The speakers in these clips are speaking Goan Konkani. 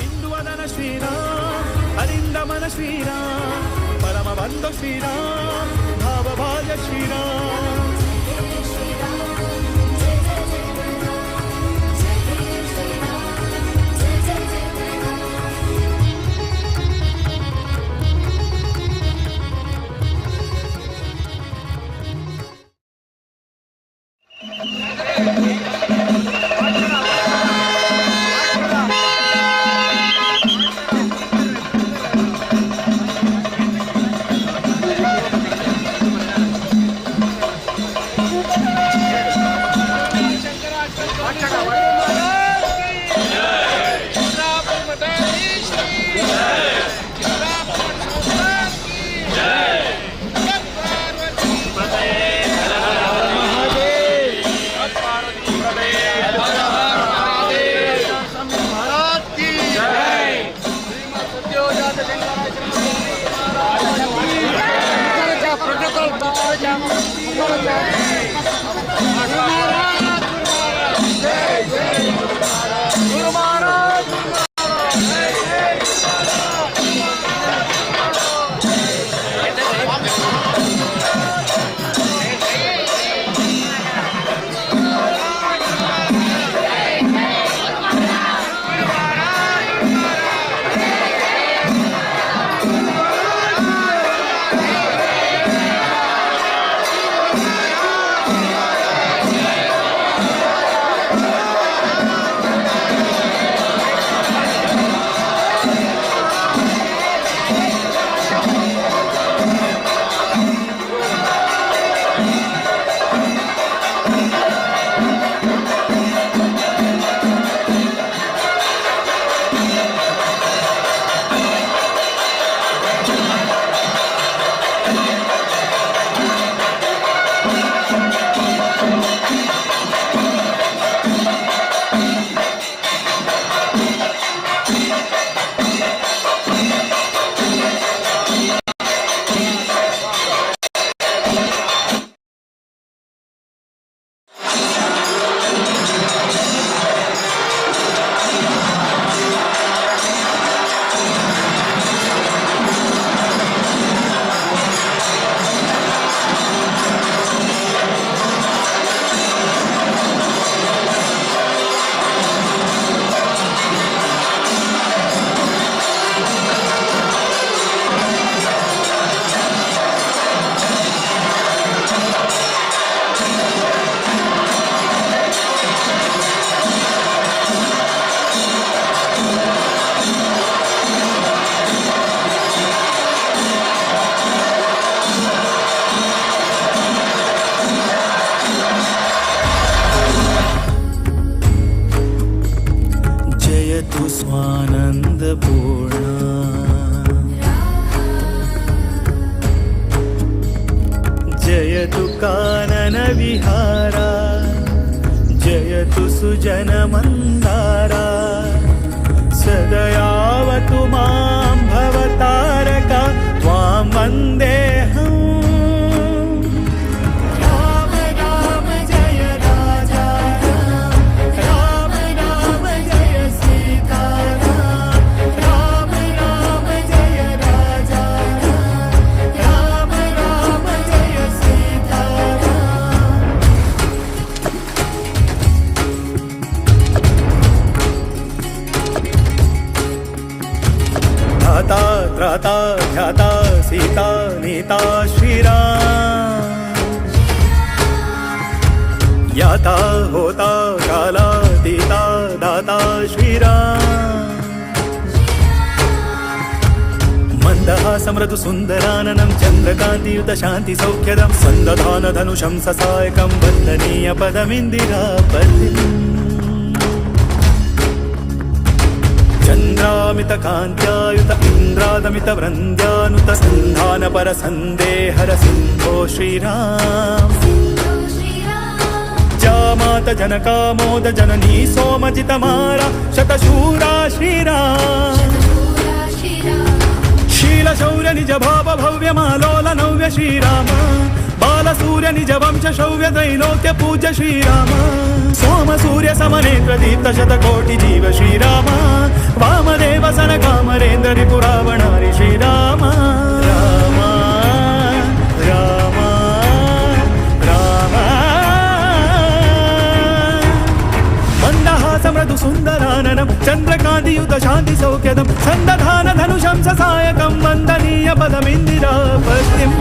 ಇಂದುವದನ ಶ್ರೀರಾಮ್, ಅರಿಂದಮನ ಶ್ರೀರಾಮ್, ಪರಮ ಬಂಧು ಶ್ರೀರಾಮ್, ಭಾವಭಾಜ ಶ್ರೀರಾಮ್. कानन विहारा जयतु सुजन मंदारा। सदयावतु मां भवतारका त्वां वन्देऽहम्। राम राम जय राजा राम, राम राम जय सीता राम, राम राम जय राजा राम, राम राम जय सीता राम। धाता त्राता ध्याता सीता नीता श्रीराम। याता होता काला तीता दाता श्रीराम। मन्दहासमृदु सुन्दराननं चन्द्रकान्तियुत शान्ति सौख्यदं सन्दधान धनुषं ससायकं वन्दनीय पदमिन्दिरापतिम्। चन्द्रामित कान्त्यायुत इन्द्रादमित वृन्द्यानुत सन्धान पर सन्देहर सिन्धो श्रीराम। जामात जनकामोद जननी सोमजितमारा शतशूरा श्रीराम। शील शौर्य निज भाव भव्य मालोल नव्य श्रीराम। बाल सूर्य निज वंश शौर्य त्रैलोक्य पूज्य श्रीराम। सोम सूर्य समनेत्र दीप्त शतकोटि जीव श्रीराम। वामदेव सन कामरेन्द्र रिपुरावणारि श्रीराम। राम राम राम। मन्दहासमृदु सुन्दराननं चन्द्रकान्तियुत शान्ति सौख्यदं सन्दधान धनुषं ससायकं वन्दनीय पदमिन्दिरापतिम्।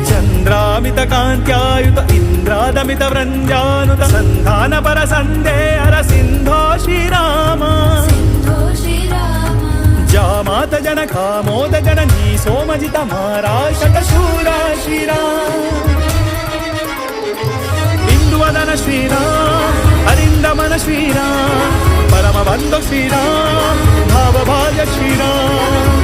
चन्द्रामित कान्त्यायुत इन्द्रादमित वृन्द्यानुत सन्धान पर सन्देहर सिन्धो श्रीराम। जामात जनकामोद जननी सोमजित मारा शतशूरा श्रीराम। इन्दुवदन श्रीराम अरिन्दमन श्रीराम परमबन्धु श्रीराम भावभाज श्रीराम।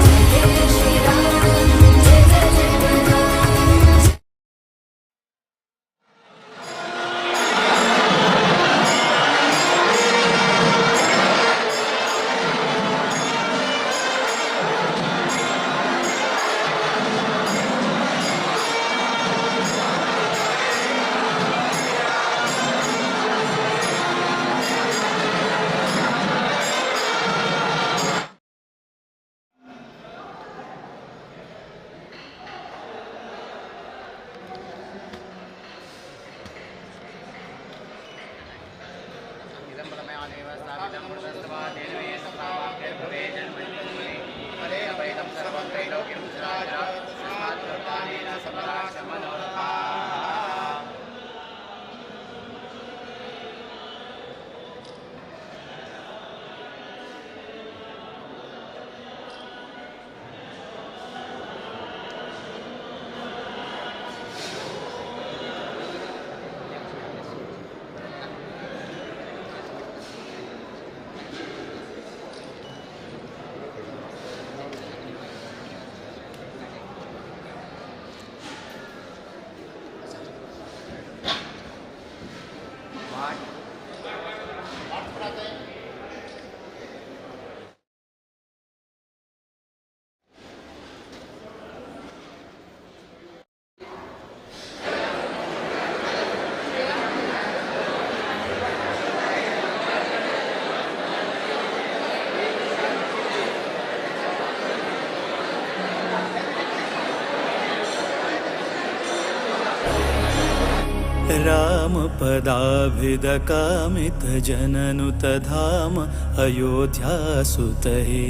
राम पदाभिद कामित जननुत धाम अयोध्या सुत हे।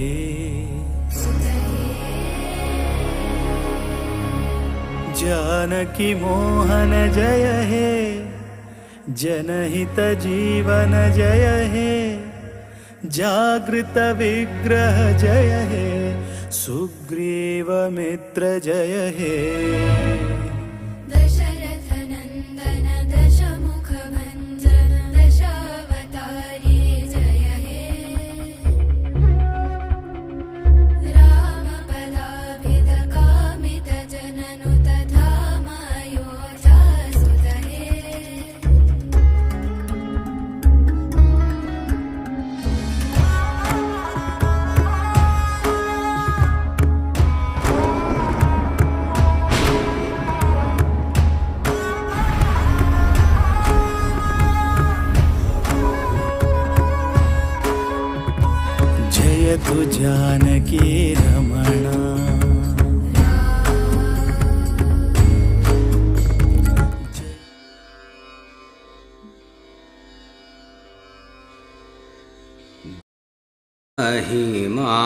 जानकी मोहन जय हे, जनहित जीवन जय हे, जागृत विग्रह जय हे, सुग्रीव मित्र जय हे। दशरथ नन्दन दशमुख भञ्जन दशावतारी जय हे। रामपदाभिद कामित जननुत जयतु जानकी रमणा। महिमा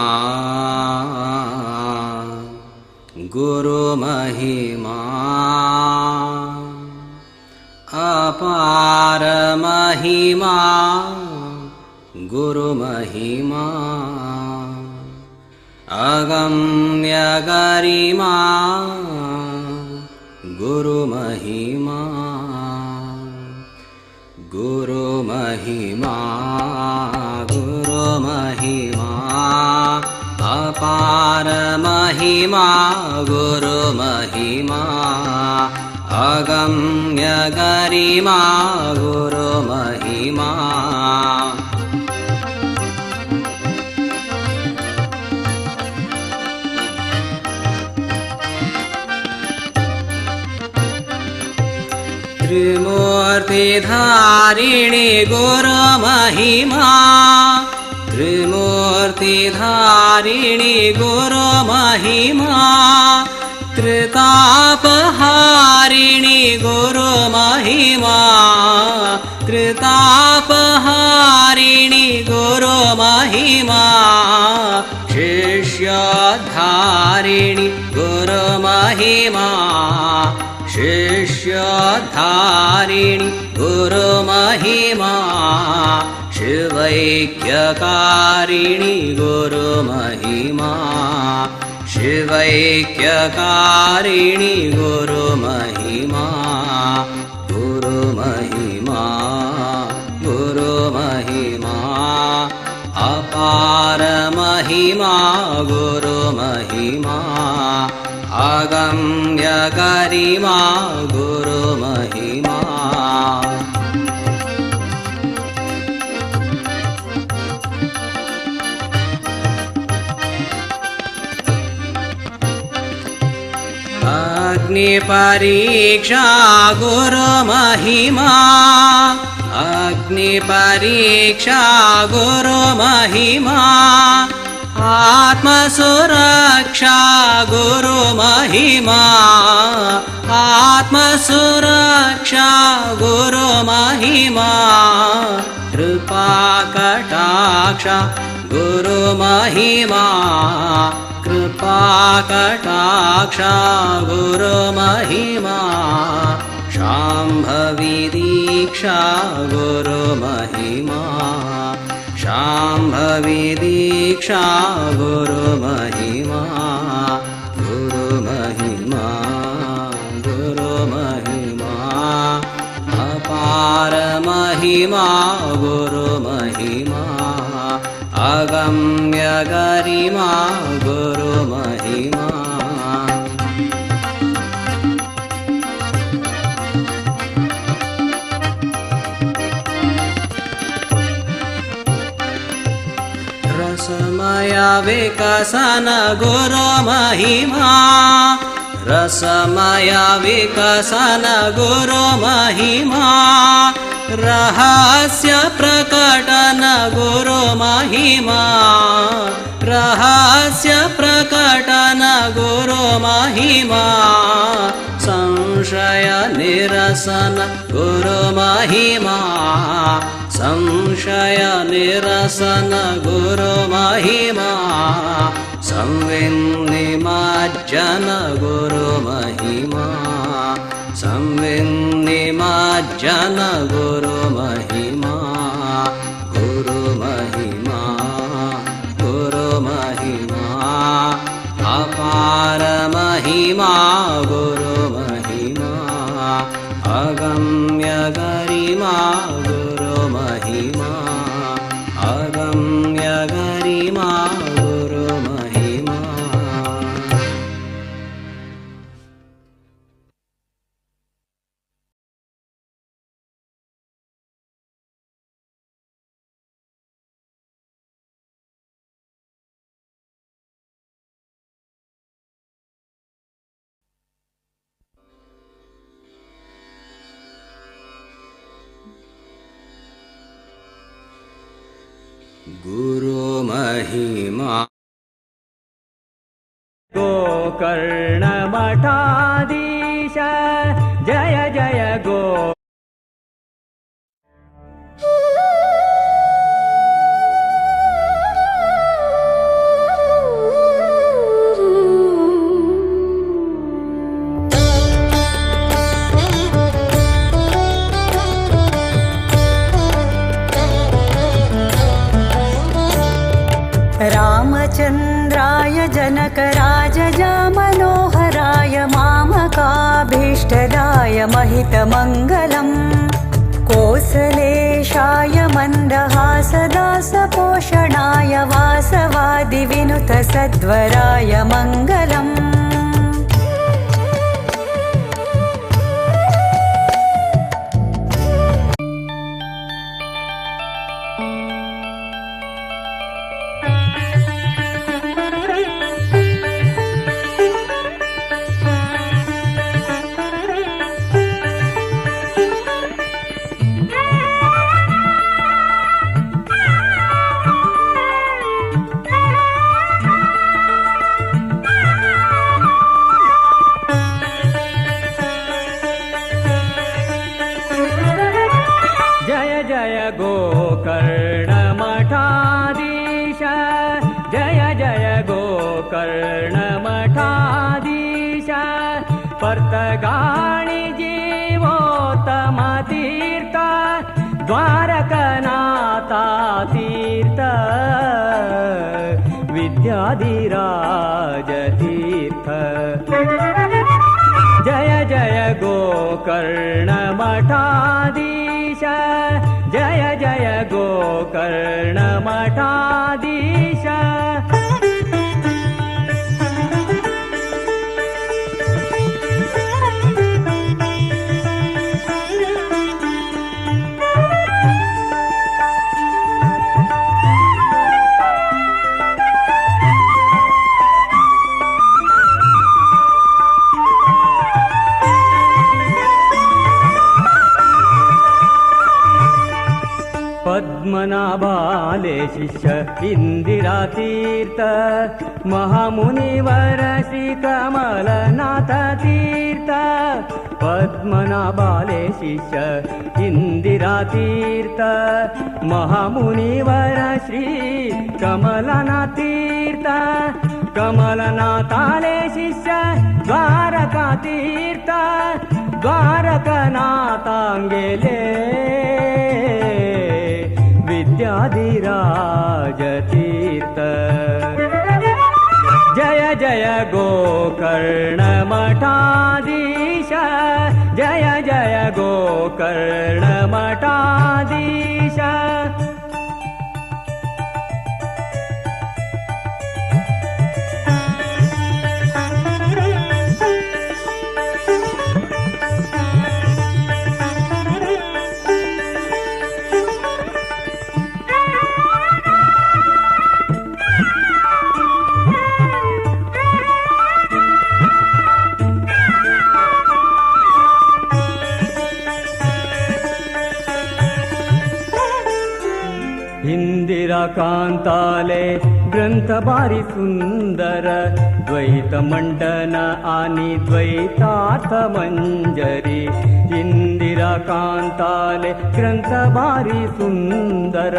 गुरु महिमा अपार महिमा गुरु महिमा अगम्य गरिमा गुरु महिमा गुरु महिमा गुरु महिमा अपार महिमा गुरु महिमा अगम्य गरिमा गुरु महिमा। त्रिमूर्तिधारिणि गुरु महिमा त्रिमूर्तिधारिणि गुरु महिमा त्रितापहारिणि गुरु महिमा त्रितापहारिणि गुरु महिमा शिष्योद्धारिणि गुरु महिमा शिष्योद्धारिणि गुरु महिमा शिवैक्यकारिणि गुरु महिमा शिवैक्यकारिणि गुरु महिमा गुरु महिमा गुरु महिमा अपार महिमा गुरु महिमा अगम्य गरिमा गुरु महिमा। अग्नि परीक्षा गुरु महिमा अग्नि परीक्षा गुरु महिमा आत्मसुरक्षा गुरु महिमा आत्मसुरक्षा गुरु महिमा कृपा कटाक्ष गुरु महिमा कृपा कटाक्ष गुरु महिमा शाम्भवी दीक्षा गुरु महिमा शाम्भवी दीक्षा गुरु महिमा गुरु महिमा गुरु महिमा अपार महिमा गुरु महिमा अगम्य गरिमा गुरु महिमा। रसमय विकसन गुरु महिमा रसमय विकसन गुरु महिमा रहस्य प्रकटन गुरु महिमा रहस्य प्रकटन गुरु महिमा संशय निरसन गुरु महिमा संशय निरसन गुरु महिमा संविन्निमज्जन गुरु महिमा संविन्निमज्जन गुरु महिमा गुरु महिमा गुरु महिमा अपार महिमा गुरु महिमा अगम्य गरिमा गुरु महिमा अगम्य गरिमा। महिमा। गोकर्ण मठाधीश जय जय गो। रामचन्द्राय जनकराजजामनोहराय मामकाभीष्टदाय महितमङ्गलम् कोसलेशाय मन्दहासदासपोषणाय वासवादिविनुतसद्वराय मङ्गलम्। जय जय गोकर्ण मठाधीश जय जय गोकर्ण मठाधीश पर्तगाणि जीवोत्तम तीर्थ द्वारकनाथा तीर्थ विद्याधिराज तीर्थ। जय जय गोकर्ण मठाधीश जय जय गोकर्ण मठाधीश। पद्मनाभाले शिष्य इंदिरा तीर्थ महामुनिवर श्री कमलनाथ तीर्थ। पद्मनाभाले शिष्य इंदिरा तीर्थ महामुनिवर श्री कमलनाथ तीर्थ। कमलनाथाले शिष्य द्वारका तीर्थ द्वारकनाथांगेले विद्याधिराज तीर्थ। जय जय गोकर्ण मठाधीश जय जय गोकर्ण मठाधीश। इंदिरा कांताले ग्रंथ भारी सुंदर द्वैत मंडन आणि द्वैतार्थ मंजरी। इंदिरा कांताले ग्रंथ भारी सुंदर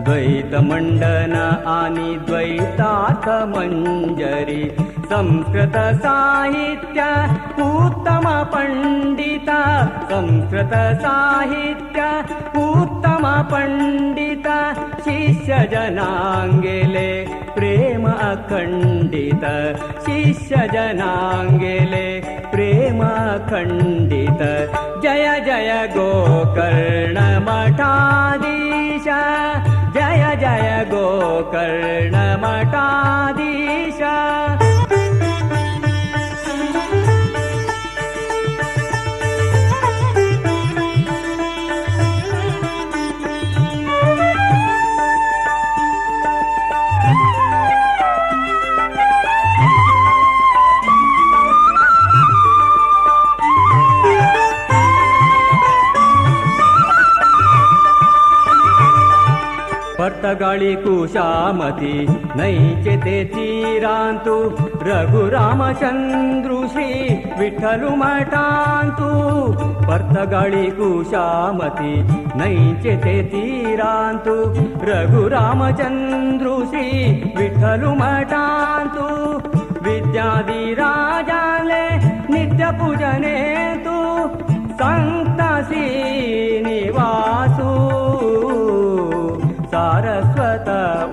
द्वैत मंडन आणि द्वैतार्थ मंजरी। संस्कृत साहित्य उत्तम पंडित संस्कृत साहित्य उत्तम पंडित शिष्य जनांगेले प्रेम अखंडित शिष्य जनांगेले प्रेम अखंडित। जय जय गोकर्ण मठाधीश जय जय गोकर्ण मठाधीश। पर्तगाळी कुशामती नैचे ते तीरांतु रघुरामचंद्रु श्री विठ्ठलु मठांतु. पर्तगाळी कुशामती नैचे ते तीरांतु रघुरामचंद्रु श्री विठ्ठलु मठांतु. विद्याधिराजाले नित्य पूजने तु संत श्रीनिवासु सारस्वत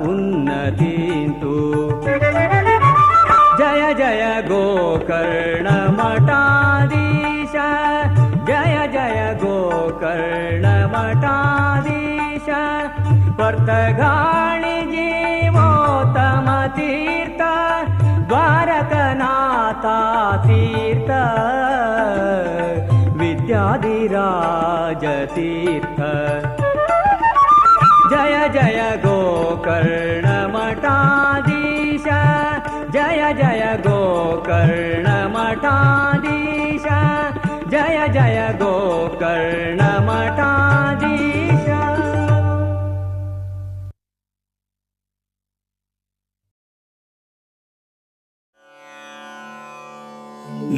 उन्नतींतु. जय जय गोकर्ण मठाधीश जय जय गोकर्ण मठाधीश. पर्तगाळी जीवोत्तम तीर्थ द्वारकनाथा तीर्थ विद्याधिराज तीर्थ. जय जय गोकर्ण मठाधीश जय जय गोकर्ण मठाधीश जय जय गोकर्ण मठाधीश.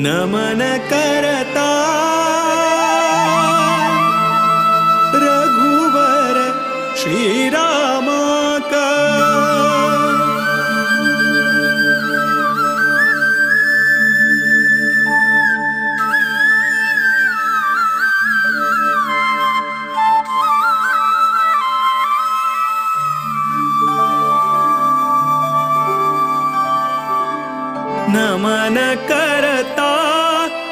नमन करता रघुवर श्री रामा का. नमन करता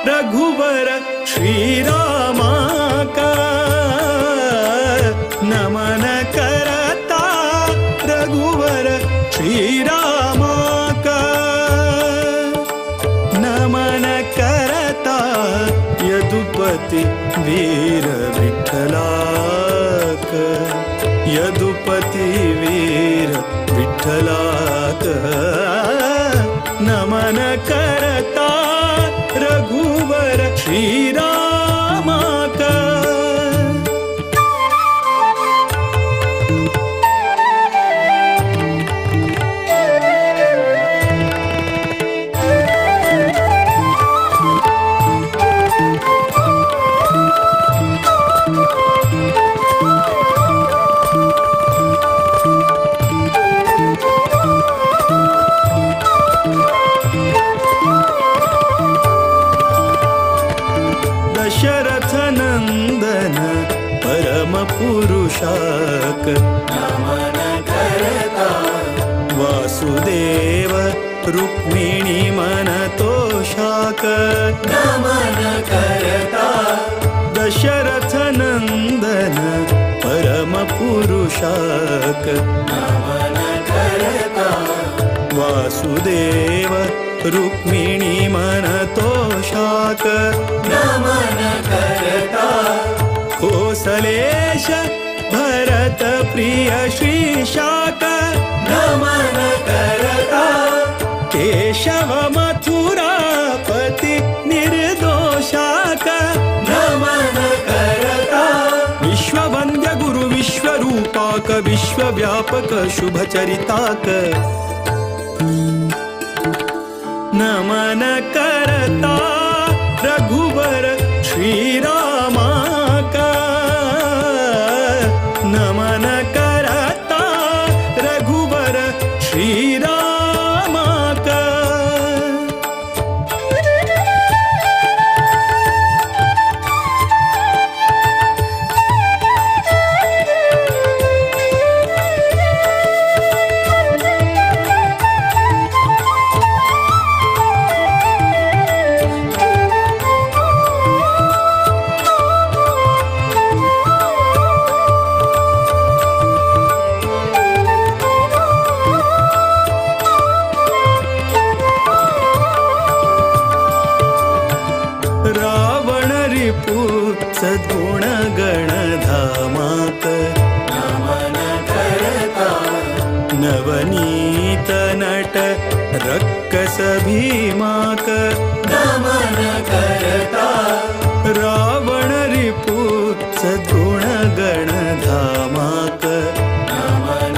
रघुवर श्री रामा का. नमन करता रघुवर श्री रामा का. नमन करता यदुपति वीर विठ्ठलाक यदुपति वीर विठ्ठलाक. नमन करता रघुवर श्री रामा का. दशरथ नंदन परम पुरुषाक नमन करता वासुदेव रुक्मिणी मन तोषाक नमन करता. दशरथ नंदन परम पुरुषाक नमन करता वासुदेव रुक्मिणी मन तोषाक नमन करता. कोसलेश भरत प्रिय श्री शाक नमन करता. केशव मथुरापति निर्दोषाक नमन करता. विश्ववंद्य गुरु विश्वरूपाक विश्वव्यापक शुभचरिताक नमन करता रघुवर श्री रामा का. नमन करता रघुवर श्री रामा का. रावण रिपु सद्गुण गणधामाक नमन करता नवनीत नट रक्कस भीमाक नमन करता. रावण रिपु सद्गुण गणधामाक नमन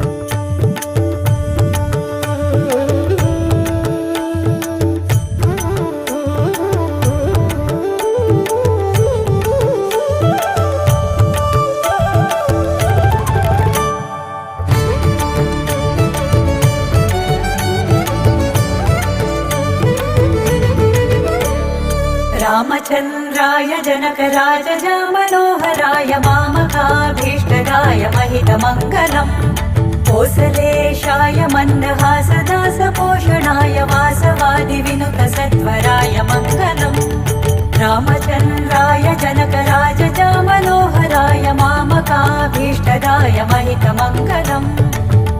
रामचन्द्राय जनकराजमनोहराय मामकाभीष्टदाय महितमङ्गलम् कोसलेशाय मन्दहासदासपोषणाय वासवादिविनुतसत्वराय मङ्गलम् रामचन्द्राय जनकराजमनोहराय मामकाभीष्टदाय महितमङ्गलम्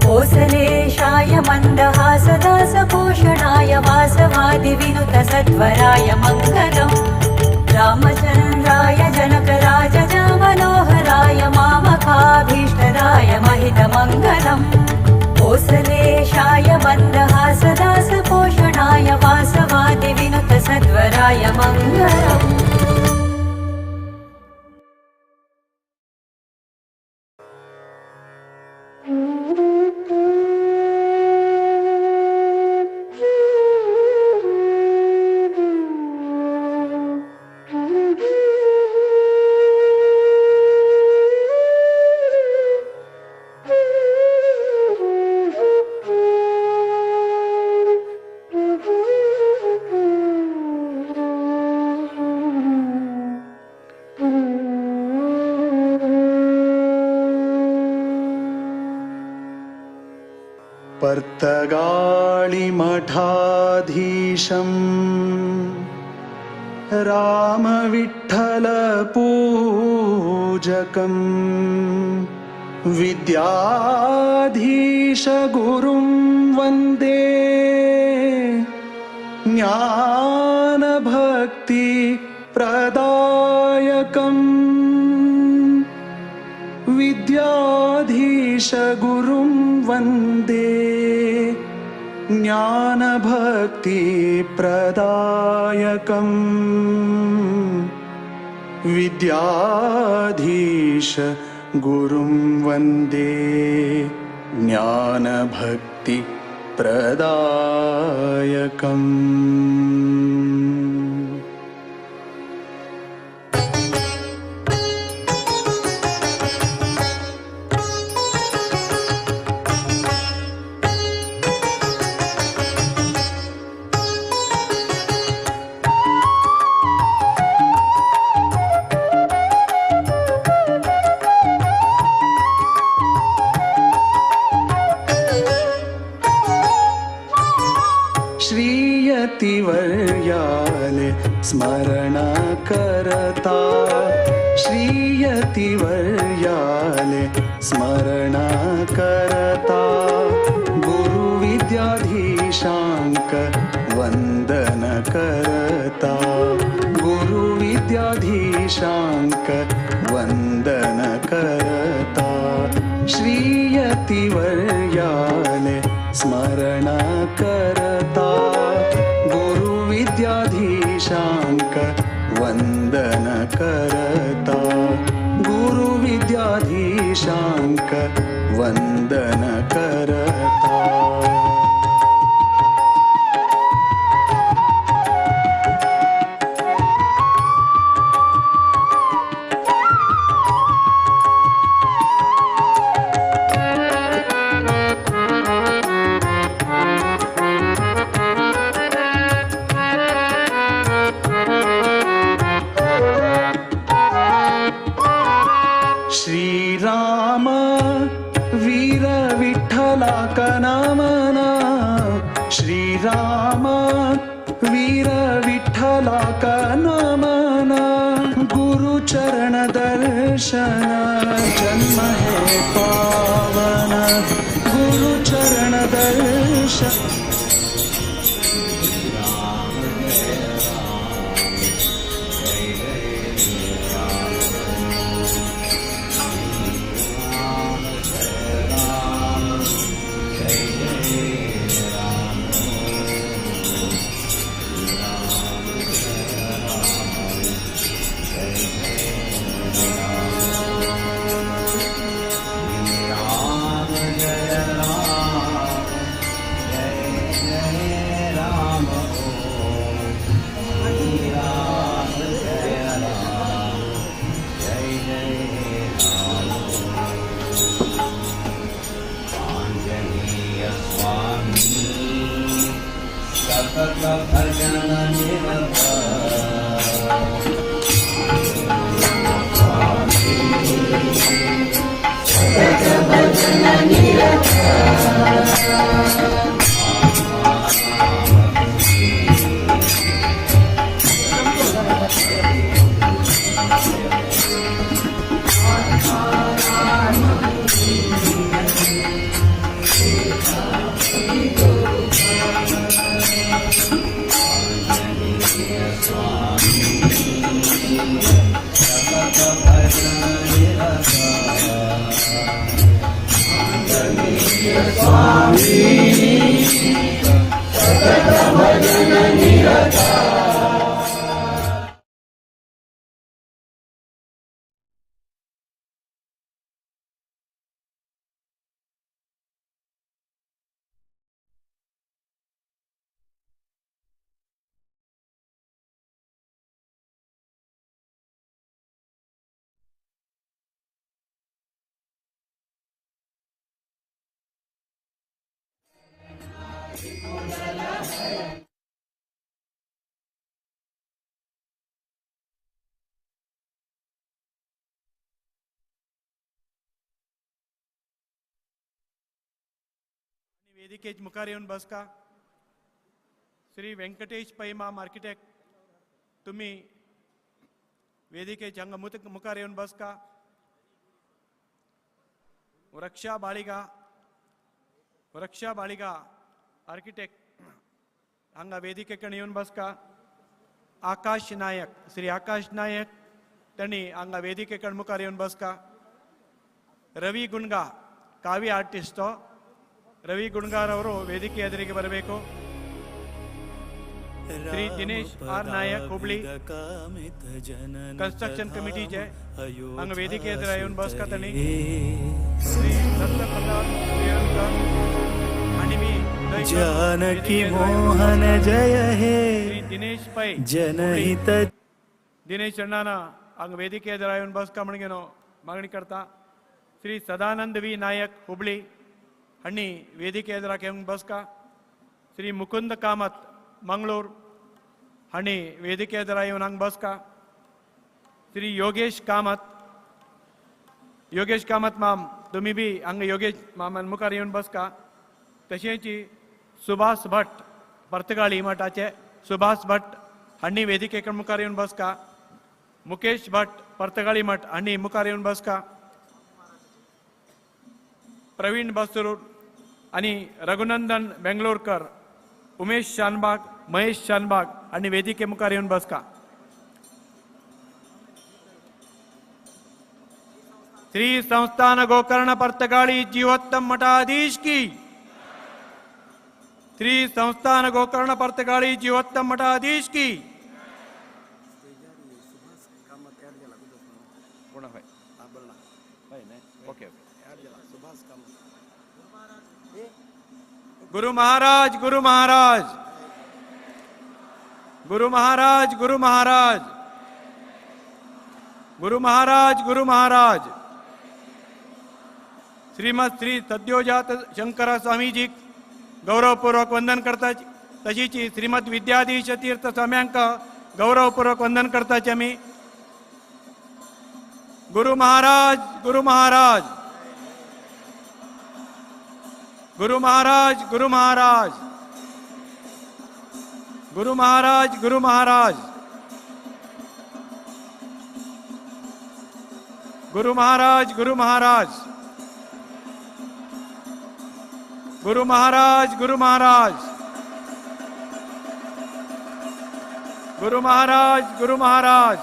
कोसलेशाय मन्दहासदासपोषणाय वासवादिविनुतसत्वराय मङ्गलम् रामचन्द्राय जनकराजमनोहराय मामकाभीष्टदाय महितमङ्गलम् कोसलेशाय मन्दहासदासपोषणाय वासवादिविनुतसद्वराय मङ्गलम्। पर्तगाळिमठाधीशं रामविठ्ठलपूजकं विद्याधीशगुरुं वन्दे ज्ञानभक्तिप्रदायकम् विद्याधीशगुरुं वन्दे ज्ञानभक्तिप्रदायकम् विद्याधीश गुरुं वन्दे ज्ञानभक्तिप्रदायकम्। श्रीयतिवर्याले स्मरण करता श्रीयतिवर्याले स्मरण करता गुरुविद्याधीशांक वंदन करता गुरुविद्याधीशांक वंदन करता श्रीयतिवर्याले स्मरण करता गुरुविद्याधीशांक वंदन करता गुरुविद्याधीशांक वंदन करता। श्रीराम वीर विठ्ठला कनामना श्रीराम वीर विठ्ठला कनामना गुरुचरण दर्शन जन्म है पावन गुरुचरण दर्शन। निरता। वेदिकेच मुखार येवन बसका। श्री व्यंकटेश पैमाम आर्किटेक्ट तुम्ही वेदिकेच हांगा मुखार येवन बसका। रक्षा बाळिगा, रक्षा बाळिगा आर्किटेक्ट हांगा वेदिके कडेन येवन बसका। आकाश नायक, श्री आकाश नायक तांणी हांगा वेदिके कडेन मुखार येवन बसका। ರವಿ ಗುಣ್ಗಾ ಕಾವಿ ಆರ್ಟಿಸ್ಟು ರವಿ ಗುಣ್ಗಾರ್ ಅವರು ವೇದಿಕೆ ಎದುರಿಗೆ ಬರಬೇಕು. Shri Dinesh R Nayak Hubli construction ಕಮಿಟಿचे हांगा वेदिके ಎದುರು येवन बसका तांणी. श्री दत्तप्रसाद प्रियंकर आनी मी जानकी मोहन जय हे श्री दिनेश पै जनहित दिनेश अण्णाना हांगा वेदिके एದುರು येवन बसका म्हणून मागणी करता. श्री सदानंद वी नायक हुबळी हांणी वेदिके एದುराक येवन बसका. श्री मुकुंद कामत मंगळूर हांणी वेदिके एದುरा येवन हांगा बसका. श्री योगेश कामत, योगेश कामत माम तुमी बी हांगा योगेश मामान मुखार येवन बसका. तशेंच सुभाष भट पर्तगाळी मठाचे सुभाष भट हांणी वेदिके मुखार येवन बसका. मुकेश भट पर्तगाळी मठ हांणी मुखार येवन बसका. प्रवीण बसरूर आणि रघुनंदन बेंगलोरकर, उमेश शानबाग, महेश शानबाग आणि वेदिके मुखार येवन बसका. श्री संस्थान गोकर्ण पर्तगाळी जीवोत्तम मठाधीश की, श्री संस्थान गोकर्ण पर्तगाळी जीवोत्तम मठाधीश की. ओके. गुरु महाराज, गुरु महाराज, गुरु महाराज, गुरु महाराज, गुरु महाराज, गुरु महाराज. श्रीमद श्री सद्योजात शंकर स्वामीजी गौरवपूर्वक वंदन करता. तशीच श्रीमद विद्याधीश तीर्थ स्वाम्यांक गौरवपूर्वक वंदन करताची आमी. गुरु महाराज, गुरु महाराज, गुरु महाराज, गुरु महाराज, गुरु महाराज, गुरु महाराज, गुरु महाराज, गुरु महाराज, गुरु महाराज, गुरु महाराज, गुरु महाराज, गुरु महाराज.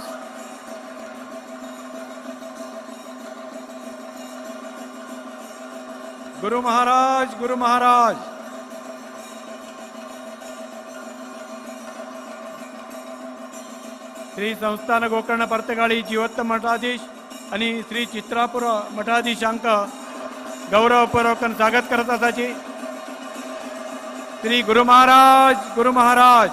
गुरु महाराज, गुरु महाराज. श्री संस्थान गोकर्ण पर्तगाळी जीवोत्तम मठाधीश आणि श्री चित्रापुर मठाधीशांक गौरवपूर्वक स्वागत करत आसाची. श्री गुरु महाराज, गुरु महाराज.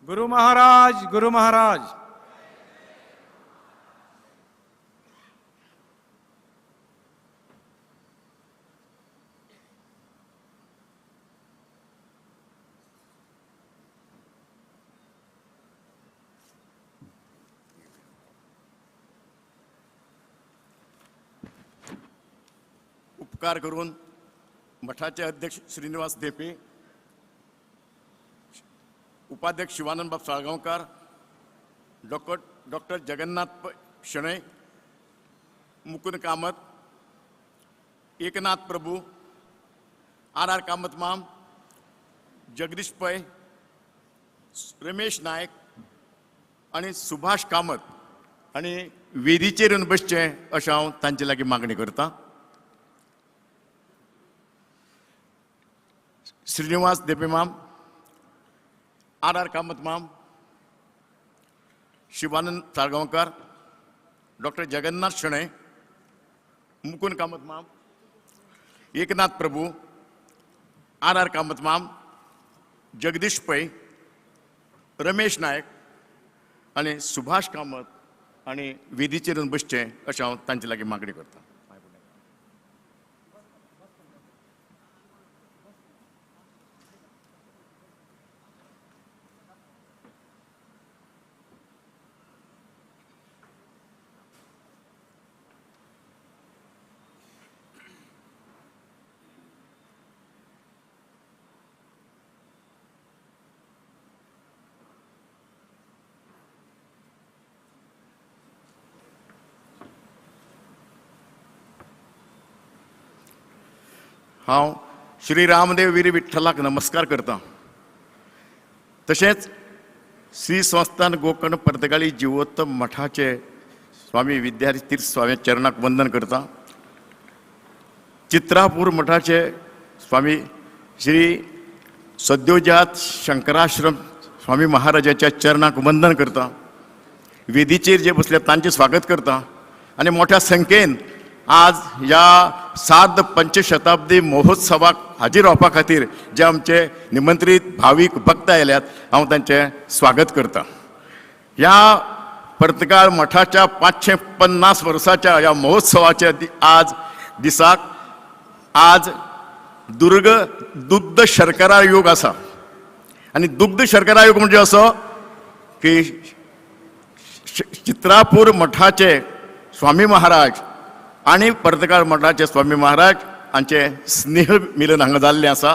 गुरु महाराज, गुरु महाराज. उपकार करून मठाचे अध्यक्ष श्रीनिवास धेंपे, उपाध्यक्ष Shivanand Bab Salgaonkar, doctor Jagannath Shenai, Mukund Kamat, Eknath Prabhu, R R Kamat माम, जगदीश पै, रमेश नायक आनी सुभाष कामत आनी वेदीचेर येवन बसचें अशें हांव तांचे लागीं मागणी करतां. श्रीनिवास धेंपे माम, आर आर कामत माम, शिवानंद साळगांवकार, डॉक्टर जगन्नाथ शणै, मुकुंद कामत माम, एकनाथ प्रभू, आर आर कामत माम, जगदीश पै, रमेश नायक आनी सुभाष कामत आनी वेदीचेर येवन बसचें अशें हांव तांचे लागीं मागणी करतां. हांव श्री रामदेव वीर विठ्ठलाक नमस्कार करता. तशेंच श्री संस्थान गोकर्ण पर्तगाळी जिवोत्तम मठाचे स्वामी विद्यार्थी तीर्थ स्वामी चरणाक वंदन करता. चित्रापूर मठाचे स्वामी श्री सद्योजात शंकराश्रम स्वामी महाराजाच्या चरणाक वंदन करता. वेदीचेर जे बसले तांचें स्वागत करता आनी मोठ्या संख्येन आज ह्या सार्ध पंचशताब्दी महोत्सवाक हाजीर रावपा खातीर जे आमचे निमंत्रीत भावीक भक्त आयल्यात हांव तांचें स्वागत करता. ह्या पर्तगाळ मठाच्या 550 वर्साच्या ह्या महोत्सवाच्या आज दिसाक आज दुर्ग दुग्ध शर्करा योग आसा आनी दुग्ध शर्करा योग म्हणजे असो की चित्रापूर मठाचे स्वामी महाराज आनी पर्तगाळ मठाचे स्वामी महाराज हांचे स्नेह मिलन हांगा जाल्लें आसा.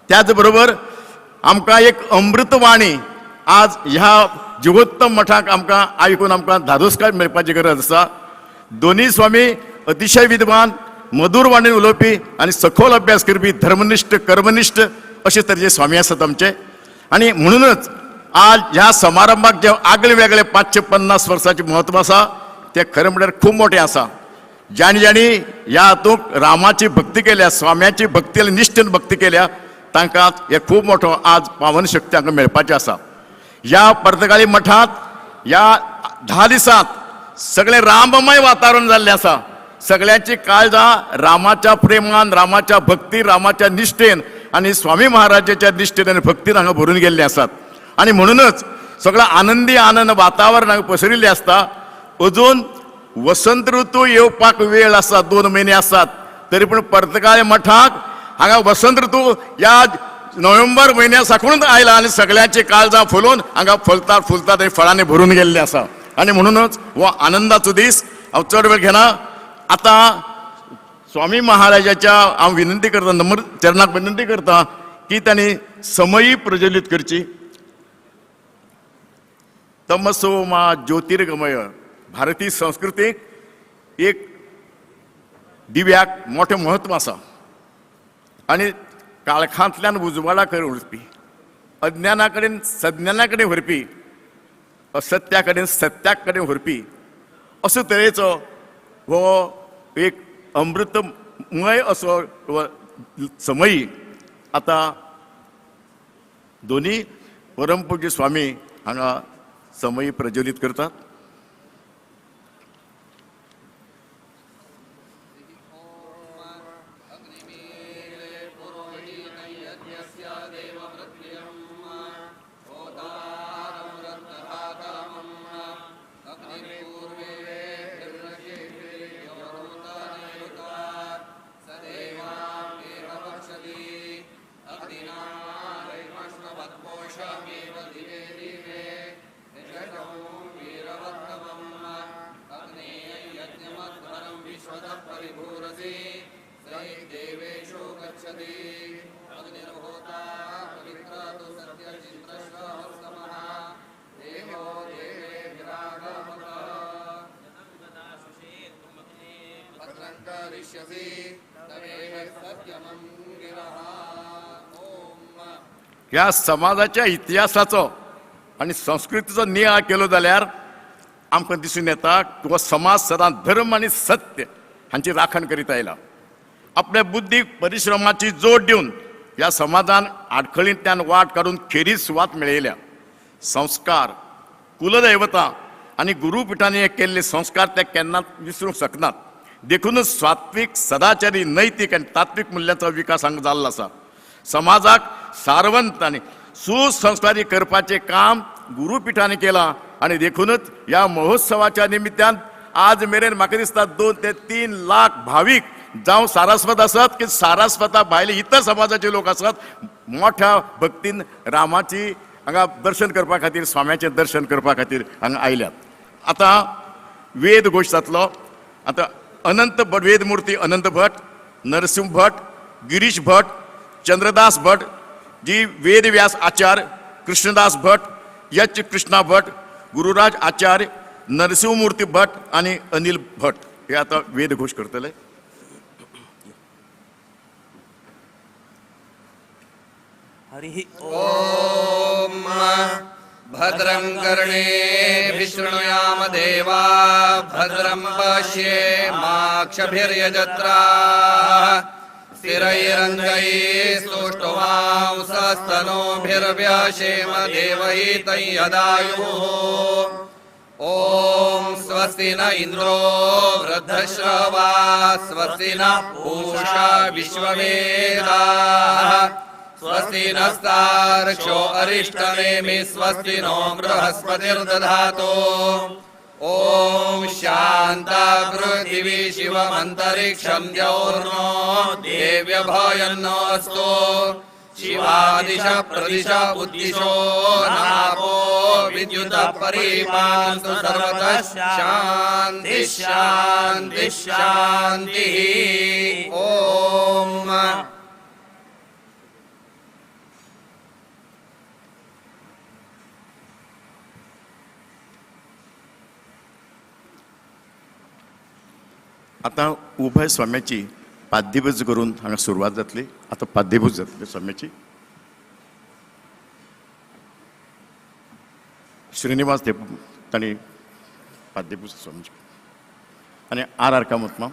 त्याच बरोबर आमकां एक अमृतवाणी आज ह्या जिवोत्तम मठाक आमकां आयकून आमकां धादोसकाय मेळपाची गरज आसा. दोनूय स्वामी अतिशय विद्वान, मधुर वाणीन उलोवपी आनी सखोल अभ्यास करपी, धर्मनिश्ठ कर्मनिश्ठ अशे तरेचे स्वामी आसात आमचे. आनी म्हणूनच आज ह्या समारंभाक जे आगळे वेगळे 550 वर्साचें म्हत्व आसा तें खरें म्हणल्यार खूब मोठें आसा. जाणी जाणी ह्या हातूंत रामाची भक्ती केल्या, स्वाम्याची भक्ती आनी निश्ठेन भक्ती केल्या तांकां हे खूब मोठो आज पावन शक्ती हांकां मेळपाची आसा. ह्या पर्तगाळी मठांत ह्या 10 दिसांत सगळें राममय वातावरण जाल्लें आसा. सगळ्यांची काळजां रामाच्या प्रेमान, रामाच्या भक्ती, रामाच्या निश्ठेन आनी स्वामी महाराजाच्या निश्ठेन आनी भक्तीन हांगा भरून गेल्ले आसात. आनी म्हणूनच सगळो आनंदी आनंद वातावरण हांगा पसरिल्लें आसता. अजून वसंत ऋतू येवपाक वेळ आसा, 2 म्हयने आसात, तरी पूण पर्तगाळ मठाक हांगा वसंत ऋतू ह्या नोव्हेंबर म्हयन्या साकूनच आयला आनी सगळ्यांची काळजां फुलून हांगा फुलतात फुलतात आनी फळांनी भरून गेल्ले आसा. आनी म्हणूनच हो आनंदाचो दीस. हांव चड वेळ घेना. आतां स्वामी महाराजाच्या हांव विनंती करता, नम्र चरणाक विनंती करता की तांणी समयी प्रज्वलीत करची. तमसो मा ज्योतिर्गमय भारतीय संस्कृतीक एक दिव्याक मोठें म्हत्व आसा आनी काळखांतल्यान उजवाडा कडेन व्हरपी, अज्ञाना कडेन सज्ञाना कडेन व्हरपी, असत्या कडेन सत्या कडेन व्हरपी असो तरेचो हो एक अमृतमय असो समयी आतां दोनी परमपूज्य स्वामी हांगा समयी प्रज्वलीत करतात. देवेषु गच्छति अग्निर्होता पवित्रतु सत्यचित्रश्वस्तमः देवो देवेभिरागमत भद्रं करिष्यसि तमेव सत्यमङ्गिरः। ह्या समाजाच्या इतिहासाचो आनी संस्कृतीचो नियाळ केलो जाल्यार आमकां दिसून येता की हो समाज सदां धर्म आनी सत्य हांची राखण करीत आयला। आपल्या बुद्धीक परिश्रमाची जोड दिवन ह्या समाजान आडखळींतल्यान वाट काडून खेरीत सुवात मेळयल्या। संस्कार, कुलदैवता आनी गुरुपिठांनी केल्ले संस्कार ते केन्नाच विसरूंक शकनात। देखूनच सात्वीक, सदाचारी, नैतीक आनी तात्वीक मुल्यांचो विकास हांगा जाल्लो आसा। समाजाक सारवंत आनी सुसंस्कारी करपाचें काम गुरुपिठांनी केलां आनी देखूनच ह्या महोत्सवाच्या निमित्तान आज मेरेन म्हाका दिसता 2 ते 3 लाख भावीक जावं सारस्वत आसत की सारस्वता भायले इतर समाजाचे लोक आसत मोठ्या भक्तीन रामाची हांगा दर्शन करपा खातीर, स्वाम्याचें दर्शन करपा खातीर हांगा आयल्यात। आतां वेद घोश जातलो। आतां अनंत भट, वेदमूर्ती अनंत भट, नरसिंह भट, गिरीश भट, चंद्रदास भट, जी वेदव्यास आचार्य, कृष्णदास भट, यच कृष्णा भट, गुरुराज आचार्य, नरसिंहमूर्ती भट आनी अनिल भट हे आतां वेद घोश करतले। हरिः ॐ भद्रं कर्णेभिः शृणुयाम देवा भद्रं पश्येमाक्षभिर्यजत्राः स्थिरैरङ्गैः स्तुष्टुवांसस्तनूभिर्व्यशेम देवहितं यदायुः। ॐ स्वस्ति न इन्द्रो वृद्धश्रवाः स्वस्ति न पूषा विश्ववेदाः स्वस्ति नस्तार्क्ष्यो अरिष्टनेमि स्वस्ति नो बृहस्पतिर्दधातु। ॐ शान्ता पृथिवी शिवमन्तरिक्षं द्यौर्नो देव्यभयन्नोऽस्तु। शिवादिश प्रदिश उद्दिशो नापो विद्युतः परिपान्तु सर्वतः शान्तिः शान्तिः शान्तिः। ॐ आतां उभय स्वाम्याची पाद्यपूज करून हांगा सुरवात जातली। आतां पाद्यपूज जातली स्वाम्याची। श्रीनिवास देव तांणी पाद्यपूज स्वामीची आनी आर आर कामत माम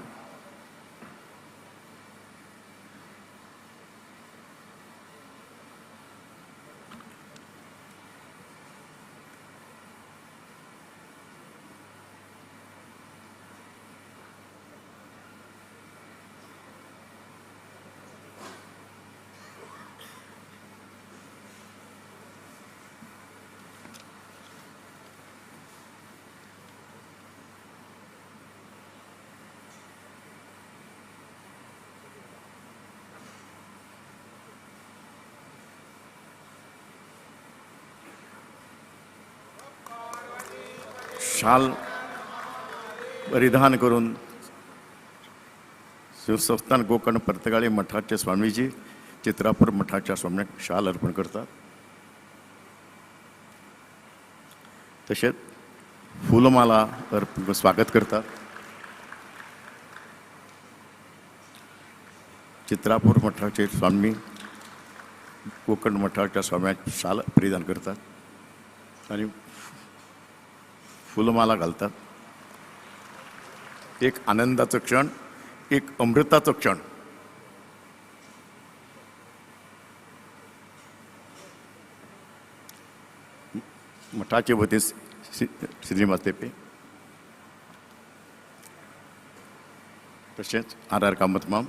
शाल परिधान करून शिवसंस्थान गोकर्ण पर्तगाळी मठाचे स्वामीजी चित्रापूर मठाच्या स्वाम्याक शाल अर्पण करतात। तशेंच फुलमाला अर्पण करून स्वागत करतात। चित्रापूर मठाचे स्वामी गोकर्ण मठाच्या स्वाम्याक शाल परिधान करतात आनी फुलमाला घालतात। एक आनंदाचो क्षण, एक अमृताचो क्षण। मठाचे वतीन श्रीनिवास तेपे, तशेंच आर आर कामत माम,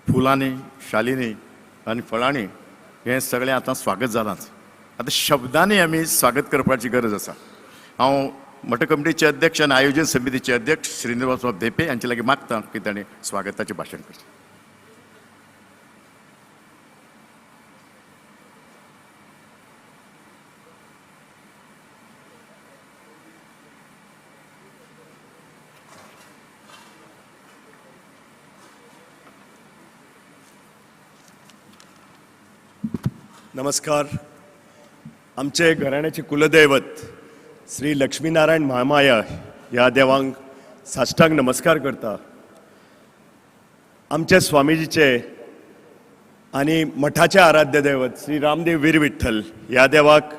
फुलांनी, शालींनी आनी फळांनी हें सगळें आतां स्वागत जालांच. आतां शब्दांनी आमी स्वागत करपाची गरज आसा. हांव मठ कमिटीचे अध्यक्ष आनी आयोजन समितीचे अध्यक्ष श्रीनिवास बाब धेंपे हांचे लागीं मागता की ताणें स्वागताचें भाशण करचें. नमस्कार. आमचे घराण्याचे कुलदैवत श्री लक्ष्मीनारायण महामाया ह्या देवांक साश्टांग नमस्कार करता. आमच्या स्वामीजीचे आनी मठाचे आराध्य दैवत श्री रामदेव वीर विठ्ठल ह्या देवाक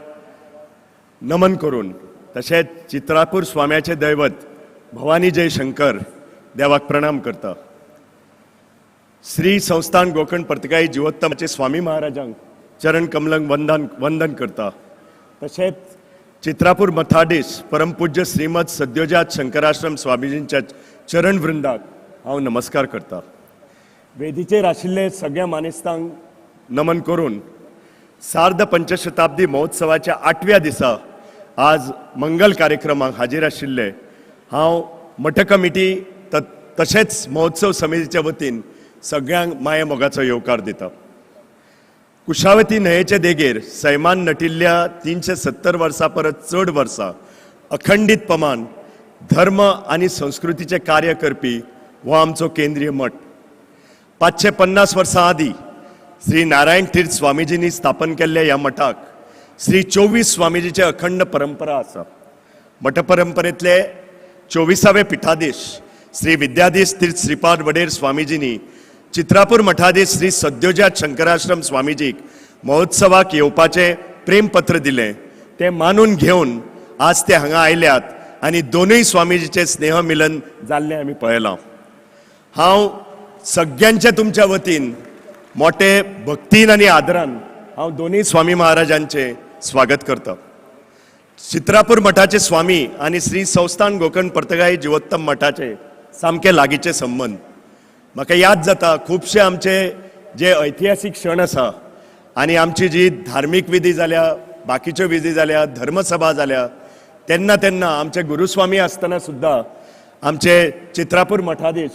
नमन करून, तशेंच चित्रापूर स्वाम्याचे दैवत भवानी जयशंकर देवाक प्रणाम करता. श्री संस्थान गोकर्ण पर्तगाळी जिवोत्तमाचे स्वामी महाराजांक चरण कमलंक वंदन वंदन करता. तशेंच चित्रापूर मठाधीश परमपूज्य श्रीमद सद्योजात शंकराश्रम स्वामीजींच्या चरण वृंदाक हांव नमस्कार करता. वेदीचेर आशिल्ले सगळ्या मानेस्तांक नमन करून सार्ध पंचशताब्दी महोत्सवाच्या 8व्या दिसा आज मंगल कार्यक्रमाक हाजीर आशिल्ले हांव मठ कमिटी तशेंच महोत्सव समितीच्या वतीन सगळ्यांक माये मोगाचो येवकार दिता. कुशावती न्हंयेचे देगेर सैमान नटिल्ल्या 370 वर्सां परस चड वर्सां अखंडीतपणान धर्म आनी संस्कृतीचें कार्य करपी हो आमचो केंद्रीय मठ. 550 वर्सां आदीं श्री नारायण तीर्थ स्वामीजींनी स्थापन केल्ल्या ह्या मठाक श्री 24 स्वामीजीचे अखंड परंपरा आसा. मठ परंपरेंतले 24वे पिठाधीश श्री विद्याधीश तीर्थ श्रीपाद वडेर स्वामीजींनी चित्रापूर मठाधीश श्री सद्योजात शंकराश्रम स्वामीजीक महोत्सवाक येवपाचें प्रेमपत्र दिलें. तें मानून घेवन आज ते हांगा आयल्यात आनी दोनूय स्वामीजीचें स्नेह मिलन जाल्लें आमी पळयलां. हांव सगळ्यांच्या तुमच्या वतीन मोठे भक्तीन आनी आदरान हांव दोनूय स्वामी महाराजांचें स्वागत करता. चित्रापूर मठाचे स्वामी आनी श्री संस्थान गोकर्ण पर्तगाळी जिवोत्तम मठाचे सामके लागींचे संबंद. म्हाका याद जाता खुबशे आमचे जे ऐतिहासीक क्षण आसा आनी आमची जी धार्मीक विधी जाल्या, बाकीच्यो विधी जाल्या, धर्मसभा जाल्या, तेन्ना तेन्ना आमचे गुरुस्वामी आसतना सुद्दां आमचे चित्रापूर मठाधीश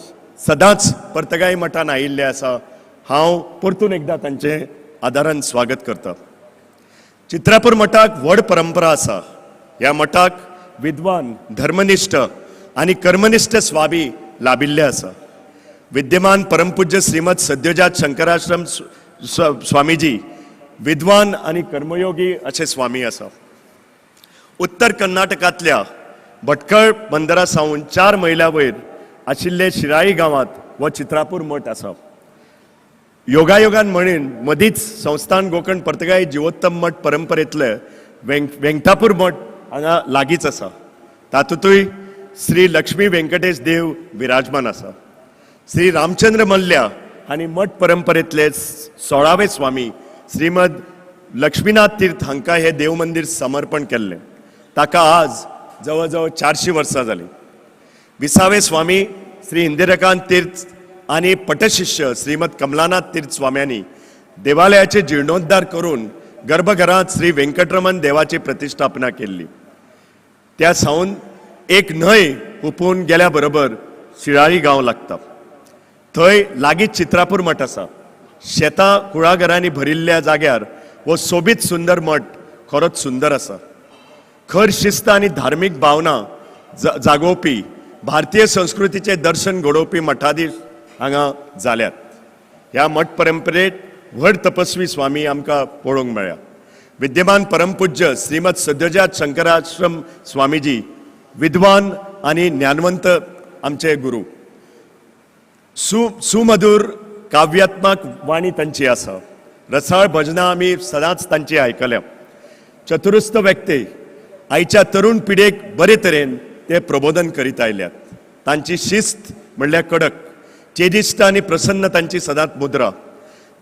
सदांच पर्तगाळी मठान आयिल्ले आसा. हांव परतून एकदां तांचें आदारान स्वागत करता. चित्रापूर मठाक व्हड परंपरा आसा. ह्या मठाक विद्वान, धर्मनिश्ठ आनी कर्मनिश्ठ स्वामी लाभिल्ले आसा. विद्यमान परमपूज्य श्रीमद सद्योजात शंकराश्रम स्वामीजी विद्वान आनी कर्मयोगी अशे स्वामी आसा. उत्तर कर्नाटकांतल्या भटकळ बंदरा सावन 4 मैलां वयर आशिल्ले शिराळी गांवांत हो चित्रापूर मठ आसा. योगायोगान म्हणीन मदींच संस्थान गोकर्ण पर्तगाळी जिवोत्तम मठ परंपरेंतले वेंकटापूर मठ हांगा लागींच आसा. तातूंतय श्री लक्ष्मी व्यंकटेश देव विराजमान आसा. श्री रामचंद्र मल्ल्या आनी मठ परंपरेंतले 16वे स्वामी श्रीमद लक्ष्मीनाथ तीर्थ हांकां हें देव मंदीर समर्पण केल्लें. ताका आज जवळ जवळ 400 वर्सां जालीं. 20वे स्वामी श्री इंदिराकांत तीर्थ आनी पटशिष्य श्रीमद कमलानाथ तीर्थ स्वाम्यांनी देवालयाचे जिर्णोद्धार करून गर्भघरांत श्री व्यंकटरमन देवाची प्रतिष्ठापना केल्ली. त्या सावन एक न्हंय हुपून गेल्या बरोबर शिराळी गांव लागता. थंय लागींच चित्रापूर मठ आसा. शेतां कुळागरांनी भरिल्ल्या जाग्यार हो सोबीत सुंदर मठ खरोच सुंदर आसा. खर शिस्त आनी धार्मीक भावना जागोवपी भारतीय संस्कृतीचें दर्शन घडोवपी मठाधीश हांगा जाल्यात. ह्या मठ परंपरेत व्हड तपस्वी स्वामी आमकां पळोवंक मेळ्ळ्या. विद्यमान परमपूज्य श्रीमद सद्योजात शंकराश्रम स्वामीजी विद्वान आनी ज्ञानवंत आमचे गुरू. सुमधूर काव्यात्मक वाणी तांची आसा. रसाळ भजनां आमी सदांच तांची आयकल्या. चतुरुस्त व्यक्ती आयच्या तरुण पिढयेक बरे तरेन ते प्रबोधन करीत आयल्यात. तांची शिस्त म्हणल्यार कडक, चेदिश्ट आनी प्रसन्न तांची सदांच मुद्रा.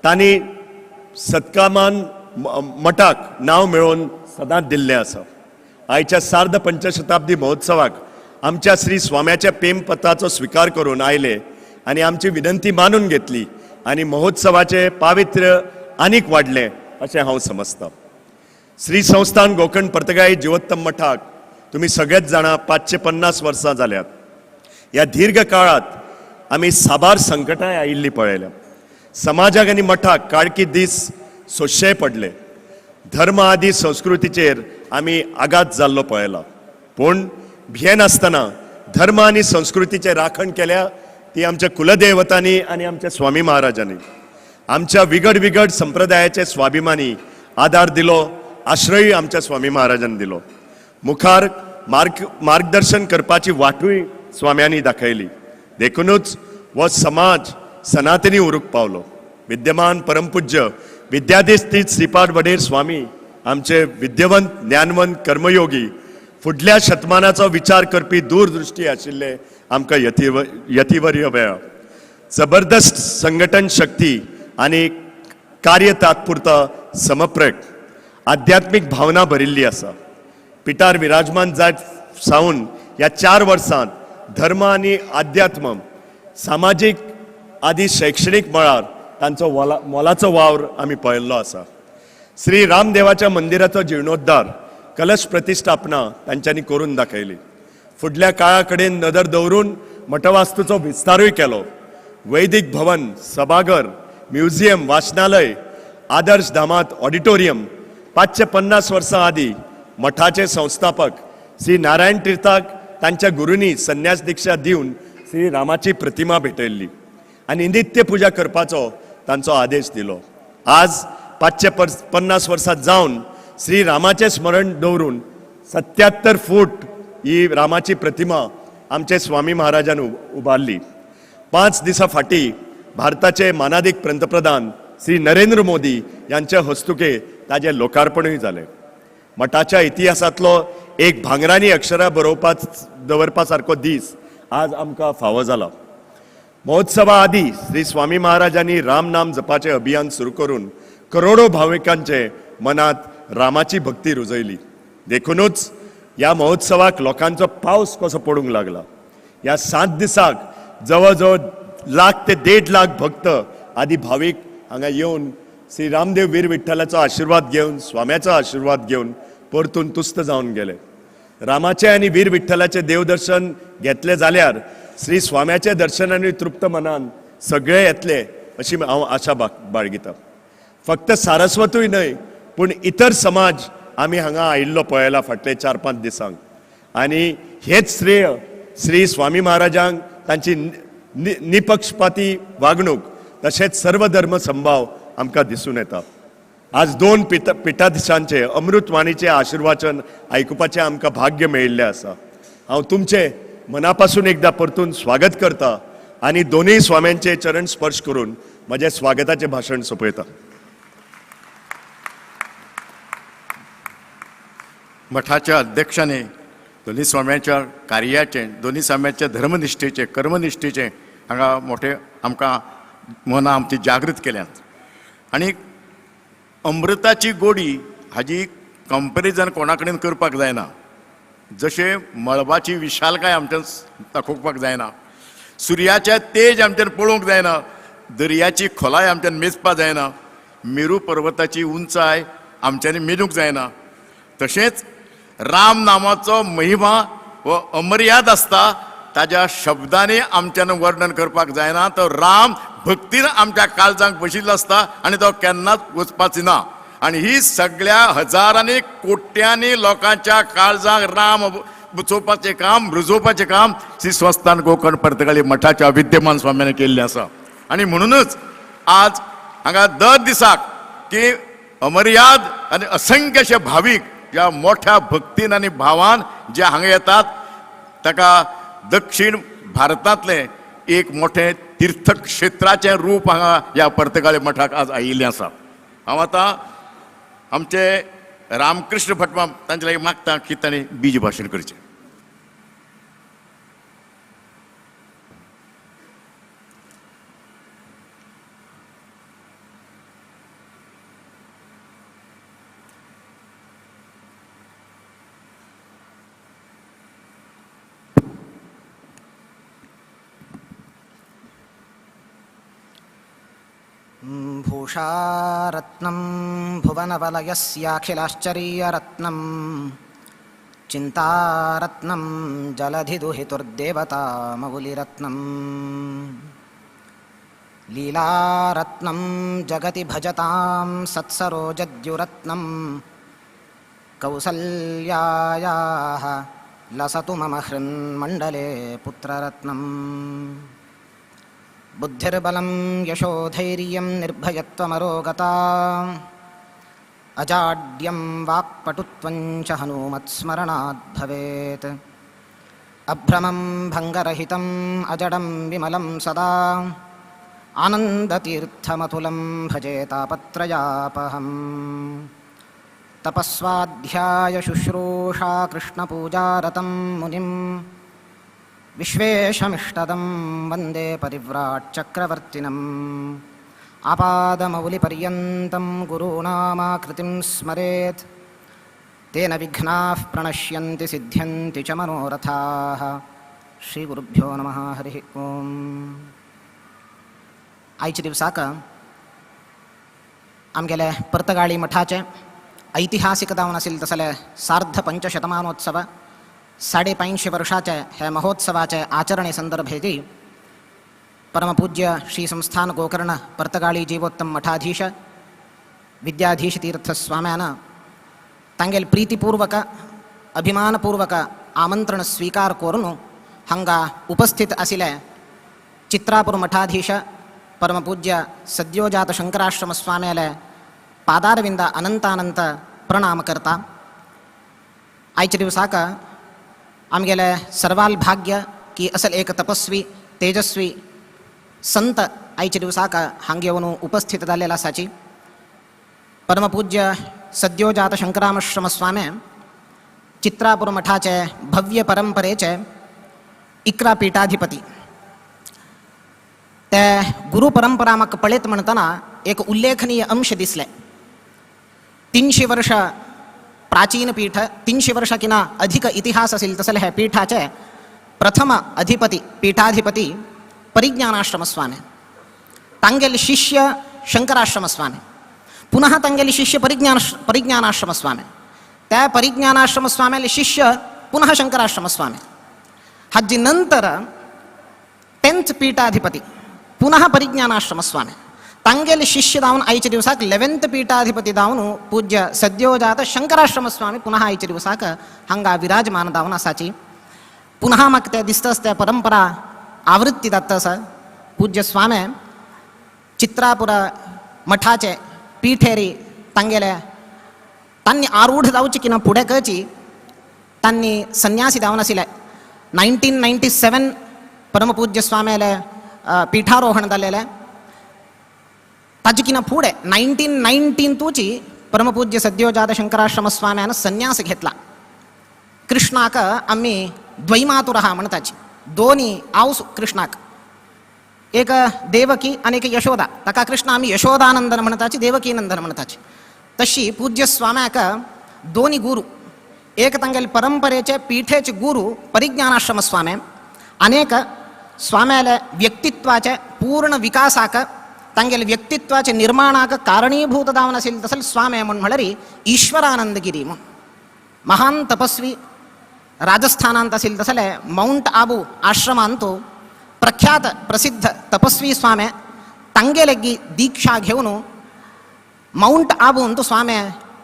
तांणी सत्कामान मठाक नांव मेळोवन सदांच दिल्लें आसा. आयच्या सार्ध पंचशताब्दी महोत्सवाक आमच्या श्री स्वाम्याच्या प्रेमपत्राचो स्विकार करून आयले आनी आमची विनंती मानून घेतली. आनी महोत्सवाचें पावित्र्य आनीक वाडलें अशें हांव समजतां. श्री संस्थान गोकर्ण पर्तगाळी जिवोत्तम मठाक तुमी सगळेच जाणा 550 वर्सां जाल्यात. ह्या दीर्घ काळांत आमी साबार संकटां आयिल्लीं पळयल्या. समाजाक आनी मठाक काळखी दीस सोंसचेय पडले. धर्म आदी संस्कृतीचेर आमी आघात जाल्लो पळयला, पूण भियेनासतना धर्म आनी संस्कृतीचें राखण केल्या ती आमच्या कुलदेवतांनी आनी आमच्या स्वामी महाराजांनी. आमच्या विगड विगड संप्रदायाचे स्वाभिमानी आदार दिलो, आश्रयूय आमच्या स्वामी महाराजांनी दिलो. मुखार मार्गदर्शन करपाची वाटूय स्वाम्यांनी दाखयली. देखूनच हो समाज सनातनी उरूंक पावलो. विद्यमान परमपूज्य विद्याधीश तीर्थ श्रीपाद वडेर स्वामी आमचे विद्यवंत, ज्ञानवंत, कर्मयोगी, फुडल्या शतमानाचो विचार करपी दूरदृष्टी आशिल्ले आमकां यतिवर्य मेळ्ळा. जबरदस्त संघटन शक्ती आनी कार्य तात्पुरता समप्रक आध्यात्मीक भावना भरिल्ली आसा. पिठार विराजमान जायत सावन ह्या 4 वर्सांत धर्म आनी आध्यात्म, सामाजीक आदी शैक्षणीक मळार तांचो मोलाचो वावर आमी पळयल्लो आसा. श्री रामदेवाच्या मंदिराचो जिर्णोद्धार, कलश प्रतिष्ठापना तांच्यांनी करून दाखयली. फुडल्या काळा कडेन नदर दवरून मठवास्तूचो विस्तारूय केलो. वैदिक भवन, सभाघर, म्युझियम, वाचनालय, आदर्श धामांत ऑडिटोरियम. 550 वर्सां आदीं मठाचे संस्थापक श्री नारायण तीर्थाक तांच्या गुरूंनी संन्यास दीक्षा दिवन श्री रामाची प्रतिमा भेटयल्ली आनी नित्य पुजा करपाचो तांचो आदेश दिलो. आज 550 वर्सां जावन श्री रामाचें स्मरण दवरून 77 फूट ही रामाची प्रतिमा आमचे स्वामी महाराजान उबारली. 5 दिसां फाटीं भारताचे मानादीक पंतप्रधान श्री नरेंद्र मोदी यांच्या हस्तुके ताजें लोकार्पणूय जालें. मठाच्या इतिहासांतलो एक भांगरांनी अक्षरां दवरपा सारको दीस आज आमकां फावो जाला. महोत्सवा आदी श्री स्वामी महाराजांनी राम नाम जपाचें अभियान सुरू करून करोडो भाविकांचे मनांत रामाची भक्ती रुजयली. देखूनच ह्या महोत्सवाक लोकांचो पावस कसो पडूंक लागला. ह्या 7 दिसाक जवळ जवळ 1 लाख ते 1.5 लाख भक्त आदी भावीक हांगा येवन श्री रामदेव वीर विठ्ठलाचो आशिर्वाद घेवन, स्वाम्याचो आशिर्वाद घेवन परतून तुस्त जावन गेले. रामाचे आनी वीर विठ्ठलाचे देवदर्शन घेतले जाल्यार श्री स्वाम्याचे दर्शनांनी तृप्त मनान सगळे येतले अशी हांव आशा बाळगितां. फक्त सारस्वतूय न्हय पूण इतर समाज आमी हांगा आयिल्लो पळयला फाटले 4-5 दिसांक आनी हेच श्रेय श्री स्वामी महाराजांक तांची निपक्षपाती वागणूक तशेंच सर्वधर्म संभाव आमकां दिसून येता. आज 2 पिठाधीशांचे अमृतवाणीचे आशीर्वाचन आयकुपाचें आमकां भाग्य मेळिल्लें आसा. हांव तुमचें मनापासून एकदां परतून स्वागत करता आनी दोनूय स्वाम्यांचे चरण स्पर्श करून म्हजें स्वागताचें भाशण सोंपयता. मठाच्या अध्यक्षांनी दोन्ही स्वाम्यांच्या कार्याचें, दोन्ही स्वाम्यांच्या धर्मनिष्ठेचें, कर्मनिष्ठेचें हांगा मोठे आमकां मनां आमची जागृत केल्यांत. आनी अमृताची गोडी हाजी कंपेरिजन कोणा कडेन करपाक जायना. जशें मळबाची विशालकाय आमच्यान दाखोवपाक जायना, सुर्याचें तेज आमच्यान पळोवंक जायना, दर्याची खोलाय आमच्यान मेजपाक जायना, मेरू पर्वताची उंचाय आमच्यांनी मेजूंक जायना, तशेंच राम नामाचो महिमा हो अमर्याद आसता. ताज्या शब्दांनी आमच्यान वर्णन करपाक जायना. तो राम भक्तीन आमच्या काळजांक बशिल्लो आसता आनी तो केन्नाच वचपाचो ना. आनी ही सगळ्या हजारांनी कोट्यांनी लोकांच्या काळजांक राम बसोवपाचें काम, रुजोवपाचें काम श्री संस्थान गोकर्ण पर्तगाळी मठाच्या विद्यमान स्वाम्यांनी केल्लें आसा. आनी म्हणूनच आज हांगा दर दिसाक की अमर्याद आनी असंख्य अशे भावीक ज्या मोठ्या भक्तीन आनी भावान जे हांगा येतात ताका दक्षिण भारतांतलें एक मोठें तीर्थक्षेत्राचें रूप हांगा ह्या पर्तगाळी मठाक आज आयिल्लें आसा. हांव आतां आमचे रामकृष्ण भटमाम तांचे लागीं मागता की तांणी बीज भाशण करचें. भूषारत्नं भुवनवलयस्याखिलाश्चर्यरत्नं चिन्तारत्नं जलधिदुहितुर्देवतामौलिरत्नं लीलारत्नं जगति भजतां सत्सरोजद्युरत्नं कौसल्यायाः लसतु मम हृन्मण्डले पुत्ररत्नम्। बुद्धिर्बलं यशोधैर्यं निर्भयत्वमरोगता अजाड्यं वाक्पटुत्वं च हनुमत्स्मरणात् भवेत्। अभ्रमं भङ्गरहितम् अजडं विमलं सदा आनन्दतीर्थमतुलं भजे तापत्रयापहम्। तपस्वाध्याय शुश्रूषा कृष्णपूजारतं मुनिं विश्वेशमिष्टदं वन्दे परिव्राट्चक्रवर्तिनम्। आपादमौलिपर्यन्तं गुरूणामाकृतिं स्मरेत् तेन विघ्नाः प्रणश्यन्ति सिद्ध्यन्ति च मनोरथाः। श्रीगुरुभ्यो नमः। हरिः ओम्। आयच्या दिवसाक आमगेले पर्तगाळी मठाचे ऐतिहासिक जावन आशिल्लें तसले सार्ध पंचशतमानोत्सव 550 वर्षाचे हे महोत्सवाचे आचरणे संदर्भेती परमपूज्य श्री संस्थान गोकर्ण पर्तगाळी जीवोत्तम मठाधीश विद्याधीश तीर्थस्वाम्यान तांगेल प्रीतिपूर्वक अभिमानपूर्वक आमंत्रण स्वीकार करून हांगा उपस्थित आशिल्ले चित्रापूर मठाधीश परमपूज्य सद्योजात शंकराश्रम स्वाम्याले पादारविंद अनंतानंत प्रणाम करता। आयच्या दिवसाक आमगेले सर्वाल भाग्य की असल एक तपस्वी तेजस्वी संत आयच्या दिवसाक हांगा येवन उपस्थित जाल्लेलो आसाची। परमपूज्य सद्योजात शंकराश्रम स्वामी चित्रापूर मठाचे भव्य परंपरेचे 11 पीठाधिपती ते गुरु परंपरा म्हाका पळयत म्हणटना एक उल्लेखनीय अंश दिसले। 300 वर्ष प्राचीन पीठ 300 वर्षा किना अधिक इतिहास असेल तसले हे पीठाचे प्रथम अधिपती पीठाधिपती परिज्ञानाश्रम स्वामी, तांगेले शिष्य शंकराश्रम स्वामी, पुनः तांगेले शिष्य परिज्ञानाश्रम स्वामी, त्या परिज्ञानाश्रम स्वाम्याले शिष्य पुनः शंकराश्रम स्वामी, हाजी नंतर 10th पीठाधिपती पुनः परिज्ञानाश्रम स्वामी, तांगेले शिष्य जावन आयच्या दिवसाक 11th पीठाधिपती जावन पूज्य सद्योजात शंकराश्रम स्वामी पुनः आयच्या दिवसाक हांगा विराजमान जावन आसाची। पुनः म्हाका ते दिसता त्या परंपरा आवृत्ती जाता आसा। पूज्य स्वामी चित्रापुर मठाचे पीठेरी तांगेले तांणी आरूढ जावची की ना फुडें कळची तांणी संन्यासी जावन आशिल्ले। 1997 परमपूज्य स्वाम्याले पीठारोहण जालेलें। ताजे किना फुडें 1919 परमपूज्य सद्योजात शंकराश्रम स्वाम्यान संन्यास घेतला। कृष्णाक आमी द्वैमातुरः म्हणटाची, दोनी आवस कृष्णाक, एक देवकी आनी एक यशोदा, ताका कृष्ण आमी यशोदानंदन म्हणटाची, देवकी नंदन म्हणटाची। तशी पूज्य स्वाम्याक दोनी गुरु, एक तांगेले परंपरेचे पीठेचे गुरु परिज्ञानाश्रम स्वामी, अनेक स्वाम्याले व्यक्तित्वाचे पूर्ण विकासाक तांगेले व्यक्तित्वाचे निर्माणाक कारणीभूत जावन आशिल्लें तसले स्वामी म्हूण म्हळ्यार ईश्वरानंदगिरी म्हूण महान तपस्वी राजस्थानांत आशिल्लें तसले माउंट आबू आश्रमांत प्रख्यात प्रसिद्ध तपस्वी स्वामी तांगेले दीक्षा घेवन माउंट आबूंत स्वामी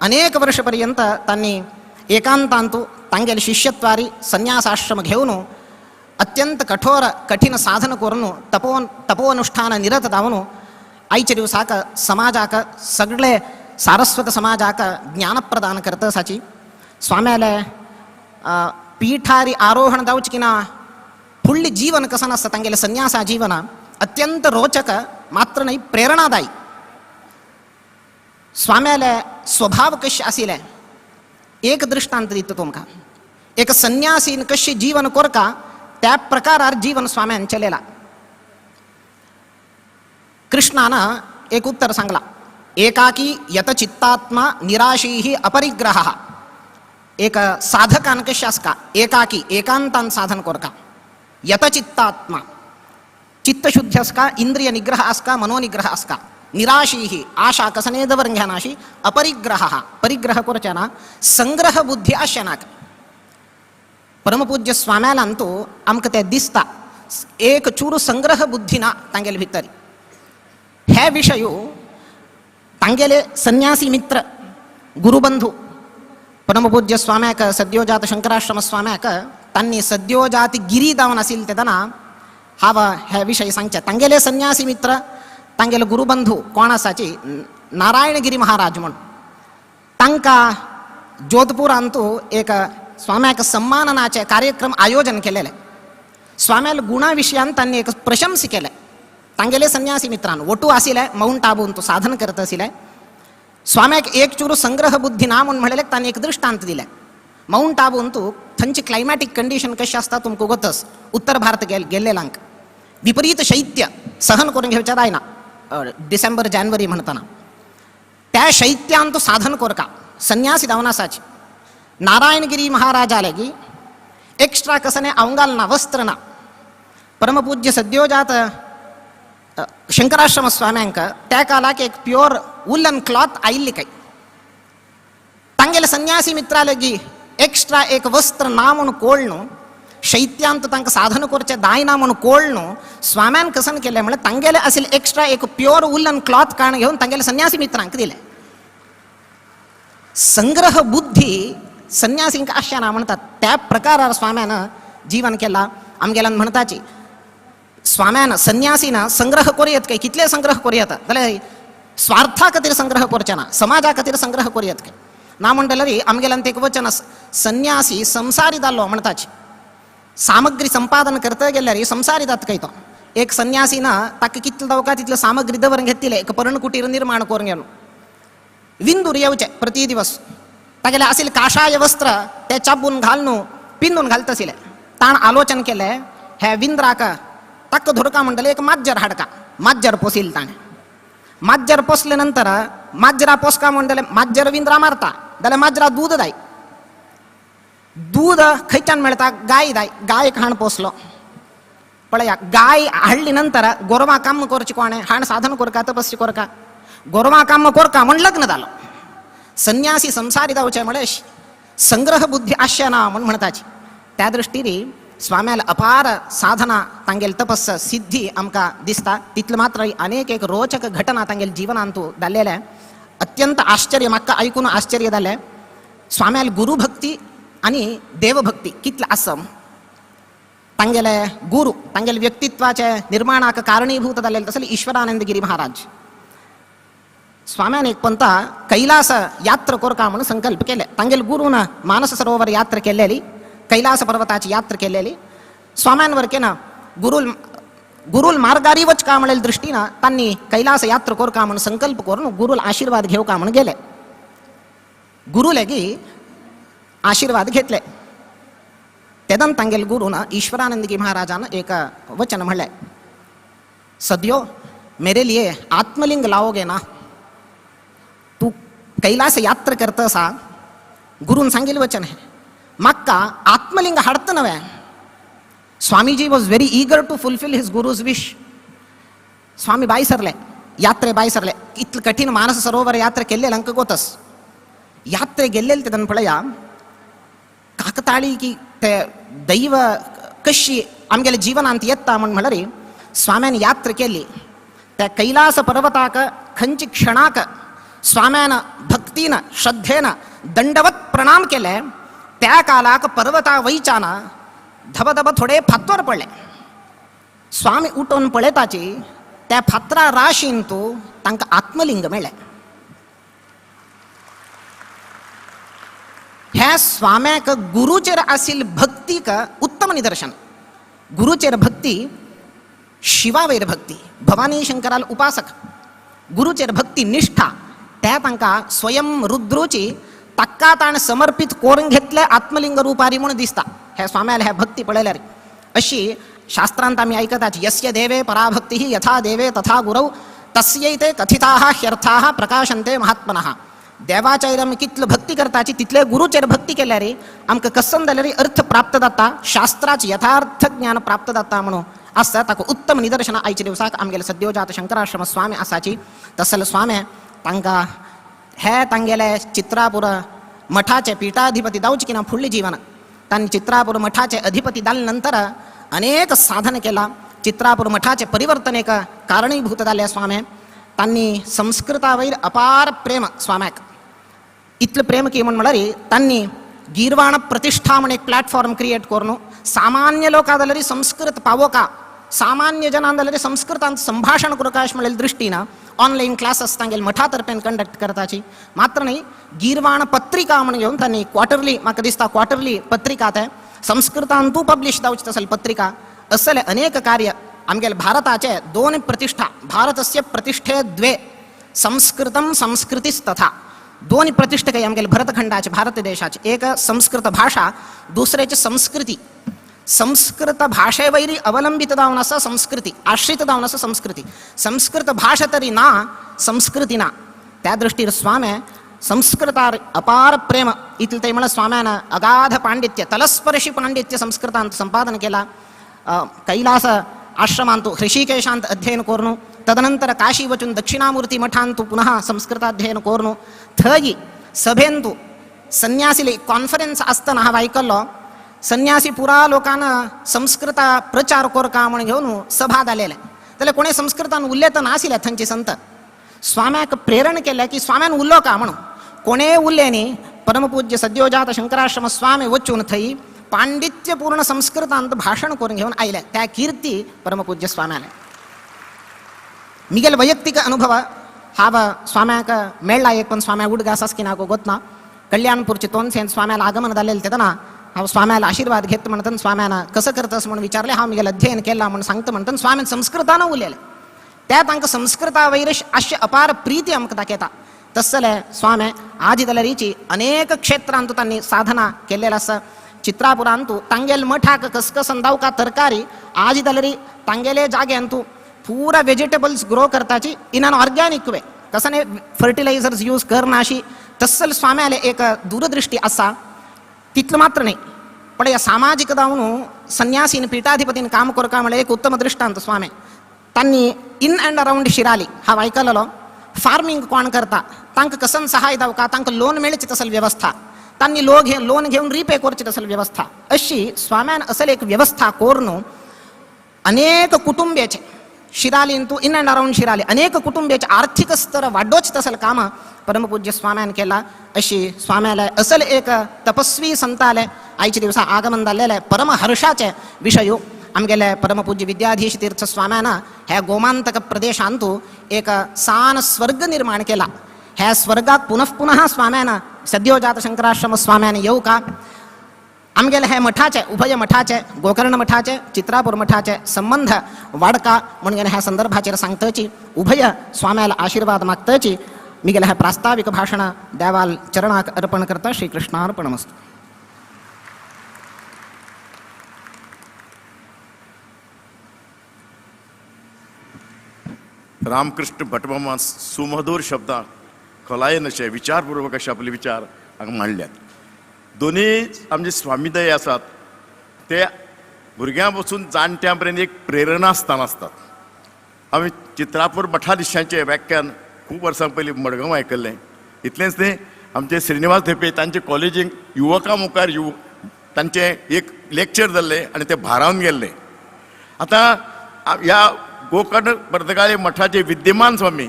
अनेक वर्ष पर्यंत तांणी एकांतांतु तांगेले शिष्यत्वारी संन्यासाश्रम घेवन अत्यंत कठोर कठीण साधन करून तपोअनुष्ठान निरत जावन आयच्या दिवसाक समाजाक सगळे सारस्वत समाजाक ज्ञान प्रदान करत आसाची। स्वाम्याले पीठारी आरोहण जावचें की ना फुडलें जीवन कसं आसता तांगेलें संन्यासा जीवन अत्यंत रोचक मात्र न्हय प्रेरणादायी। स्वाम्याले स्वभाव कशें आशिल्लें एक दृष्टांत दिता तुमकां। एक संन्यासीन कशें जीवन कोरका त्या प्रकारार जीवन स्वाम्यान चलेला। कृष्णान एक उत्तर सांगला, एकाकी यतचित्तात्मा निराशीः अपरिग्रहः। एक साधकान कशें आसका एकाकी एकांतान साधन कोरका, यतचित्तात्मा चित्तशुद्धी आसका, इंद्रिय निग्रह आसका, मनोनिग्रह आसका, निराशीः आशा कसने दवर घेनाशी अपरिग्रह परिग्रह करचे ना संग्रह बुद्धी आसचे नाका. परमपूज्य स्वाम्यालान तो आमकां तें दिसता एक चूर संग्रह बुद्धी ना तांगेले भितर. हे विशय तांगेले संन्यासी मित्र गुरुबंधू परमपूज्य स्वाम्याक सद्योजात शंकराश्रम स्वाम्याक तांणी सद्योजाती गिरी जावन आशिल्ले तेन्ना हांव हे विशय सांगचे. तांगेले संन्यासी मित्र तांगेले गुरुबंधू कोण आसाची नारायणगिरी महाराज म्हूण तांकां जोधपुरांतू एक स्वाम्याक सम्माननाचे कार्यक्रम आयोजन केलेले. स्वाम्याल गुणा विशयान तांणी एक प्रशंसा केले. तांगेले संन्यासी मित्रान वटू आशिल्ले माउंट आबून तो साधन करत आशिल्ले. स्वाम्याक एक चूर संग्रह बुद्धी ना म्हूण म्हणलें तांणी एक दृष्टांत दिलें. माउंट आबून तूं थंयची क्लायमॅटीक कंडिशन कशी आसता तुमकां गोतस उत्तर भारत गेल्लेल्यांक विपरीत शैत्य सहन करून घेवचें जायना डिसेंबर जानेवारी म्हणतना त्या शैत्यान तो साधन करका संन्यासी जावन आसाची. नारायणगिरी महाराजा लागी एक्स्ट्रा कसने अवंगाल ना वस्त्र ना. परमपूज्य सद्योजात शंकराश्रम स्वाम्यांक त्या कालाक एक प्योर वुलन क्लॉथ आयिल्ली काय तांगेले संन्यासी मित्रा लागी एक्स्ट्रा एक वस्त्र ना म्हूण कोळ न्हू शैत्यांत तांकां साधन करचें जायना म्हूण कोळ न्हू स्वाम्यान कसन केलें म्हळ्यार तांगेले आशिल्लें एक्स्ट्रा एक प्योर वुलन क्लॉथ काण घेवन तांगेले संन्यासी मित्रांक दिलें. संग्रह बुद्धी संन्यासींक आसचें ना म्हणटात त्या प्रकारार स्वाम्यान जीवन केलां. आमगेल्यान म्हणटाची स्वाम्यान संन्यासीन संग्रह करूं येत काय कितले संग्रह करूं येता जाल्यार स्वार्था खातीर संग्रह करचे ना समाजा खातीर संग्रह करूं येत काय ना म्हणटल्यार आमगेल्यान एक वचन संन्यासी संसारी जाल्लो म्हणटाची सामग्री संपादन करता गेल्यार संसारी जाता काय तो एक संन्यासी ना ताका कितलो दवका तितलो सामग्री दवरून घेतले एक पर्णकुटीर निर्माण करून घेवन विंदूर येवचे प्रति दिवस तागेले आशिल्ले काशाय वस्त्र ते चाबून घालून पिंदून घालता आशिल्ले. ताण आलोचन केलें हे विंद्राक ताका धरका म्हणटले एक माज्जर हाडका माज्जर पोसिल्लें ताणें. माज्जर पोसले नंतर माजरा पोसका म्हणटले माज्जर विंद्रा मारता जाल्यार माजरा दूद जाय दूद खंयच्यान मेळटा गाय जाय गाय हाण पोसलो पळया गाय हाडली नंतर गोरवां काम करचें कोणें हाण साधन करका तपस्या करका गोरवां काम करका म्हण लग्न जालो. संन्यासी संसारी जावचें म्हळ्यार संग्रह बुद्धी आसचें ना म्हूण म्हणटाची. त्या दृश्टीन स्वाम्याल अपार साधना तांगेल तपस्या सिद्धी आमकां दिसता. तितलें मात्र अनेक एक रोचक घटना तांगेल जिवनांतू जाल्लेलें अत्यंत आश्चर्य म्हाका आयकून आश्चर्य जालें. स्वाम्याल गुरुभक्ती आनी देवभक्ती कितलें आसम तांगेले गुरु तांगेले व्यक्तित्वाचे निर्माणाक कारणीभूत जाल्लेले तसले ईश्वरानंदगिरी महाराज. स्वाम्यान एक पंता कैलास यात्रा करका म्हणून संकल्प केले. तांगेले गुरून मानस सरोवर यात्रा केलेली कैलास पर्वताची यात्रा केलेली. स्वाम्यांवर केना गुरुल गुरुल मार्गारी वचका म्हणेल दृष्टीनं तांणी कैलास यात्रा करका म्हणून संकल्प करून गुरुल आशीर्वाद घेवका म्हणून गेले. गुरु लेगी आशीर्वाद घेतले. तेदन तांगेल गुरून ईश्वरानंदगी महाराजान एक वचन म्हणलें सद्यो मेरे लिए आत्मलिंग लाओगे ना तू कैलास यात्रा करतसा गुरून सांगितलं वचन है म्हाका आत्मलिंग हाडत नव्हे. Swamiji was very eager to fulfil his guru's wish. Swami बाय सरले यात्रे बाय सरले इतलं कठीण मानस सरोवर यात्रा केल्लेलं अंक गोतस यात्रे गेल्लेले तेदन पळया काकताळी की ते दैव कशी आमगेले जिवनांत येता म्हण म्हणल्यार स्वाम्यान यात्रा केली त्या कैलास पर्वताक खंयचे क्षणाक स्वाम्यान भक्तीन श्रद्धेन दंडवत प्रणाम केले त्या कालाक पर्वता वयच्यान धबधब थोडे फातर पडले. स्वामी उठून पळयताची त्या फातरा राशीन तूं तांकां आत्मलिंग मेळ्ळें. ह्या स्वाम्याक गुरुचेर आशिल्ले भक्तीक उत्तम निदर्शन. गुरुचेर भक्ती शिवावयर भक्ती भवानी शंकराल उपासक गुरुचेर भक्ती निष्ठा त्या तांकां स्वयं रुद्रूची ताका ताणें समर्पीत करून घेतले आत्मलिंग रुपारी म्हणून दिसता. ह्या स्वाम्याला ह्या भक्ती पळयल्यार अशी शास्त्रांत आमी आयकतात यस्य देवे पराभक्ती यथा देवे तथा गुरौ तस्यैते कथिताः ह्यर्थाः प्रकाशन्ते महात्मनः. देवाचेर आमी कितलो भक्ती करताची तितले गुरुचेर भक्ती केल्यार आमकां कसन जाल्यार अर्थ प्राप्त जाता शास्त्राचे यथार्थ ज्ञान प्राप्त जाता म्हणून आसा ताका उत्तम निदर्शनां आयच्या दिवसाक आमगेले सद्योजात शंकराश्रम स्वामी आसाची. तसल स्वामी तांकां हे तांगेले चित्रापूर मठाचे पीठाधिपती जावचे की ना फुडलें जीवन तांणी चित्रापूर मठाचे अधिपती जाले नंतर अनेक साधन केला. चित्रापूर मठाचे परिवर्तन एक कारणीभूत जाले स्वामी. तांणी संस्कृतावयर अपार प्रेम स्वाम्याक, इतलें प्रेम की म्हण म्हणल्यार तांणी गीर्वाण प्रतिष्ठा म्हण एक प्लॅटफॉर्म क्रिएट करून सामान्य लोकां जाल्यार संस्कृत पावोका, सामान्य जनां जाल्यार संस्कृतांत संभाशण करूंक अशें म्हणलेले दृश्टीन ऑनलायन क्लासीस तांगेले मठा तर्फेन कंडक्ट करताची. मात्र न्ही, गीर्वाण पत्रिका म्हण घेवन तांणी क्वॉर्टरली, म्हाका दिसता क्वॉर्टरली पत्रिका ते संस्कृतांतू पब्लिश जावची तसली पत्रिका. असले अनेक कार्य आमगेले भारताचे दोन प्रतिष्ठा, भारतस्य प्रतिष्ठे द्वे संस्कृतं संस्कृतिस्तथा, दोन प्रतिष्ठा काही आमगेले भरतखंडाचे भारत देशाचे, एक संस्कृत भाषा, दुसऱ्याची संस्कृती. संस्कृत भाषेवैरी अवलंबित जावन आसा संस्कृती, आश्रित जावन आसा संस्कृती. संस्कृत भाषा तरी ना, संस्कृती ना. त्या दृष्टीर स्वामे संस्कृतार अपार प्रेम इतलें ते म्हळ्यार स्वाम्यान अगाध पांडित्य, तलस्पर्शी पांडित्य संस्कृतांत संपादन केला. कैलास आश्रमांतु हृषिकेशांत अध्ययन करून, तदनंतर काशी वचून दक्षिणामूर्ती मठांतु पुनः संस्कृताध्ययन करून, थंय सभेंतु संन्यासीले कॉन्फरन्स आसतना हांव आयकल्लो, संन्यासी पुरा लोकान संस्कृता प्रचार करका म्हण घेवन सभा जालेले, जाल्यार कोणें संस्कृतान उलयतना नाशिल्ले थंयचे संत. स्वाम्याक प्रेरण केलें की स्वाम्यान उलो का म्हणून, कोणें उरलें न्ही. परमपूज्य सद्योजात शंकराश्रम स्वामी वचून थंय पांडित्यपूर्ण संस्कृतांत भाशण करून घेवन आयले. त्या कीर्ती परमपूज्य स्वाम्याले. मिगेल वैयक्तिक अनुभव हांव स्वाम्याक मेळ्ळा एक, पण स्वाम्या उडगास आसा की ना गोत ना. कल्याणपूरचे तोनसेन स्वाम्याला आगमन जालेलें तेन्ना हांव स्वाम्याला आशीर्वाद घेत म्हणटन स्वाम्यान कसं करतस म्हणून विचारलें. हांव मिगेल अध्ययन केलां म्हूण सांगता म्हणटन स्वाम्यान संस्कृतान उलयलें. त्या तांकां संस्कृता वयर अशें अपार प्रिती आमकां दाखयता. तसले स्वामे आजी जाल्यार अनेक क्षेत्रांत तांणी साधना केल्लें आसा. चित्रापुरांतू तांगेल मठाक कसकसन दावका तरकारी आजी जाल्यार तांगेले जाग्यांतू पुरा वेजिटेबल्स ग्रो करताची इन अन ऑर्गॅनिक वे, कसने फर्टिलायझर्स यूज करनाशी. तसल स्वाम्याले एक दूरदृष्टी आसा. तितलं मात्र न्ही, पण ह्या सामाजिक जावन संन्यासीन पीठाधिपतीन काम करका म्हळ्यार एक उत्तम दृष्टांत स्वामी. तांणी इन अँड अरावंड शिराली हांव आयकलेलो, फार्मींग कोण करता तांकां कसन सहाय जावका, तांकां लोन मेळची तसल व्यवस्था, तांणी लोन घेवन रिपे करची तसल व्यवस्था. अशी स्वाम्यान असल एक व्यवस्था करून अनेक कुटुंब्याचे शिरालींतू इन अँड अरावंड शिराली अनेक कुटुंब्याचे आर्थिक स्तर वाडोवचें तसल काम परमपूज्य स्वाम्यान केला. अशी स्वाम्याले असल एक तपस्वी संताले आयच्या दिवसा आगमन जाल्लेले परम हर्षाचे विशय. आमगेले परमपूज्य विद्याधीश तीर्थ स्वाम्यान ह्या गोमांतक प्रदेशांतू एक सान स्वर्ग निर्माण केला. ह्या स्वर्गाक पुनः पुनः स्वाम्यान सद्योजात शंकराश्रम स्वाम्यान येवका. आमगेले हे मठाचे उभय मठाचे गोकर्ण मठाचे चित्रापूर मठाचे संबंध वाडका म्हणून ह्या संदर्भाचेर सांगतची उभय स्वाम्याला आशीर्वाद मागतची मिगेले हे प्रास्ताविक भाशण देवाल चरणाक अर्पण करता. श्रीकृष्णार्पणमस्तु. रामकृष्ण भटमामा सुमधूर शब्दां खोलायेन अशे विचारपूर्वक अशे आपले विचार हांगा मांडल्यात. दोनूय आमचे स्वामीदय आसात ते भुरग्यां पसून जाणट्यां पर्यंत एक प्रेरणा स्थान आसतात. आमी चित्रापूर मठाधीशांचें व्याख्यान खूब वर्सां पयलीं मडगांव आयकल्लें. इतलेंच न्ही, आमचे श्रीनिवास धेंपे तांचे कॉलेजीक युवकां मुखार तांचें एक लेक्चर जाल्लें आनी ते भारावन गेल्ले. आतां ह्या गोकर्ण पर्तगाळी मठाचे विद्यमान स्वामी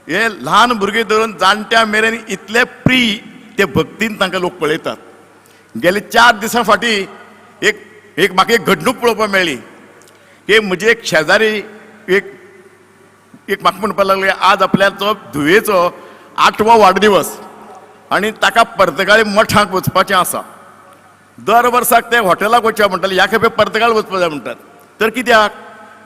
हे ल्हान भुरगे धरून जाणट्यां मेरेन इतले प्री ते भक्तीन तांकां लोक पळयतात. गेले 4 दिसां फाटीं एक एक म्हाका एक घडणूक पळोवपाक मेळ्ळी की म्हजे एक शेजारी एक एक म्हाका म्हणपाक लागले आज आपल्याचो धुवेचो 8वो वाडदिवस आनी ताका पर्तगाळी मठाक वचपाचें आसा. दर वर्साक ते हॉटेलाक वचचें म्हणटाले, ह्या खेपे पर्तगाळ वचपाक जाय म्हणटात. तर कित्याक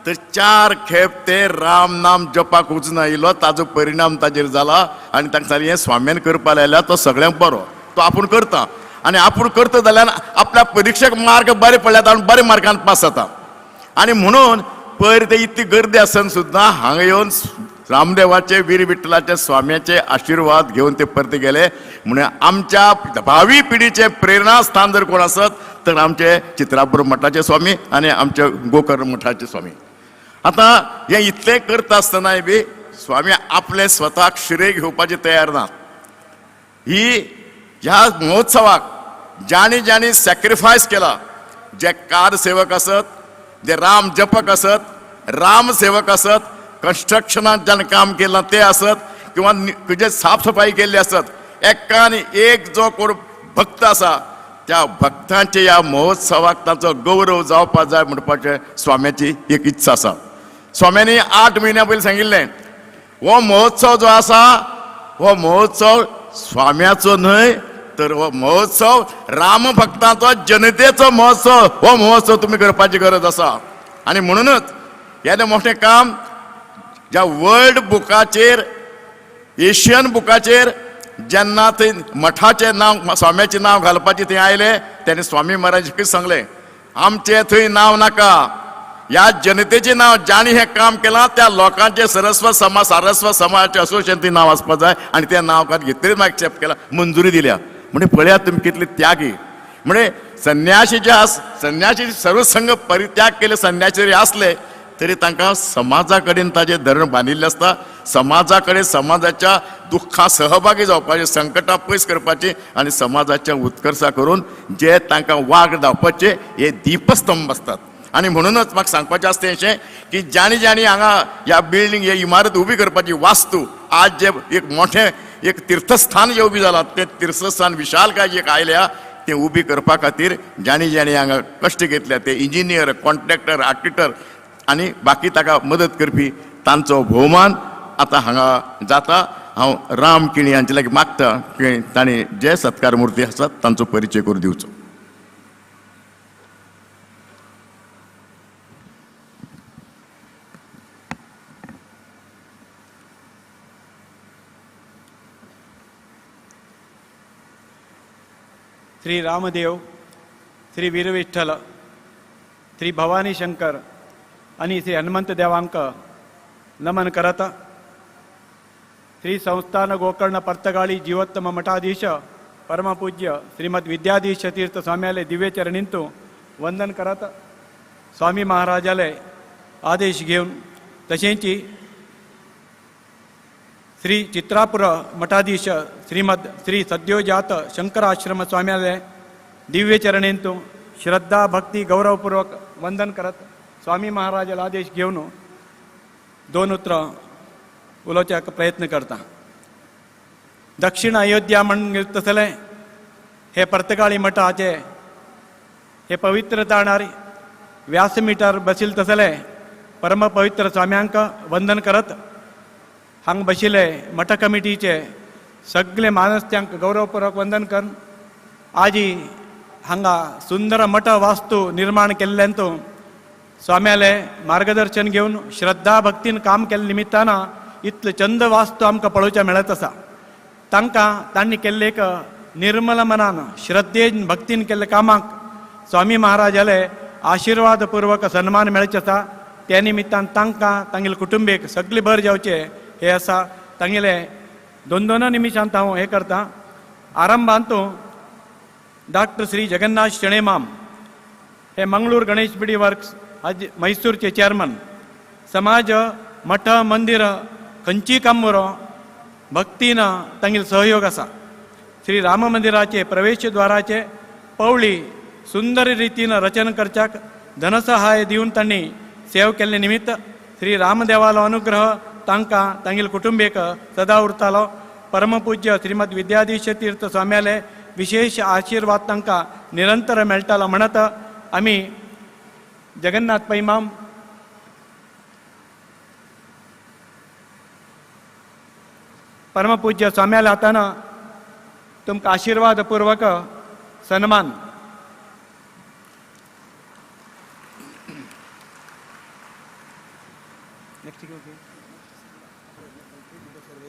तर 4 खेप ते राम नाम जपाक वचून आयिल्लो, ताजो परिणाम ताजेर जाला आनी तांकां सांगलें हें स्वाम्यान करपाक लायल्यार तो सगळ्यांक बरो, तो आपूण करता आनी आपूण करता जाल्यार आपल्या परिक्षेक मार्क बरे पडल्यात आनी बरे मार्कान पास जाता. आनी म्हणून पयर ते इतली गर्दी आसन सुद्दां हांगा येवन रामदेवाचे वीर विठ्ठलाचे स्वाम्याचे आशिर्वाद घेवन ते परते गेले. म्हणून आमच्या भावी पिढीचे प्रेरणास्थान जर कोण आसत तर आमचे चित्रापूर मठाचे स्वामी आनी आमचे गोकर्ण मठाचे स्वामी. आतां हें इतलें करता आसतनाय बी स्वामी आपले स्वताक श्रेय घेवपाचे तयार ना. ही ह्या महोत्सवाक जाणी जाणी सॅक्रिफायस केला, जे कार सेवक आसत, जे राम जपक आसत, राम सेवक आसत, कन्स्ट्रक्शनात ज्यान काम केलां ते आसत किंवा जे साफ सफाई केल्ली आसत, एकान एक जो कोण भक्त आसा त्या भक्तांचे ह्या महोत्सवाक तांचो गौरव जावपा जाय म्हणपाचें स्वाम्याची एक इत्सा आसा. स्वाम्यांनी 8 म्हयन्या पयलीं सांगिल्लें, हो महोत्सव जो आसा हो महोत्सव स्वाम्याचो न्हय तर हो महोत्सव रामभक्तांचो, जनतेचो महोत्सव, हो महोत्सव तुमी करपाची गरज आसा. आनी म्हणूनच येदें मोठें काम ज्या वर्ल्ड बुकाचेर, एशियन बुकाचेर जेन्ना थंय मठाचें नांव, स्वाम्याचें नांव घालपाचें थंय आयलें तेन्ना स्वामी महाराज कितें सांगलें, आमचें थंय नांव नाका, ह्या जनतेचें नांव, जांणी हें काम केलां त्या लोकांचें सरस्वत समाज, सारस्वत समाजाचें असोसिएशन थंय नांव आसपाक जाय आनी तें नांव घेतलें, एक्सेप्ट केलां, मंजुरी दिल्या. म्हणजे पळयात तुमी कितले त्यागी. म्हणजे संन्याशी जे आस, संन्याशी सर्वसंग परित्याग केले संन्याशी जरी आसले तरी तांकां समाजा कडेन ताजें धरण बांदिल्लें आसता, समाजा कडेन समाजाच्या दुख्खां सहभागी जावपाचें, संकटां पयस करपाचें आनी समाजाच्या उत्कर्शा करून जे तांकां वाग धांवपाचे हे दीपस्तंभ आसतात. आनी म्हणूनच म्हाका सांगपाचें आसता अशें की जाणी जाणी हांगा ह्या बिल्डींग, हे इमारत उबी करपाची वास्तू आज जे एक मोठें एक तीर्थस्थान जें उबी जालां तें तीर्थस्थान विशालकाय एक आयल्या तें उबी करपा खातीर जाणी जाणी हांगा कश्ट घेतल्या ते इंजिनियर, कॉन्ट्रॅक्टर, आर्किटर आनी बाकी ताका मदत करपी तांचो भोवमान आतां हांगा जाता. हांव राम किणी हांचे लागीं मागता की तांणी जे सत्कार मुर्ती आसात तांचो परिचय करून दिवचो. श्री रामदेव, श्री वीरविठ्ठल, श्री भवानी शंकर आनी श्री हनुमंत देवांक नमन करत श्री संस्थान गोकर्ण पर्तगाळी जीवोत्तम मठाधीश परमपूज्य श्रीमद विद्याधीश तीर्थ स्वाम्याले दिव्य चरणींतु वंदन करत स्वामी महाराजाले आदेश घेवन तशेंच श्री चित्रापुर मठाधीश श्रीमद श्री सद्योजात शंकर आश्रम स्वाम्याले दिव्य चरणींतु श्रद्धा भक्ती गौरवपूर्वक वंदन करत स्वामी महाराजाला आदेश घेवन दोन उतरां उलोवच्याक प्रयत्न करता. दक्षिण अयोध्या म्हण तसलें हे पर्तगाळी मठाचे हे पवित्र ताणार व्यासमिटार बसील तसले परमपवित्र स्वाम्यांक वंदन करत हांगा बशिल्ले मठ कमिटीचे सगळे मानस्त्यांक गौरवपूर्वक वंदन कर आजी हांगा सुंदर मठ वास्तू निर्माण केल्ल्यान तो स्वाम्याले मार्गदर्शन घेवन श्रद्धा भक्तीन काम केल्ले निमित्तान इतले चंद वास्तू आमकां पळोवच्या मेळत आसा. तांकां तांणी केल्ले एक निर्मल मनान श्रद्धेन भक्तीन केल्ले कामाक स्वामी महाराजाले आशिर्वाद पूर्वक सन्मान मेळचे आसा. त्या निमित्तान तांकां तांगेले कुटुंबेक सगळे बरें जावचें हें आसा. तांगेले दोन दोन निमिशांत हांव हें करता. आरंभांत डॉक्टर श्री जगन्नाथ शेणेमाम हे मंगळूर गणेश बिडी वर्क्स आज मैसूरचे चेअरमन, समाज मठ मंदिर खंयचीय काम बरो भक्तीन तांगेलो सहयोग आसा. श्री राम मंदिराचे प्रवेशद्वाराचे पवळी सुंदर रितीन रचन करच्याक धनसहाय दिवन तांणी सेव केल्ले निमित्त श्री रामदेवालो अनुग्रह तांकां तांगेले कुटुंबेक सदा उरतालो. परमपूज्य श्रीमद विद्याधीश तीर्थ स्वाम्याले विशेष आशिर्वाद तांकां निरंतर मेळटालो म्हणत आमी जगन्नाथ पैमाम परमपूज्य स्वाम्याल्या हातान तुमकां आशिर्वाद पूर्वक सन्मान.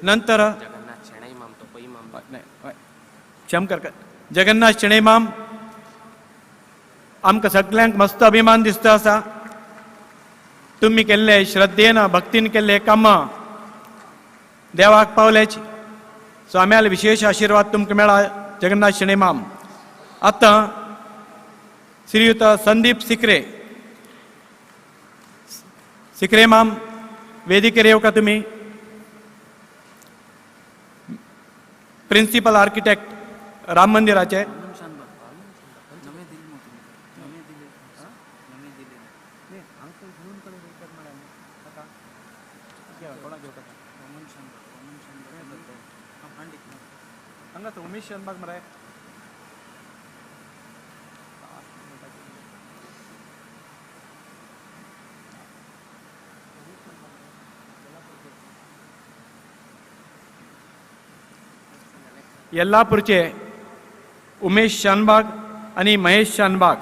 नंतर क्षम कर जगन्नाथ शेणैमाम आमकां सगल्यांक मस्त अभिमान दिसता आसा. तुमी केल्ले श्रद्धेन भक्तीन केल्ले कामां देवाक पावलेच. स्वाम्याल विशेष आशीर्वाद तुमकां मेळा जगन्नाथ शणै माम. आतां श्रीयुत संदीप सिकरे, सिकरे माम वेदिकेर येवका तुमी. प्रिन्सिपल आर्किटेक्ट राम मंदिराचे. हांगाच उमेश शानबाग मरे. येल्लापूरचे उमेश शानबाग आणि महेश शानबाग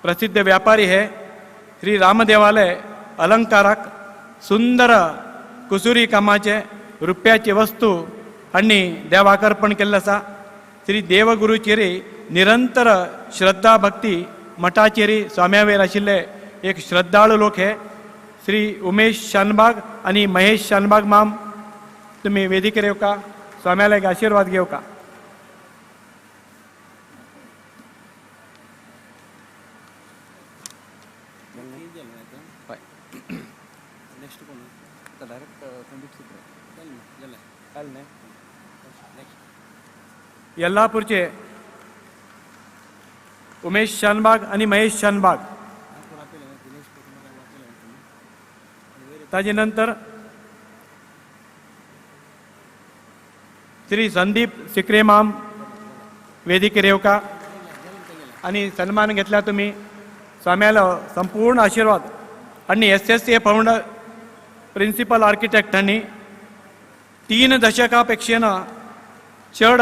प्रसिद्ध व्यापारी हे श्री रामदेवालय अलंकाराक सुंदर कुसुरी कामाचे रुप्याचे वस्तू हांणी देवाक अर्पण केल्लें आसा. श्री देवगुरूचेर निरंतर श्रद्धा भक्ती मठाचेर स्वाम्यावेर आशिल्ले एक श्रद्धाळू लोक हे श्री उमेश शानबाग आनी महेश शानबाग माम तुमी वेदिकेर येवका, स्वाम्याले आशीर्वाद घेवका. येल्लापूरचे उमेश शानबाग आनी महेश शानबाग, ताजे नंतर श्री संदीप सिकरे माम वेदिकेर येवका आनी सन्मान घेतला तुमी. स्वाम्यालो संपूर्ण आशीर्वाद आनी S S A founder principal architect हांणी 3 दशकापेक्षेन चड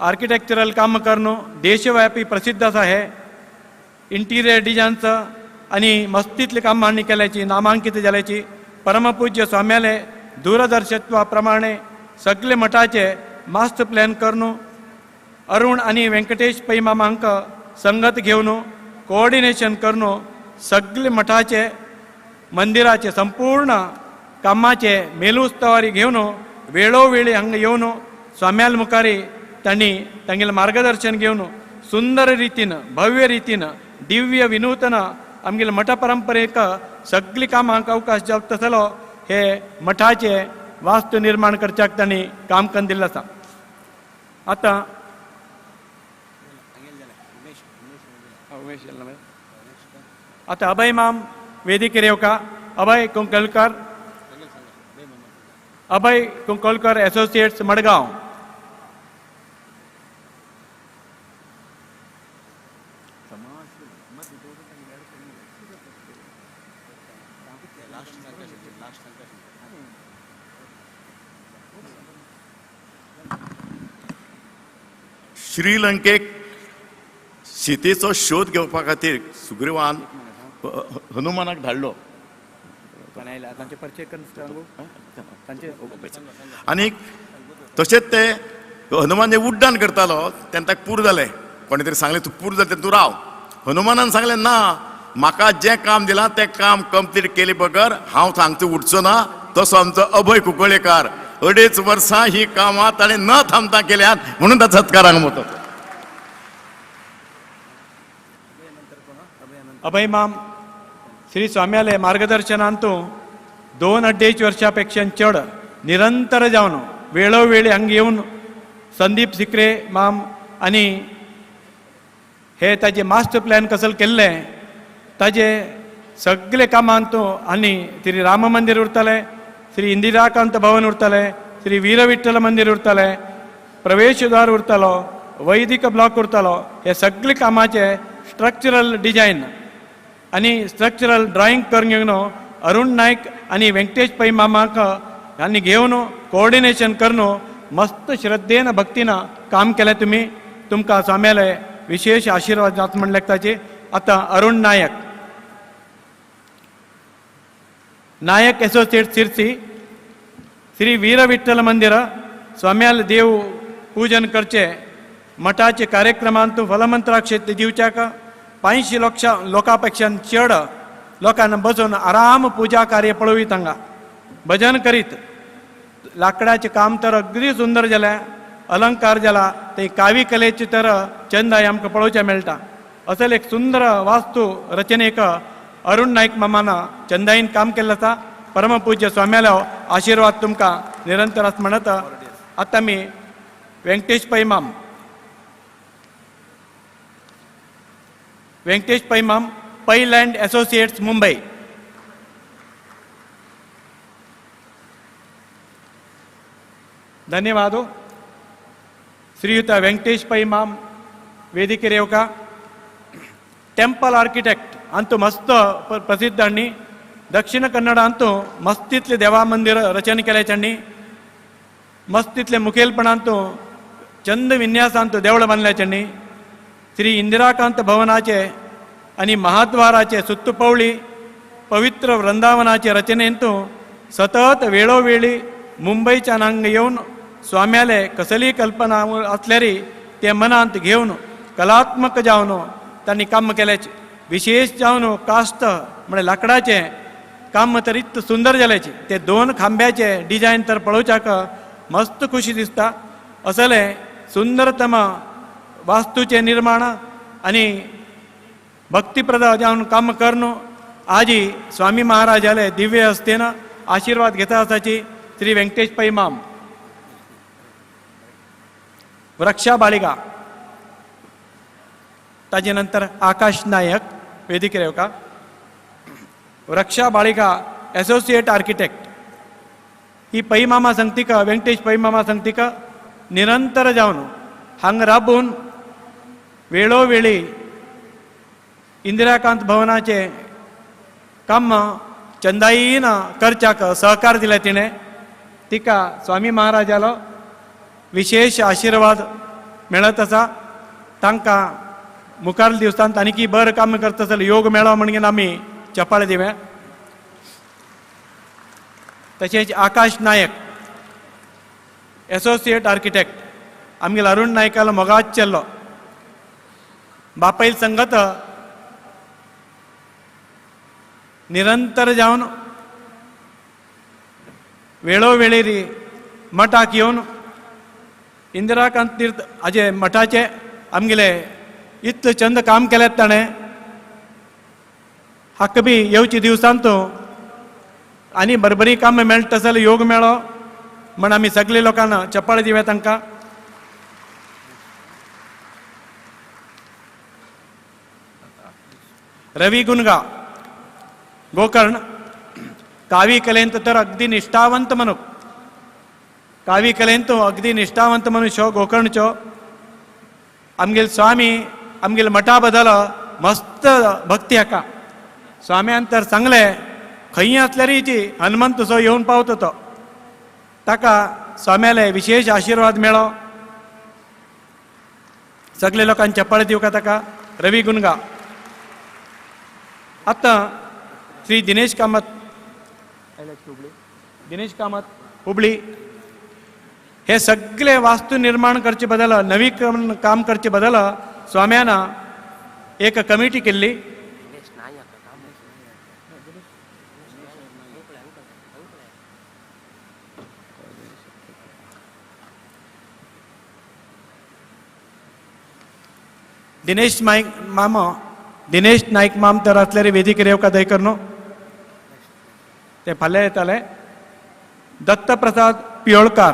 आर्किटेक्चरल काम करून देशव्यापी प्रसिद्ध आसा. हे इंटिरियर डिजायनचं आनी मस्तीतले काम हांणी केल्याची नामांकीत जाल्याची. परमपूज्य स्वाम्याले दूरदर्शत्वा प्रमाणे सगळे मठाचे मास्टर प्लॅन करून अरुण आनी व्यंकटेश पै मामा हांकां संगत घेवन कोऑर्डिनेशन करून सगळे मठाचे मंदिराचे संपूर्ण कामाचे मेलुस्तवारी घेवन वेळोवेळी हांगा येवन स्वाम्याल मुखारी तांणी तांगेलें मार्गदर्शन घेवन सुंदर रितीन भव्य रितीन दिव्य विनूतन आमगेले मठ परंपरेक सगळीं कामांक अवकाश जाता तसलो हे मठाचे वास्तू निर्माण करच्याक तांणी काम करून दिल्लें आसा. आतां आतां अभय माम वेदिकेर येवका. अभय कुंकळकर, अभय कुंकळकर एसोसिएट्स मडगांव. श्रीलंकेक सीतेचो शोध घेवपा खातीर सुग्रीवान हनुमानाक धाडलो आनी तशेंच ते हनुमान जे उड्डाण करतालो तेन्ना ताका पूर जालें. कोणे तरी सांगलें तूं पूर जालें तूं राव. हनुमानान सांगलें ना, म्हाका जें काम दिलां तें काम कंप्लीट केले बगर हांव हांगचो उठचो ना. तसो आमचो अभय कुंकळेकार 2.5 वर्सां ही कामां ताणें न थांबता केल्यात म्हणून ताचो सत्कार हांगा वता. अभय माम श्री स्वाम्याले मार्गदर्शनान तूं 2-2.5 वर्सां पेक्षा चड निरंतर जावन वेळोवेळी हांगा येवन संदीप सिकरे माम आनी हे ताजे मास्टर प्लॅन कसल केल्लें ताजे सगळे कामांत तूं आनी श्री राम मंदिर उरतलें, श्री इंदिराकांत भवन उरतलें, श्री वीरविठ्ठल मंदिर उरतलें, प्रवेशद्वार उरतलो, वैदिक ब्लॉक उरतलो, हे सगळे कामाचे स्ट्रक्चरल डिजायन आनी स्ट्रक्चरल ड्रॉइंग करून घेवन अरुण नायक आनी व्यंकटेश पै मामाक आनी घेवन कोऑर्डिनेशन करून मस्त श्रद्धेन भक्तीन काम केलें तुमी. तुमकां स्वाम्याले विशेष आशीर्वाद जात म्हणले ताचे. आतां अरुण नायक, नायक एसोसिएट सिरसी, श्री वीरविठ्ठल मंदिर स्वाम्याल देव पूजन करचे मठाचे कार्यक्रमांत फलमंत्राक्षेत्र दिवच्याक 85 लोकां पेक्षा चड लोकांना बसोवन आराम पूजा कार्य पळोवयत, हांगा भजन करीत लाकडाचें काम तर अगदी सुंदर जालें, अलंकार जाला, ते कावी कलेची तर चंदाय आमकां पळोवचें मेळटा. असल एक सुंदर वास्तू रचनेक अरुण नायक मामान चंदाईन काम केल्लें आसा. परमपूज्य स्वाम्यालो आशिर्वाद तुमकां निरंतर आस म्हणत आतां आमी वेंकटेश पै माम, वेंकटेश पै माम, पै लँड असोसिएट्स मुंबई. धन्यवाद. श्रीयुत वेंकटेश पै माम वेदिकेर येवका. टेम्पल आर्किटेक्ट अंतू मस्त प्रसिद्ध हांणी दक्षिण कन्नड अंतू मस्तीतले देवा मंदिर रचना केल्याच्यांनी मस्तीतले मुखेलपणांतू चंद विन्यासांतू देवळां बांदल्याच्यांनी श्री इंदिराकांत भवनाचे आनी महाद्वाराचे सुत्तुपवळी पवित्र वृंदावनाचे रचनेंतू सतत वेळोवेळी मुंबयच्यान हांगा येवन स्वाम्याले कसलीय कल्पना आसल्यारी ते मनांत घेवन कलात्मक जावन तांणी काम केल्याचे. विशेष जावन कास्ट म्हळ्यार लाकडाचें काम तर इतलें सुंदर जाल्याचे ते दोन खांब्याचे डिजायन तर पळोवच्याक मस्त खुशी दिसता. असलें सुंदरतम वास्तूचें निर्माण आनी भक्तिप्रद जावन काम करून आजी स्वामी महाराजाले दिव्य हस्तेन आशिर्वाद घेता आसाची श्री वेंकटेश पै माम. वृक्षा बाळिगा, ताजे नंतर आकाश नायक वेदिकेर येवका. वृक्षा बाळिगा असोसिएट आर्किटेक्ट ही पै मामा संगतिका, वेंकटेश पै मामा संगतिका निरंतर जावन हांगा राबून वेळोवेळी इंदिराकांत भवनाचे काम चंदाईन करच्याक सहकार दिले तिणें. तिका स्वामी महाराजालो विशेष आशिर्वाद मेळत आसा. तांकां मुखार दिवसांत आनीकी बरें काम करता जाल्यार योग मेळो म्हणून आमी चपाळे दिवे. तशेंच आकाश नायक असोसिएट आर्किटेक्ट आमगेलो अरुण नायकालो मोगाच चेल्लो बापैल संगत निरंतर जावन वेळोवेळी मठाक येवन इंदिराकांत तीर्थ हाजे मठाचे आमगेले इतलें चंद काम केल्यात ताणें. हाका बी येवचे दिवसांत आनी बरबरी काम मेळटा जाल्यार योग मेळो म्हण आमी सगळे लोकांना चपाळे दिवया तांकां. रवी गुनगा गोकर्ण कावी कलेंत तर अगदी निष्ठावंत मनुक, कावी कलेंत अगदी निष्ठावंत मनुष्य गोकर्णचो. आमगेल स्वामी आमगेल मठा बदल मस्त भक्ती हाका. स्वाम्यान तर सांगलें खंय आसल्यारीची हनुमंत सो येवन पावता तो. ताका स्वाम्याले विशेष आशिर्वाद मेळो. सगळे लोकांनी चप्पळ दिवका ताका. रवी गुनगा. आतां श्री दिनेश कामत, दिनेश कामत हुबळी हे सगळे वास्तू निर्माण करचे बदल नवीकरण काम करचे बदल स्वाम्यान एक कमिटी केल्ली. दिनेश नायक मामा, दिनेश नायक माम तर आसल्यार वेदिकेर येवका दय कर न्हू ते फाल्यां येताले. दत्तप्रसाद पियोळकार,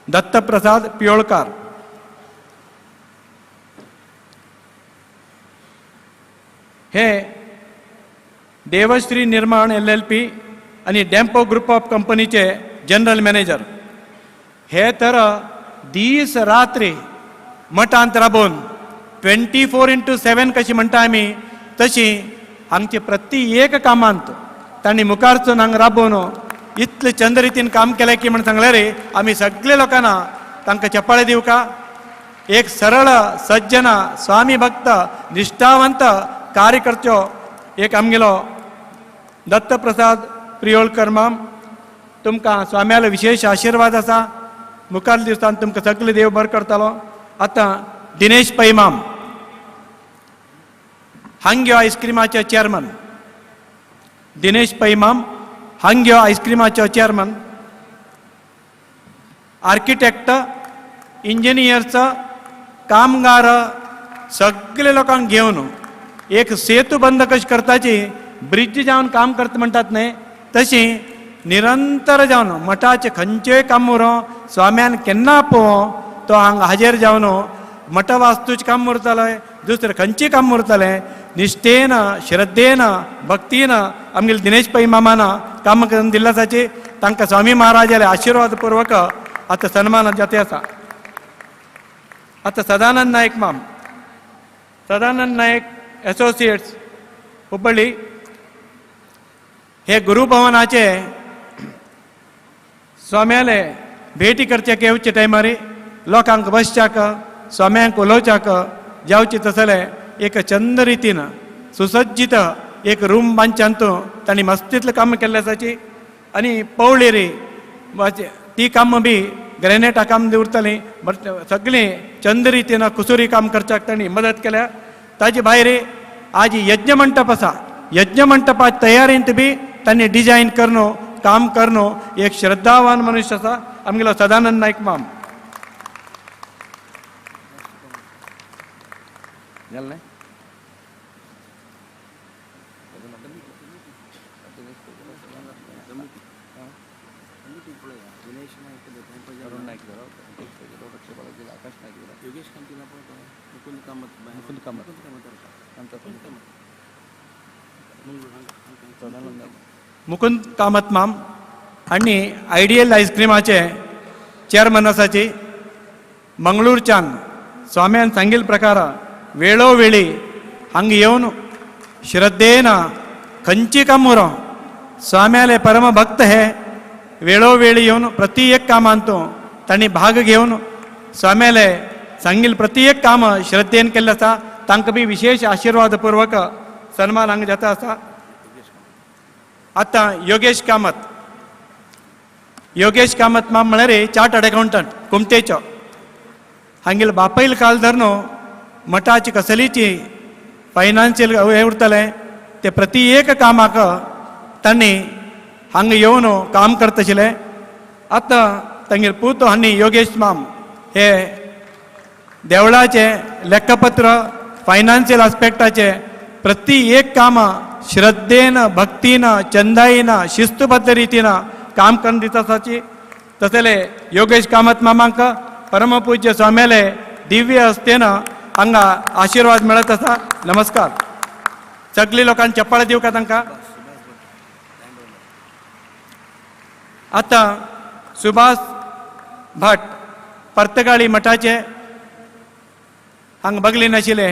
दत्तप्रसाद पियोळकार हे देवश्री निर्माण LLP आनी डेम्पो ग्रुप ऑफ कंपनीचे जनरल मॅनेजर. हे तर दीस रात्री मठांत राबोवन 24x7 कशी म्हणटा आमी तशी हांगचे प्रति एक कामांत तांणी मुखारचून हांगा राबोवन इतले चंद रितीन काम केलें की म्हण सांगलें रे आमी सगळे लोकांना तांकां चपाळे दिवका. एक सरळ सज्जन स्वामी भक्त निष्ठावंत कार्यकर्त्यो एक आमगेलो दत्तप्रसाद प्रियोळकर माम. तुमकां स्वाम्यालो विशेष आशिर्वाद आसा. मुखार दिवसान तुमकां सगळे देव बरो करतलो. आतां दिनेश पै माम हांग्यो आयस्क्रिमाचे चेअरमन. दिनेश पै माम हांग्यो आयस्क्रिमाचे चेअरमन. आर्किटेक्ट, इंजिनियर्स, कामगार सगळे लोकांक घेवन एक सेतू बंद कशी करताची ब्रिज जावन काम करता म्हणटात न्हय, तशी निरंतर जावन मठाचें खंयचेय काम उरो स्वाम्यान केन्ना पळोवं तो हांगा हाजेर जावन मठ वास्तूचें काम उरतालें, दुसरें खंयचें काम उरतालें, निश्ठेन श्रद्धेन भक्तीन आमगेले दिनेश पै मामान काम करून दिल्लें आसाची. तांकां स्वामी महाराजाले आशिर्वाद पूर्वक आतां सन्मान जाते आसा. आतां सदानंद नायक माम, सदानंद नायक एसोसिएट्स हुब्बळ्ळी हे गुरुभवनाचे स्वाम्याले भेटी करच्याक येवचे टायमार लोकांक बसच्याक स्वाम्यांक उलोवच्याक जावचे तसले एक चंद रितीन सुसज्जित एक रूम बांदच्यांत तांणी मस्तीतलें काम केल्लें आसाची. आनी पवळेरी ती कामां बी ग्रेनेटा काम दवरतालीं, बट सगळीं चंद रितीन कुसुरी काम करच्याक तांणी मदत केल्या. ताजे भायर आज यज्ञमंटप आसा, यज्ञमंटपा तयारींत बी तांणी डिजायन करून काम करून एक श्रद्धावान मनुष्य आसा आमगेलो सदानंद नायक माम. मुकुंद कामत माम आनी आयडियल आयस्क्रिमाचे चेअरमन आसाची. मंगळूरच्यान स्वाम्यान सांगिल्ले प्रकार वेळोवेळी हांगा येवन श्रद्धेन खंयची काम उरो स्वाम्याले परमभक्त हे वेळोवेळी येवन प्रति एक कामांत तांणी भाग घेवन स्वाम्याले सांगिल्ले प्रति एक काम श्रद्धेन केल्लें आसा. तांकां बी विशेष आशिर्वाद पूर्वक सन्मान हांगा जाता आसा. आतां योगेश कामत, योगेश कामत माम म्हळ्यार चार्टर्ड अकाउंटंट कुमटेचो. हांगेले बापयल काल धरून मठाची कसलीची फायनान्शियल हें उरतलें ते प्रति एक कामाक तांणी हांगा येवन काम करता आशिल्लें. आतां तांगेले पूत हांणी योगेश माम हे देवळाचें लेखपत्र फायनान्शियल आस्पेक्टाचें प्रति एक काम श्रद्धेन भक्तीन चंदाईन शिस्तबद्ध रितीन काम करून दिता आसाची. तसले योगेश कामत मामांक परमपूज्य स्वाम्याले दिव्य हस्तेन हांगा आशिर्वाद मेळत आसा. नमस्कार. सगळी लोकांक चप्पळ दिवका तांकां. आतां सुभाष भट पर्तगाळी मठाचे हांगा बगले नाशिल्ले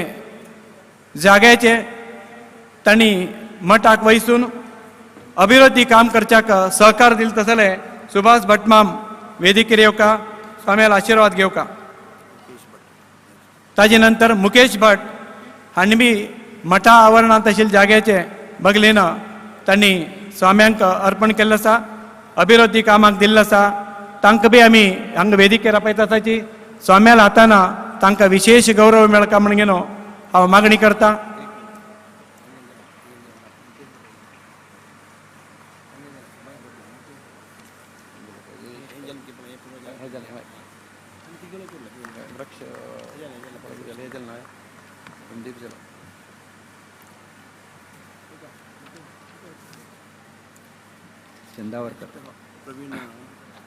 जाग्याचे तांणी मठाक वयसून अभिवृद्धी काम करच्याक सहकार दिले तसले सुभाष भटमाम वेदिकेर येवका स्वाम्याला आशिर्वाद घेवका. ताजे नंतर मुकेश भट हांणी बी मठा आवरणांत आशिल्ले जाग्याचे बगलेन तांणी स्वाम्यांक अर्पण केल्लें आसा, अभिवृद्धी कामाक दिल्लें आसा. तांकां बी आमी हांगा वेदिकेर आपयता आसाची. स्वाम्याला हाताना तांकां विशेष गौरव मेळका म्हण घेवन हांव मागणी करता.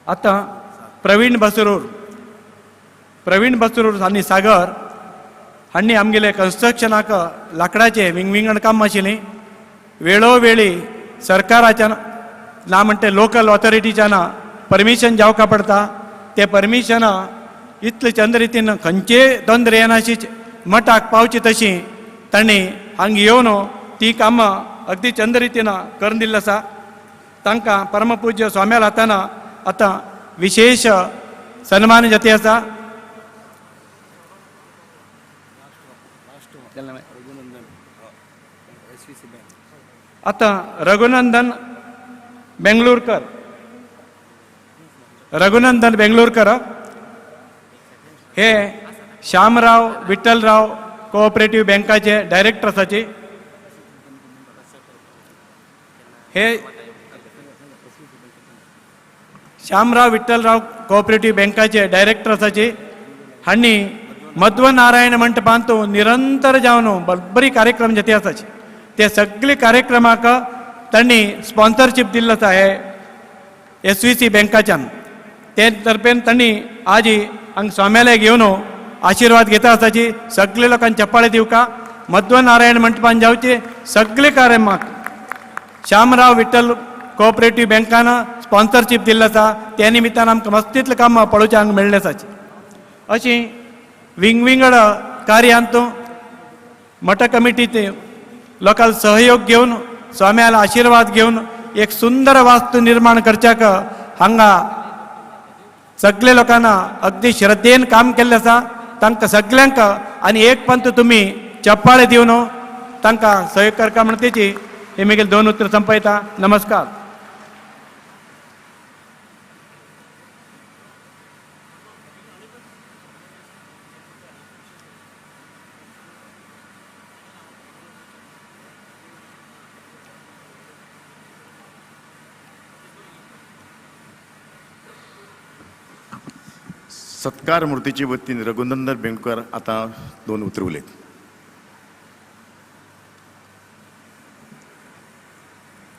आतां प्रवीण बसरूर, प्रवीण बसरूर आनी सागर हांणी आमगेले कन्स्ट्रक्शनाक लांकडाचें विंगविंगड काम आशिल्लीं. वेळोवेळी सरकाराच्यान ना म्हणटे लोकल ऑथॉरिटीच्यान परमिशन जावका पडटा, तें परमिशन इतले चंद रितीन खंयचेय तंत्र येनाशी मठाक पावची तशी तांणी हांगा येवन ती कामां अगदी चंद रितीन करून दिल्ली आसा. तांकां परमपूज्य स्वाम्याला हातान आतां विशेष सन्मान जाती आसा. आतां रघुनंदन बेंगलुरकर, रघुनंदन बेंगलुरकर हे श्यामराव विठ्ठलराव कोऑपरेटिव्ह बँकाचे डायरेक्टर आसाची. हे श्यामराव विठ्ठलराव कोऑपरेटिव्ह बँकाचे डायरेक्टर आसाची हांणी मध्वनारायण मंटपांत निरंतर जावन बरी कार्यक्रम जाती आसाची ते सगळे कार्यक्रमाक तांणी स्पॉन्सरशीप दिल्लो आसा हे एस व्ही सी बँकाच्यान. ते तर्फेन तांणी आज हांगा स्वाम्यालय घेवन आशिर्वाद घेता आसाची. सगळे लोकांक चप्पाळे दिवका. मध्वनारायण मंटपान जावचे सगळे कार्यक्रमाक श्यामराव विठ्ठल कोऑपरेटिव्ह बँकान स्पॉन्सरशीप दिल्लो आसा. त्या निमित्तान आमकां मस्तीतलें काम पळोवचें हांगा मेळ्ळें आसाची. अशी विंगविंगड कार्यांत मठ कमिटीचे लोकांचो सहयोग घेवन, स्वाम्याला आशिर्वाद घेवन एक सुंदर वास्तू निर्माण करच्याक हांगा सगळे लोकांना अगदी श्रद्धेन काम केल्लें आसा. तांकां सगल्यांक आनी एक पंत तुमी चप्पाळे दिवन तांकां सहयोग करका म्हण तेची हे मागीर दोन उतरां संपयता. नमस्कार. सत्कार मूर्तीचे वतीन रघुनंदन बेंगकर आतां दोन उतरां उलयत.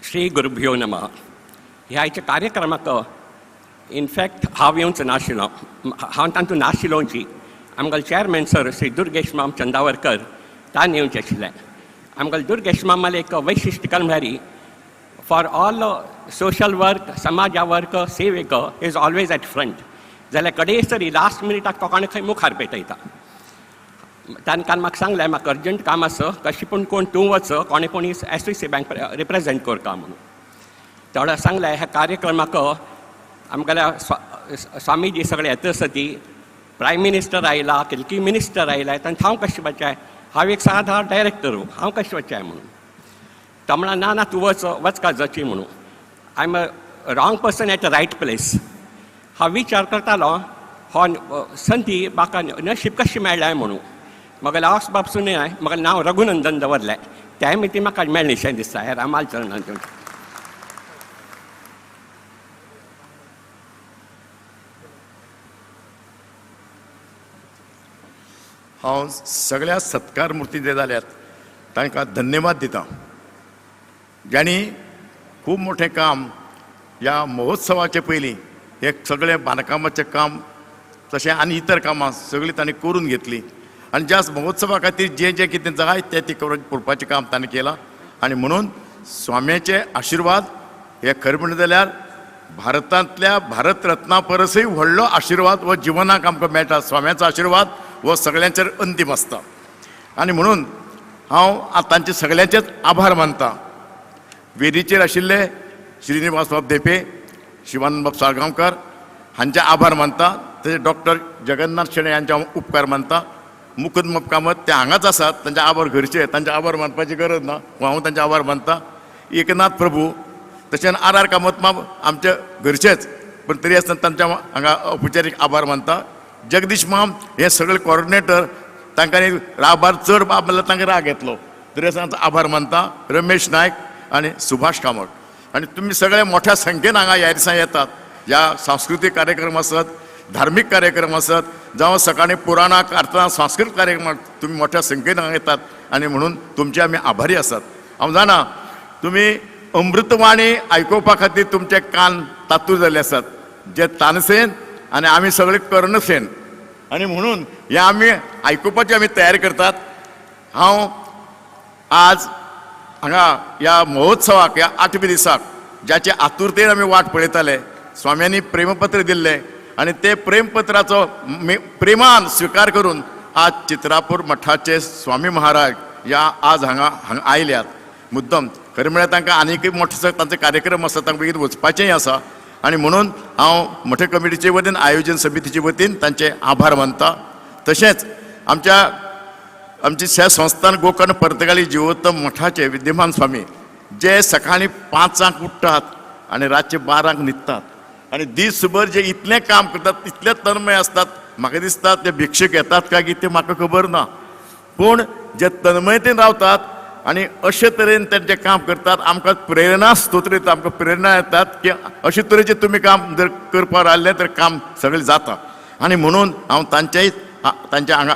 श्री गुरुभ्यो नमः. ह्या आयच्या कार्यक्रमाक इनफॅक्ट हांव येवचो नाशिल्लो, हांव तातूंत नाशिल्लोची. आमगेलो चॅरमॅन सर श्री दुर्गेश माम चंदावरकर ताणें येवचें आशिल्लें. आमगेलो दुर्गेश मामालें एक वैशिश्ट कल म्हळ्यार फॉर ऑल सोशल वर्क, समाजा वर्क, सेवेक is always at front. जाल्यार कडेन तरी लास्ट मिनिटाक तो कोण खंय मुखार पेटयता. ताणें काल म्हाका सांगलें, म्हाका अर्जंट काम आसा, कशें पूण कोण तूं वच, कोणे कोणी S V C bank represent करता म्हणून. तेवढ्या सांगलें, ह्या कार्यक्रमाक आमगेल्या स्वामीजी सगळे येता आसा, ती प्रायम मिनिस्टर आयला, कितकी मिनिस्टर आयला, तांकां हांव कशें वचाय? हांव एक सादारण डायरेक्टर, हांव कशें वचाय म्हणून. तो म्हणा, ना ना, तूं वच, वच का जची म्हणून. I am a wrong person at a right place. हांव विचार करतालो, हो संदी म्हाका नशीब कशें मेळ्ळें म्हणून. म्हगेलें आवस बाप सुने म्हगेलें नांव रघुनंदन दवरलें, तेंय बी ती म्हाका मेळ्ळें दिसता ह्या रामाल चरणान. हांव सगळ्या सत्कार मूर्ती जे जाल्यात तांकां धन्यवाद दिता, ज्यांनी खूब मोठें काम ह्या महोत्सवाचे पयलीं हे सगळें बांदकामाचें काम तशें आनी इतर कामां सगळीं तांणी करून घेतलीं आनी ज्या महोत्सवा खातीर जें जें कितें जाय तें ती करून पळोवपाचें काम तांणी केलां. आनी म्हणून स्वाम्याचे आशिर्वाद हे खरें म्हणलें जाल्यार भारतांतल्या भारत रत्ना परसय व्हडलो आशिर्वाद हो जिवनाक आमकां मेळटा. स्वाम्याचो आशिर्वाद हो सगळ्यांचेर अंतीम आसता आनी म्हणून हांव तांचे सगळ्यांचेच आभार मानता. वेदीचेर आशिल्ले श्रीनिवास बाब धेंपे, शिवानंद बाब साळगांवकर हांचे आभार मानता. तशें डॉक्टर जगन्नाथ शेणै हांचे हांव उपकार मानता. मुकुंद बाब कामत ते हांगाच आसात, तांचे आभार घरचे, तांचे आभार मानपाची गरज ना, पूण हांव तांचे आभार मानता. एकनाथ प्रभू तशेंच आर आर कामत माम आमचे घरचेच, पूण तरी आसतना तांच्या हांगा औपचारीक आभार मानता. जगदीश माम हे सगळे कॉर्डिनेटर, तांकां आभार चड म्हणल्यार तांकां राग येतलो, तरी आसतना आभार मानता. रमेश नायक आनी सुभाष कामत आनी तुमी सगळे मोठ्या संख्येन हांगा ह्या दिसा येतात. ह्या सांस्कृतीक कार्यक्रम आसत, धार्मीक कार्यक्रम आसत, जावं सकाळीं पुराणां कारतां सांस्कृतीक कार्यक्रमाक तुमी मोठ्या संख्येन हांगा येतात आनी म्हणून तुमचे आमी आभारी आसात. हांव जाणा तुमी अमृतवाणी आयकुपा खातीर तुमचे कान तातूर जाल्ले आसात, जे तानसेन आनी आमी सगळे कर्णसेन आनी म्हणून हे आमी आयकुपाची आमी तयारी करतात. हांव आज हांगा ह्या महोत्सवाक, ह्या आठव्या दिसाक ज्याचे आतुरतेन आमी वाट पळयताले, स्वाम्यांनी प्रेमपत्र दिल्लें आनी ते प्रेमपत्राचो प्रेमान स्विकार करून आज चित्रापूर मठाचे स्वामी महाराज ह्या आज हांगा हांगा आयल्यात मुद्दम. खरें म्हळ्यार तांकां आनीकय मोठो तांचो कार्यक्रम आसा, तांकां बेगीन वचपाचेंय आसा आनी म्हणून हांव मोठे कमिटीचे वतीन, आयोजन समितीचे वतीन तांचे आभार मानता. तशेंच आमच्या आमची संस्थान गोकर्ण पर्तगाळी जिवोत्तम मठाचे विद्यमान स्वामी जे सकाळीं 5 उठ्ठात आनी रातचे 12 न्हिदतात आनी दीसभर जे इतलें काम करतात, इतले तन्मय आसतात, म्हाका दिसता ते भिक्षेक येतात काय कितें म्हाका खबर ना, पूण जे तन्मयतेन रावतात आनी अशे तरेन तेंचें काम करतात. आमकां प्रेरणा स्तोत्र दिता, आमकां प्रेरणा येतात की अशे तरेचें तुमी काम जर करपाक रावलें तर काम सगळें जाता. आनी म्हणून हांव तांचेय तांच्या हांगा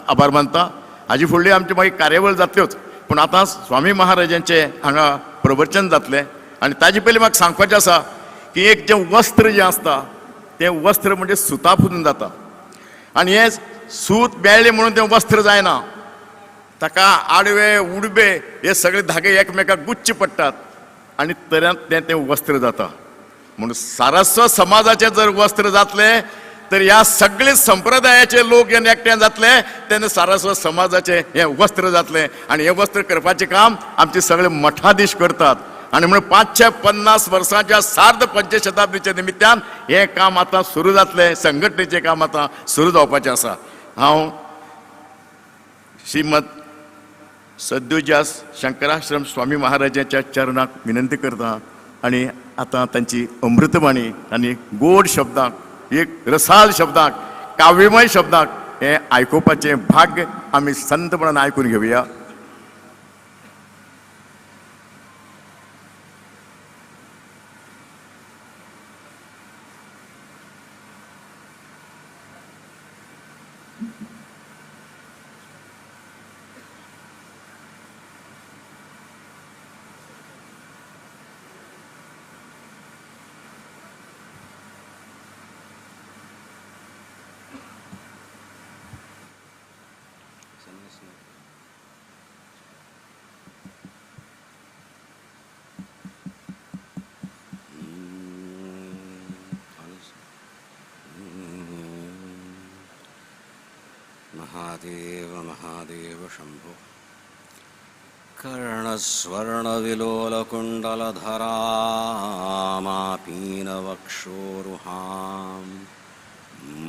आभार मानता. हाजी फुडली आमची मागीर कार्यावळ जातल्योच, पूण आतां स्वामी महाराजांचें हांगा प्रवचन जातलें. आनी ताजे पयलीं म्हाका सांगपाचें आसा की एक जें वस्त्र जें आसता तें वस्त्र म्हणजे सुता पुसून जाता आनी हें सूत मेळ्ळें म्हणून तें वस्त्र जायना, ताका आडवे उडबे हे सगळे धागे एकमेकाक गुच्छ पडटात आनी तऱ्यांत तें तें वस्त्र जाता. म्हणून सारस्वत समाजाचें जर वस्त्र जातलें तर ह्या सगळे संप्रदायाचे लोक जेन्ना एकठांय जातले तेन्ना सारस्वत समाजाचें हें वस्त्र जातलें. आनी हें वस्त्र करपाचें काम आमचे सगळे मठाधीश करतात. आनी म्हणून 550 वर्सांच्या सार्ध पंचशताब्दीच्या निमित्तान हें काम आतां सुरू जातलें, संघटनेचें काम आतां सुरू जावपाचें आसा. हांव श्रीमद सद्योजात शंकराश्रम स्वामी महाराजांच्या चरणाक विनंती करता आनी आतां तांची अमृतवाणी आनी गोड शब्दांक, एक रसाल शब्दांक, काव्यमय शब्दांक हें आयकुपाचें भाग्य आमी संतपणान आयकून घेवया. महादेव महादेव शंभो. कर्णस्वर्णविलोलकुण्डलधरामापीनवक्षोरुहां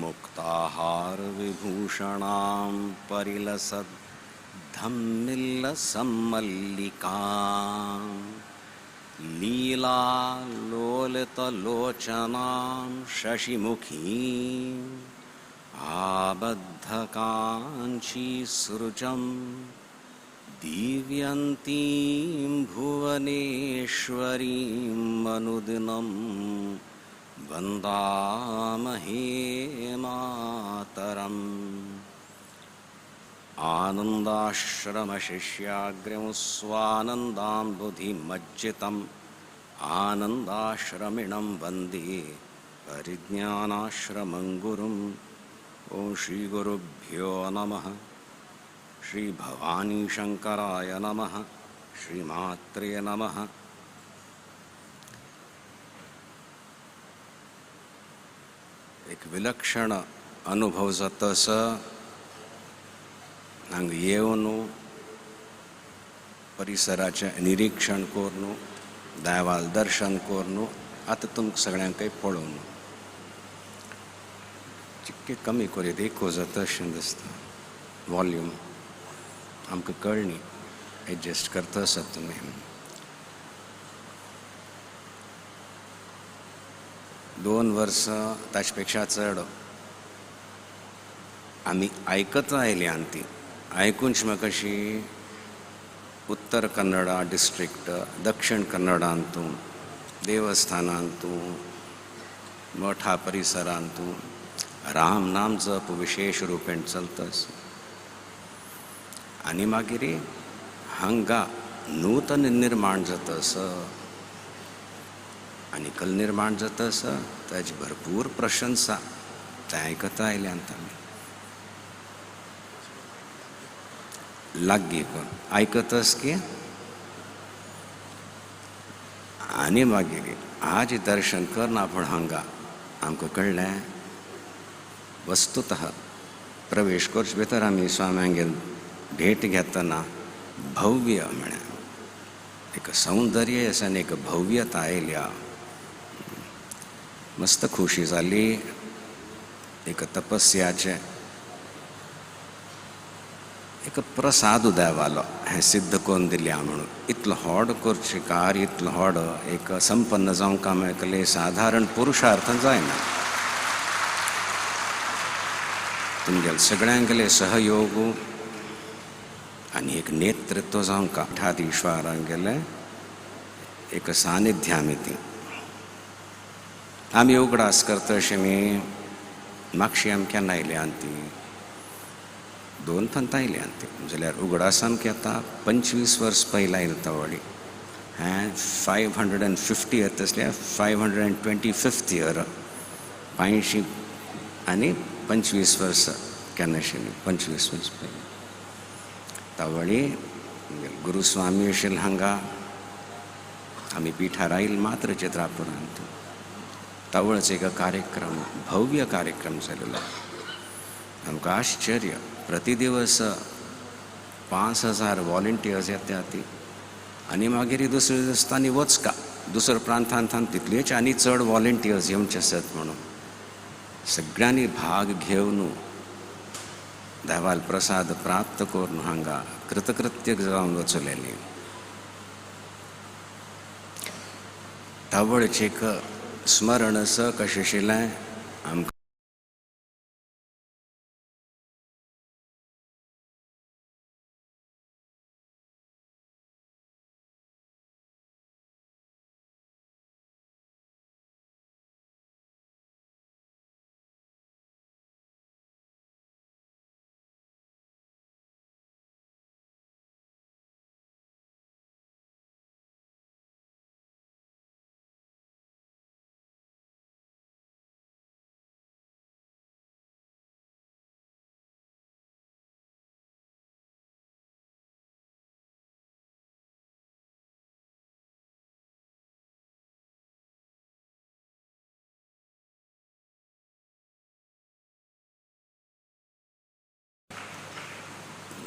मुक्ताहारविभूषणां परिलसद्धम्मिल्लसम्मल्लिकां लीलालोलितलोचनां शशिमुखीं आबद्धकाञ्चीसृजं दीव्यन्तीं भुवनेश्वरीं अनुदिनं वन्दामहे मातरम्. आनन्दाश्रमशिष्याग्र्यं स्वानन्दाम्बुधिमज्जितम् आनन्दाश्रमिणं वन्दे परिज्ञानाश्रमं गुरुम्. ॐ श्रीगुरुभ्यो नमः. श्रीभवानीशङ्कराय नमः. श्रीमात्रे नमः. एक विलक्षण अनुभव जाता आसा. हांगा येवन परिसराचें निरीक्षण करून, देवाल दर्शन करून, आतां तुमकां सगळ्यांकय पळोवन चिक्के कमी करीत एको जाता अशें दिसता. वॉल्यूम आमकां कळ्ळी, एडजस्ट करता आसात तुमी. 2 वर्सां ताचे पेक्षा चड आमी आयकत आयली आनी ती आयकूनच म्हाका अशी उत्तर कन्नडा डिस्ट्रिक्ट, दक्षिण कन्नडांतू, देवस्थानांतू, मठा परिसरांतू राम नाम जप विशेष रुपेन चलता. आनी मागीर हांगा नूतन निर्माण जाता आसा आनी कल निर्माण जाता आसा ताजी भरपूर प्रशंसा तें आयकता आयल्यात आमी. लागीं कोण आयकतस की. आनी मागीर आज दर्शन करना पूण हांगा आमकां कळ्ळें वस्तुतः प्रवेश करचे भितर आमी स्वाम्यांगेर भेट घेतना भव्य म्हळ्यार एक सौंदर्य आसा आनी एक भव्यता आयल्या. मस्त खोशी जाली. एक तपस्याचें एक प्रसाद देवालो हें सिद्ध करून दिल्या म्हणून इतलो व्हड करचें कार्य, इतलो व्हड एक संपन्न जावंक आमकां सादारण पुरुषार्थ जायना. तुमगेले सगळ्यांगेले सहयोग आनी एक नेतृत्व जावंक मठाधीश्वरांगेलें एक सानिध्यामी ती आमी उगडास करता अशें मी मागशी आमी केन्ना आयल्या ती दोन पंत आयल्या ती जाल्यार उगडास आमकां येता 25 वर्स पयलीं आयलो तवळी हें 550 आसल्या 525th year 5 आनी 25 वर्स केन्ना आशिल्ली 25 वर्स पयलीं तवळी गुरुस्वामी आशिल्ले हांगा आमी पिठार आयल मात्र चित्रापुरांत तवळच एक कार्यक्रम भव्य कार्यक्रम जालेलो आमकां आश्चर्य प्रतिदिवस 5000 वॉलंटियर्स येता ती आनी मागीर दुसऱ्या दिसतानी वचका दुसऱ्या प्रांतांत तितलेच आनी चड वॉलंटियर्स येवचे आसत म्हणून सगळ्यांनी भाग घेवन देवाल प्रसाद प्राप्त करून हांगा कृतकृत्य जावन वचलेली तवळचें एक स्मरण आसा कशें आशिल्लें आमकां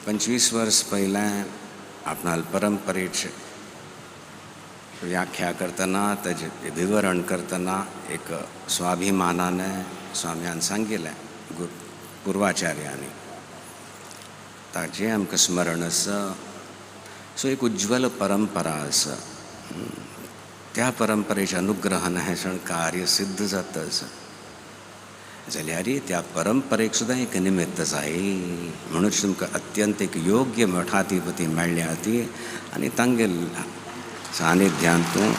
25 वर्स पयलें आपणाल परंपरेची व्याख्या करतना ताजें विवरण करतना एक स्वाभिमानाने स्वाम्यान सांगिल्लें पुर्वाचार्यांनी ताजें आमकां स्मरण आसा. सो एक उज्ज्वल परंपरा आसा त्या परंपरेच्या अनुग्रहान हें सगळें कार्य सिद्ध जाता आसा जाल्यार त्या परंपरेक सुद्दां एक निमित्त जाय म्हणून तुमकां अत्यंत एक योग्य मठाधिपती मेळ्ळ्या ती आनी तांगेल सानिध्यांतू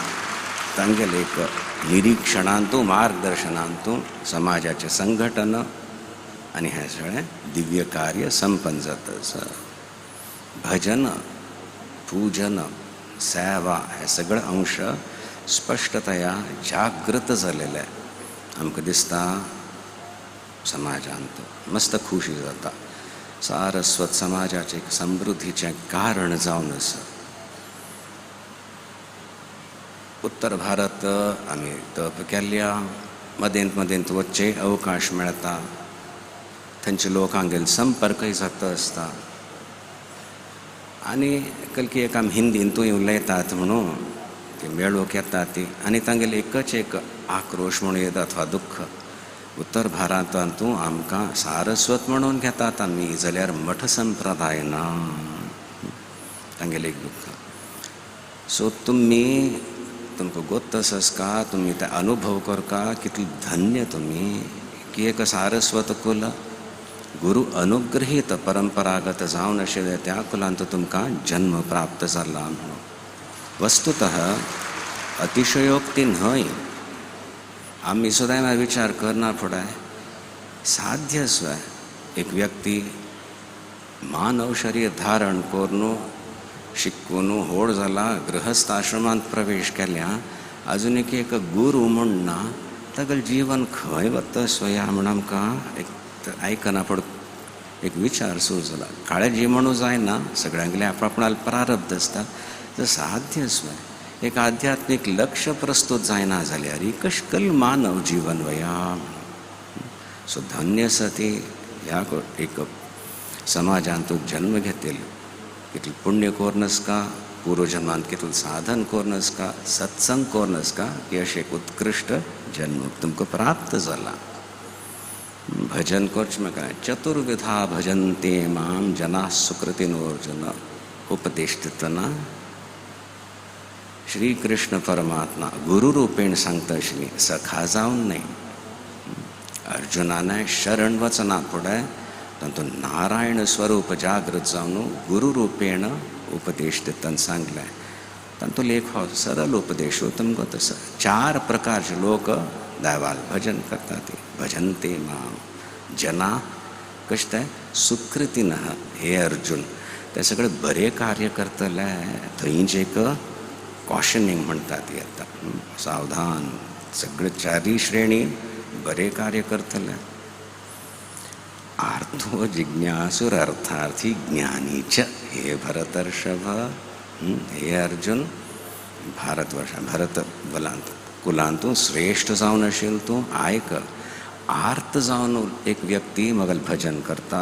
तांगेल एक निरीक्षणांतू मार्गदर्शनांतू समाजाचें संघटन आनी हें सगळें दिव्य कार्य संपन्न जाता आसा. भजन पूजन सेवा हे सगळे अंश स्पश्टतया जागृत जालेले आमकां दिसता समाजांत मस्त खुशी जाता. सारस्वत समाजाचें एक समृद्धीचें कारण जावन आसा. उत्तर भारत आमी तप केल्ल्या मदेंत मदेंत वच्चे अवकाश मेळटा थंयचे लोकांगेर संपर्कय जाता आसता आनी कलकी एक आमी हिंदींतूय उलयतात म्हणून ती मेळूंक येता ती आनी तांगेले एकच एक आक्रोश म्हणूं येता अथवा दुख्ख उत्तर भारतांतू आमकां सारस्वत म्हणून घेतात आमी जाल्यार मठ संप्रदाय ना तांगेलें एक दुख्ख. सो तुमी तुमकां गोत्त आसका तुमी ते अनुभव करका कितले धन्य तुमी की एक सारस्वत कुल गुरु अनुग्रहीत परंपरागत जावन आशिल्ल्या त्या कुलांत तुमकां जन्म प्राप्त जाला म्हणून. वस्तुतः अतिशयोक्ती न्हय आमी सुद्दां विचार करना फुडें साध्य आसा एक व्यक्ती मानव शरीर धारण करून शिकून व्हड जाला गृहस्थाश्रमांत प्रवेश केल्या अजून एक एक गुरू म्हूण ना तागेलें जीवन खंय वता स्वया म्हूण आमकां एक आयकना फुडें एक विचार सुरू जाला. काळजी म्हणूं जायना सगळ्यांगेलें आपणाले प्रारब्ध आसता तर साध्य आसा एक आध्यात्मीक लक्ष प्रस्तुत जायना जाल्यार कशकल मानव जीवन वया. सो धन्य आसा ती ह्या एक समाजांत जन्म घेतले कितलें पुण्य करून आसका पूर्वजन्मांत कितलें साधन करून आसका सत्संग करून आसका की अशें एक उत्कृश्ट जन्म तुमकां प्राप्त जाला. भजन करचें म्हाका चतुर्विधा भजन्ते माम जना सुकृतिनोर्जुन उपदेश दितना श्री कृष्ण परमात्मा गुरुरूपेण सांगता आशिल्ली सखा जावन न्हय. अर्जुनान शरण वचना फुडें तातूंत नारायण स्वरूप जागृत जावन गुरुरूपेण उपदेश दितना सांगलें. तांतूत एक हो सरळ उपदेश तुमकां तसो चार प्रकारचे लोक देवाल भजन करतात. भजनते माम जना कशें तें सुकृतीन. हे अर्जुन ते सगळे बरें कार्य करतले थंयच एक कॉशनिंग म्हणटा ती येता, सावधान. सगळे चारी श्रेणी बरें कार्य करतले. आर्थो जिज्ञासुर अर्थार्थी ज्ञानीच. हे भरतर्षभ, हे अर्जुन, भारतवर्ष भरत बलांत कुलांतू श्रेष्ठ जावन आशिल्लो तूं आयक. आर्त जावन एक व्यक्ती मगल भजन करता,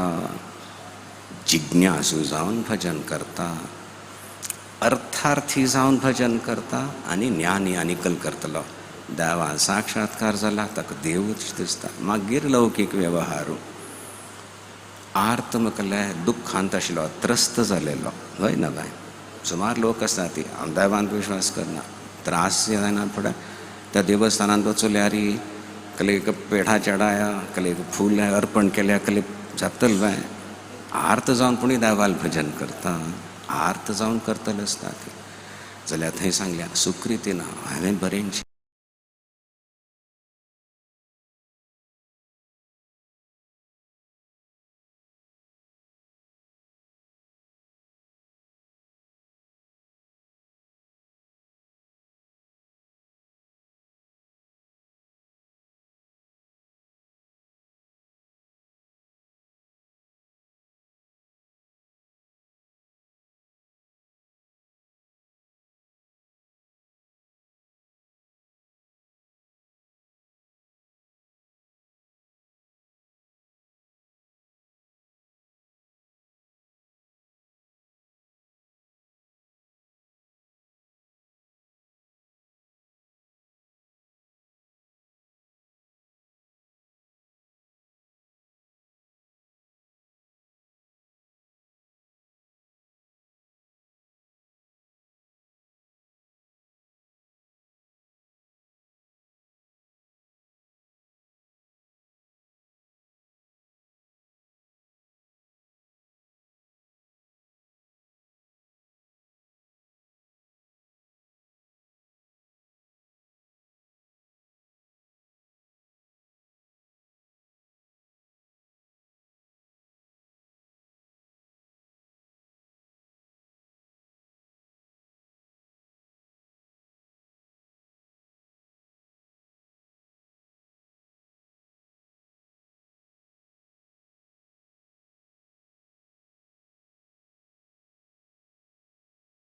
जिज्ञासू जावन भजन करता, अर्थार्थी जावन भजन करता आनी ज्ञानी आनी कल करतलो. देवा साक्षात्कार जाला ताका देवूच दिसता. मागीर लौकीक वेवहारू आर्त म्हटले दुख्खांत आशिल्लो, त्रस्त जालेलो. हय ना बाय, सुमार लोक आसता ती हांव देवांत विश्वास करना, त्रास जायना फुडें त्या देवस्थानांत वचल्यार कले एक पेढा चढाया, कले एक फूल अर्पण केल्या, कले जातल बाय. आर्त जावन पुणी देवाल भजन करता, आर्त जावन करतले आसता ती. जाल्यार थंय सांगल्या सुकृती ना, हांवें बरें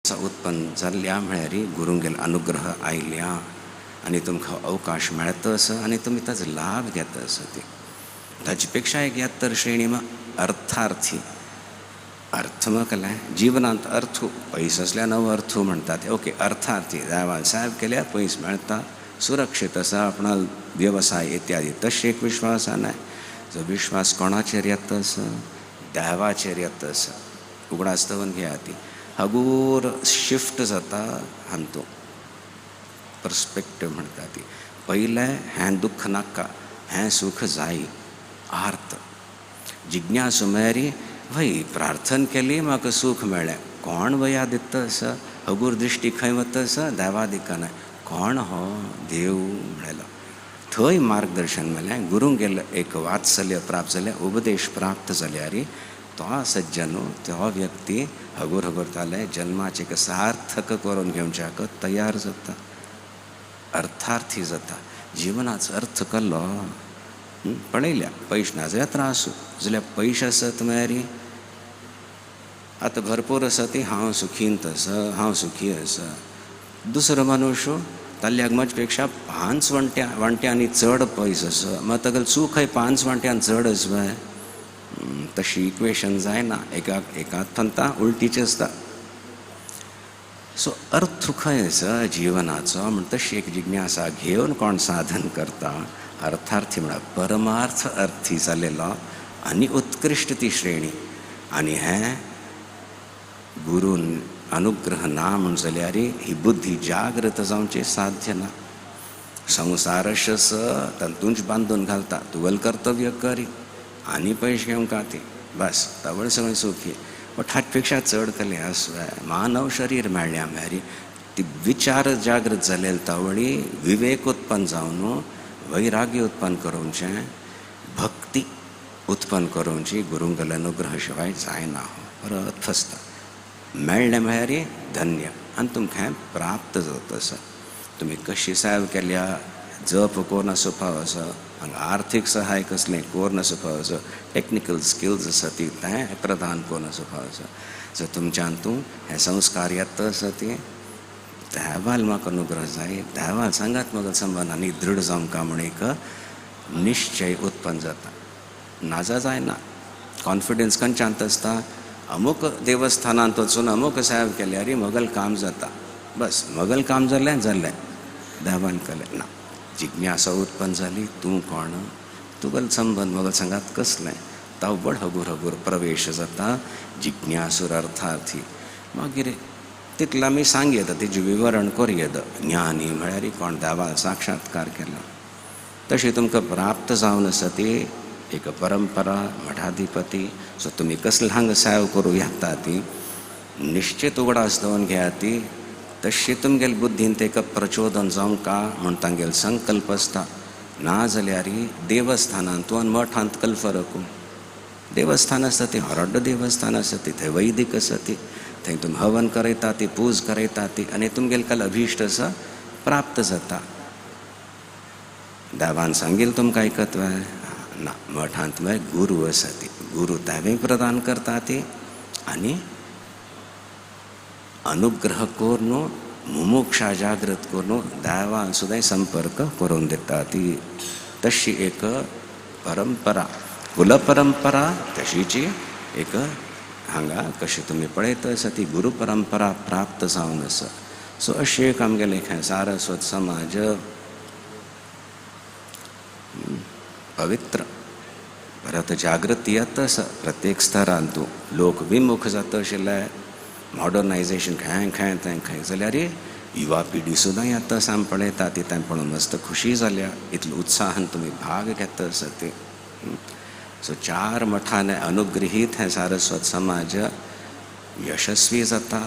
उत्पन्न जाल्ल्या म्हळ्यार गुरूंगेल अनुग्रह आयल्या आनी तुमकां अवकाश मेळता आसा आनी तुमी ताजो लाभ घेता आसा. ती ताजे पेक्षा एक यात्तर श्रेणी अर्थार्थी. अर्थ म्हळ्यार जिवनांत अर्थ पयस आसल्यार नवो अर्थ म्हणटात. ओके, अर्थार्थी देवान साहेब केल्यार पयस मेळटा, सुरक्षीत आसा आपणा वेवसाय इत्यादी. तशें एक विश्वास आनाय जो विश्वास कोणाचेर येता आसा, देवाचेर येता आसा. उगडास दवरून घेया ती हगूर शिफ्ट जाता हांतू पर्सपेक्टीव म्हणटा ती. पयलें हें दुख्ख नाका, हें सूख जाय. आर्त जिज्ञासू म्हळ्यार वय प्रार्थना केली म्हाका सूख मेळ्ळें. कोण वया दिता आसा, हगूर दृश्टी खंय वता आसा, देवा दिकाना. कोण हो देव म्हणलो थंय मार्गदर्शन मेळ्ळें, गुरूंगेल एक वात्सल्य प्राप्त जालें, उपदेश प्राप्त जाल्यार तो सज्जन तो व्यक्ती हगूर हगूर ताले जन्माचे एक सार्थक करून घेवच्याक तयार जाता, अर्थार्थी जाता. जिवनाचो अर्थ कल्लो पळयल्या पयशे ना जाल्यार त्रास, जाल्यार पयशे आसत म्हळ्यार आतां भरपूर आसा ती हांव सुखींत आसा, हांव सुखी आसा. दुसरो मनुष्य ताल्ल्याक म्हजे पेक्षा 5 वांट्यांनी चड पयस आसा, मात ताका सूख 5 वांट्यान चड आसा. तशी इक्वेशन जायना, एका एकात थंता उलटीचें आसता. सो अर्थ खंय आसा जिवनाचो म्हण तशी एक जिज्ञासा घेवन कोण साधन करता अर्थार्थी म्हळ्यार परमार्थ अर्थी जालेलो आनी उत्कृश्ट ती श्रेणी. आनी हें गुरून अनुग्रह ना म्हण जाल्यार ही बुद्धी जागृत जावचें साध्य ना. संवसारश तातूंच बांदून घालता, तुवें कर्तव्य करी आनी पयशे घेवंक ती. बस तवळ सगळें सुखी. बट हाचे पेक्षा चड कलें आसू मानव शरीर मेळ्ळें म्हळ्यार ती विचार जागृत जाले तवळी विवेक उत्पन्न जावन वैराग्य उत्पन्न करोवचें, भक्ती उत्पन्न करोवची गुरुंगल अनुग्रह शिवाय जायना. परत फसता मेळ्ळें म्हळ्यार धन्य आनी तुमकां प्राप्त जाता आसा. तुमी कशी सेवा केल्या, जप कोन्न आसोवपा आसा, हांगा आर्थीक सहाय कसलें कोन्न आसोवपा आसा, टॅक्निकल स्किल्स आसा ती तें प्रदान कोन्न आसोवपा आसा. जर तुमच्यान तूं हे संस्कार येता आसा ती देवाल म्हाका अनुग्रह जाय, देवाल सांगात म्हाका संबंद आनी दृढ जावंक म्हूण एक निश्चय उत्पन्न जाता. नाजा जायना कॉन्फिडन्स खंयच्यांत आसता, अमूक देवस्थानांत वचून अमूक सेवा केल्यार मगल काम जाता, बस मगल काम जालें जालें देवान केलें ना. जिज्ञासा उत्पन्न जाली, तूं कोण, तुगल संबंद मगल सांगात कसलें, तवळ हगूर हगूर प्रवेश जाता जिज्ञासूर अर्थार्थी. मागीर तितलें आमी सांग येता, तेजें विवरण करूं येता. ज्ञानी म्हळ्यार कोण देवा साक्षात्कार केला तशें तुमकां प्राप्त जावन आसा ती एक परंपरा मठाधिपती. सो तुमी कसलें हांगा सेवा करूं येता ती निश्चित उगडास दवरून घेया ती तशी तुमगेले बुद्दीन तेका प्रचोदन जावंक का म्हूण तांगेलो संकल्प आसता. ना जाल्यार देवस्थानांत आनी मठांत कल फरक. देवस्थान आसता ती हरड्ड देवस्थान आसा ती, थंय वैदीक आसा ती, थंय तुमी हवन करयता ती, पूज करयता ती आनी तुमगेले काल अभिश्ट आसा प्राप्त जाता. देवान सांगील तुमकां आयकत ना. मठांत मागीर गुरू आसा ती, गुरू तेंवूय प्रदान करता ती आनी अनुग्रह करून मुमुक्षा जागृत करून देवान सुद्दां संपर्क करून दिता ती. तशी एक परंपरा, कुलपरंपरा तशीची एक हांगा कशी तुमी पळयत आसा ती गुरू परंपरा प्राप्त जावन आसा. सो अशें एक आमगेलें सारस्वत समाज पवित्र परत जागृती येता आसा प्रत्येक स्तरान. तूं लोक विमुख जाता आशिल्ले, मॉडर्नायजेशन खंय खंय थंय खंय जाल्यार युवा पिढी सुद्दां येता आसा आमी पळयता ती, तें पळोवन मस्त खुशी जाल्या, इतलो उत्साहान तुमी भाग घेता आसा ती. सो चार मठांनी अनुगृहीत हें सारस्वत समाज यशस्वी जाता,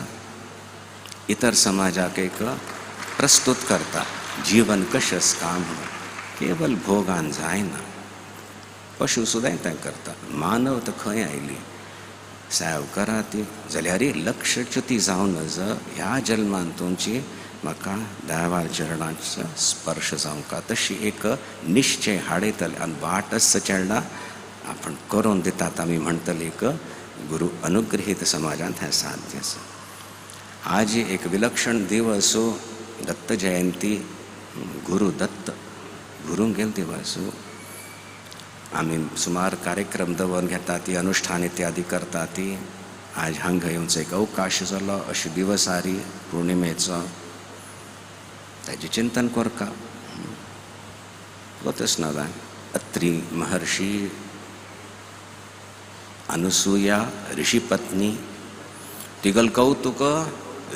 इतर समाजाक एक प्रस्तुत करता जीवन कशें काम म्हणून. केवल भोगान जायना, पशु सुद्दां तें करता, मानव तर खंय आयली सेव करा ती जाल्यार लक्षच्युती जावन नज ह्या जल्मान तुमची म्हाका देवा चरणाचो स्पर्श जावंक तशी एक निश्चय हाडयतले आनी वाट आसता चेडणा आपण करून दितात आमी म्हणटले एक गुरू अनुग्रहीत समाजांत हें साध्य आसा. आज एक विलक्षण दिवस दत्त जयंती, गुरू दत्त गुरूंगेल दिवस. आमी सुमार कार्यक्रम दवरून घेता ती, अनुष्ठान इत्यादी करता ती. आज हांगा येवचो एक अवकाश जालो अशे दिवसारी पौर्णिमेचो, ताजें चिंतन करका वतच नव्यान. अत्री महर्षी अनुसुया ऋषीपत्नी तिगल कौतुक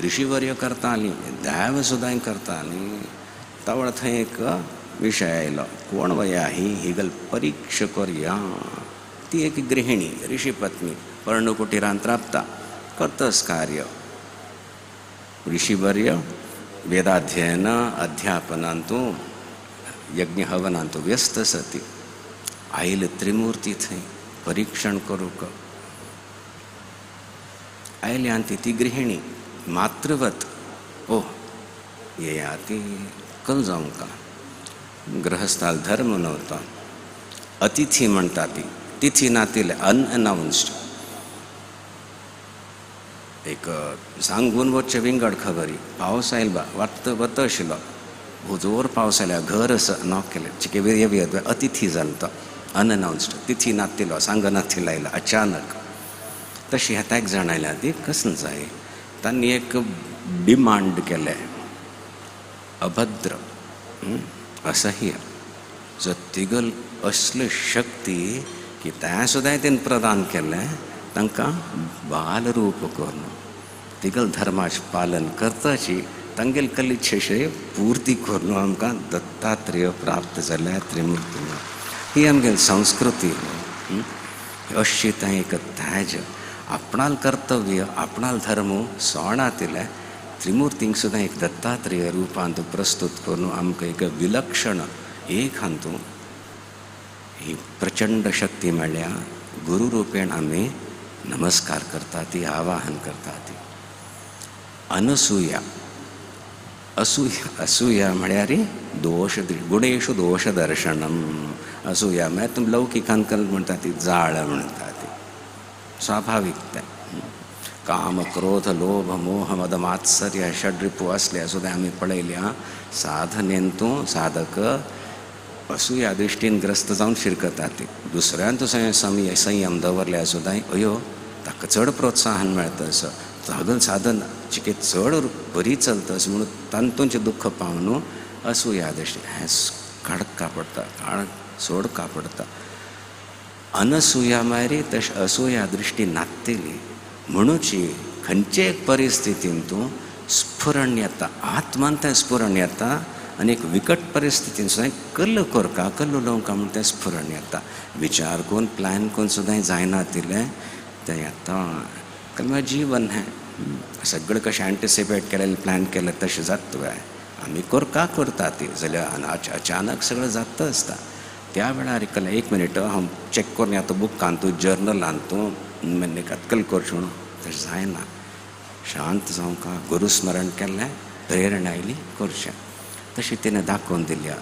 ऋषीवर्य करताली, दैव सुद्दां करताली. तवळ थंय एक विशय आयलो, कोण वया ही हिगल परीक्षा करया. ती एक गृहिणी ऋषीपत्नी पर्णकुटीरांत राबता, करतस कार्य ऋषीवर्य वेदाध्ययन अध्यापनांतू यज्ञ हवनांतू व्यस्त सती. आयल त्रिमूर्ती थंय परीक्षण करूंक आयली आनी ती गृहिणी मातृवत ओ येया ती कल जावंक गृहस्थाल धर्म नव्हता. अतिथी म्हणटा ती, तिथी नातिले अनअनाउन्स्ड एक सांगून वचचे विंगड खबरी. पावस आयल बा वत वत आशिल्लो, जोर पावस आयल्या घर आसा नॉक केलें चिके येवया अतिथी जालो तो अनअनाउन्स्ड, तिथी नातिलो सांगनातिलो आयलो अचानक. तशी ह्या एक जाण आयल्या ती कसं जाय तांणी एक डिमांड केलें अभद्र असह्य जो तिगल असली शक्ती की तें सुद्दां तेणें प्रदान केलें तांकां बालरूप करून तिगल धर्माचें पालन करताची तांगेल कलिच्छे पूर्ती करून आमकां दत्तात्रेय प्राप्त जाल्या त्रिमूर्ती. ही आमगेली संस्कृती. अशी तें एक तेज आपणाल कर्तव्य आपणाल धर्म सोणातिले त्रिमूर्तींक सुद्दां एक दत्तात्रेय रुपांत प्रस्तुत करून आमकां एक विलक्षण एक हातूंत ही प्रचंड शक्ती मेळ्ळ्या. गुरु रुपेण आमी नमस्कार करता ती, आवाहन करता ती. अनसुया असूया असूया म्हळ्यार दोश गुणेशु दोश दर्शनम. असूया म्हळ्यार तुमी लौकिकान कल म्हणटा ती जाळ म्हणटा ती स्वाभावीक तें. काम क्रोध लोभ मोह मद मात्सर्य षड्रिपू आसले सुद्दां आमी पळयल्या साधनेन तूं साधक असूया दृश्टीन ग्रस्त जावन शिरकता ती. दुसऱ्यान तूं संयम दवरल्यार सुद्दां अयो ताका चड प्रोत्साहन मेळटा असो साधन साधन चिके चड बरी चलता अशें म्हणून तातूंचें दुख्ख पावन असूया दृश्टी हें काडका पडटा, काळ सोडका पडटा. अनसुया मागीर तशें असूया दृश्टी नात्तेली म्हणूची खंयचे एक परिस्थितीन तूं स्फुरण येता, आत्मान तें स्फुरण येता आनी एक विकट परिस्थितीन सुद्दां कल्ल कोरका कल्ल उलोवंका म्हूण तें स्फुरण येता. विचार करून प्लॅन करून सुद्दां जायना तिलें तें येता. कल्ल जीवन हें सगळें कशें एन्टिसिपेट केलें प्लॅन केलें तशें जाता. आमी कोरका करता ती जाल्यार अचानक सगळें जाता आसता. त्या वेळार कल्ल एक मिनीट हांव चॅक करून येता बुकान तूं जर्नलान तूं अटकल करचें म्हणून तशें जायना. शांत जावंका गुरुस्मरण केल्लें प्रेरणा आयली करचें तशें तिणें दाखोवन दिल्या.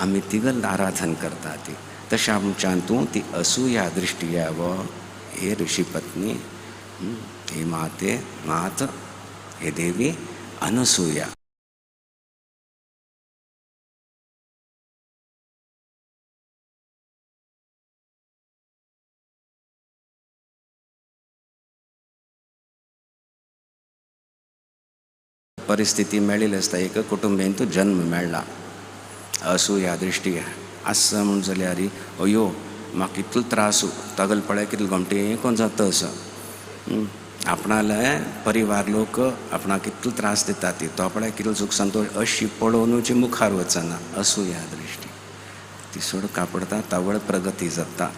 आमी तिगल आराधन करता ती तशें आमच्यान तूं ती असूया दृश्टी यावो. हे ऋषी पत्नी, हे माते मात, हे देवी अनसूया. परिस्थिती मेळिल्ली आसता एक कुटुंबेन तूं जन्म मेळ्ळा असूया दृश्टी आसा म्हूण जाल्यार अयो म्हाका इतलो त्रास तागल पळय कितलो गोमटे कोण जाता असो आपणाले परिवार लोक आपणाक कितलो त्रास दिता ती तो पळय कितलो सुख संतोश अशी पळोवनूची मुखार वचना. असूया दृश्टी ती सोडका पडटा, तावळ प्रगती जाता.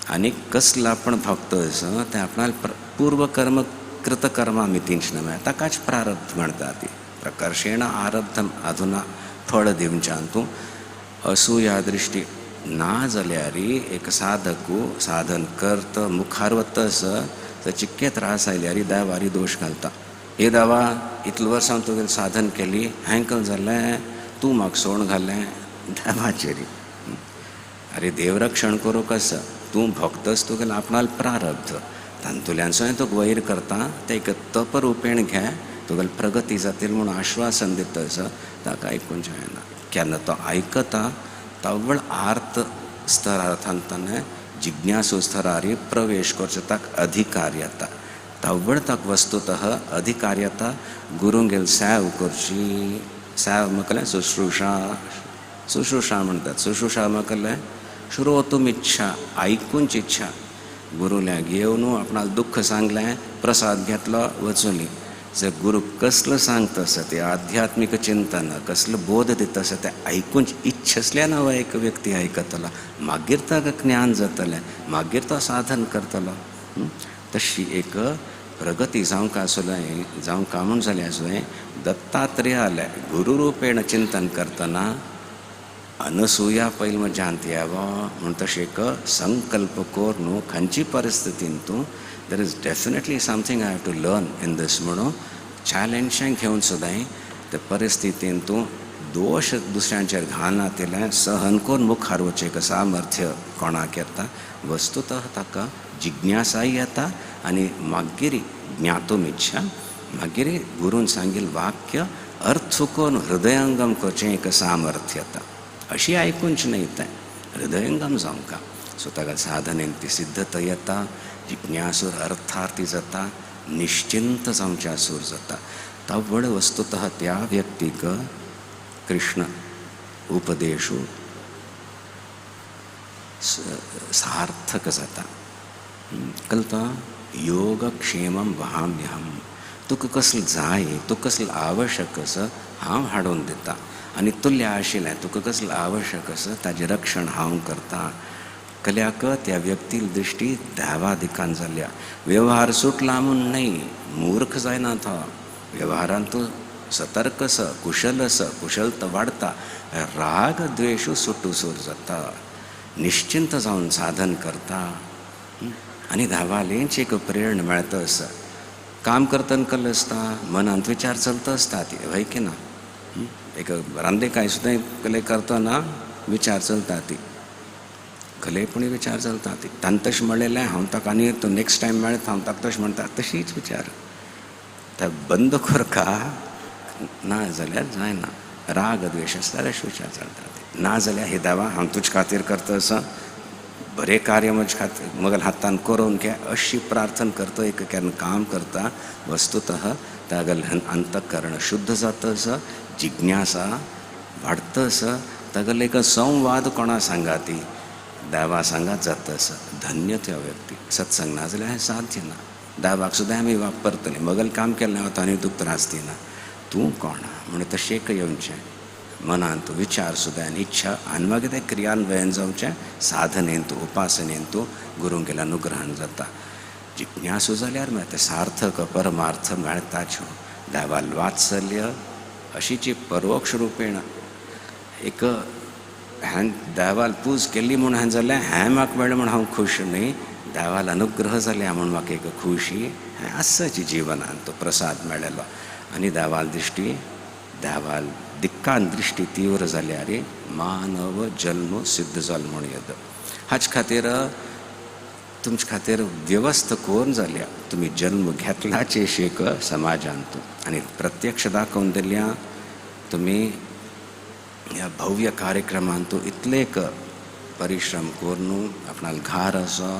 आनी कसलो आपण भक्त असो तें आपणाल पूर्वकर्म कृतकर्मा मितींच न्हय ताकाच प्रारब्ध म्हणटा ती. प्रकर्षेण आरब्धम अधुना फळ दिवच्यान तूं असूया दृश्टी ना जाल्यार एक साधकू साधन करत मुखार वता आसा तर चिक्के त्रास आयल्यार देवारी दोश घालता. हे देवा इतले वर्सां तुवें साधन केली हांवें जालें तूं म्हाका सोण घालें देवाचेर. अरे देवरक्षण करूंक आसा तूं भक्तच तुगेलें आपणाल प्रारब्ध तातूंतल्यान सुद्दां तुका वैर करता तें एक तप रुपेण घे तुगेली प्रगती जातली म्हूण आश्वासन दिता आसा ताका आयकून जायना. केन्ना तो आयकता तवळ आर्त स्तरार्थांतने जिज्ञासू स्तरार प्रवेश करचो ताका अधिकार येता. तवळ ताका वस्तुतः अधिकार येता गुरूंगेल सेव करची. सेव म्हळ्यार शुश्रूषा, शुश्रूषा म्हणटात. शुश्रूषा म्हळ्यार श्रोतुम इच्छा, आयकूंची इच्छा. गुरूल्या घेवन आपणाक दुख्ख सांगलें प्रसाद घेतलो वचुनी. जर गुरू कसलो सांगता आसा तें आध्यात्मीक चिंतन कसलो बोध दिता आसा तें आयकून इच्छसल्या ना एक व्यक्ती आयकतलो मागीर ताका ज्ञान जातलें, मागीर तो साधन करतलो. तशी एक प्रगती जावंक आसलें जावंक म्हूण जालें आसलें दत्तात्रेय आलें गुरू रुपेण चिंतन करतना अनसुया पयल म्हज्यांत यावो म्हूण तशें एक संकल्प कर न्हू खंयची परिस्थितीन तूं there is definitely something I have to learn in this म्हणून चॅलेंजशें घेवन सुद्दां ते परिस्थितीन तूं दोश दुसऱ्यांचेर घालना तितलें सहन करून मुखार वचचें एक सामर्थ्य कोणाक येता वस्तुतः ताका जिज्ञासाय येता आनी मागीर ज्ञातूम इच्छा मागीर गुरून सांगिल्लें वाक्य अर्थ करून हृदयंगम करचें एक सामर्थ्य येता. अशी आयकूंच न्हय तें हृदयंगम जावंका. सो ताका साधनेन ती सिद्धता येता, जिज्ञासूर अर्थार्थी जाता, निश्चिंत जावचें आसूर जाता. तवळ वस्तुतः त्या व्यक्तीक कृष्ण उपदेशू सार्थक जाता. कळटा योगक्षेमं वहाम्यहं तुका कसलें जाय तुका कसलें आवश्यक आसा हांव हाडून दिता आनी तुल्य आशिल्लें तुका कसलें आवश्यक आसा ताजें रक्षण हांव करता. कल्याक त्या व्यक्ती दृष्टी देवा दिकान जाल्या. व्यवहार सुटला म्हूण न्हय, मूर्ख जायना तो. व्यवहारान तूं सतर्क स, कुशल स, कुशलता वाडता, राग द्वेशू सुटूसूर जाता, निश्चिंत जावन साधन करता आनी धावालेंच एक प्रेरणा मेळता आसा. काम करतना कल आसता, मनांत विचार चलता आसता ती हय की ना. एक रांदे काय सुद्दां कले करतना विचार चलता ती, कलेपणी विचार चलता ती. तान तशें म्हणलेलें हांव ताका आनी तो नेक्स्ट टायम मेळता हांव ताका तशें म्हणटा, तशीच विचार त्या बंद करका ना जाल्यार जायना. राग द्वेश आसल्यार अशें विचार चलता ते. ना जाल्यार हे देवा हांव तुजे खातीर करता आसा, बरें कार्य म्हजे खातीर मगल हातान करोवन घे अशी प्रार्थना करता. एक केन्ना काम करता वस्तुतः तागेलें अंतःकरण शुद्ध जाता आसा, जिज्ञासा वाडता आसा, तागेलो एक संवाद कोणा सांगाती देवा सांगात जाता आसा. धन्य त्या व्यक्ती. सत्संग ना जाल्यार हें साध्य ना. देवाक सुद्दां आमी वापरतले, मगल काम केलें वता आनी तुका त्रास दिना, तूं कोण म्हण तशें एक येवचें मनांत विचार सुद्दां आनी इच्छा आनी मागीर तें क्रियान्वयन जावचें साधनेन तूं उपासनेन तूं गुरूंगेल्या अनुग्रहान जाता. जिज्ञासू जाल्यार मेळटा सार्थक परमार्थ मेळटाच. देवाल वात्सल्य अशीची परोक्ष रुपेण एक हांवें देवाल पूज केली म्हूण हांवें जाल्यार हें म्हाका मेळ्ळें म्हूण हांव खूश न्हय, देवाल अनुग्रह जाल्या म्हूण म्हाका एक खुशी हें आसाची जिवनान तो प्रसाद मेळ्ळेलो. आनी देवाल दृश्टी देवाल दिक्कान दृश्टी तीव्र जाल्यार मानव जल्म सिद्ध जाल म्हूण येता. हाचे खातीर तुमचे खातीर व्यवस्था करून जाल्या तुमी जल्म घेतलाचे शेक समाजांत आनी प्रत्यक्ष दाखोवन दिल्या तुमी ह्या भव्य कार्यक्रमांत इतलेक परिश्रम करून आपणाल घार आसा,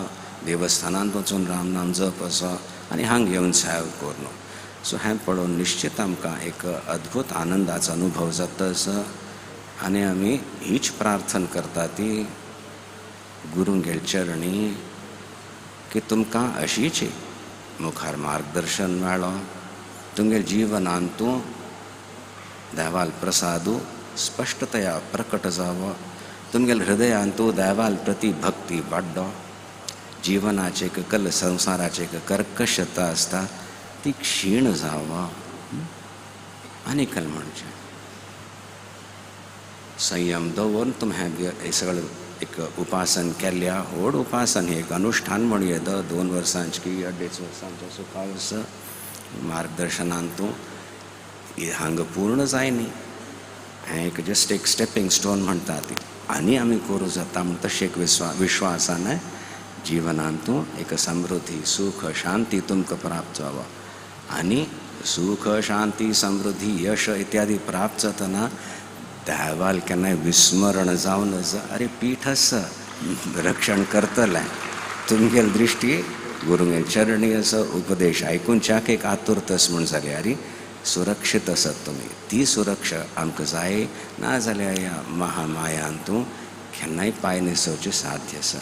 देवस्थानांत वचून रामनाम जप आसा आनी हांग येवन सेव करून. सो हें पळोवन निश्चित आमकां एक अद्भुत आनंदाचो अनुभव जाता आसा. आनी आमी हीच प्रार्थना करता ती गुरूंगेल चरणी की तुमकां अशीच मुखार मार्गदर्शन मेळो, तुमगेल जिवनांतू देवाल प्रसादू स्पश्टतया प्रकट जावो, तुमगेल हृदयांतू देवाल प्रति भक्ती वाडो, जिवनाचे एक कल संसाराचे एक कर्कशता आसता ती क्षीण जावो. आनी कल म्हणचें संयम दवरून तुमी हें सगळें एक उपासन केल्या, व्हड उपासन हें एक अनुष्ठान म्हण येता. 2 वर्सांचे की 2.5 वर्सांचें सुखावस मार्गदर्शनान तूं हांगा पूर्ण जायनी, हें एक जस्ट एक स्टेपिंग स्टोन म्हणटा ती. आनी आमी करूं जाता म्हण तशें एक विश्वासान जिवनान तूं एक समृद्धी सुख शांती तुमकां प्राप्त जावो. आनी सुख शांती समृद्धी यश इत्यादी प्राप्त जातना देवाल केन्नाय विस्मरण जावन आसा, अरे पीठ आसा रक्षण करतलें तुमगेल दृश्टी गुरूंगेल चरणी आसा, उपदेश आयकुनच्याक एक आतुरतस म्हूण जाल्यार सुरक्षीत आसात तुमी. ती सुरक्षा आमकां जाय, ना जाल्यार ह्या महामायान तूं केन्नाय पांय न्हेसोवचें साध्य आसा.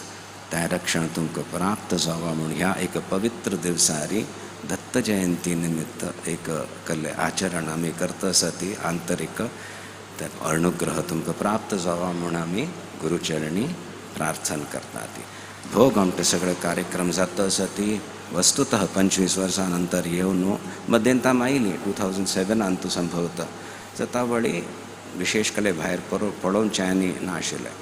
तें रक्षण तुमकां प्राप्त जावं म्हूण ह्या एक पवित्र दिवसारी दत्त जयंती निमित्त एक कल्ले आचरण आमी करता आसा ती आंतरीक ते अनुग्रह तुमकां प्राप्त जावं म्हूण आमी गुरुचरणी प्रार्थना करता ती. भोग आमचे सगळे कार्यक्रम जाता आसा ती वस्तुतः 25 वर्सां नंतर येवन मध्यंतरान आयली 2007 तूं संभवता जाता वळी विशेष कले भायर पळोवचें आनी नाशिल्लें.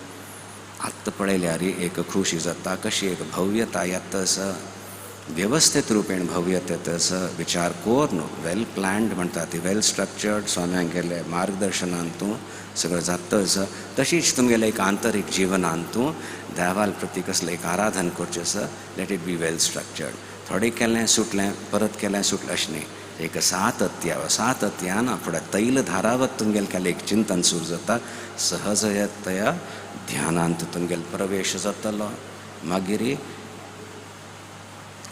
आत्तां पळयल्यार एक खुशी जाता कशी एक भव्यता येता आसा, व्यवस्थीत रुपेण भव्यता येता आसा, विचार करून वेल प्लॅन्ड म्हणटा ती वेल स्ट्रक्चर्ड स्वाम्यांगेले मार्गदर्शनान तूं सगळें जाता आसा. तशीच तुमगेलें एक आंतरीक जिवनान तूं देवाल प्रती कसलें एक आराधन करचें आसा, let it be well structured. थोडें केलें सुटलें परत केलें सुटलें अशें न्ही, एक सातत्य सातत्यान फुडें तैल धारावत तुमगेलें केलें एक चिंतन सुरू जाता, सहजतया ध्यानांत तुमगेलो प्रवेश जातलो. मागीर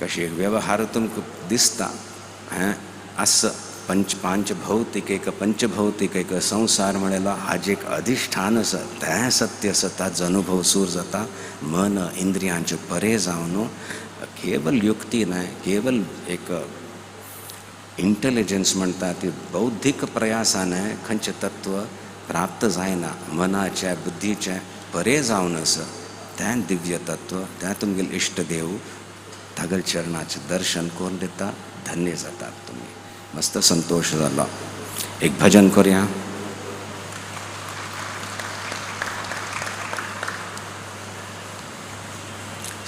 कशी एक व्यवहार तुमकां दिसता हें आसा पंच भौतीक एक पंचभौतीक एक संवसार म्हणलेलो हाजें एक अधिश्ठान आसा, तें सत्य आसा, ताजो अनुभव सूर जाता. मन इंद्रियांचे परे जावन केवल युक्ती न्हय, केवल एक इंटेलिजन्स म्हणटा ती बौद्धीक प्रयासान खंयचें तत्व प्राप्त जायना, मनाच्या बुद्धीचें परे जावन आसा. तें दिव्य तत्व, तें तुमगेलें इश्ट देव तागेल्या चरणाचें दर्शन करून दिता, धन्य जातात तुमी. मस्त संतोश जालो. एक भजन करूया.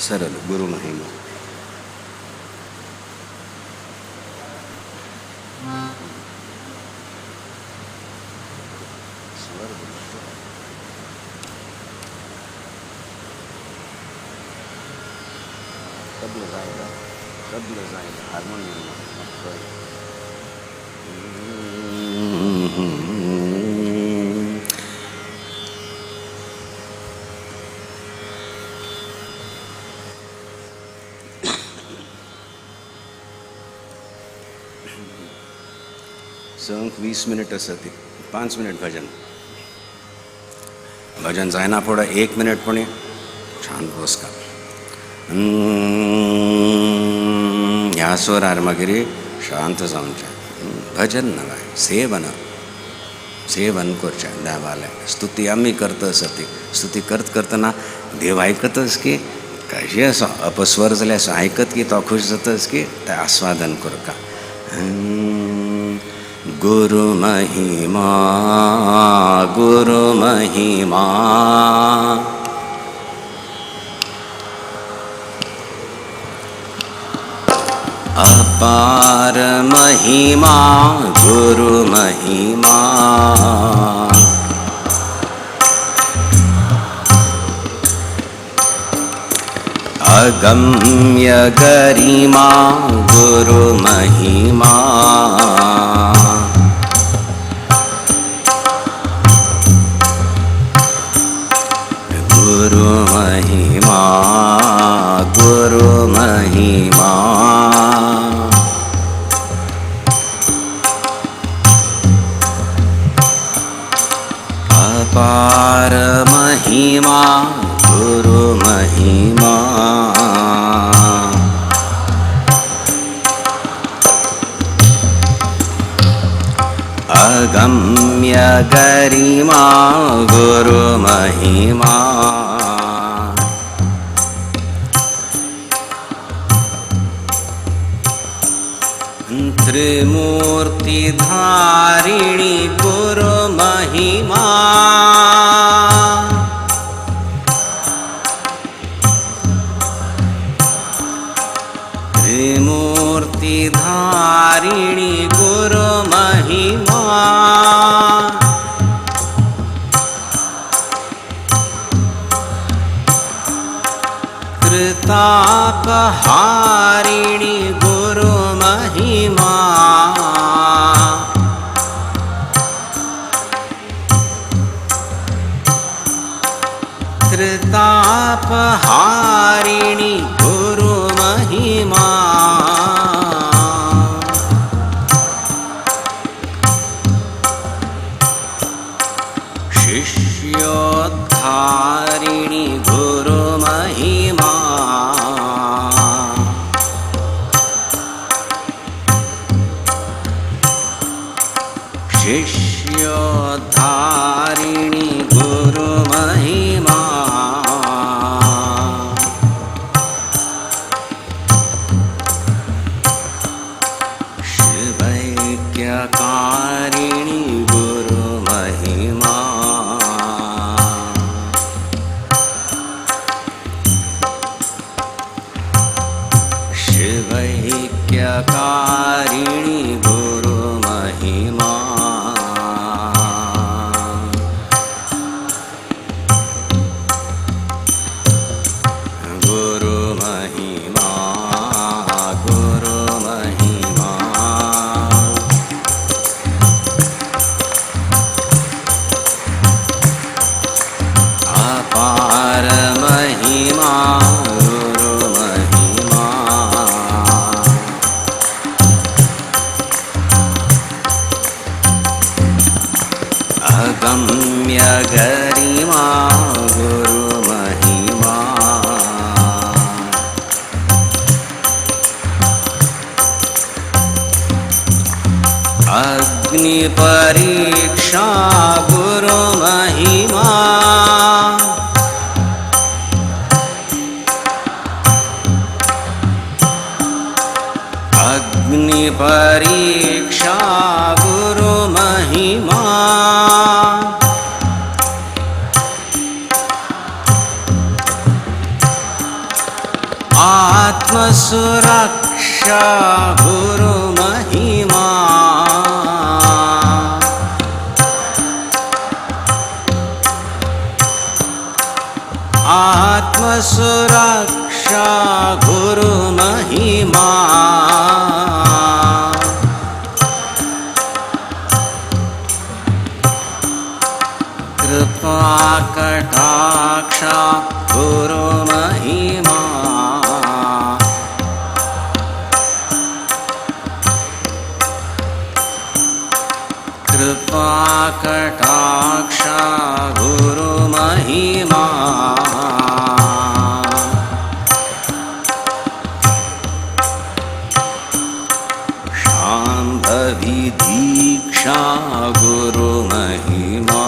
सरळ गुरु महिमा. तबला जायना, तबला जायना, हार्मोनियम. संक 20 मिनिट आसा ती, 5 मिनिट भजन. भजन जायना फुडें 1 मिनिट पण शांत बसका. ह्या स्वरार मागीर शांत जावचें. भजन नव्हें, सेवन, सेवन करचें देवालें. स्तुती आमी करता आसा ती स्तुती करत करतना देव आयकतच की कशी आसा, अपस्वर जाल्यार असो आयकत की तो खूश जातच की तें आस्वादन करता. गुरु महिमा, गुरु महिमा, अपार महिमा, गुरु महिमा. अगम्य गरिमा, गुरु महिमा. गुरु महिमा, गुरु महिमा. अपार महिमा, गुरु महिमा. अगम्य गरिमा, गुरु महिमा. त्रिमूर्ति धारिणी गुरु महिमा. त्रिमूर्ति धारिणी गुरु महिमा. कृतापहारिणी गुरु महिमा. कृतापहारिणी गुरु महिमा. शिष्योद्धारिणी गुरु महिमा. शिष्योद्धारिणी गुरु महिमा. शिवैक्यकारिणी गुरु महिमा. शिवैक्यकारिणी गुरु महिमा. गुरु महिमा, गुरु महिमा. अपार महिमा, गुरु महिमा. अगम्य गरिमा, गुरु महिमा. अग्नि परीक्षा गुरु महिमा. आत्मसुरक्षा गुरु महिमा। आत्मसुरक्षा गुरु महिमा। कृपा कटाक्षा गुरु महिमा। कृपा कटाक्षा गुरु महिमा। शांभवी दीक्षा गुरु महिमा।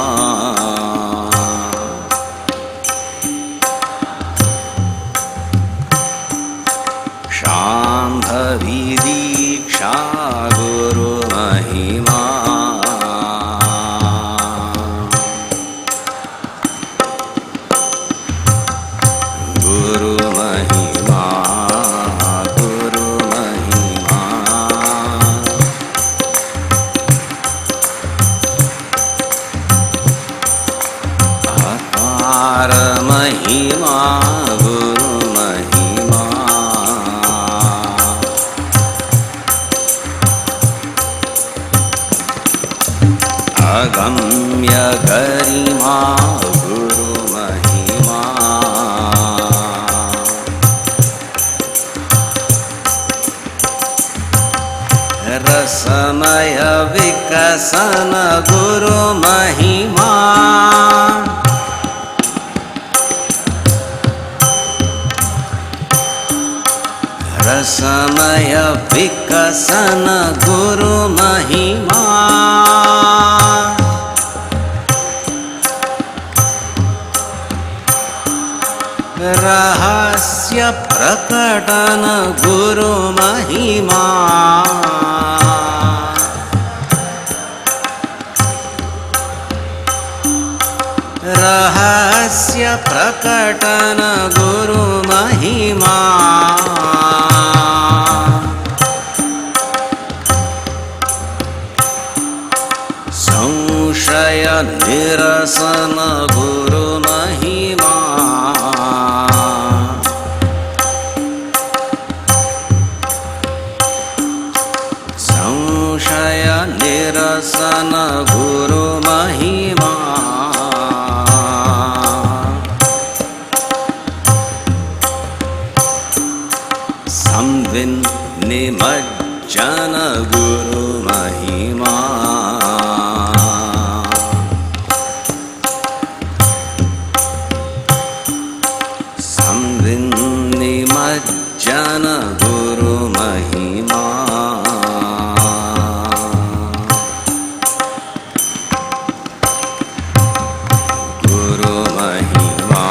शांभवी दीक्षा गुरु महिमा। गुरु महिमा गुरु महिमा। अपार महिमा गुरु महिमा। अगम्य गरिमा गुरु महिमा। रसमय विकसन गुरु महिमा। रसमय विकसन गुरु महिमा। रहस्य प्रकटन गुरु महिमा। रहस्य प्रकटन गुरु महिमा। संशय निरसन गुरु महिमा। संशय निरसन गुरु महिमा। संविन निमज्जन गुरु महिमा। संविन निमज्जन गुरु महिमा। गुरु महिमा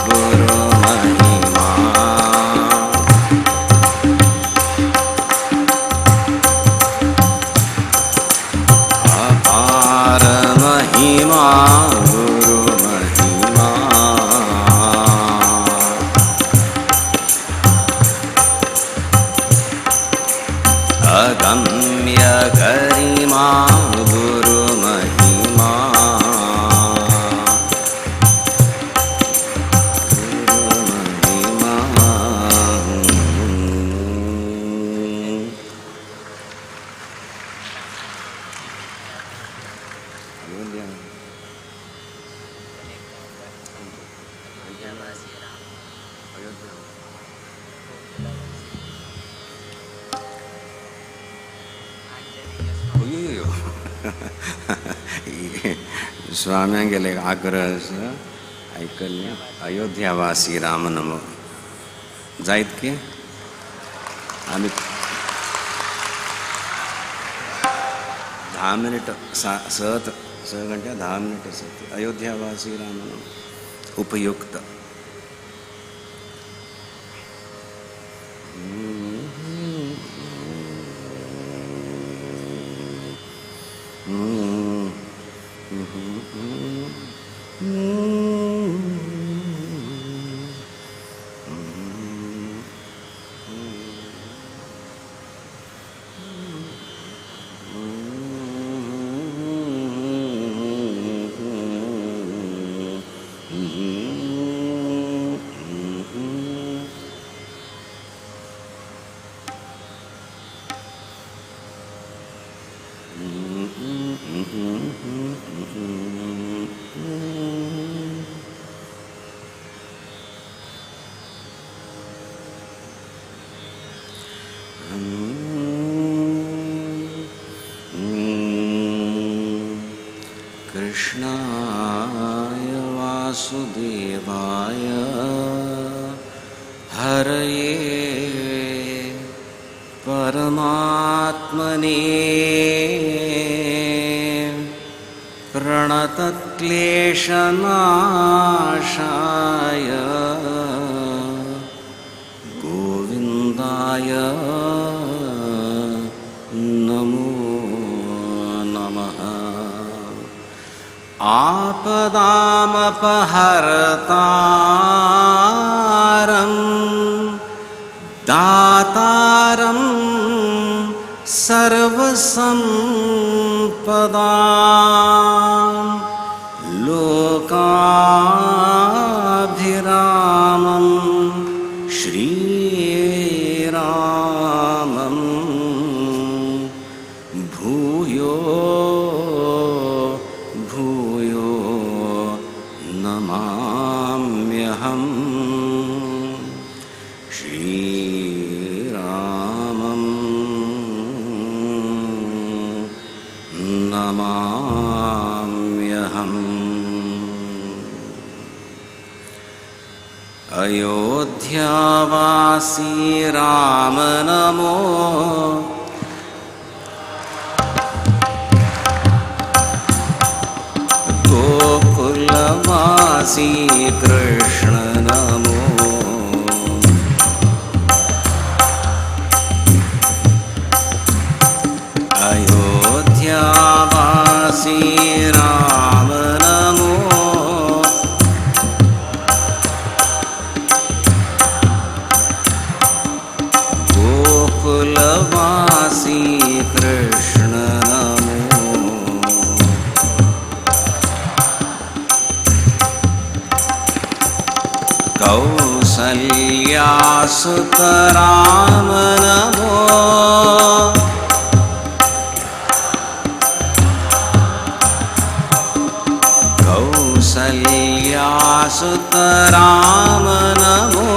गुरु महिमा। अपार महिमा गुरु महिमा। अगम्य गरिमा गुरु महिमा। गुरु महिमा। अय्यो स्वाम्यांगेले एक आग्रह आसा आयकल्लें अयोध्यावासी राम नमो जायत की आमी 10 मिनिट 6 घंटे 10 मिनिट आसा अयोध्यावासी राम नमो उपयुक्त। कृष्णाय वासुदेवाय हरये परमात्मने प्रणतक्लेशनाशाय गोविन्दाय नमो नमः। आपदामपहर्तारं दातारं सर्वसम्पदां लोकाभिरामं श्रीरामं भूयो भूयो नमाम्यहम्। श्रीरामं नमाम्यहम्। अयोध्यावासी राम नमो गोकुलवासी कृष्ण नमो। अयोध्यावासी राम नमो गोकुलवासी कृष्ण नमो। कौसल्यासुत राम नमो कौसल्यासुत राम नमो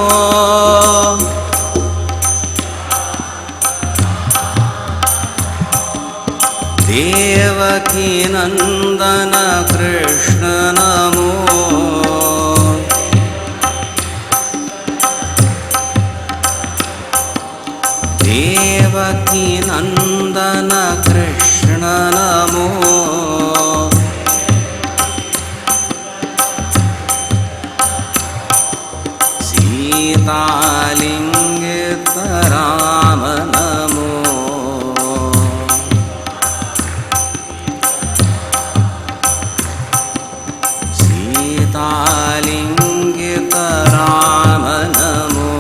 देवकीनन्दन कृष्ण नमो। देवकीनन्दन कृष्ण नमो। सीतालिङ्गित राम नमो। सीतालिङ्गित राम नमो।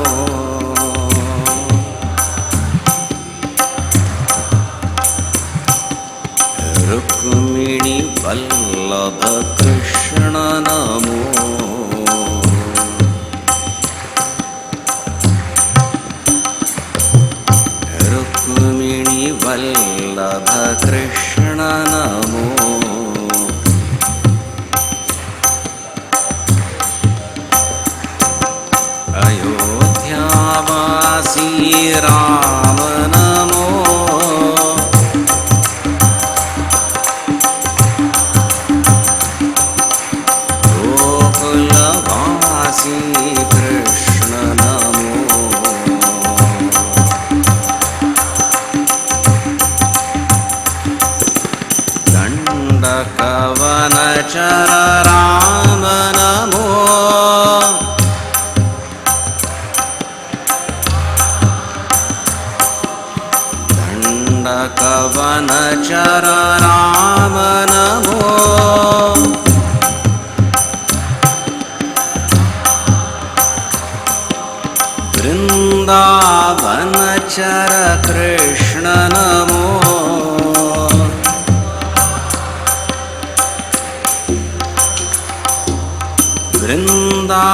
रुक्मिणी वल्लभ कृष्ण नमो। रुक्मिणी वल्लभ कृष्ण नमो। अयोध्यावासी राम नमो। गोकुलवासी कृष्ण नमो। दण्डकवनचर राम नमो। दण्डकवनचर राम नमो। वृन्दावनचर कृष्ण नमो।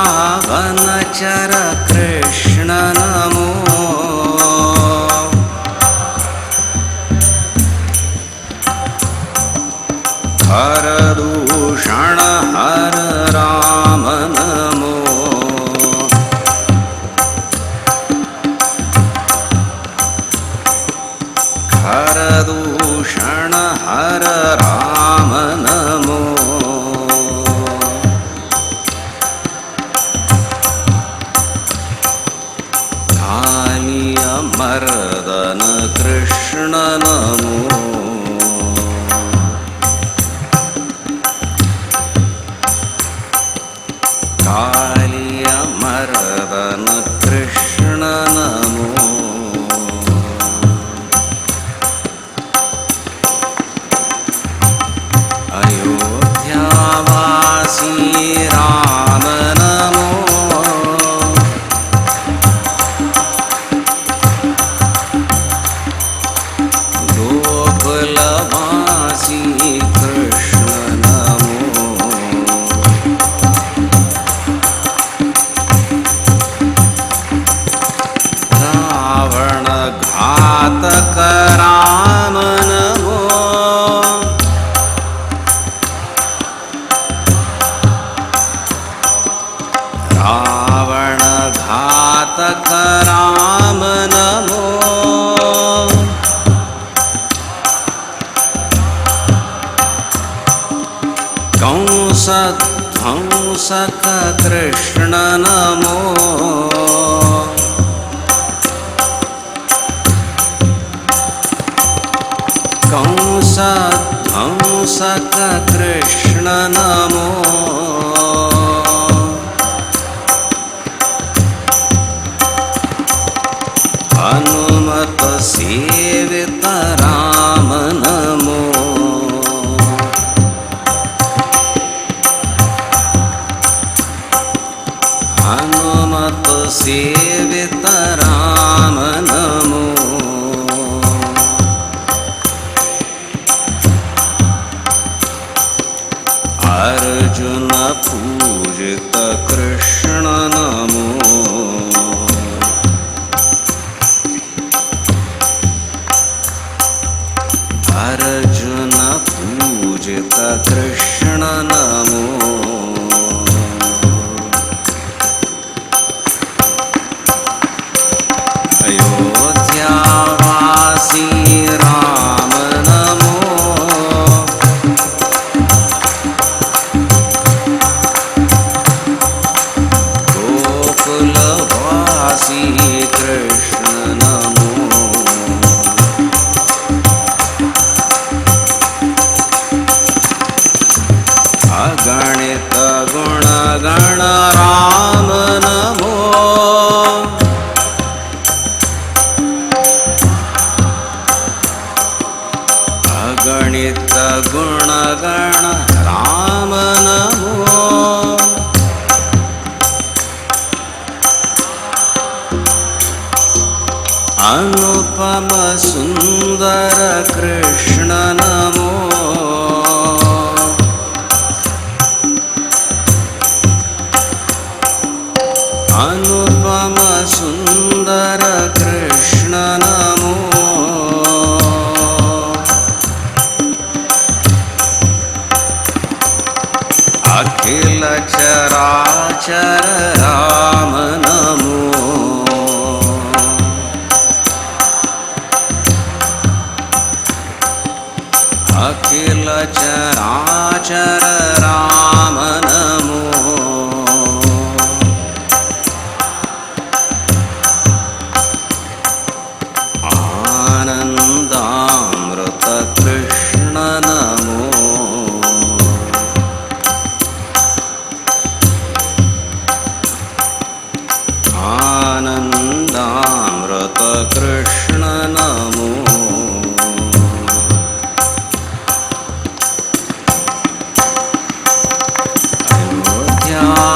वृन्दावनचर कृष्ण नमो। कंसध्वंसक कृष्ण नमो। कंसध्वंसक कृष्ण नमो। हनुमत सेवित राम नमो। हनुमत सेवित राम नमो। अर्जुन पूजित कृष्ण नमो। अर्जुन पूजित कृष्ण नमो। अयोध्यावासी राम नमो। गोकुलवासी कृष्ण नमो। अगणित गुण गण राम नमो। अगणित गुण गण राम नमो। अनुपम सुंदर कृष्ण नमो। अनुपम सुंदर कृष्ण नमो। अखिल चराचर राम नमो। अखिल चराचर राम नमो। आनंदामृत कृष्ण नमो। आनंदामृत कृष्ण नमो।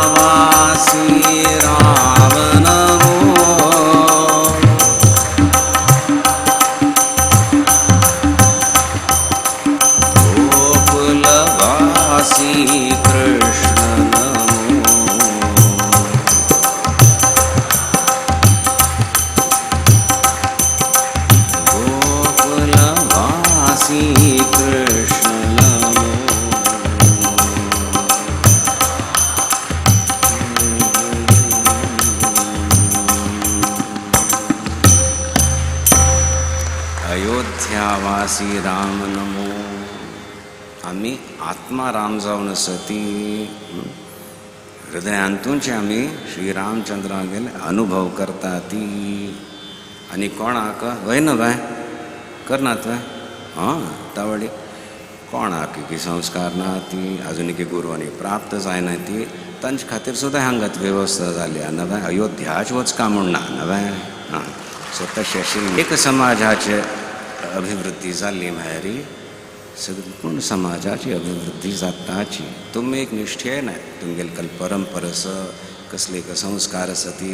अयोध्यावासी राम नमो। गोकुलवासी कृष्ण नमो। गोकुलवासी कृष्ण नमो। अयोध्यावासी राम नमो। आमी आत्मा राम जावन आसा ती हृदयांतूच आमी श्री रामचंद्रागेले अनुभव करता ती. आनी कोणाक वय न्हू बाय करनात वय हां तावळी कोणाक की संस्कार ना ती अजून की गुरवांनी प्राप्त जायना ती तांचे खातीर सुद्दां हांगात वेवस्था जाल्या नव्या अयोध्याच वचका म्हूण ना नव्या हां. सो तशें आशिल्लें एक समाजाचे अभिवृद्धी जाल्ली म्हळ्यार सगळी समाजाची अभिवृद्धी जाताची. तुमी एक निश्ठे ना तुमगेले कल परंपरा आसा कसले एक संस्कार आसा ती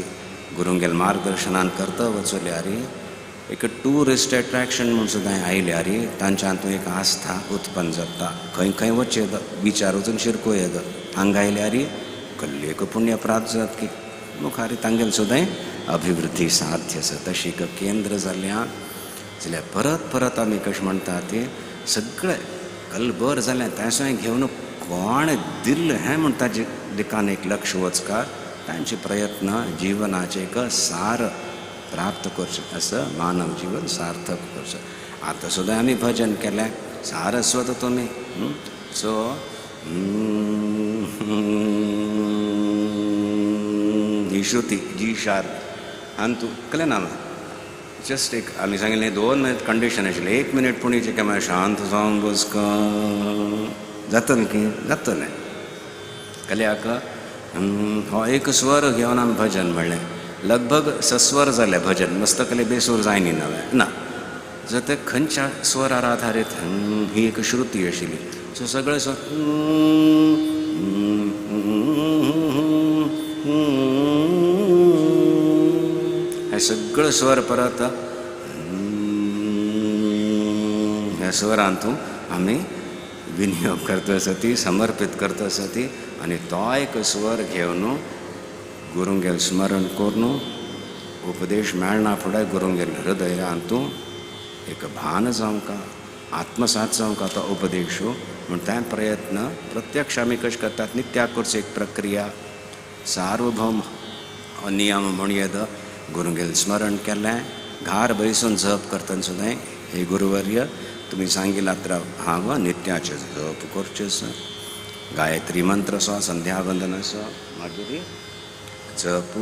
गुरुंगेल मार्गदर्शनान करता वचल्यार एक ट्युरिस्ट एट्रॅक्शन म्हूण सुद्दां आयल्यार तांच्या एक आस्था उत्पन्न जाता. खंय खंय वचचें बिचार वचून शिरको येता हांगा आयल्यार कसली एक पुण्य प्राप्त जाता की मुखार तांगेल सुद्दां अभिवृद्धी साध्य आसा. तशी एक केंद्र जाल्या जाल्यार परत परत आमी कशें म्हणटा ते सगळें कलबर जालें तें घेवन कोण दिल्लें हें म्हणटा जे दिकान एक लक्ष वचका तांचे प्रयत्न जिवनाचें एक सार प्राप्त करचें असो मानव जीवन सार्थक करचें. आतां सुद्दां आमी भजन केलें सारस्वत तुमी. सो ही श्रुती जी शार्प आनी तूं कलें ना जस्ट एक आमी सांगिल्लें 2 मिनट कंडिशन आशिल्लें 1 मिनट पूण हिचें मागीर शांत जावन बसका जातलें की जातलें कल्याक हो एक स्वर घेवन आमी भजन म्हणलें लगभग सस्वर जालें भजन मस्त कले बेसूर जायनी नवें ना जर ते खंयच्या स्वरार आधारीत ही एक श्रुती आशिल्ली सो सगळे स्वर हे सगळे स्वर परत ह्या स्वरांतू आमी विनियोग करता आसा ती समर्पीत करता आसा ती आनी तो एक स्वर घेवन गुरुंगेल स्मरण करून उपदेश मेळना फुडें गुरुंगेल हृदयांतू एक भान जावंक आत्मसात जावंक तो उपदेश म्हूण ते प्रयत्न प्रत्यक्ष आमी कशें करतात नित्या करची एक प्रक्रिया सार्वभौम नियम म्हण येता गुरुंगेल स्मरण केलें घार बैसून जप करतना सुद्दां हे गुरुवर्य तुमी सांगिलात तर हांव नित्याचें जप करचें आसा गायत्री मंत्र आसा संध्यावंदन आसा मागीर जप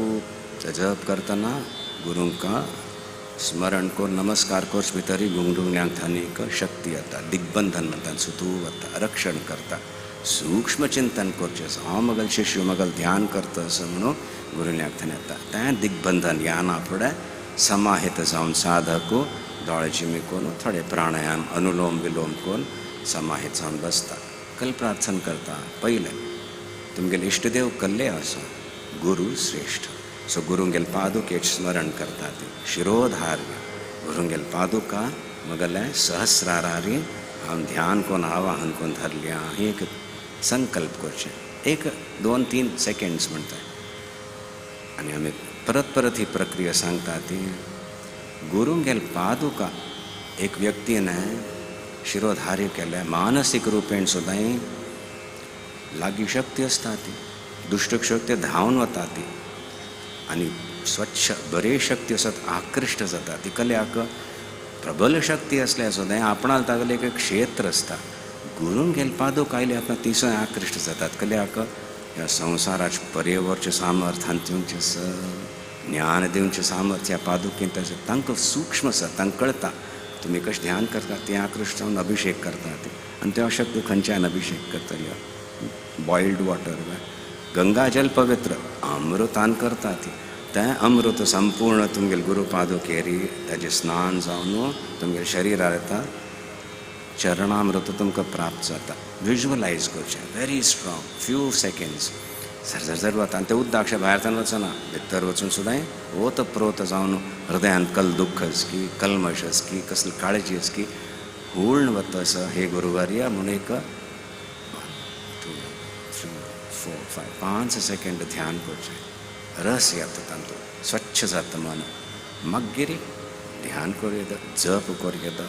जप करतना गुरुंका स्मरण करून नमस्कार करचे भितरय गुंगुंग्यांक थानीक शक्ती येता दिग्बंधन म्हणटा सुतू वता रक्षण करता सूक्ष्म चिंतन करचें आसा हांव मगल शिष्य मगल ध्यान करता आसा म्हणून गुरुल्याक थंय येता तें दिग्बंधन याना फुडें समाहित जावन साधक दोळे चिमी करून थोडे प्राणायाम अनुलोम विलोम करून समाहित जावन बसता कल प्रार्थना करता पयलें तुमगेले इश्टदेव कल्ले आसा गुरु श्रेष्ठ सो गुरुंगेल पादुकेच स्मरण करता ती शिरोधार्य गुरुंगेल पादुका मगले सहस्रारारी हांव ध्यान कोन आवाहन कोन धरल्या ही एक संकल्प करचें 1 2 3 सेकेंड्स म्हणटा आनी आमी परत परत ही प्रक्रिया सांगता ती गुरुंगेल पादुका एक व्यक्तीन शिरोधार्य केलें मानसीक रुपेण सुद्दां लागीं शक्ती आसता ती दुश्ट शक्ती धांवन वता ती आनी स्वच्छ बरी शक्ती आसत आकृश्ट जाता ती कल्याक प्रबल शक्ती आसल्यार सुद्दां आपणाक तागेलें एक क्षेत्र आसता गुरुंगेल पादुका आयले आपणा तिसोय आकृश्ट जातात कल्याक ह्या संवसाराचें पर्यवरचें सामर्थ्यान दिवचें आसा ज्ञान दिवचें सामर्थ्य ह्या पादुकेंत आसा तांकां सूक्ष्म आसा तांकां कळटा तुमी कशें ध्यान करता तें आकृश्ट जावन अभिशेक करता ते आनी त्या शक्ती खंयच्यान अभिशेक करतली बॉयल्ड वॉटर गंगाजल पवित्र अमृतान करता ती तें अमृत संपूर्ण तुमगेल गुरु पादुकेरी ताजें स्नान जावन तुमगेल शरिरार येता चरणामृत तुमकां प्राप्त जाता विज्युअलायज करचें व्हेरी स्ट्रॉंग फ्यू सेकेंड्स सरसर वता आनी तें उदक भायर तान वचना भितर वचून सुद्दां ओतप्रोत जावन हृदयान कल दुख्ख की कल्मश की कसली काळजी की हूर्ण वता आसा हे गुरुवर्य म्हूण एक 1 2 3 4 5 5 सेकेंड ध्यान करचें रस येता तांतूं स्वच्छ जाता मन मागीर ध्यान करूं येता जप करूं येता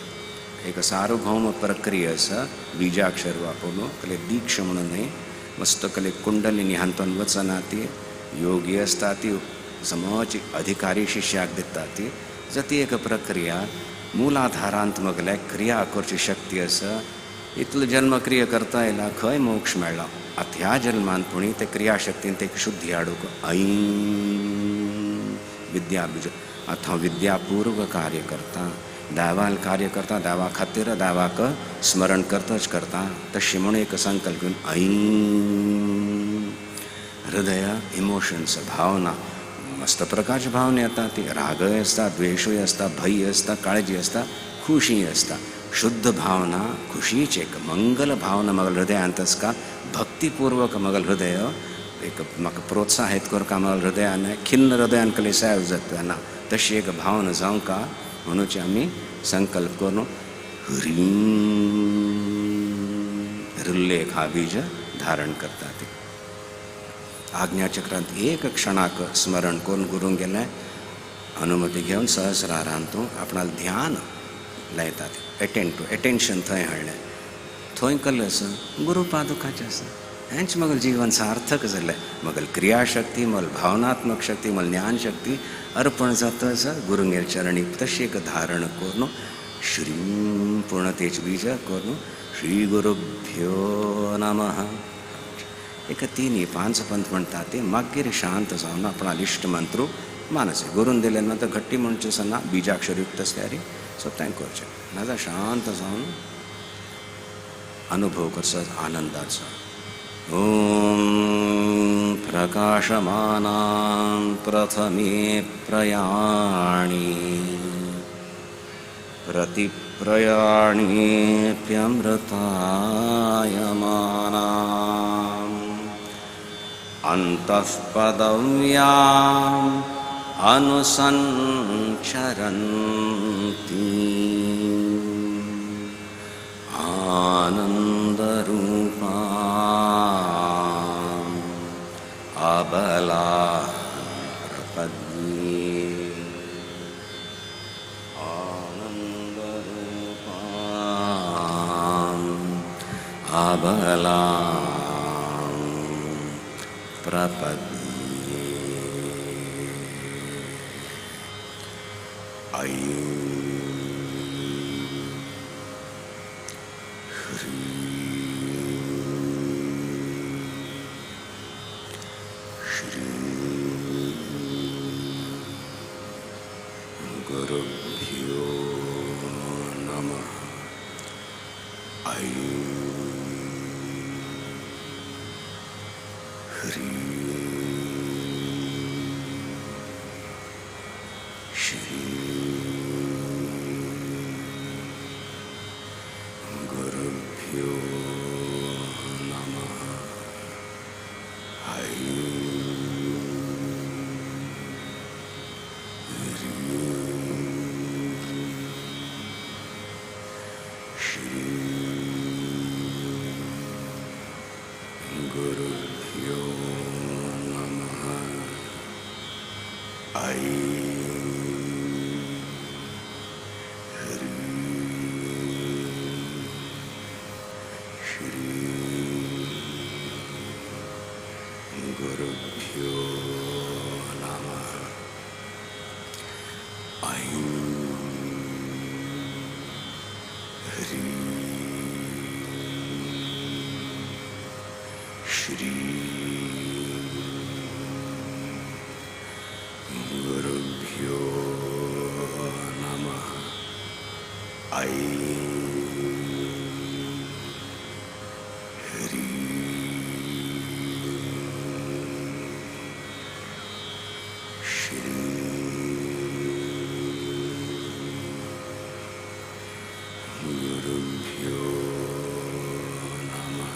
एक सार्वभौम प्रक्रिया आसा बीजाक्षर वापरून कले दीक्ष म्हणून न्हय मस्त कले कुंडलिनी हातून वचना ती योगी आसता ती समज अधिकारी शिष्याक दिता ती जर ती एक प्रक्रिया मुलाधारांत मगले क्रिया करची शक्ती आसा इतलो जन्म क्रिया करता येयला खंय मोक्ष मेळ्ळा आतां ह्या जल्मान पुणी ते क्रियाशक्तीन ते शुद्धी हाडूंक ऐं विद्या बीज आतां हांव विद्यापूर्व कार्य करता देवाल कार्य करता देवा खातीर देवाक स्मरण करताच करता तशें म्हूण एक संकल्प घेवन ऐं हृदय इमोशन्स भावना मस्त प्रकारची भावना येता ती रागय आसता द्वेशूय आसता भंय आसता काळजी आसता खुशी आसता शुद्ध भावना खुशीची एक मंगल भावना मगल हृदयांत आसता भक्तिपूर्वक मगल हृदय एक म्हाका प्रोत्साहित करता मगल हृदयान खिन्न हृदयान कले सायब जाता ना तशी एक भावना जावंका म्हणून आमी संकल्प करून ह्रीं हृल्लेख हा बीज धारण करता ती आज्ञाचक्रांत एक क्षणाक स्मरण करून गुरूंक गेलें अनुमती घेवन सहस्रारांतू आपणाक ध्यान लायतात एटेंड टू एटेन्शन थंय हाडलें थंय कल्लें आसा गुरू पादुकाचें आसा हेंच मगल जीवन सार्थक जालें मगल क्रियाशक्ती मगल भावनात्मक शक्ती मगल ज्ञानशक्ती अर्पण जाता आसा गुरुंगेर चरणी तशी एक धारण करून श्रीं पूर्ण तेच बीज करून श्री गुरुभ्यो नमः. एक तिनी पांच पंत म्हणटा ते मागीर शांत जावन आपणा इश्ट मंत्र मानसे गुरून दिले नंतर घट्टी म्हणचे सन्ना बीजाक्षरयुक्त आसल्यार सो तें करचें नाजाल्यार शांत जावन अनुभव करचो आनंदाचो. ॐ प्रकाशमानां प्रथमे प्रयाणी प्रतिप्रयाणेऽप्यमृतायमानाम् अन्तःपदव्याम् अनुसञ्चरन्ति आनन्दरूपाम् अबलां प्रपद्ये आनन्दरूपाम् अबलां प्रपद्ये. ऐं ह्रीं श्रीं गुरुभ्यो नमः. ऐं ह्रीं श्रीं गुरुभ्यो नमः. ऐं ह्रीं श्रीं गुरुभ्यो नमः. ऐं ह्रीं श्रीं गुरुभ्यो नमः. ऐं ह्रीं श्रीं गुरुभ्यो नमः. ऐं ह्रीं श्रीं गुरुभ्यो नमः.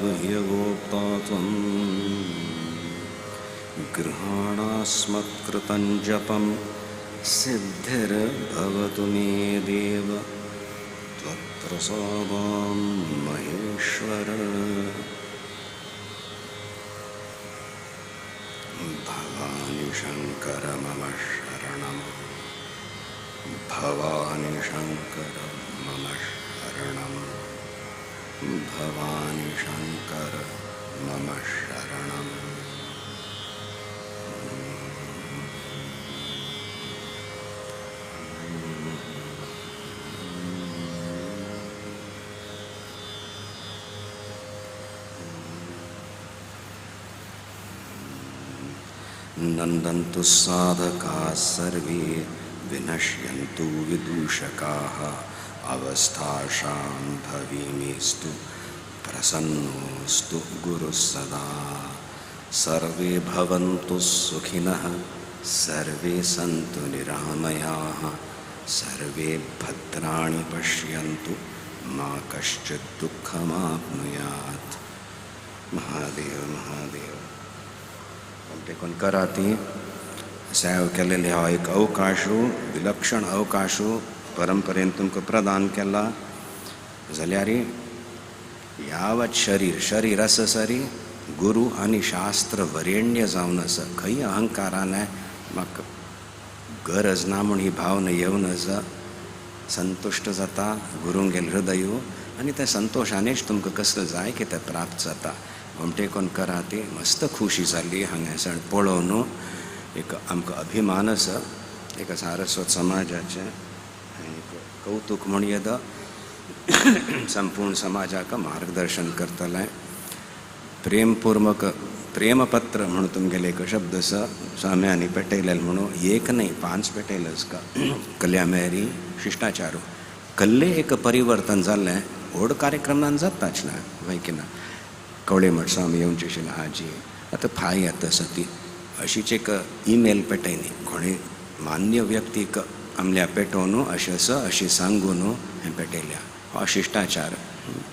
गुह्यगोप्ता त्वं गृहाणास्मत्कृतं जपं सिद्धिर्भवतु मे देव त्वत्प्रसादां महेश्वर. भवानी शङ्कर मम शरणं, भवानी शङ्कर मम शरणं, भवानी शङ्कर मम शरणम्. नन्दन्तु साधकाः सर्वे विनश्यन्तु विदूषकाः अवस्थाशां भविमेस्तु प्रसन्नोऽस्तु गुरुः सदा. सर्वे भवन्तु सुखिनः, सर्वे सन्तु निरामयाः, सर्वे भद्राणि पश्यन्तु, मा कश्चित् दुःखमाप्नुयात्. महादेव महादेव. टेकून कराती सेव केलेले हो एक अवकाशू, विलक्षण अवकाशू परंपरेन तुमकां प्रदान केला जाल्यार यावत शरीर शरीर आसा सरी गुरु आनी शास्त्र वरेण्य जावन आसा. खंय अहंकारान म्हाका गरज ना म्हूण ही भावना येवन आसा, संतुश्ट जाता गुरूंगेल हृदय आनी त्या संतोशानेच तुमकां कसलें जाय की तें प्राप्त जाता. गोमटेकोन कराती मस्त खुशी जाली हांगासर पळोवन. एक आमकां अभिमान आसा एक सारस्वत समाजाचें, एक कौतूक म्हण येता संपूर्ण समाजाक मार्गदर्शन करतलें. प्रेमपूर्वक प्रेमपत्र म्हणून तुमगेले एक शब्द आसा स्वाम्यांनी पेटयलें म्हणून, एक न्हय 5 पेटयले आसका. कल्यामेरी शिश्टाचारू कल्ले एक परिवर्तन जाल्लें व्हड कार्यक्रमान जाताच ना वय की ना. कवळे मठ स्वामी येवचे आशिल्ले आजी आतां फाय येता आसा ती अशीच एक ईमेल पेटयली कोणी मान्य व्यक्तीक आमल्या पेटोवन अशें आसा अशें सांगून हें पेटयल्या. हो शिश्टाचार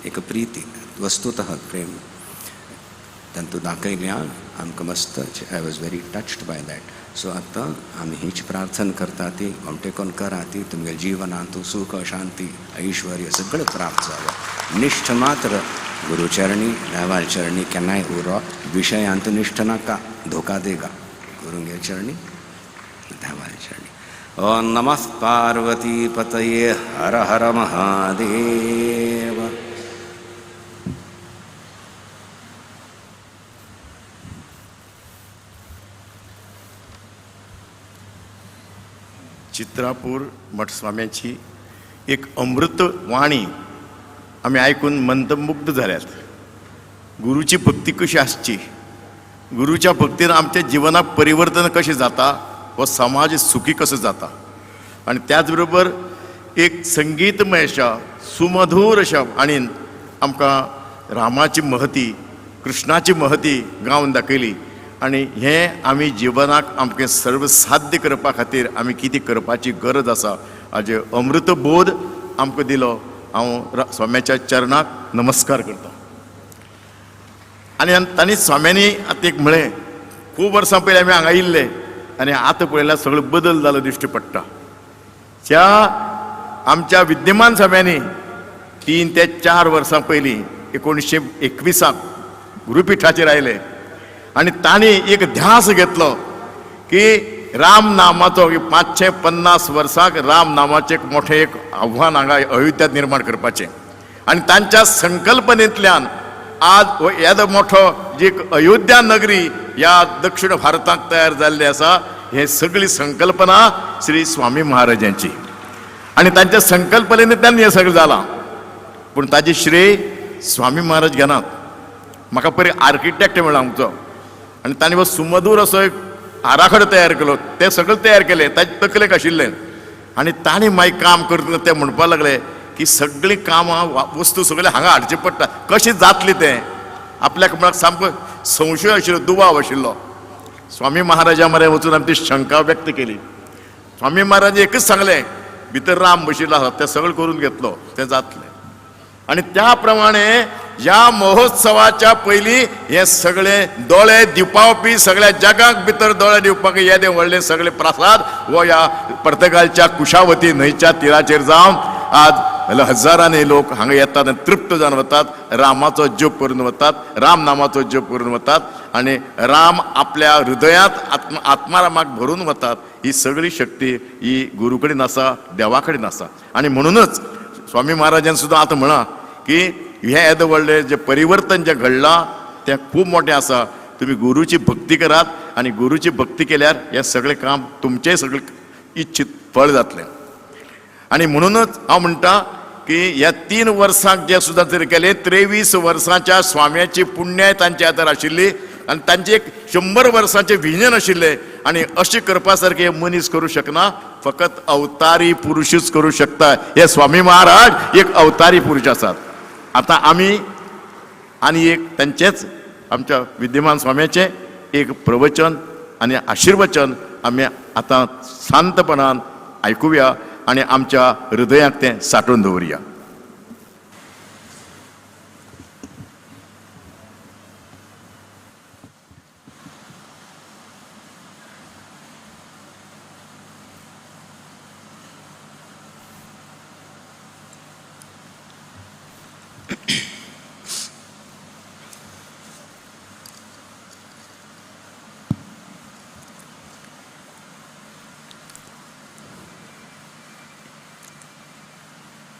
एक प्रिती वस्तुतः प्रेम तांतूं दाखयल्या आमकां मस्त. I was very touched by that. So आतां आमी हीच प्रार्थना करता ती गोमटेकोन करा ती तुमगे जिवनांत सुख शांती ऐश्वर्य सगळें प्राप्त जावं. निश्ठ मात्र गुरुचरणी देवाल चरणी केन्नाय उरो, विशयांत निश्ठ नाका, धोका देगा. गुरुंगे चरणी देवाल चरणी. ओम नमः पार्वती पतये हर हर महादेव. चित्रापूर मठस्वाम्याची एक अमृत वाणी आमी आयकून मंत्रमुग्ध जाल्यात. गुरुची भक्ती कशी आसची, गुरुच्या भक्तीन आमच्या जिवनाक परिवर्तन कशें जाता, हो समाज सुखी कसो जाता, आनी त्याच बरोबर एक संगीतमय अशा सुमधूर अशा आणीन आमकां रामाची महती कृष्णाची महती गावन दाखयली. आनी हें आमी जिवनाक आमकां सर्वसाध्य करपा खातीर आमी कितें करपाची गरज आसा हाजे अमृतबोध आमकां दिलो. हांव स्वाम्याच्या चरणाक नमस्कार करता. आनी तांणी स्वाम्यांनी आतां एक म्हळें, खूब वर्सां पयलीं आमी हांगा येयल्ले आनी आतां पळयल्यार सगळो बदल जालो दिश्टी पडटा. त्या आमच्या विद्यमान स्वाम्यांनी 3 ते 4 वर्सां पयलीं 1921 गुरुपीठाचेर आयले आनी तांणी एक ध्यास घेतलो की राम नामाचो 550 वर्सांक राम नामाचें एक मोठें एक आव्हान हांगा अयोध्यात निर्माण करपाचें. आनी तांच्या संकल्पनेंतल्यान आज हो येदो मोठो जी अयोध्या नगरी ह्या दक्षिण भारताक तयार जाल्ली आसा, हे सगळी संकल्पना श्री स्वामी महाराजांची आनी तांच्या संकल्पनेंतल्यान हें सगळें जालां. पूण ताजें श्रेय स्वामी महाराज घेनात. म्हाका पयर आर्किटेक्ट म्हणलो आमचो आनी ताणें हो सुमधूर असो एक आराखडो तयार केलो, तें सगळें तयार केलें ताजे तकलेक आशिल्लें. आनी ताणें मागीर काम करतना ते म्हणपाक लागले की सगळीं कामां वस्तू सगळें हांगा हाडचें पडटा, कशें जातलें तें आपल्याक म्हळ्यार सामको संशय आशिल्लो, दुबाव आशिल्लो. स्वामी महाराजा मरे वचून आमी ती शंका व्यक्त केली. स्वामी महाराज एकच सांगलें, भितर राम बशिल्लो आसा तें सगळें करून घेतलो तें जातलें. आनी त्या प्रमाणे ह्या महोत्सवाच्या पयलीं हे सगळे दोळे दिवपावपी सगळ्या जगाक भितर दोळे दिवपाक येदे व्हडले सगळे प्रसाद हो ह्या पर्तगालच्या कुशावती न्हंयच्या तिराचेर जावन आज हजारांनी लोक हांगा येतात आनी तृप्त जावन वतात, रामाचो जप करून वतात, राम नामाचो जप करून वतात आनी राम आपल्या हृदयांत आत्मारामाक भरून वतात. ही सगळी शक्ती ही गुरू कडेन आसा, देवा कडेन आसा. आनी म्हणूनच स्वामी महाराजान सुद्दां आतां म्हळां की हें येदें व्हडलें जें परिवर्तन जें घडलां तें खूब मोठें आसा. तुमी गुरूची भक्ती करात आनी गुरूची भक्ती केल्यार हें सगळें काम तुमचें सगळें इच्छित फळ जातलें. आनी म्हणूनच हांव म्हणटा की ह्या 3 वर्सांक जें सुद्दां जर केलें, 23 वर्सांच्या स्वाम्याची पुण्याय तांच्या हातार आशिल्ली आनी तांचें एक 100 वर्सांचें विजन आशिल्लें. आनी अशें करपा सारकें मनीस करूं शकना, फकत अवतारी पुरुशूच करूं शकता. हे स्वामी महाराज एक अवतारी पुरुष आसात. आतां आमी आनी एक तांचेच आमच्या विद्यमान स्वाम्याचें एक प्रवचन आनी आशिर्वचन आमी आतां शांतपणान आयकुया आनी आमच्या हृदयाक तें साठोवन दवरुया.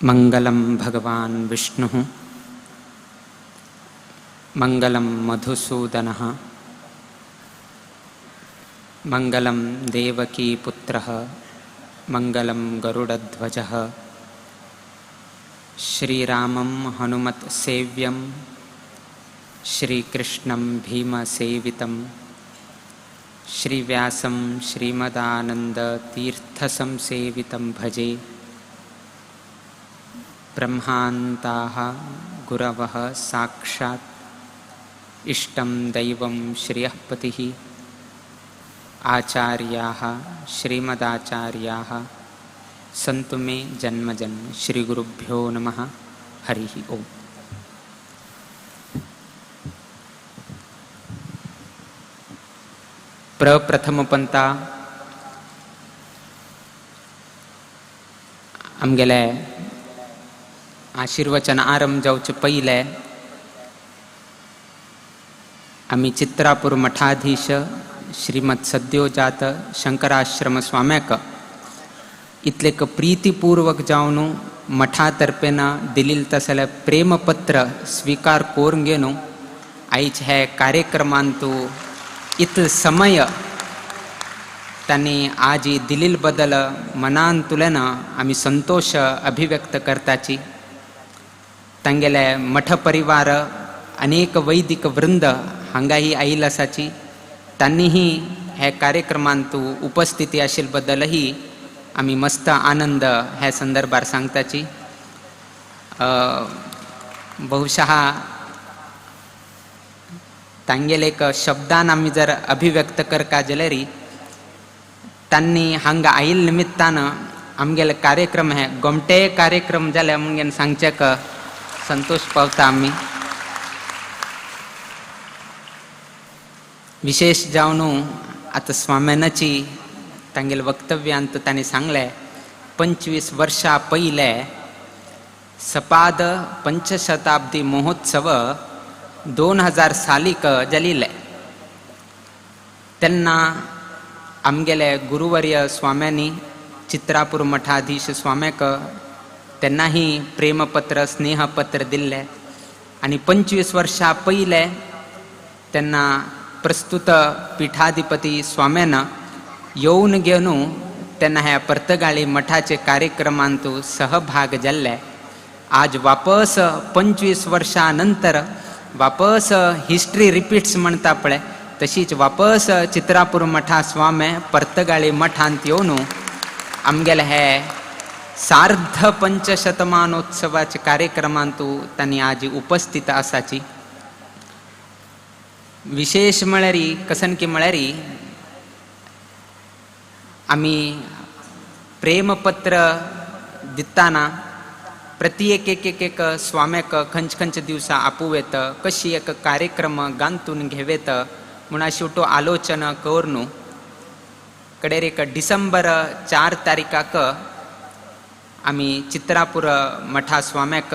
मंगलम भगवान विष्णुः, मंगलम मधुसूदनः, मंगलम देवकी पुत्रः, मंगलम गरुडध्वजः। श्रीरामं हनुमत् सेव्यं, श्रीकृष्णं भीमसेवितं, श्रीव्यासं श्रीमदानन्दतीर्थसंसेवितं भजे। ब्रह्मान्ताः गुरवः साक्षात् इष्टं दैवं श्रियःपतिः, आचार्याः श्रीमदाचार्याः सन्तु मे जन्म जन्म। श्रीगुरुभ्यो नमः। हरिः ओम्। प्रप्रथमपंता आमगेले आशीर्वचन आरंभ जावचे पयले आमी चित्रापूर मठाधीश श्रीमद सद्योजात शंकराश्रम स्वाम्याक इतलेक प्रीतिपूर्वक जावन मठा तर्फेन दिलील तसले प्रेमपत्र स्वीकार करून घेवन आयज हे कार्यक्रमांतु इतलो समय तांणी आज दिलील बदल मनांतुल्यान आमी संतोष अभिव्यक्त करताची। तांगेले मठ परिवार अनेक वैदिक वृंद हांगाही आयिल्ल आसाची, तांणीही हे कार्यक्रमांतु उपस्थिती आशिल्ले बद्दलही आमी मस्त आनंद ह्या संदर्भार सांगताची। बहुशः तांगेले एक शब्दान आमी जर अभिव्यक्त करका जाल्यार तांणी हांगा आयिल्ले निमित्तान आमगेले कार्यक्रम हे गोमटे कार्यक्रम जाले म्हणून सांगचेक संतोष पावता आमी। विशेष जावन आतां स्वाम्यानाची तांगेले वक्तव्यांत तांणी सांगलें 25 वर्सां पयले सपाद पंचशताब्दी महोत्सव 2000 सालीक जालिल्ले, तेन्ना आमगेले गुरुवर्य स्वाम्यांनी चित्रापूर मठाधीश स्वाम्याक तेन्नाही प्रेमपत्र स्नेहपत्र दिल्ले आनी 25 वर्सां पयले तेन्ना प्रस्तुत पीठाधिपती स्वाम्यान येवन घेवन तेन्ना ह्या पर्तगाळी मठाचे कार्यक्रमांतु सहभाग जाल्ले। आज वापस 25 वर्सां नंतर वापस हिस्ट्री रिपीट्स म्हणटा पळय तशीच वापस चित्रापूर मठा स्वामे पर्तगाळी मठांत येवन आमगेले हे सार्ध पंचशतमानोत्सवाचे कार्यक्रमांतु तांणी आज उपस्थित आसाची। विशेष म्हळ्यार कसन की म्हळ्यार आमी प्रेमपत्र दिताना प्रति एक एक एक एक स्वाम्याक खंच खंच दिवसा आपोवं कशी एक कार्यक्रम गांतून घेवेत म्हूण शेवटो आलोचना करून कडेर एक डिसेंबर 4 तारीखाक आमी चित्रापूर मठा स्वाम्याक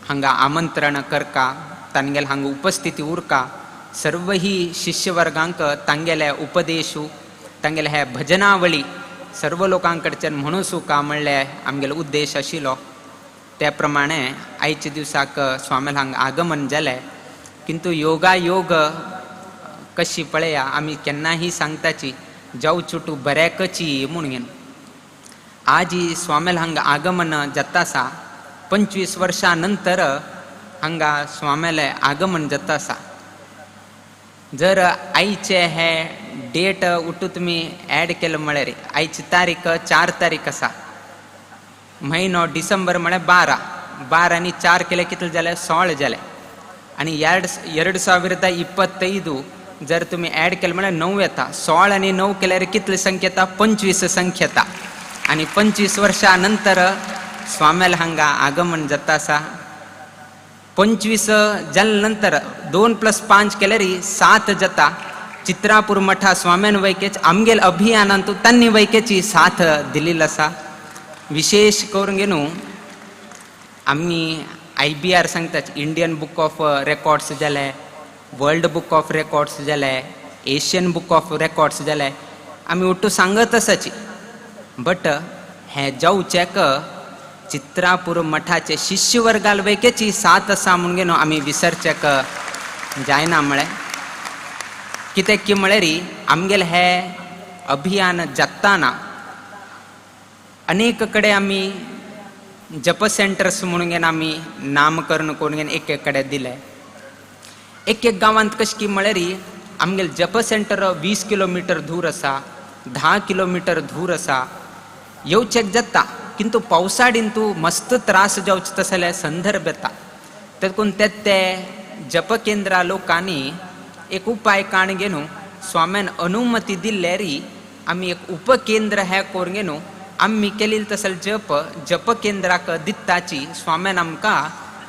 हांगा आमंत्रण करका, तांगेले हांगा उपस्थिती उरका, सर्वही शिष्यवर्गांक तांगेले उपदेशू तांगेले हे भजनावळी सर्व लोकां कडच्यान म्हणू सुका म्हणले आमगेलो उद्देश आशिल्लो। त्या प्रमाणे आयच्या दिवसाक स्वाम्याल हांगा आगमन जालें, किंतु योगायोग कशी पळया आमी केन्नाही सांगताची जाव चुटू बऱ्याकची म्हूण घेवन आजी स्वाम्याल हांगा आगमन जाता आसा। 25 वर्सां नंतर हांगा स्वाम्याले आगमन जाता आसा। जर आयचे हे डेट उठू तुमी एड केलं म्हळ्यार आयची तारीख 4 तारीख आसा, म्हयनो डिसेंबर म्हळ्यार 12, 12 आनी 4 केले कितले जाले 16 जाले आनी 2025 जर तुमी ॲड केले म्हळ्यार 9 येता. 16 आनी 9 केल्यार कितली संख्या येता? 25 संख्या येता. आनी 25 वर्सां नंतर स्वाम्याल हांगा आगमन जाता आसा. 25 जाले नंतर 2 + 5 केल्यार 7 जाता. चित्रापूर मठा स्वाम्यान वैकेच आमगेल अभियानांतू तांणी वैकेची साथ दिलेली आसा. विशेष करून घेवन आमी IBR सांगतात, इंडियन बुक ऑफ रेकॉर्ड्स जाले, वर्ल्ड बुक ऑफ रेकॉर्ड्स जाले, एशियन बुक ऑफ रेकॉर्ड्स जाले, आमी ओट्टू सांगत आसाची. बट हें जावचेक चित्रापूर मठाचे शिष्यवर्गाल वैकेची साथ आसा म्हणून घेवन आमी विसरचेक जायना. म्हळें कित्याक की म्हळ्यार आमगेलें हें अभियान जाताना अनेक कडेन आमी जप सेंटर्स म्हणून घेवन आमी नामकरण करून घेवन एक एक कडेन दिलें. एक एक गांवांत कशें की म्हळ्यार आमगेलें जप सेंटर 20 किलोमिटर दूर आसा, 10 किलोमिटर दूर आसा. येवचेक जाता किंतु पावसाडीन तूं मस्त त्रास जावचे तसले संदर्भ येता. तेकून ते ते जप केंद्रा लोकांनी एक उपाय काण घेवन स्वाम्यान अनुमती दिल्ल्यार आमी एक उपकेंद्र हें करून घेवन आमी केलें तसले जप जप केंद्राक दित्ताची स्वाम्यान आमकां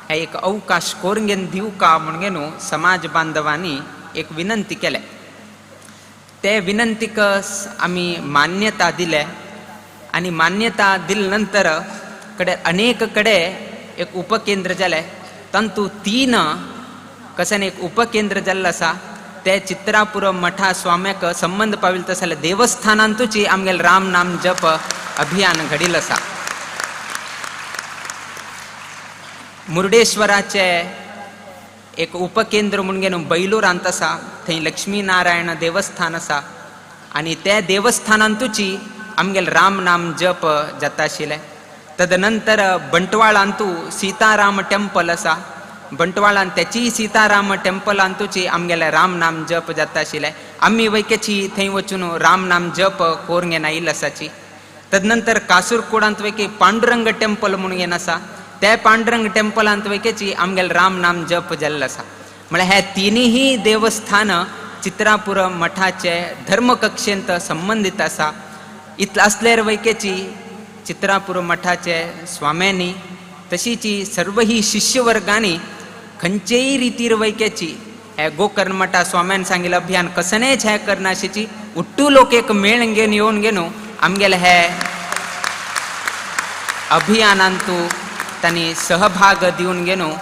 हे एक अवकाश करून घेवन दिवका म्हणून घेवन समाज बांधवांनी एक विनंती केले. ते विनंतीक आमी मान्यता दिले आनी मान्यता दिले नंतर कडे अनेक कडे एक उपकेंद्र जालें. तातूंत 3 कसन एक उपकेंद्र जाल्लें आसा. ते चित्रापूर मठा स्वाम्याक संबंद पाविल्ले तसले देवस्थानांतूच आमगेलें राम नाम जप अभियान घडिल्लें आसा. मुर्डेश्वराचे एक उपकेंद्र म्हणून घेवन बैलूरांत आसा, थंय लक्ष्मीनारायण देवस्थान आसा आनी त्या देवस्थानांतूच आमगेलें राम नाम जप जाता आशिल्लें. तदनंतर बंटवाळांतू सीताराम टेम्पल आसा, बंटवाळान त्याचीय सीताराम टेम्पलांतूच आमगेलें राम नाम जप जाता आशिल्लें. आमी वैकेची थंय वचून राम नाम जप करून घेवन आयिल्ले आसाची. तदनंतर कासूरकोडांत वैके पांडुरंग टेम्पल म्हणून घेवन आसा, त्या पांडुरंग टेम्पलांत वैकेची आमगेलें राम नाम जप जाल्लें आसा. म्हळ्यार हे तिनूय देवस्थान चित्रापूर मठाचे धर्मकक्षेंत संबंदीत आसा. इतलें आसल्यार वैकेची चित्रापूर मठाचे स्वाम्यांनी तशीच सर्वही शिष्यवर्गांनी खंयचेय रितीर वैकेची हे गोकर्ण मठा स्वाम्यान सांगिल्लें अभियान कसनेच हें करनाशिची उट्टू लोक एक मेळ घेवन येवन घेवन आमगेलें हे अभियानांतू तांणी सहभाग दिवन घेवन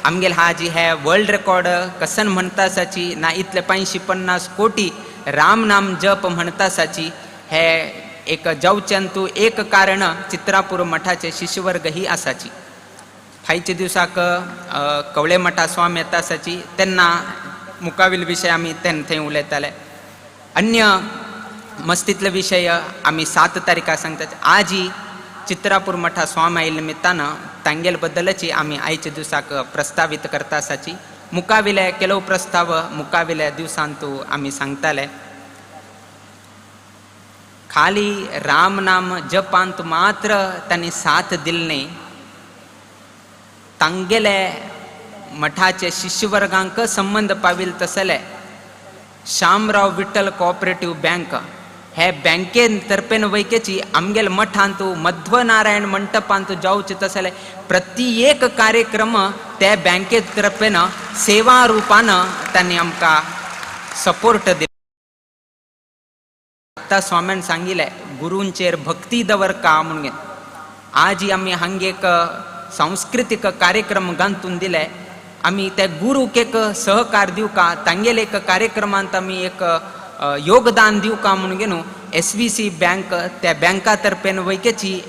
आमगेले हाजी हे वर्ल्ड रेकॉर्ड कसन म्हणटा आसाची ना इतले 550 कोटी राम नाम जप म्हणटा आसाची हे एक जावच्यांतू एक कारण चित्रापूर मठाचे शिष्यवर्ग ही आसाची. फायच्या दिवसाक कवळे मठा स्वामी येता आसाची तेन्ना मुखावेल विशय आमी तेन्ना थंय उलयताले. अन्य मस्तीतले विशय आमी 7 तारखा सांगतात. आजी चित्रापूर मठा स्वामी आयिल्ले निमित्तान तांगेले बद्दलची आमी आयच्या दिवसाक प्रस्तावीत करता आसाची. मुखावेले ಕೆಲವು प्रस्ताव मुखावेल्या दिवसांतू आमी सांगताले. खाली राम नाम जपांत मात्र तांणी साथ दिली न्ही, तांगेले मठाचे शिष्यवर्गांक संबंद पाविल्ले तसले शामराव विठ्ठल कोऑपरेटिव्ह बँक हे बँकेन तर्फेन वैकेची आमगेले मठांतू मध्वनारायण मंटपांतू जावचे तसले प्रति एक कार्यक्रम त्या बँके तर्फेन सेवा रूपान तांणी आमकां सपोर्ट दिला. आतां स्वाम्यान सांगिल्लें गुरूंचेर भक्ती दवर का म्हणून. आजी आमी हांगे एक सांस्कृतीक कार्यक्रम गांतून दिले. आमी त्या गुरूक एक सहकार दिवका, तांगेले एक कार्यक्रमांत आमी एक योगदान दिवका म्हणून घेवन SVC bank त्या बँका तर्फेन वैकेची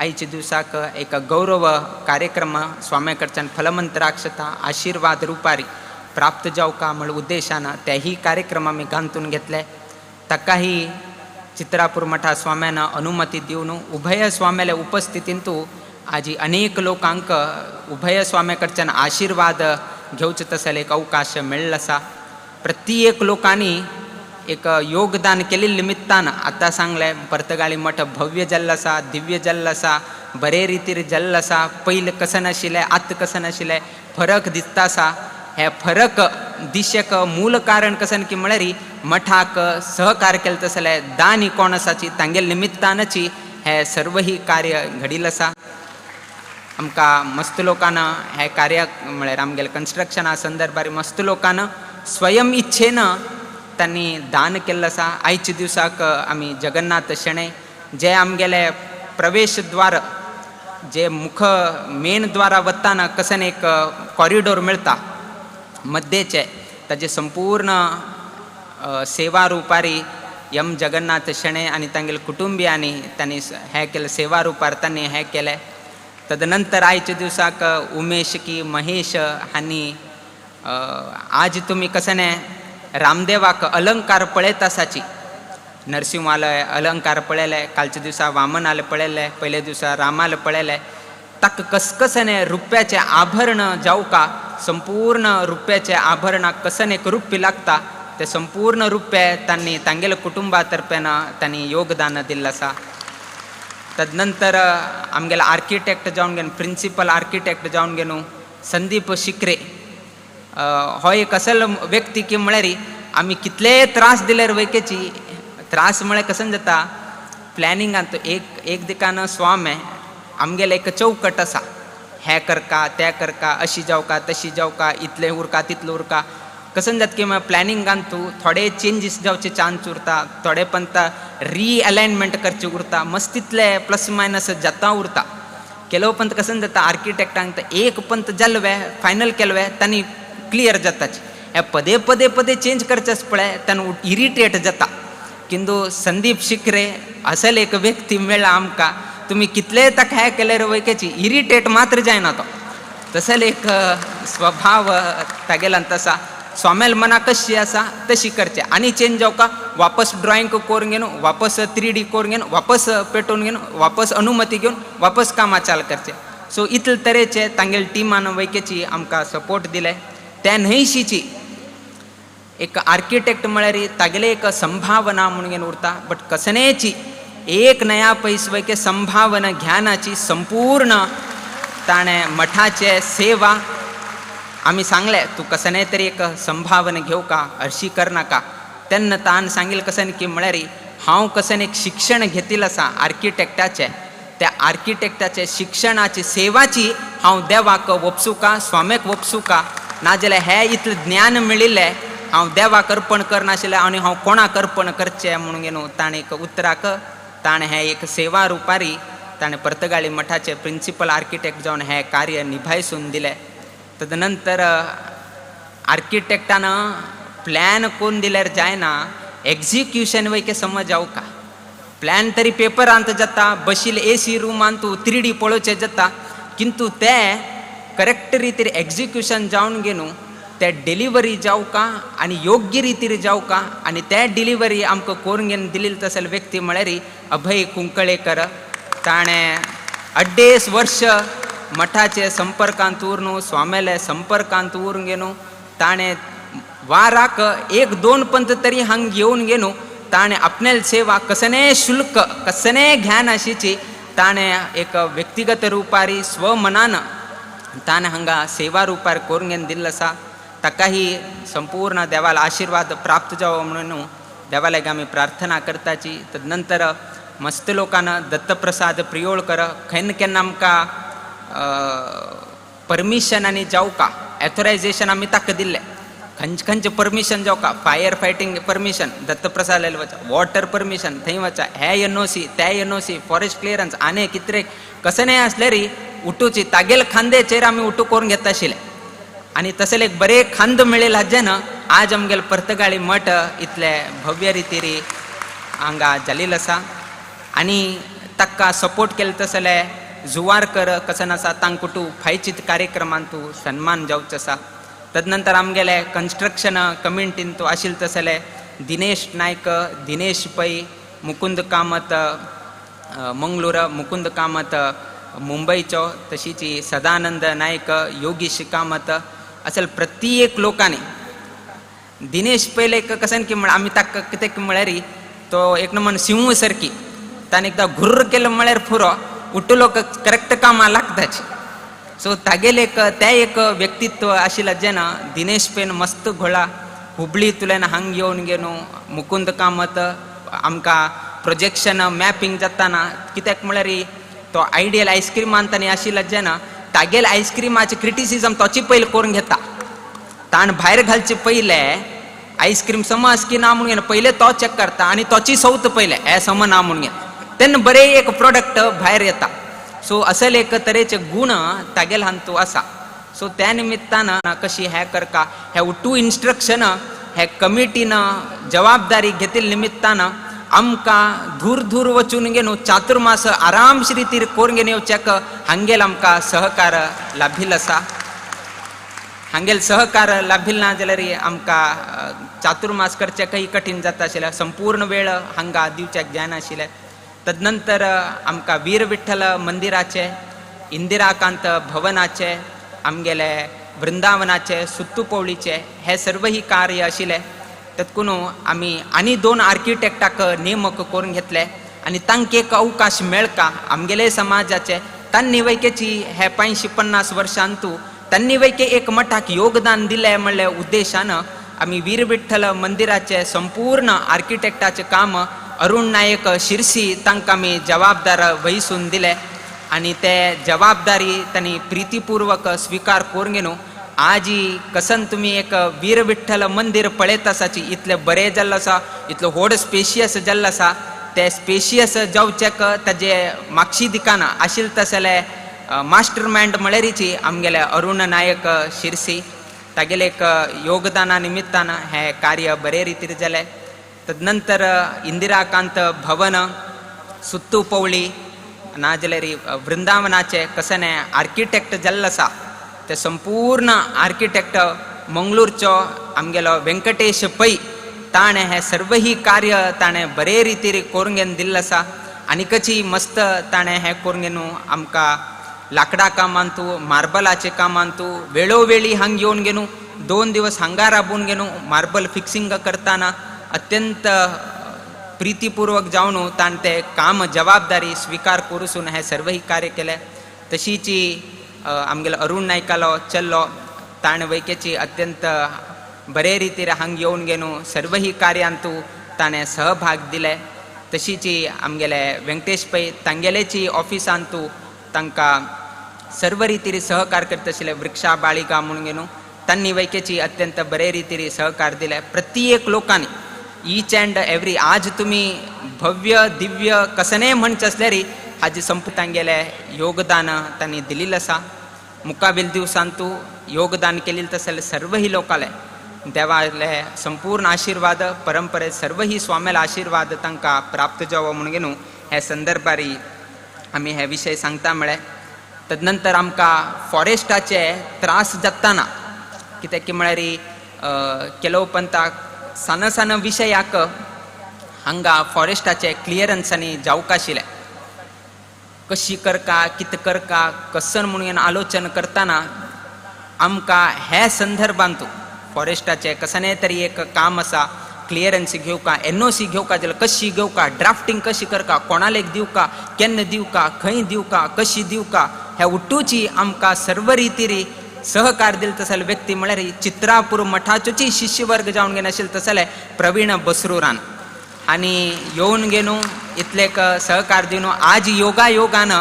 आयच्या दिवसाक एक गौरव कार्यक्रम स्वाम्या कडच्यान फलमंत्राक्षता आशीर्वाद रुपारी प्राप्त जावका म्हळ उद्देशान त्याही कार्यक्रम आमी गांथून घेतले. ताकाही चित्रापूर मठा स्वाम्यान अनुमती दिवन उभय स्वाम्याल्या उपस्थितींतू आजी अनेक लोकांक उभय स्वाम्या कडच्यान आशीर्वाद घेवचो तसले एक अवकाश मेळ्ळो आसा. प्रत्येक लोकांनी एक योगदान केल्ले निमित्तान आतां सांगलें पर्तगाळी मठ भव्य जाल्लो आसा, दिव्य जाल्लो आसा, बरे रितीर जाल्लो आसा. पयलीं कशें नाशिल्लें आतां कशें नाशिल्लें फरक दिसता आसा. हे फरक दिशेक मूल कारण कशें की म्हळ्यार मठाक सहकार केलें तसले दानी कोण आसाची तांगेले निमित्तानची हे सर्वही कार्य घडिल्लें आसा. आमकां मस्त लोकांना हे कार्य म्हळ्यार आमगेले कन्स्ट्रक्शना संदर्भार मस्त लोकांना स्वयं इच्छेन तांणी दान केल्लें आसा. आयच्या दिवसाक आमी जगन्नाथ शेणै जे आमगेले प्रवेशद्वार जे मुख मेन द्वारा वताना कसन एक कॉरिडोर मेळटा मध्येचे ताजे संपूर्ण सेवा रुपारी यम जगन्नाथ शेणै आनी तांगेले कुटुंबियांनी तांणी हें केलें, सेवा रुपार तांणी हें केलें. तदनंतर आयच्या दिवसाक उमेश की महेश हांणी आज तुमी कसने रामदेवाक अलंकार पळयत आसाची, नरसिंहालय अलंकार पळयले, कालच्या दिवसा वामनाले पळयले, पयल्या दिवसा रामाले पळयले, ताका कसकसने रुप्याचें आभरण जावका संपूर्ण रुप्याचें आभरणाक कसन एक रुप्य लागता ते संपूर्ण रुप्ये तांणी तांगेल्या कुटुंबा तर्फेन तांणी योगदान दिल्लें आसा. तदनंतर आमगेले आर्किटेक्ट जावन घेवन प्रिंसिपल आर्किटेक्ट जावन घेवन संदीप शिकरे हो एक असल व्यक्ती की म्हळ्यार आमी कितलेय त्रास दिल्यार वयकेची त्रास म्हळ्यार कसन जाता प्लॅनिंगान एक एक दिकान स्वाम आमगेले एक चौकट आसा, हें करका तें करका, अशी जावका तशी जावका, इतलें उरका तितलें उरका, कसन जाता की मागीर प्लॅनिंगान तूं थोडे चेंजीस जावचे चान्स उरता, थोडे पंता रिअलायनमेंट करचें उरता, मस्त तितले प्लस मायनस जाता उरता. केलो पंत कसन जाता आर्किटेक्टांक एक पंत जाल्वे फायनल केलवे तांणी क्लियर जाताच, हे पदे पदे पदे चेंज करचेच पळय तांकां इरिटेट जाता. किंतु संदीप शिकरे असल एक व्यक्ती मेळ्ळा आमकां, तुमी कितलेय ताका हें केल्यार वयकेची इरिटेट मात्र जायना तो, तसल एक स्वभाव तागेल्यान तसा. स्वाम्याल मना कशी आसा तशी करचें आनी चेंज जावका वापस ड्रॉइंग करून घेवन वापस 3D करून घेवन वापस पेटोवन घेवन वापस अनुमती घेवन वापस कामां चालू करचें. सो इतले तरेचे तांगेले टिमान वयकेची आमकां सपोर्ट दिले. त्या न्हयशीची एक आर्किटेक्ट म्हळ्यार तागेले एक संभावना म्हणून उरता, बट कसनेची एक नया पैस वयके संभावना ज्ञानाची संपूर्ण ताणें मठाचे सेवा आमी सांगले तूं कसने तरी एक संभावना घेवका हरशी करनाका. तेन्ना तान सांगिल्लें कसन की म्हळ्यार हांव कसन एक शिक्षण घेतिल्लें आसा आर्किटेक्टाचें, त्या आर्किटेक्टाचे शिक्षणाची सेवाची हांव देवाक वपसुका स्वाम्याक वपसुका, नाजाल्यार हें इतलें ज्ञान मेळिल्लें हांव देवाक अर्पण करनाशिल्लें आनी हांव कोणाक अर्पण करचें म्हणून घेवन ताणें एक उतराक ताणें हें एक सेवा रुपारी ताणें पर्तगाळी मठाचे प्रिंसिपल आर्किटेक्ट जावन हें कार्य निभायसून दिलें. तदनंतर आर्किटेक्टान प्लॅन करून दिल्यार जायना, एक्जिक्युशन वयके समज जावका. प्लॅन तरी पेपरांत जाता, बशिल्ले एसी रुमांत 3D पळोवचें जाता, किंतु ते करेक्ट रितीर एक्जिक्युशन जावन घेवन ते डिलिवरी जावका आनी योग्य रितीर जावका आनी ते डिलिवरी आमकां करून घेवन दिली तसले व्यक्ती म्हळ्यार अभय कुंकळेकर. ताणें 2.5 वर्ष मठाचे संपर्कांत उरून स्वाम्याले संपर्कांत उरून घेवन ताणें वाराक 1-2 पंत तरी हांग येवन घेवन ताणें आपणाली सेवा कसने शुल्क कसने ज्ञान आशिची ताणें एक व्यक्तिगत रुपारी स्वमनान ताणें हांगा सेवा रुपार करून घेवन दिल्लो आसा. ताकाही संपूर्ण देवाला आशीर्वाद प्राप्त जावो म्हणून देवालाग आमी प्रार्थना करताची. तदनंतर मस्त लोकांना दत्तप्रसाद प्रियोळकर खंय केन्ना आमकां परमिशन आनी जावका ऑथोरायझेशन आमी ताका दिल्लें, खंयचे खंयचे परमिशन जावका, फायर फायटींग परमिशन दत्तप्रसाद वचा, वॉटर परमिशन थंय वचा, हे एनओसी ते एनओसी, फॉरेस्ट क्लियरन्स आनी कितरे कसं आसलें री उठूची तागेल खांदेचेर आमी उठू करून घेता आशिल्ले आनी तसले एक बरे खांद मेळिल्ले हाजेन आज आमगेले पर्तगाळी मठ इतले भव्य रितीरी हांगा जालेलो आसा. आनी ताका सपोर्ट केले तसले जुवारकर कसन आसा तांकुटू फायचीत कार्यक्रमांतू सन्मान जावचो आसा. तदनंतर आमगेले कन्स्ट्रक्शन कमिटीन तो आशिल्ले तसले दिनेश नायक, दिनेश पै, मुकुंद कामत मंगळूर, मुकुंद कामत मुंबयचो, तशीच सदानंद नायक, योगीश कामत असल प्रत्येक लोकांनी. दिनेश पयले कसन की म्हळ्यार आमी ताका कितें म्हळ्यार तो एक नमन सिंह सारकी ताणें एकदां घुर्र केलो म्हळ्यार पुरो उठलो करेक्ट कामां लागताची. सो तागेले एक तें एक व्यक्तित्व आशिल्लें जेन्ना दिनेश पैन मस्त घोळा हुबळींतल्यान हांग येवन घेवन मुकुंद कामत आमकां प्रोजेक्शन मॅपिंग जाताना कित्याक म्हळ्यार तो आयडियल आयस्क्रिमान ताणें आशिल्लो जेन्ना तागेले आयस्क्रिमाचें क्रिटिसिजम तोची पयलीं करून घेता. ताण भायर घालचे पयले आयस्क्रीम सम आसा की ना म्हणून घेना पयले तो चॅक करता आनी तोची सौत पयले हे सम ना म्हणून घेना तेन्ना बरें एक प्रोडक्ट भायर येता. सो असल एक तरेचे गूण तागेले हातूंत आसा. सो त्या निमित्तान कशी हें करका हे टू इन्स्ट्रक्शन हे कमिटीन जबाबदारी घेतिल्ले निमित्तान आमकां धूर धूर वचून घेवन चातुर्मास आरामशी रितीर करून घेवन येवच्याक हांगेल आमकां सहकार लाभिल्लो आसा. हांगेल सहकार लाभिल्लो ना जाल्यार आमकां चातुर्मास करच्याकय कठीण जाता आशिल्लें, संपूर्ण वेळ हांगा दिवच्याक जायनाशिल्लें. तदनंतर आमकां वीर विठ्ठल मंदिराचे, इंदिराकांत भवनाचे, आमगेले वृंदावनाचे, सुत्तुपवळीचे हे सर्वही कार्य आशिल्लें. तत्कुनू आमी आनी 2 आर्किटेक्टाक नेमक करून घेतले आनी तांकां एक अवकाश मेळका आमगेले समाजाचे तांणी वैकेची हे 550 वर्षांतू तांणी वैके एक मठाक योगदान दिलें म्हणले उद्देशान आमी वीर विठ्ठल मंदिराचे संपूर्ण आर्किटेक्टाचें काम अरुण नायक शिरसी तांकां आमी जबाबदार वहिसून दिले आनी ते जबाबदारी तांणी प्रितीपूर्वक स्विकार करून घेवन आजी कसन तुमी एक वीर विठ्ठल मंदिर पळयत आसाची इतलें बरें जाल्लें आसा, इतलो व्हड स्पेशियस जाल्लें आसा. ते स्पेशियस जावच्याक ताजे मागशी दिकान आशिल्ले तसले मास्टर मायंड म्हळ्यारीची आमगेले अरुण नायक शिरसी तागेले एक योगदाना निमित्तान हें कार्य बरे रितीर जालें. तदनंतर इंदिराकांत भवन, सुत्तुपवळी नाजाल्यार वृंदावनाचे कसने आर्किटेक्ट जाल्लो आसा ते संपूर्ण आर्किटेक्ट मंगळूरचो आमगेलो वेंकटेश पै ताणें हें सर्वही कार्य ताणें बरे रितीर करून घेवन दिल्लें आसा. आनीकची मस्त ताणें हें करून घेवन आमकां लांकडा कामांतू, मार्बलाचे कामांतू वेळोवेळी हांग येवन घेवन 2 दिवस हांगा राबून घेवन मार्बल फिक्सिंग करतना अत्यंत प्रितीपूर्वक जावन ताणें तें काम जबाबदारी स्विकार करूसून हें सर्वही कार्य केलें. तशीची आमगेलो अरुण नायकालो चल्लो ताणें वैकेची अत्यंत बरे रितीर हांग येवन घेवन सर्वही कार्यांतू ताणें सहभाग दिले. तशीची आमगेले वेंकटेश पै तांगेलेची ऑफिसांतू तांकां सर्व रितीर सहकार करता आशिल्ले वृक्षा बाळिका म्हणून घेवन तांणी वैकेची अत्यंत बरे रितीर सहकार दिले. प्रत्येक लोकांनी ईच अँड एवरी आज तुमी भव्य दिव्य कसनेय म्हणचे आसल्यार हाजे संप तांगेले योगदान तांणी दिलेलें आसा. मुखावेल दिवसांतू योगदान केलें तसले सर्वही लोकांले देवाले संपूर्ण आशिर्वाद परंपरे सर्वही स्वाम्याले आशिर्वाद तांकां प्राप्त जावो म्हणून घेवन हे संदर्भारी आमी हे विशय सांगता म्हळ्यार. तदनंतर आमकां फॉरेस्टाचे त्रास जाताना कित्याक की म्हळ्यार केलो पंताक सान सान विशयाक हांगा फॉरेस्टाचे क्लियरन्सांनी जावंक आशिल्लें. कशी करका कितें करका कसन म्हणून आलोचन करतना आमकां हे संदर्भांत फॉरेस्टाचे कसने तरी एक काम आसा क्लियरन्स घेवका, एनओसी घेवका जाल्यार कशी घेवका, ड्राफ्टींग कशी करका, कोणालेक दिवका, केन्ना दिवका, खंय दिवका, कशी दिवका, ह्या उट्टूची आमकां सर्व रितीरी सहकार दिले तसले व्यक्ती म्हळ्यार चित्रापूर मठाचोची शिष्यवर्ग जावन घेवन आशिल्ले तसले प्रवीण बसरूरान आनी येवन घेवन इतलेक सहकार दिवन आज योगायोगान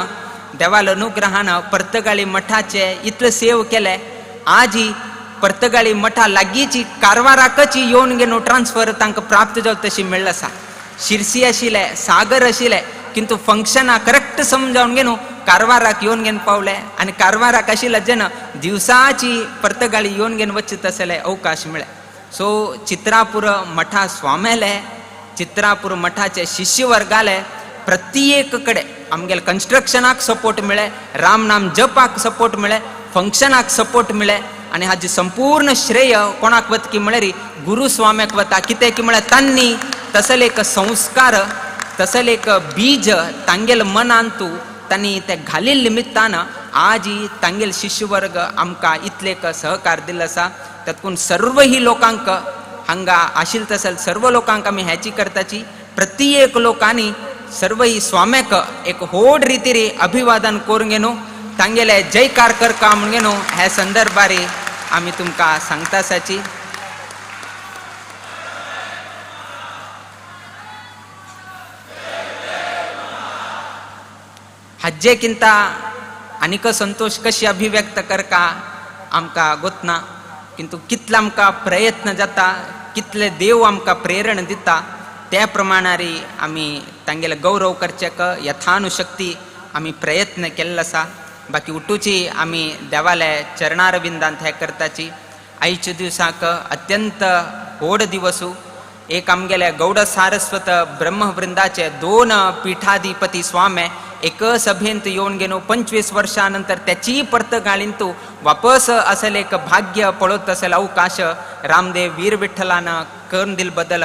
देवाल अनुग्रहान पर्तगाळी मठाचे इतले सेव केले. आजी पर्तगाळी मठा लागींची कारवाराकची येवन घेवन ट्रान्सफर तांकां प्राप्त जावं तशी मेळ्ळें आसा. शिरसी आशिल्ले, सागर आशिल्ले, किंतु फंक्शनां करेक्ट समजावन घेवन कारवाराक येवन घेवन पावले आनी कारवाराक आशिल्ले जेन्ना दिवसाची पर्तगाळी येवन घेवन वचचे तसले अवकाश मेळ्ळे. सो चित्रापूर मठा स्वामेले, चित्रापूर मठाचे शिष्यवर्गाले प्रत्येक कडे आमगेले कन्स्ट्रक्शनाक सपोर्ट मेळ्ळे, राम नाम जपाक सपोर्ट मेळ्ळे, फंक्शनाक सपोर्ट मेळ्ळे. आनी हाजी संपूर्ण श्रेय कोणाक वता की म्हळ्यार गुरु स्वाम्याक वता. कितें की म्हळ्यार तांणी तसले एक संस्कार, तसले एक बीज तांगेल मनांतू तांणी ते घालिल्ले निमित्तान आज तांगेल शिष्यवर्ग आमकां इतले एक सहकार दिल्लो आसा. तातूंत सर्वही लोकांक हांगा आशिल्ले तसले सर्व लोकांक आमी ह्याची करताची प्रत्येक लोकांनी सर्वही स्वाम्याक एक व्हड रितीरी अभिवादन करून घेवन तांगेले जयकार करका म्हणून घेवन ह्या संदर्भार आमी तुमकां सांगता आसाची. हाजेकिंत आनीक संतोष कशी अभिव्यक्त करका आमकां गोतना, किंतु कितलो आमकां प्रयत्न जाता, कितले देव आमकां प्रेरणा दिता त्या प्रमाणारी आमी तांगेले गौरव करचेक यथानुशक्ती आमी प्रयत्न केल्लो आसा. बाकी उठूची आमी देवाले चरणारविंदांत हें करताची. आयच्या दिवसाक अत्यंत व्हड दिवसू एक आमगेले गौड सारस्वत ब्रह्मवृंदाचे 2 पीठाधिपती स्वामी एक सभेंत येवन घेवन 25 वर्षां नंतर त्याची पर्तगाळींत वापस असेल एक भाग्य पळोवत असेल अवकाश रामदेव वीर विठ्ठलान करून दिल बदल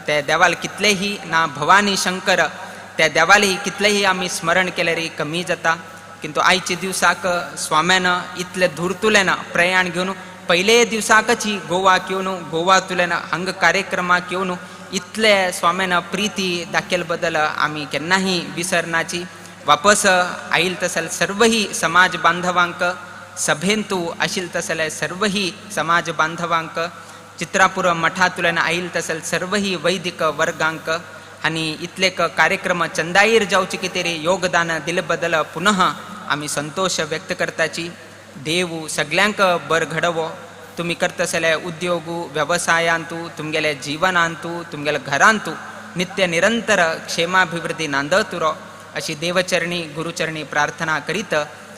ते देवाल कितलेही ना भवानी शंकर त्या देवालही कितलेही आमी स्मरण केल्यार कमी जाता. किंतु आयच्या दिवसाक स्वाम्यान इतले धुरतुल्यान प्रयाण घेवन पयले दिवसाकच ही गोवाक येवन गोवांतल्यान हांगा कार्यक्रमाक येवन इतले स्वाम्यान प्रिती दाखयल बदल आमी केन्नाही विसरनाची. वापस आयल तसल सर्वही समाज बांधवांक सभेंतू आशिल्ले तसले सर्वही समाज बांधवांक चित्रापूर मठांतल्यान आयल तसल सर्वही वैदिक वर्गांक आनी इतले कार्यक्रम चंदाईर जावचे कितें योगदान दिले बदल पुनः आमी संतोष व्यक्त करताची. देव सगल्यांक बर घडवो, तुमी करतसले उद्योग वेवसायांतू, तुमगेले जीवनांतू, तुमगेले घरांतू नित्य निरंतर क्षेमाभिवृद्धी नांदतुरो अशी देवचरणी गुरुचरणी प्रार्थना करीत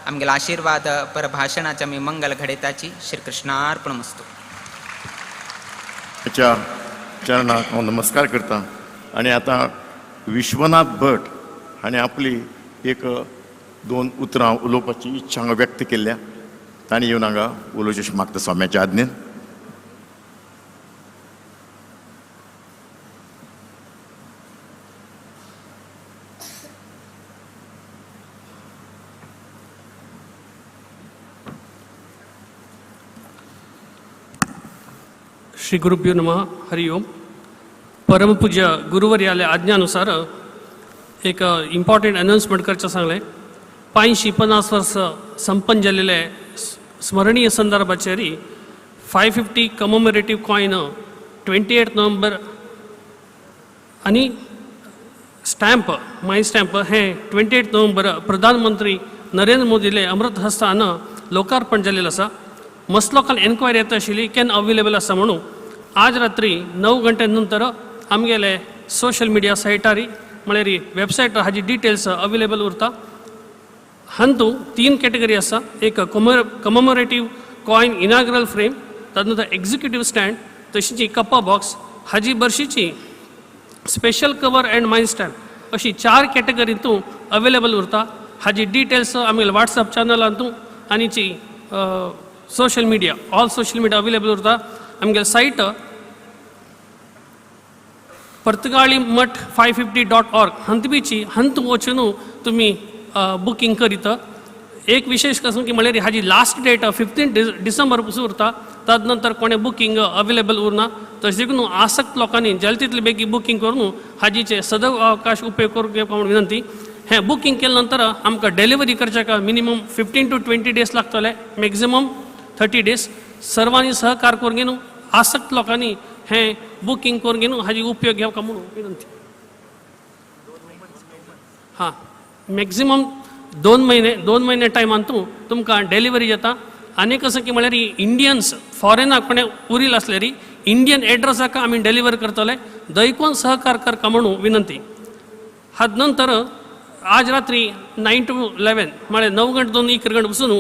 आमगेला आशीर्वाद परभाषणाचे आमी मंगल घडयताची. श्रीकृष्णार्पणमस्तु. ताच्या चरणाक हांव नमस्कार करता. आनी आतां विश्वनाथ भट हाणें आपली एक 2 उतरां उलोवपाची इच्छा हांगा व्यक्त केल्या. तांणी येवन हांगा उलोवचें अशें मागता स्वाम्याच्या आज्ञेन. श्री गुरुभ्यो नमः. हरि ओम. परमपूज्य गुरुवर्याले आज्ञानुसार एक इम्पॉर्टंट अनाउन्समेंट करचें सांगलें. 550 वर्स संपन्न जाल्ले स्मरणीय संदर्भाचेर 550 कमोमरेटीव कॉयन 28 नोव्हेंबर आनी स्टॅम्प माय स्टॅम्प हें 28 नोव्हेंबर प्रधानमंत्री नरेंद्र मोदीले अमृत हस्तान लोकार्पण जाल्लें आसा. मस्त लोकांक एन्क्वायरी येता आशिल्ली केन्ना अवेलेबल आसा म्हणून. आज रात्री 9 घंटे नंतर आमगेले सोशल मिडिया सायटारी म्हळ्यार वेबसायट हाजी डिटेल्स अवेलेबल उरता. हांतू 3 कॅटेगरी आसा. एक कमोमरेटीव कॉयन इनाग्रल फ्रेम, तातूंत एक्झिक्युटीव स्टँड, तशीच कप्पा बॉक्स, हाजी बर्शीची special cover and mine stamp अशी 4 कॅटेगरींतू अवेलेबल उरता. हाजी डिटेल्स आमगेले WhatsApp चॅनलांतू आनीची social media all social media available उरता. आमगेले सायट पर्तगाळी मठ 550.org हंतबीची हंत वचून तुमी बुकींग करीत. एक विशेष कसं की म्हळ्यार हाजी लास्ट डेट 15 डिसेंबर पसून उरता. तद नंतर कोणें बुकींग अवेलेबल उरना. तशें देखून आसक्त लोकांनी जाता तितले बेगीन बुकींग करून हाजीचे सदअवकाश उपयोग करून घेवपाक म्हूण विनंती. हें बुकींग केले नंतर आमकां डिलिव्हरी करच्याक मिनिमम 15 to 20 days लागतले, मॅक्झिमम 30 डेज. सर्वांनी सहकार करून घेवन आसक्त लोकांनी हें बुकींग करून घेवन हाजी उपयोग घेवपाक म्हणून विनंती. हां, मॅक्झिमम 2 महिने 2 महिने टायमान तूं तुमकां डिलिव्हरी जाता. आनी कसं की म्हळ्यार इंडियन्स फॉरेनाक कोणें उरील आसल्यार इंडियन एड्रेसाक आमी डिलिव्हर करतले. दैकोन सहकार करका म्हणून विनंती. हात नंतर आज रात्री 9 to 11 म्हळ्यार 9 गंटे 2 1 गंटे बसून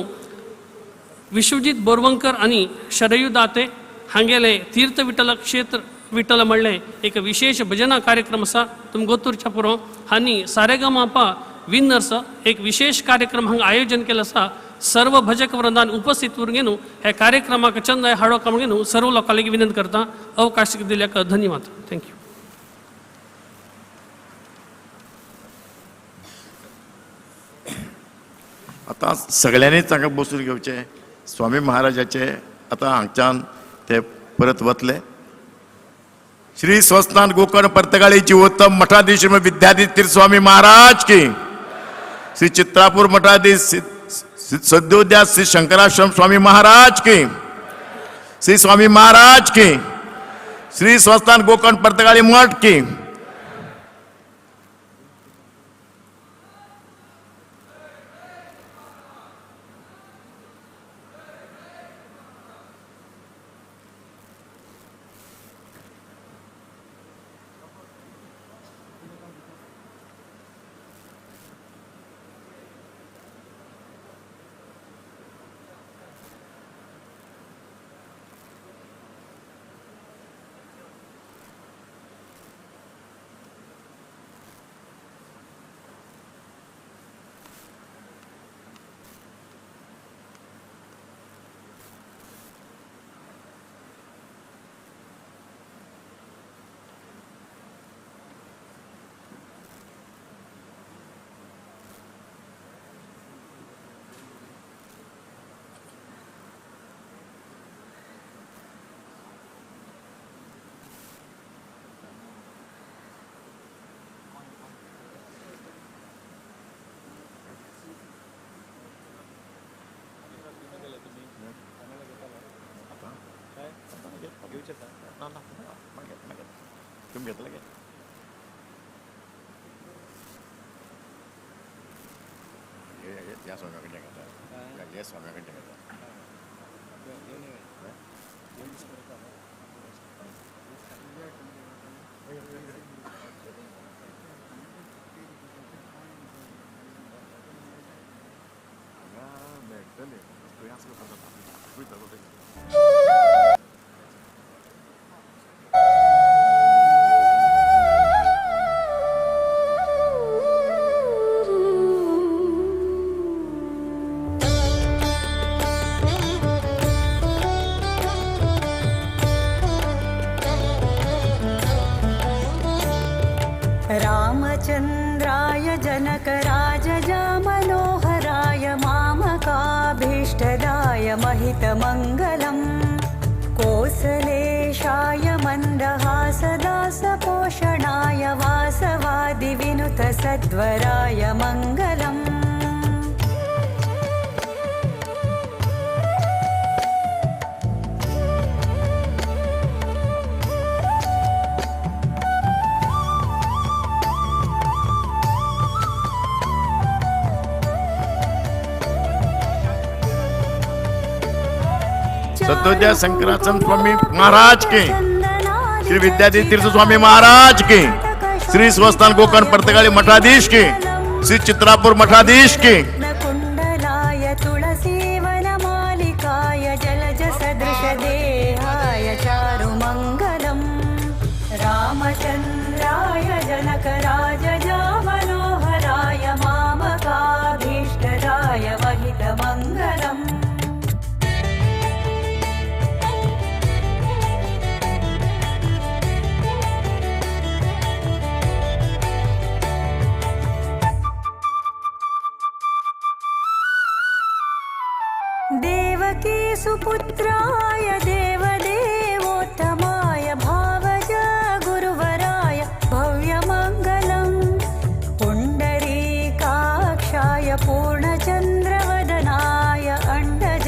विश्वजीत बोरवंकर आनी शरयू दाते हांगेले तीर्थ विठ्ठल क्षेत्र विठ्ठल म्हणलें एक विशेष भजना कार्यक्रम आसा. तुमकां गोतूरच्या पुरो आनी सारेगमापा विनर्स एक विशेष कार्यक्रम हांगा आयोजन केलो आसा. सर्व भजक वृंदान उपस्थित उरून न्हू हे कार्यक्रमाक चंद हाडो म्हणून न्हू सर्व लोकांक विनंती करता. अवकाश दिल्याक धन्यवाद. Thank you. आतां सगळ्यांनीच हांगा बसून घेवचें. स्वामी महाराजाचे आतां हांगच्यान ते परत वतले. श्री स्वस्थान गोकर्ण पर्तगाळी जीवोत्तम मठाधीश विद्याधीश तीर्थ स्वामी महाराज की, श्री चित्रापूर मठाधीश सद्योद्या श्री शंकराश्रम स्वामी महाराज की, श्री स्वामी महाराज की, श्री स्वस्थान गोकर्ण पर्तगाळी मठ की. तुम्ही घेतलं काय? या स्वाम्याकडे घेता, या स्वाम्याकडे घेता. मेळटले. रामचन्द्राय जनकराजजा मनोहराय मामकाभीष्टदाय महितमङ्गलम् कोसलेशाय मन्दहासदासपोषणाय वासवादिविनुतसद्वराय मङ्गलम्. सद्योजात शंकराश्रम स्वामी महाराज के, श्री विद्याधीश तीर्थ स्वामी महाराज के, श्री स्वस्थान गोकर्ण पर्तगाळी मठाधीश के, श्री चित्रापूर मठाधीश के. कुण्डलाय तुलसीवनमालिकाय जलजसदृशदेहाय चारुमङ्गलम् रामचन्द्राय जनकराजजा मनोहराय मामकाभीष्टदाय महितमङ्गलम्. देवकी सुपुत्राय देवदेवोत्तमाय भावज गुरुवराय भव्यमङ्गलम् पुण्डरीकाक्षाय पूर्णचन्द्रवदनाय अण्डज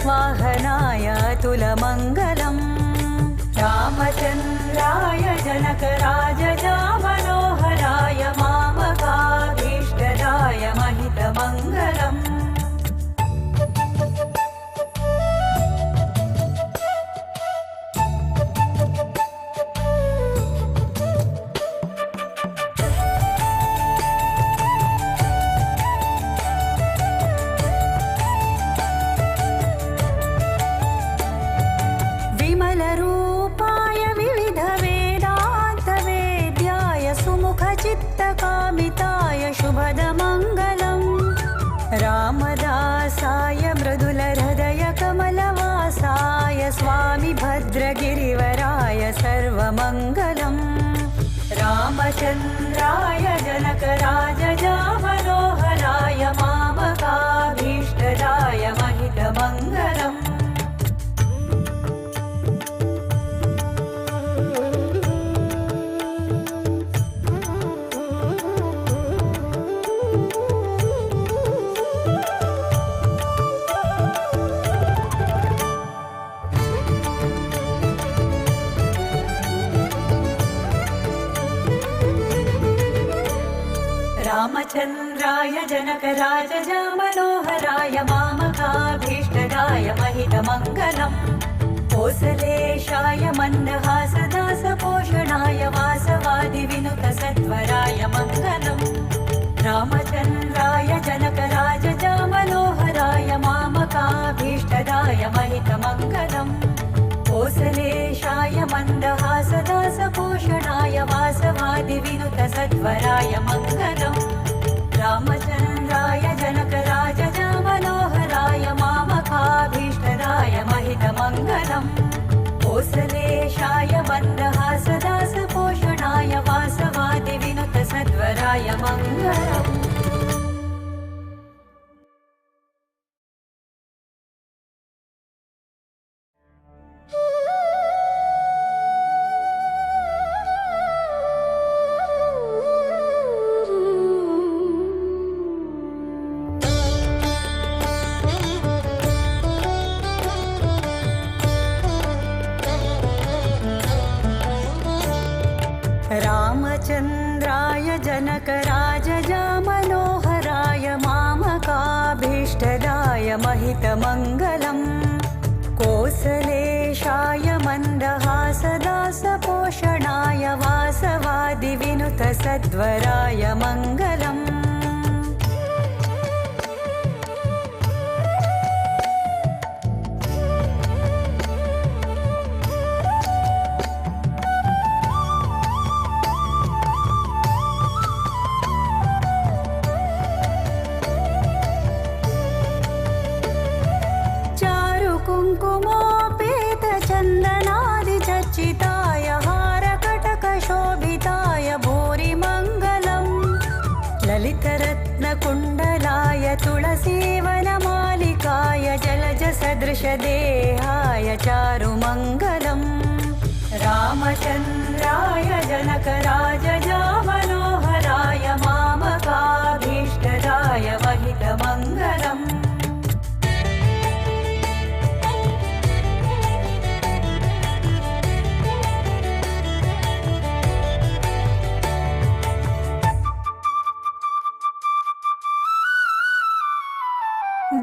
वाहनाय अतुलमङ्गलम् रामचन्द्राय जनकराजजा मनोहराय मामकाभीष्टदाय महितमङ्गलम्. विमलरूपाय विविधवेदान्तवेद्याय रामचन्द्राय जनकराजजामनोहराय मामकाभीष्टदाय महितमङ्गलम्। रामचन्द्राय जनकराजजामनोहराय मामकाभीष्टदाय महितमङ्गलम्। कोसलेशाय मन्दहासदासपोषणाय वासवादिविनुतसत्वराय मङ्गलम्। रामचन्द्राय जनकराजजामनोहराय मामकाभीष्टदाय महितमङ्गलम्। कोसलेशाय मन्दहासदासपोषणाय वासवादिविनुतसत्वराय मङ्गलम्। रामचन्द्राय जनकराजजामनोहराय मामकाभीष्टदाय महितमङ्गलम्। कोसलेशाय मन्दहासदासपोषणाय वासवादिविनुतसद्वराय मङ्गलम्। रामचन्द्राय जनकराजजामनोहराय मामकाभीष्टदाय महितमङ्गलम्। कोसलेशाय मन्दहासदासपोषणाय वासवादिविनुतसद्वराय मङ्गलम्। कुङ्कुमोपेतचन्दनादिचर्चिताय हारकटकशोभिताय भूरिमङ्गलम्। ललितरत्नकुण्डलाय तुलसीवनमालिकाय जलजसदृशदेहाय चारुमङ्गलम्। रामचन्द्राय जनकराजजामनोहराय मामकाभीष्टदाय महितमङ्गलम्।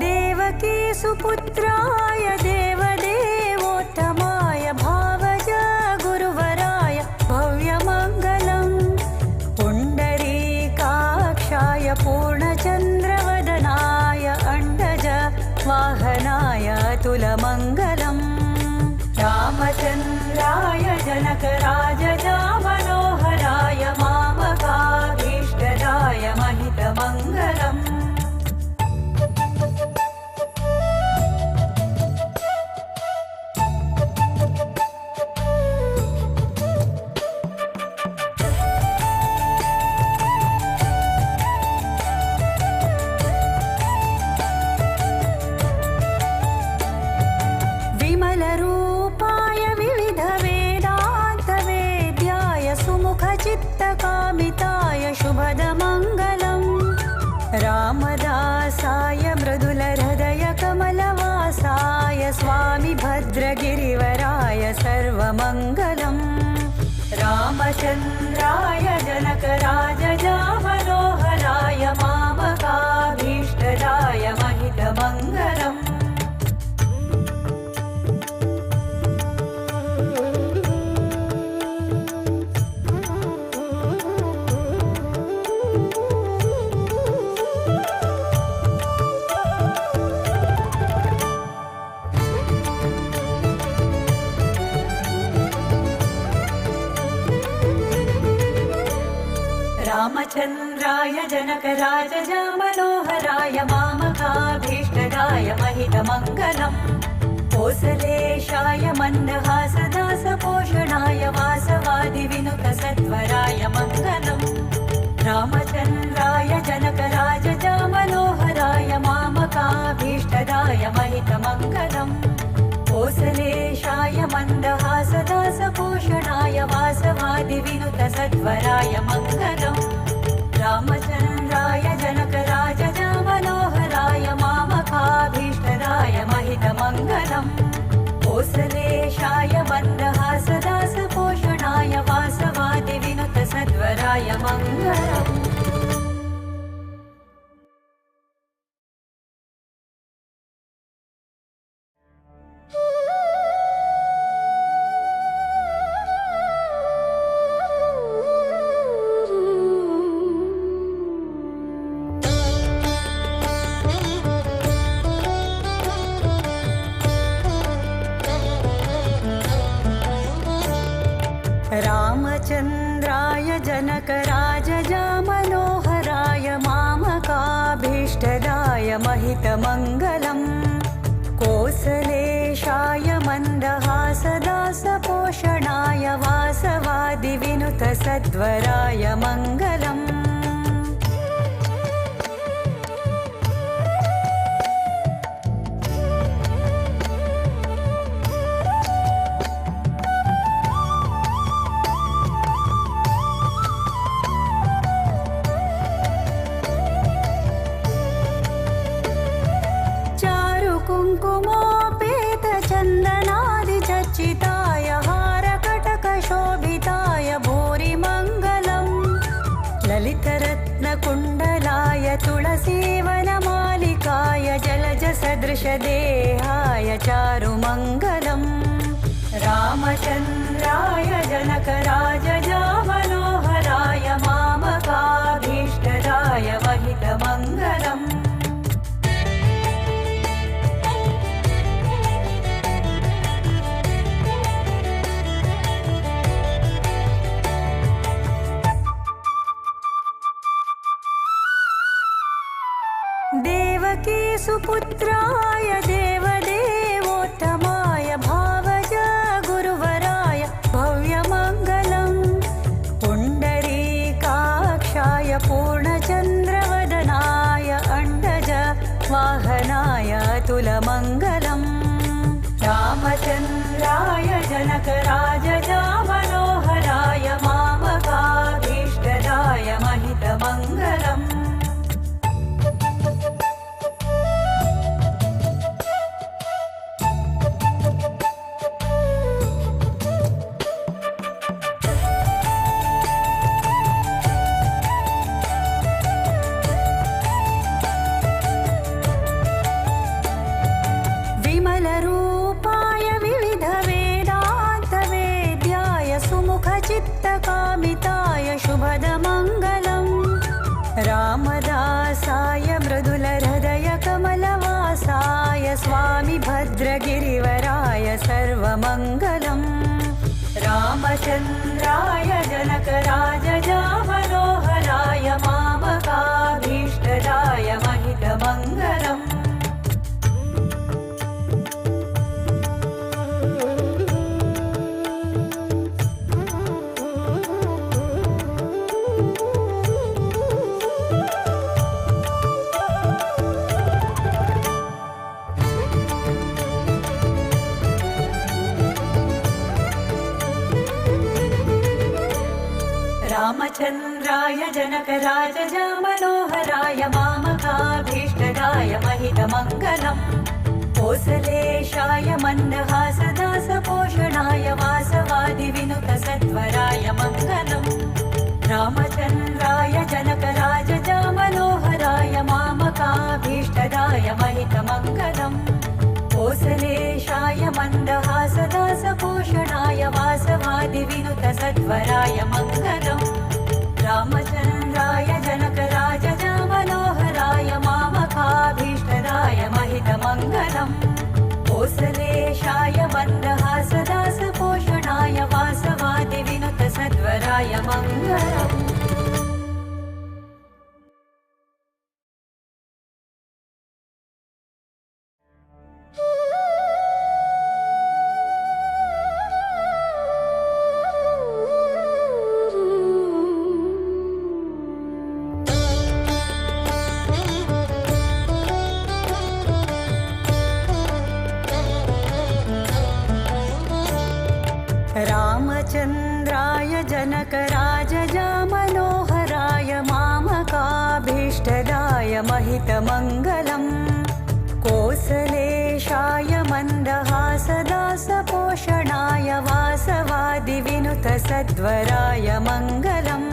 देवकी सुपुत्राय देवदेवोत्तमाय भावज गुरुवराय भव्यमङ्गलम्। पुण्डरीकाक्षाय पूर्णचन्द्रवदनाय अण्डज वाहनाय तुलमङ्गलम्। रामचन्द्राय जनकराजजामनोहराय मामकाभीष्टदाय महितमङ्गलम्। विमलरूपाय विविधवेदान्तवेद्याय सुमुखचित्तकामिताय शुभदमङ्गलम्। रामदासाय मृदुलहृदयकमलवासाय स्वामि भद्रगिरिवराय सर्वमङ्गलम्। रामचन्द्राय जनकराजजामनोहराय मामकाभीष्टदाय महितमङ्गलम्। रामचन्द्राय जनकराजजामनोहराय मामकाभीष्टदाय महितमङ्गलम्। कोसलेशाय मन्दहासदासपोषणाय दासपोषणाय वासवादिविनुतसत्वराय मङ्गलम्। रामचन्द्राय जनकराजजामनोहराय मामकाभीष्टदाय महितमङ्गलम्। कोसलेशाय मन्दहासदासपोषणाय वासवादिविनुतसत्वराय मङ्गलम्। रामचन्द्राय जनकराजजामनोहराय मामकाभीष्टदाय महितमङ्गलम्। कोसलेशाय मन्दहासदासपोषणाय वासवादिविनुतसद्वराय मङ्गलम्। रामचन्द्राय जनकराजजामनोहराय मामकाभीष्टदाय महितमङ्गलम्। कोसलेशाय मन्दहासदासपोषणाय वासवादिविनुतसद्वराय मङ्गलम्। कुङ्कुमोपेतचन्दनादिचर्चिताय हारकटकशोभिताय भूरिमङ्गलम्। ललितरत्नकुण्डलाय तुलसीवनमालिकाय जलजसदृशदेहाय चारुमङ्गलम्। रामचन्द्राय जनकराजजामनोहराय मामकाभीष्टदाय महितमङ्गलम्। देवकी सुपुत्राय देवदेवोत्तमाय भावज गुरुवराय भव्यमङ्गलम्। पुण्डरीकाक्षाय पूर्णचन्द्रवदनाय अण्डज वाहनाय अतुलमङ्गलम्। रामचन्द्राय जनकराजजामनोहराय मामकाभीष्टदाय महितमङ्गलम्। विमलरूपाय विविधवेदान्तवेद्याय सुमुखचित्तकामिताय शुभदमङ्गलम्। रामदासाय मृदुलहृदयकमलवासाय स्वामि भद्रगिरिवराय सर्वमङ्गलम्। रामचन्द्राय जनकराजजामनोहराय मामकाभीष्टदाय महितमङ्गलम्। रामचन्द्राय जनकराजजामनोहराय मामकाभीष्टदाय महितमङ्गलम्। कोसलेशाय मन्दहासदासपोषणाय वासवादिविनुतसत्वराय मङ्गलम्। रामचन्द्राय जनकराजजामनोहराय मामकाभीष्टदाय महितमङ्गलम्। कोसलेशाय मन्दहासदासपोषणाय वासवादिविनुतसत्वराय मङ्गलम्। रामचन्द्राय जनकराजजामनोहराय मामकाभीष्टदाय महितमङ्गलम्। कोसलेशाय मन्दहासदासपोषणाय वासवादिविनुतसद्वराय मङ्गलम्। रामचन्द्राय जनकराजजामनोहराय मामकाभीष्टदाय महितमङ्गलम् कोसलेशाय मन्दहासदासपोषणाय वासवादिविनुतसद्वराय मङ्गलम्।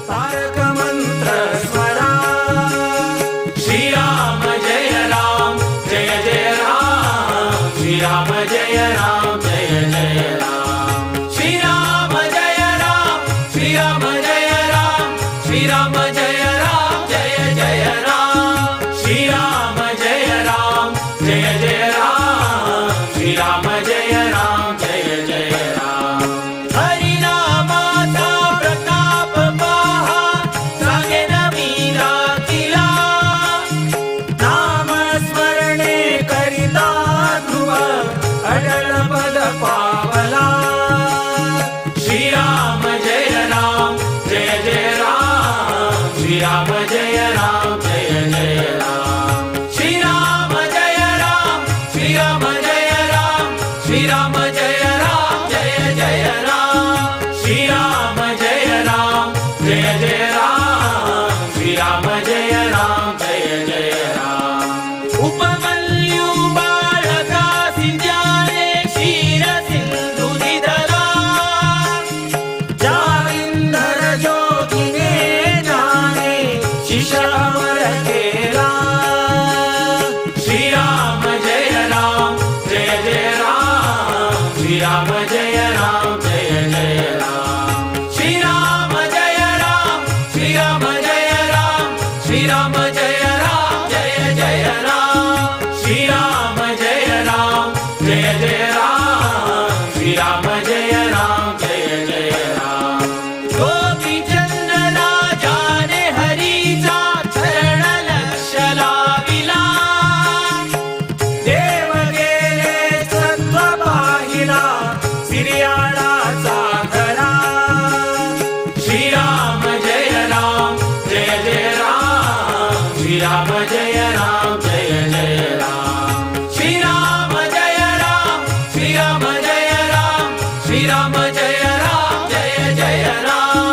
तारक मंत्र स्मरा। श्री राम जय राम जय जय राम, श्री राम जय राम जय जय राम, श्री राम जय राम, श्री राम जय राम, श्री राम जय राम जय जय राम, श्री राम जय राम जय जय राम, श्री राम जय राम जय जय राम। हरि नामाचा प्रताप पहा सांगेन मी राखिला, नाम स्मरणे करिता ध्रुव अटल पद पावला। श्री राम जय राम जय जय राम, श्री राम जय राम जय जय राम, श्री राम जय राम, श्री राम जय राम, श्री राम जय राम जय जय राम, श्री राम जय राम जय जय राम, श्री राम जय राम जय जय राम। उपमन्यु बाळकासी ज्ञाने क्षीर सिंधु दिदला, जालिंधर जोगिने जाने शिश अमर केला। श्री राम जय राम जय जय राम, श्री राम जय राम जय जय राम, श्री राम जय राम, श्री राम जय राम, श्री राम जय राम जय जय राम, श्री राम जय राम जय जय राम, श्री राम जय राम जय जय राम। गोपीचंद राजाने हरीचा चरण लक्ष लाविला, देव गेले सत्व पाहिला सिरियाळाचा खरा। श्री राम जय राम जय जय राम, श्री राम जय राम जय जय राम, श्री राम जय राम, श्री राम जय राम, श्री राम जय राम जय जय राम,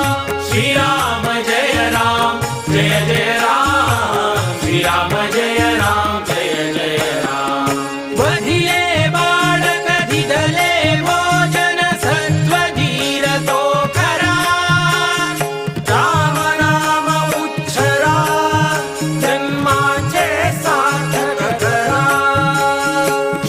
श्री राम जय राम जय जय राम, श्री राम जय राम जय जय राम। वधिले बाळक दिदले भोजन सत्वधीर तो खरा, राम नाम उच्छरा जन्माचे सार्थक करा।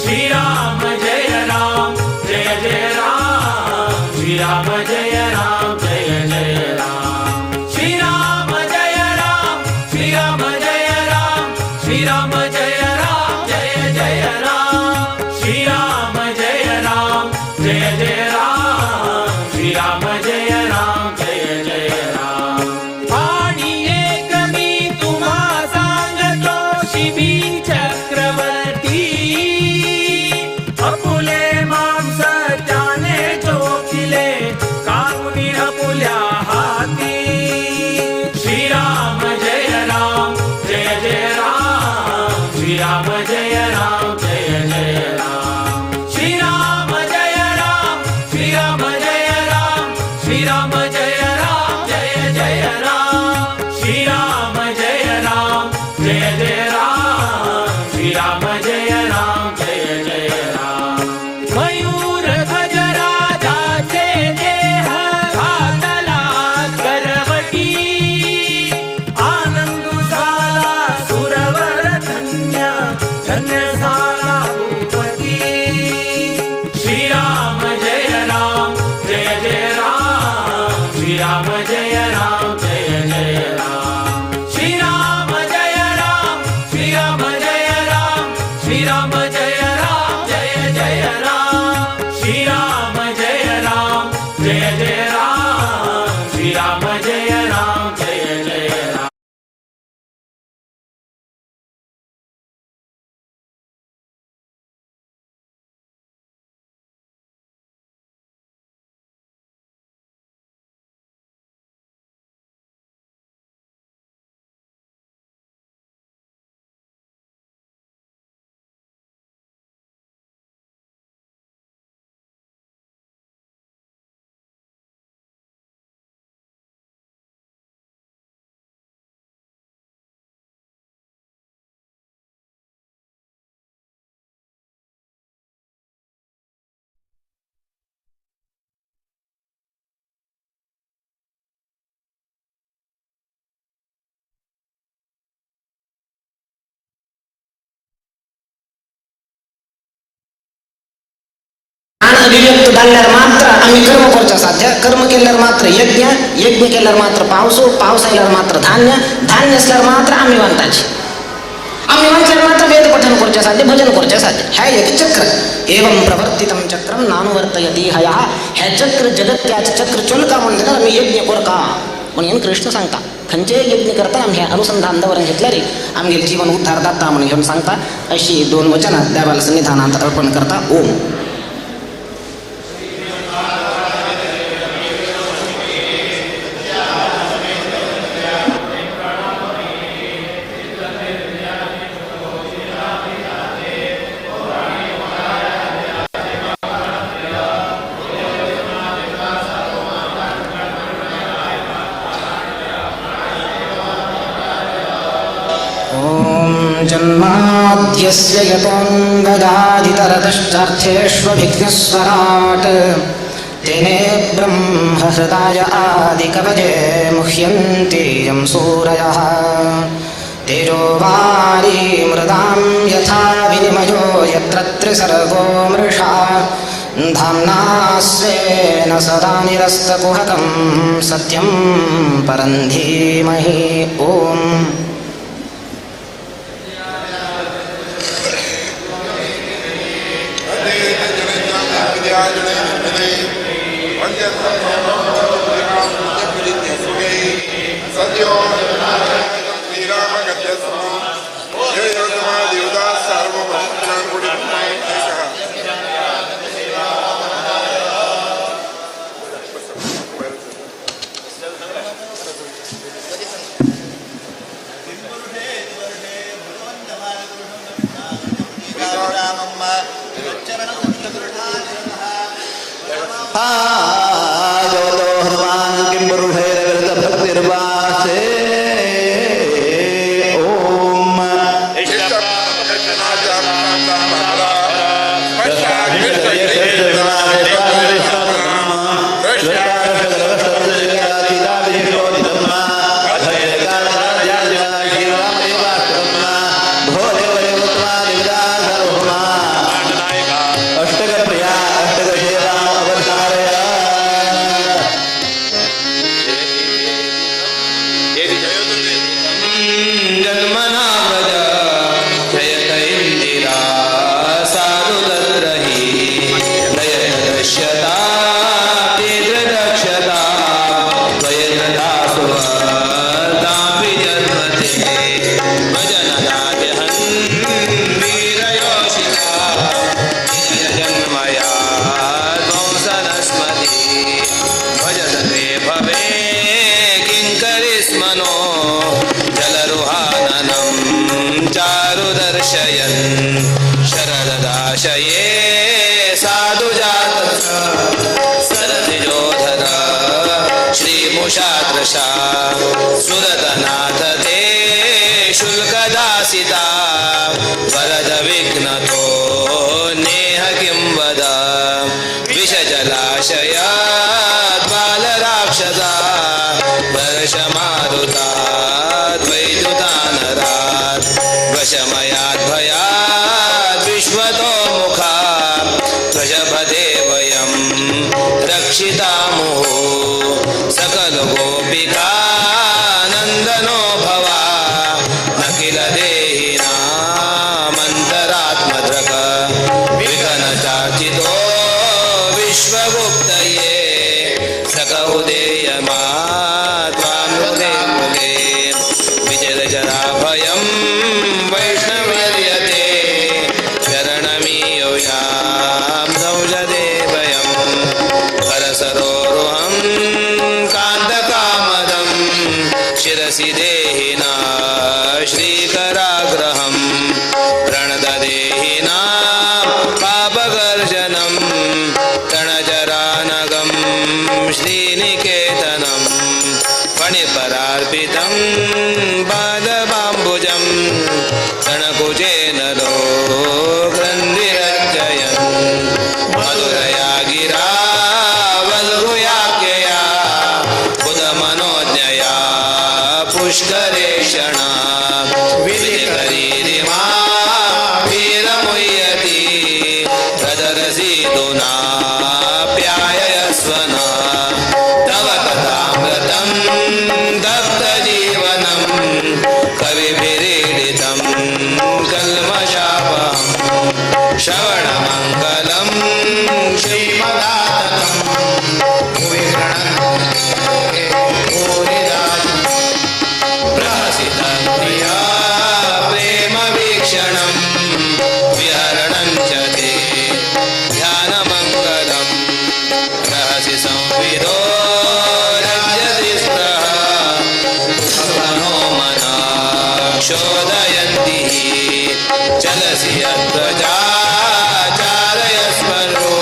श्री राम जय राम जय जय राम, श्री राम जय राम जय जय राम, श्री राम जय राम, श्री राम जय राम, श्री राम जय राम जय जय राम, श्री राम जय राम जय जय राम, श्री राम जय राम जय जय राम। आणि एक मी तुम्हा सांगतो शिबी चक्रवर्ती, अपुले मांस त्याने चोखिले कामुनी अपुल्या हाती। श्री राम जय राम जय जय राम, श्री राम जय राम जय जय राम, श्री राम जय राम, श्री राम जय राम, श्री राम जय राम जय जय राम, श्री राम जय राम जय जय राम, श्री राम जय राम जय जय राम। मयूर ध्वज राजाचे देह घातला कर श्री राम जय राम जय जय राम श्री राम जय राम श्री राम जय राम श्री राम जय राम जय जय राम श्री राम जय राम जय जय राम श्री राम जय राम जय जय राम. अभिव्यक्त जाल्यार मात्र आमी कर्म करचें साध्य, कर्म केल्यार मात्र यज्ञ, यज्ञ केल्यार मात्र पावसो, पावस आयल्यार मात्र धान्य, धान्य आसल्यार मात्र आमी वांटाची, आमी वांटल्यार मात्र वेद पठन करचें साध्य, भजन करचें साध्य. हें एक चक्र. एवं प्रवर्तितं चक्रं नानुवर्तयति हया. हें चक्र जगत्याचें चक्र चलका म्हणटकर आमी यज्ञ करका म्हणून कृष्ण सांगता. खंयचेय यज्ञ करतना आमी हें अनुसंधान दवरून घेतल्यार आमगेलें जीवन उद्धार जाता म्हणून घेवन सांगता. अशी दोन वचनां देवाला सन्निधानांत अर्पण करता. ओम. जन्माद्यस्य यतोऽन्वगादितरतश्चार्थेष्वभिघ्नस्वराट् तेने ब्रह्महृदाय आदिकवये मुह्यन्ति यं सूरयः. तेजो वारी मृदां यथा विनिमयो यत्र त्रिसर्गो मृषा धाम्ना स्वेन सदा निरस्तकुहकं सत्यं परं धीमहि. ओम. सुरतनाथ ते शुल्कदासिता वरद विघ्नतो नेह किं वद विषजलाशय बालराक्षसा वर्षमारुता द्वैदुतानरात् वशमयाद् भयाद् विश्वतो मुखा त्वजभदे वयं रक्षितामुः सकल उदेयमा त्वां मुले मुले विजलजराभयं वैष्णवर्यते शरणमीयो यां संजदे भयं करसरोरुहं कान्तकामदं शिरसि देहिना श्रीकराग्रहं प्रणददेहिना पापगर्जनं तणजरानगं श्रीनिकेतनं फणिपरार्पितं पादबाम्बुजं तणकुजेन ग्रन्थिरञ्जयन् मधुरया गिरा वल्गुयाख्यया बुधमनोज्ञया पुष्करेषणा विधिकरीरिमा वीरमुह्यति रदरसीदुना प्यायस्वना तव कथामृतं दत्तजीवनं कविभिरीडितं कल्मषापहं श्रवणमङ्गलं श्रीमदाततं भुवि गृह्णन्ति प्रहसितं प्रिया प्रेमवीक्षणं विहरणं च ते ध्यानमङ्गलं रहसि संविदो रञ्जति स्पृह मनो मना क्षोदयन्ति चलसि यत्त्वजा चारयस्मरो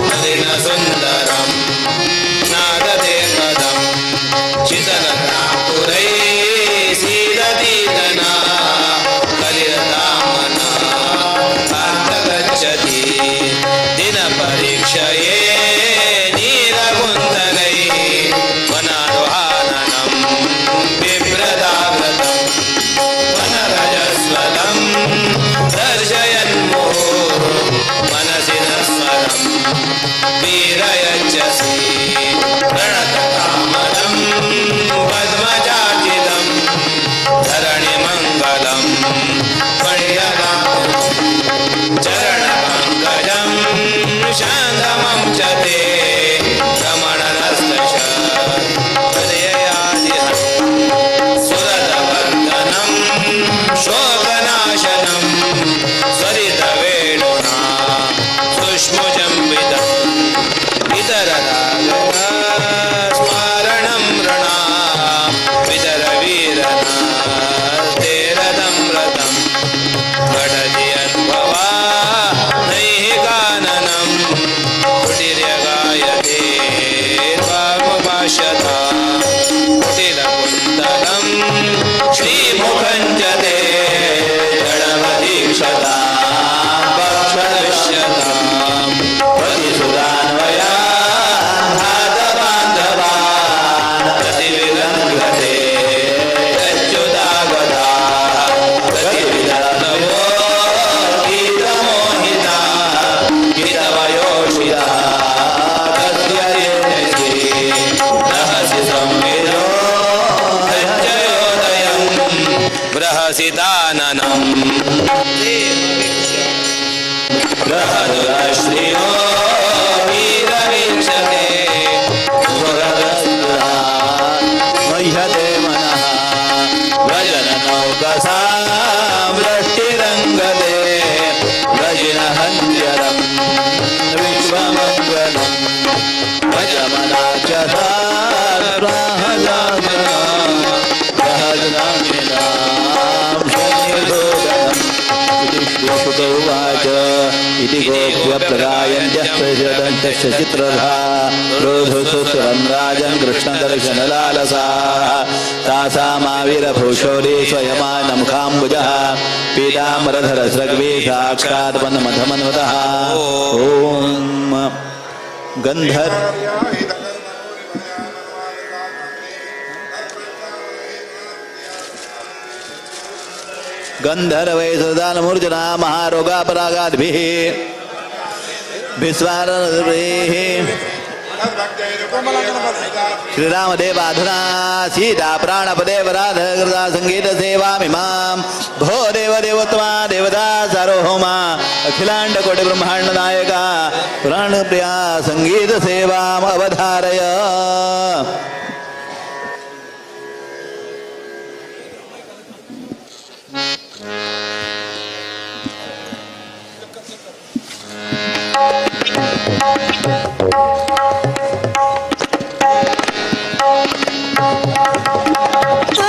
मलिनसुन्दरं नादते पदं शीतलतापुरैः सीदतीतना कलिरतामना पार्थगच्छति दिनपरीक्षये नीलकुन्तलैः वनारोहाननं बिभ्रदाव्रतं वनरजस्वलं दर्शयन्मुहुः मनसि न स्वरं वीरयच्छसि प्रणतकामदं पद्मजार्जितं धरणिमङ्गलं पर्यगामं चरणपङ्कजं शान्तमं च ते रमणरस्तश हृदयादिह सुरतवर्धनं शोकनाशनं स्वरितवेणुना सुष्मुजम्बितम् इतररागस्मारणं रणा वितरवीरना तेरदं रतं घटति यद्भवा नैहिकाननं कुटिर्यगायते त्वामुपाश्यता कुटिलकुन्तलं श्रीमुखं च ते जडमदीक्षता भक्षदृश्यतां प्रतिसुदान्वया धातबान्धवान् प्रतिविलङ्घते अच्युतागता प्रतिविदर्नवो गीतमोहिता गीतवयोषिता तद्ययति रहसि संविदो सञ्जयोदयं प्रहसिताननं प्रहदुरश्रियो वीरवीक्षते मह्यते मनः व्रजननौकसा वृष्टिरङ्गते व्रजिनहन्त्यरं विश्वमङ्गलं भजमनाचधा उवाच इति गोप्यप्रगायन्त्यः प्रचलन्तश्च चित्रधा क्रोधसुरं राजन् कृष्णदर्शनलालसाः तासामाविरभूषौरी स्वयमानमुखाम्बुजः पीताम्बरधरस्रग्वी साक्षात् मन्मथमन्वतः। ॐ गन्धर्व गंधर्वै सुदानमूर्जना महारोगापरागाद्भिः विस्वारभिः श्रीरामदेवाधुना सीता प्राणपदेवराधकृता संगीतसेवामिमां भो देव देवोत्तमा देवता सार्वभौमा अखिलांड कोटि ब्रह्मांड नायका प्राणप्रिया संगीतसेवाम् अवधारय.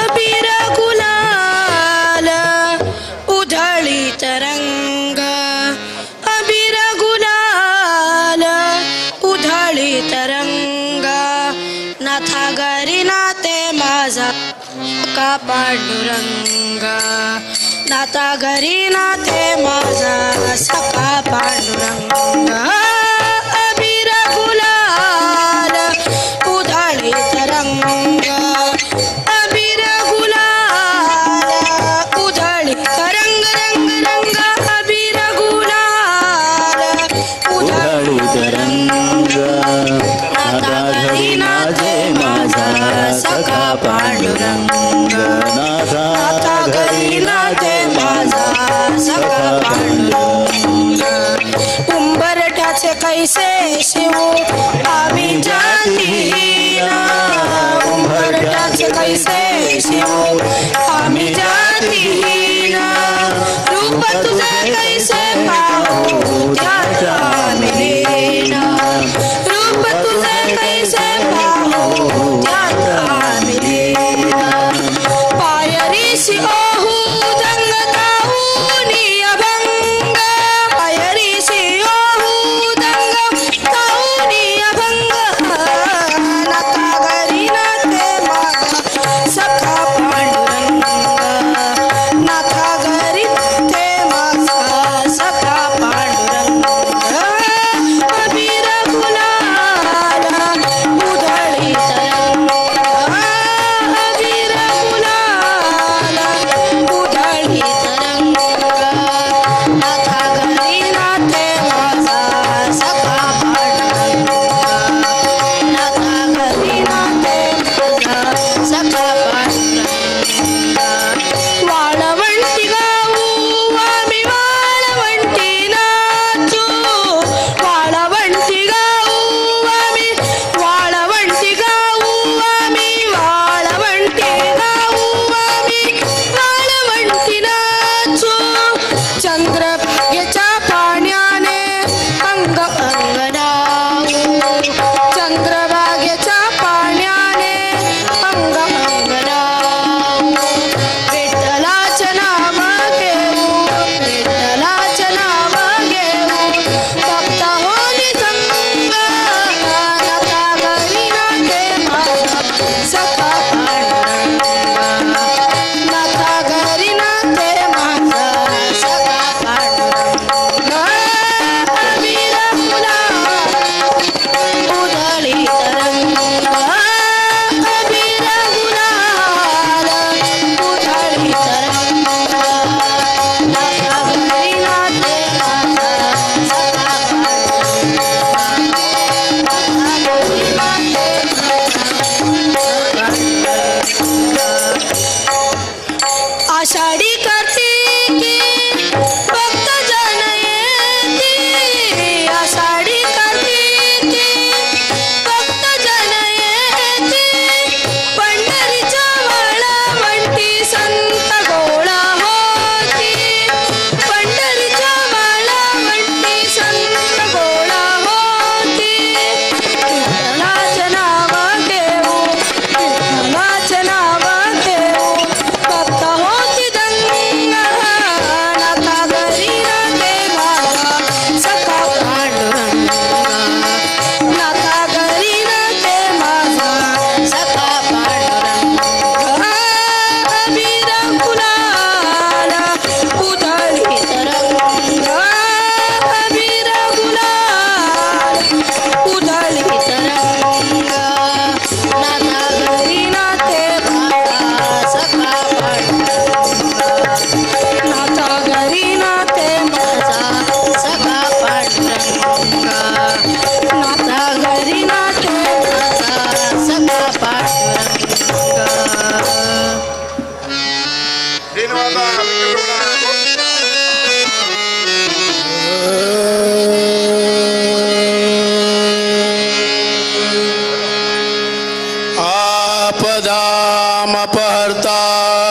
अबीर गुलाल उधळी तरंग, अबीर गुलाल उधळी तरंग, नाथा घरी नाते माझा का पांडुरंग, नाथा घरी नाते माझा सखा पांडुरंग. अबीर गुलाल उधळी तरंग, अबीर गुलाल उधळी तरंग रंग रंग, अबीर गुलाल उधळी तरंग, नाथा घरी नाचे माझा सखा पांडुरंग, नाथा घरी नाचे माझा सखा पांडुरंग. उंबरठ्याचे कैसे शिवू आम्ही जातीहीन, उंबरठ्याचे कैसे शिवू आम्ही जातीहीन, रूप तुझे कैसे पाहू त्यात आम्ही लीन, रूप तुझे कैसे पाहू त्यात आम्ही लीन. पायरीशी ओहू दंग ताऊनी अभंग, पायरीशी ओहू दंग ताऊनी अभंग, नाथा घरी नाते माझा सखा पांडुरंग, नाथा घरी ते माझा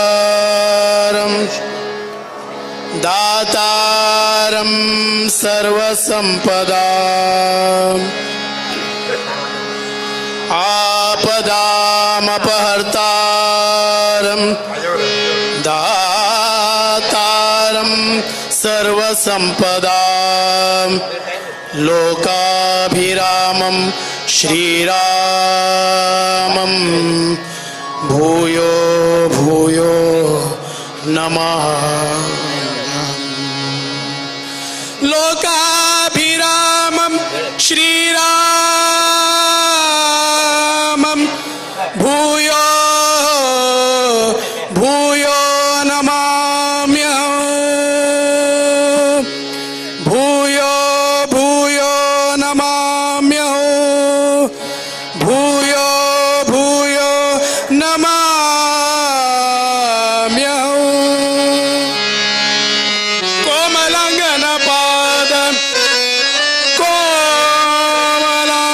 आपदामपहर्तारं दातारं सर्वसंपदाम् आपदामपहर्तारं दातारं सर्वसंपदाम् लोकाभिरामं श्रीरामं भूयो भूयो नमः। लोकाभिरामं श्रीरामं भूयो भूयो नमाम्यहम् भूयो भूयो नमाम्यहम् भूयो भूयो नमाम्यहम्। कोमलांगन पाद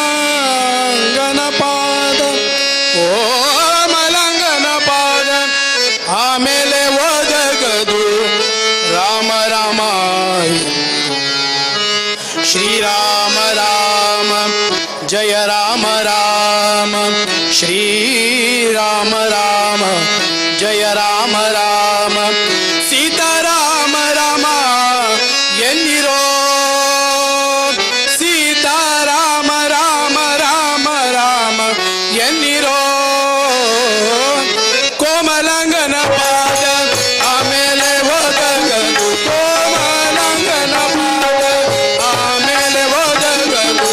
कोमलांगन पाद कोमलांगन पाद आमेले ಒದಗದು ರಾಮ ರಾಮ ಶ್ರೀರಾಮ ರಾಮ ಜಯ ರಾಮ ರಾಮ ಶ್ರೀರಾಮ ರಾಮ ಜಯ ರಾಮ ರಾಮ ಸೀತಾರಾಮ ರಾಮ ಎನ್ನಿರೋ ಸೀತಾರಾಮ ರಾಮ ರಾಮ ರಾಮ ಎನ್ನಿರೋ ಕೋಮಲಾಂಗನ ಪಾದ ಆಮೇಲೆ ಒದಗದು ಕೋಮಲಾಂಗನ ಪಾದ ಆಮೇಲೆ ಒದಗದು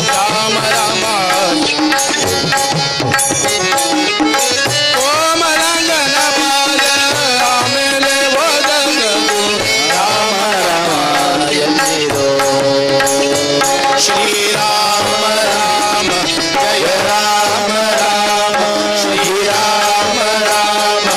ರಾಮ ರಾಮ ಕೋಮಲಾಂಗನ ಪಾದ ಆಮೇಲೆ ಒದಗದು ರಾಮ ರಾಮ ಎನ್ನಿರೋ ಶ್ರೀರಾಮ ರಾಮ ಜಯ ರಾಮ ರಾಮ ಶ್ರೀರಾಮ ರಾಮ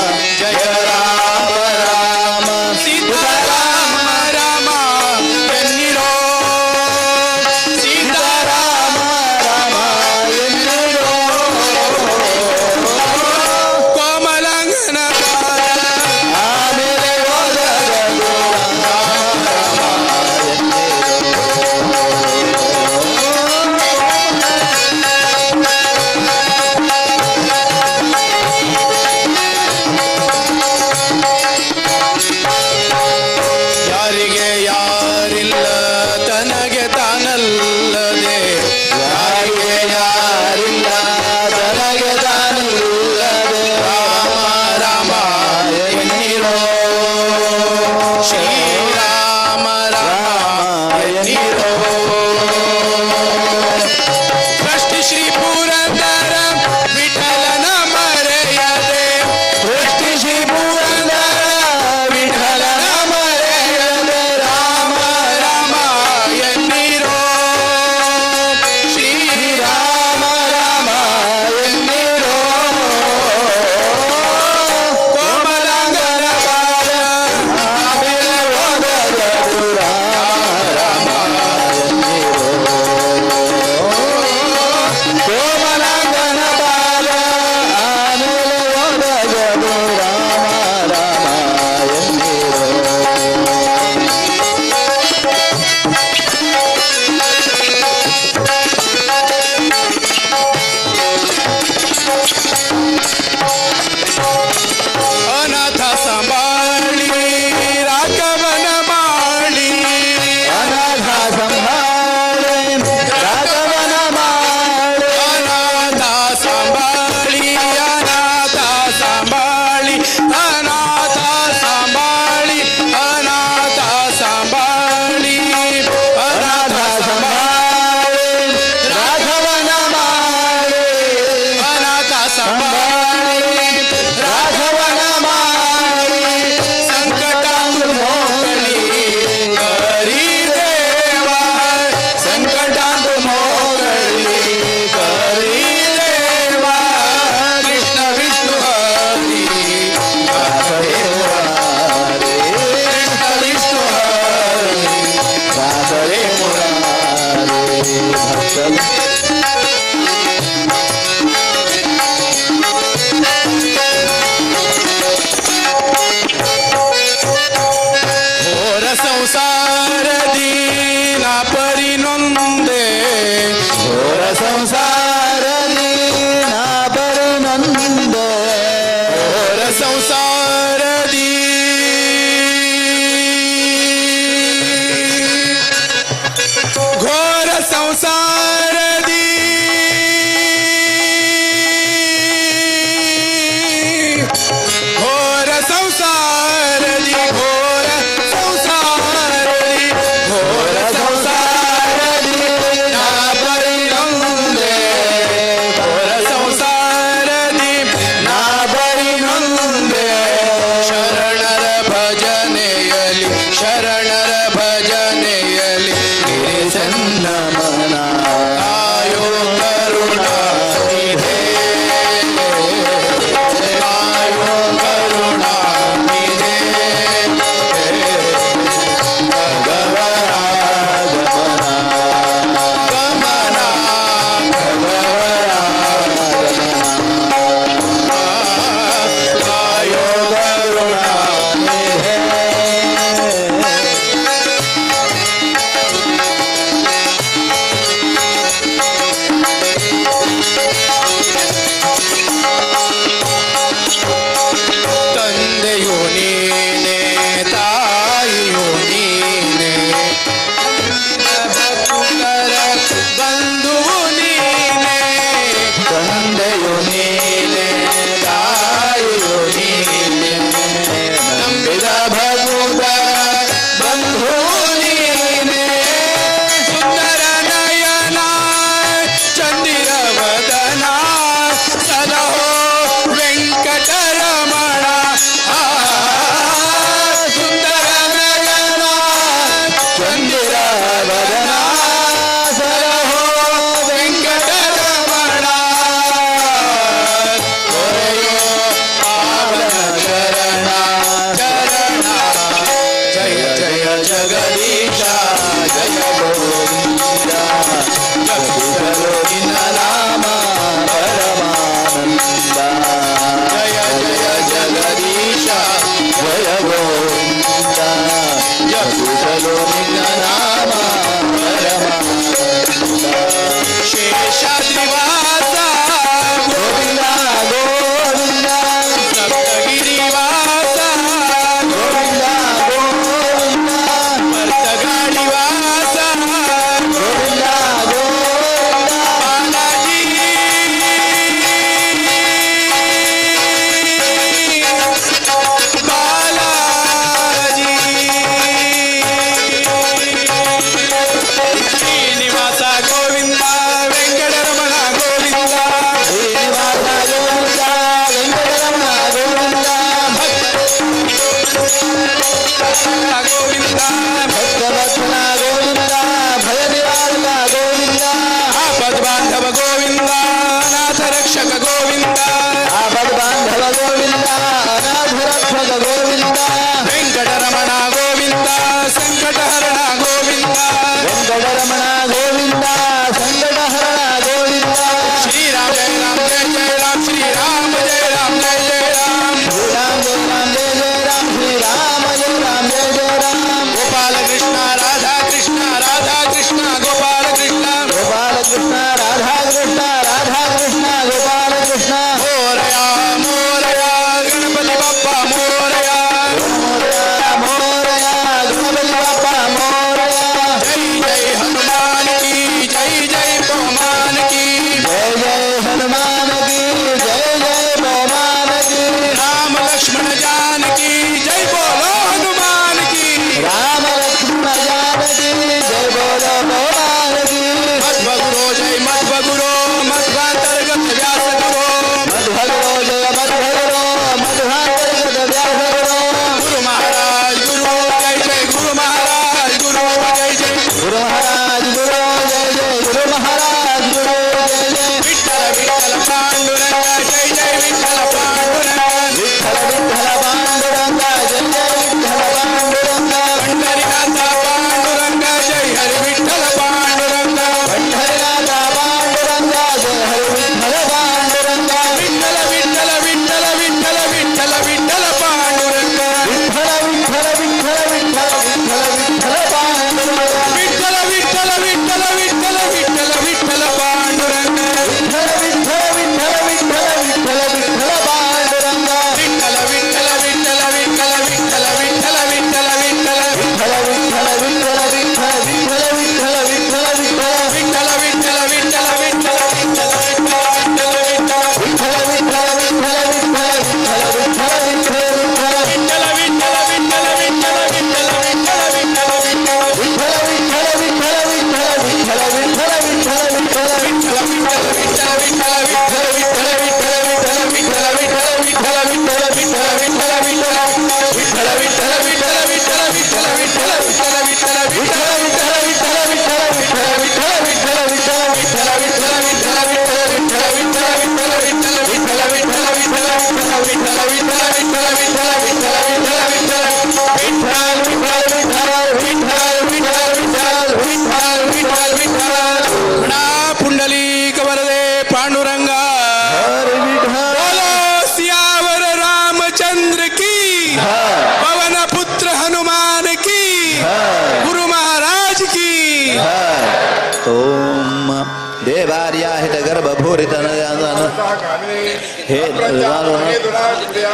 हे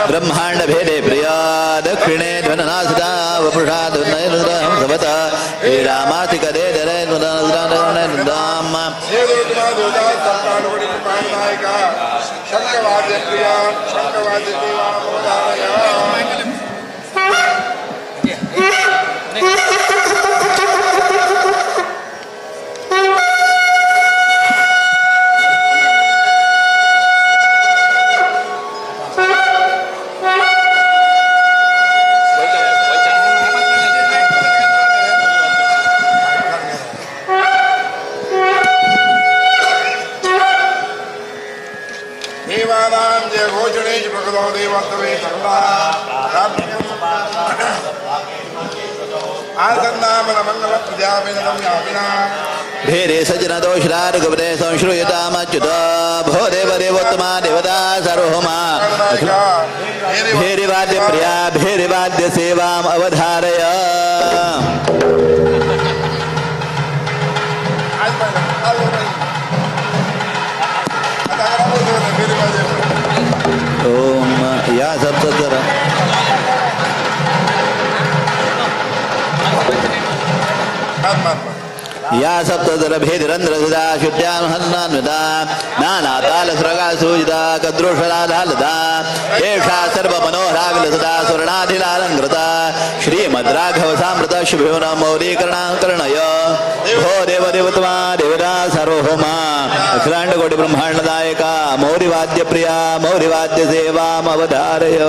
ब्रह्मांड भेदे प्रिया दक्षिणे ध्वननासदा वपुषा ध्वनसवत हे रामातिकदे दरे दाम भेरे सज्जन दोषरार गुप्ते संश्रूयतामच्युत भो देव देवोत्तमा देवता सार्वभौमा भेरिवाद्य प्रिया भेरिवाद्य सेवाम अवधारय। ओम या सप्ततर या सप्तदरभेदिरन्ध्रसुधा शुद्ध्यानुहन्नान्विता नानातालसृगासूजिता कद्रुषराधालता एषा सर्वमनोहरा विलसता स्वर्णाधिलालङ्कृता श्रीमद्राघवसामृत शुभो न मौलीकरणाकर्णय भो देव देवत्मा देवता सार्वभौमा अखिलाण्डकोटि ब्रह्माण्डदायका मौरिवाद्यप्रिया मौरिवाद्य सेवाम् अवधारय।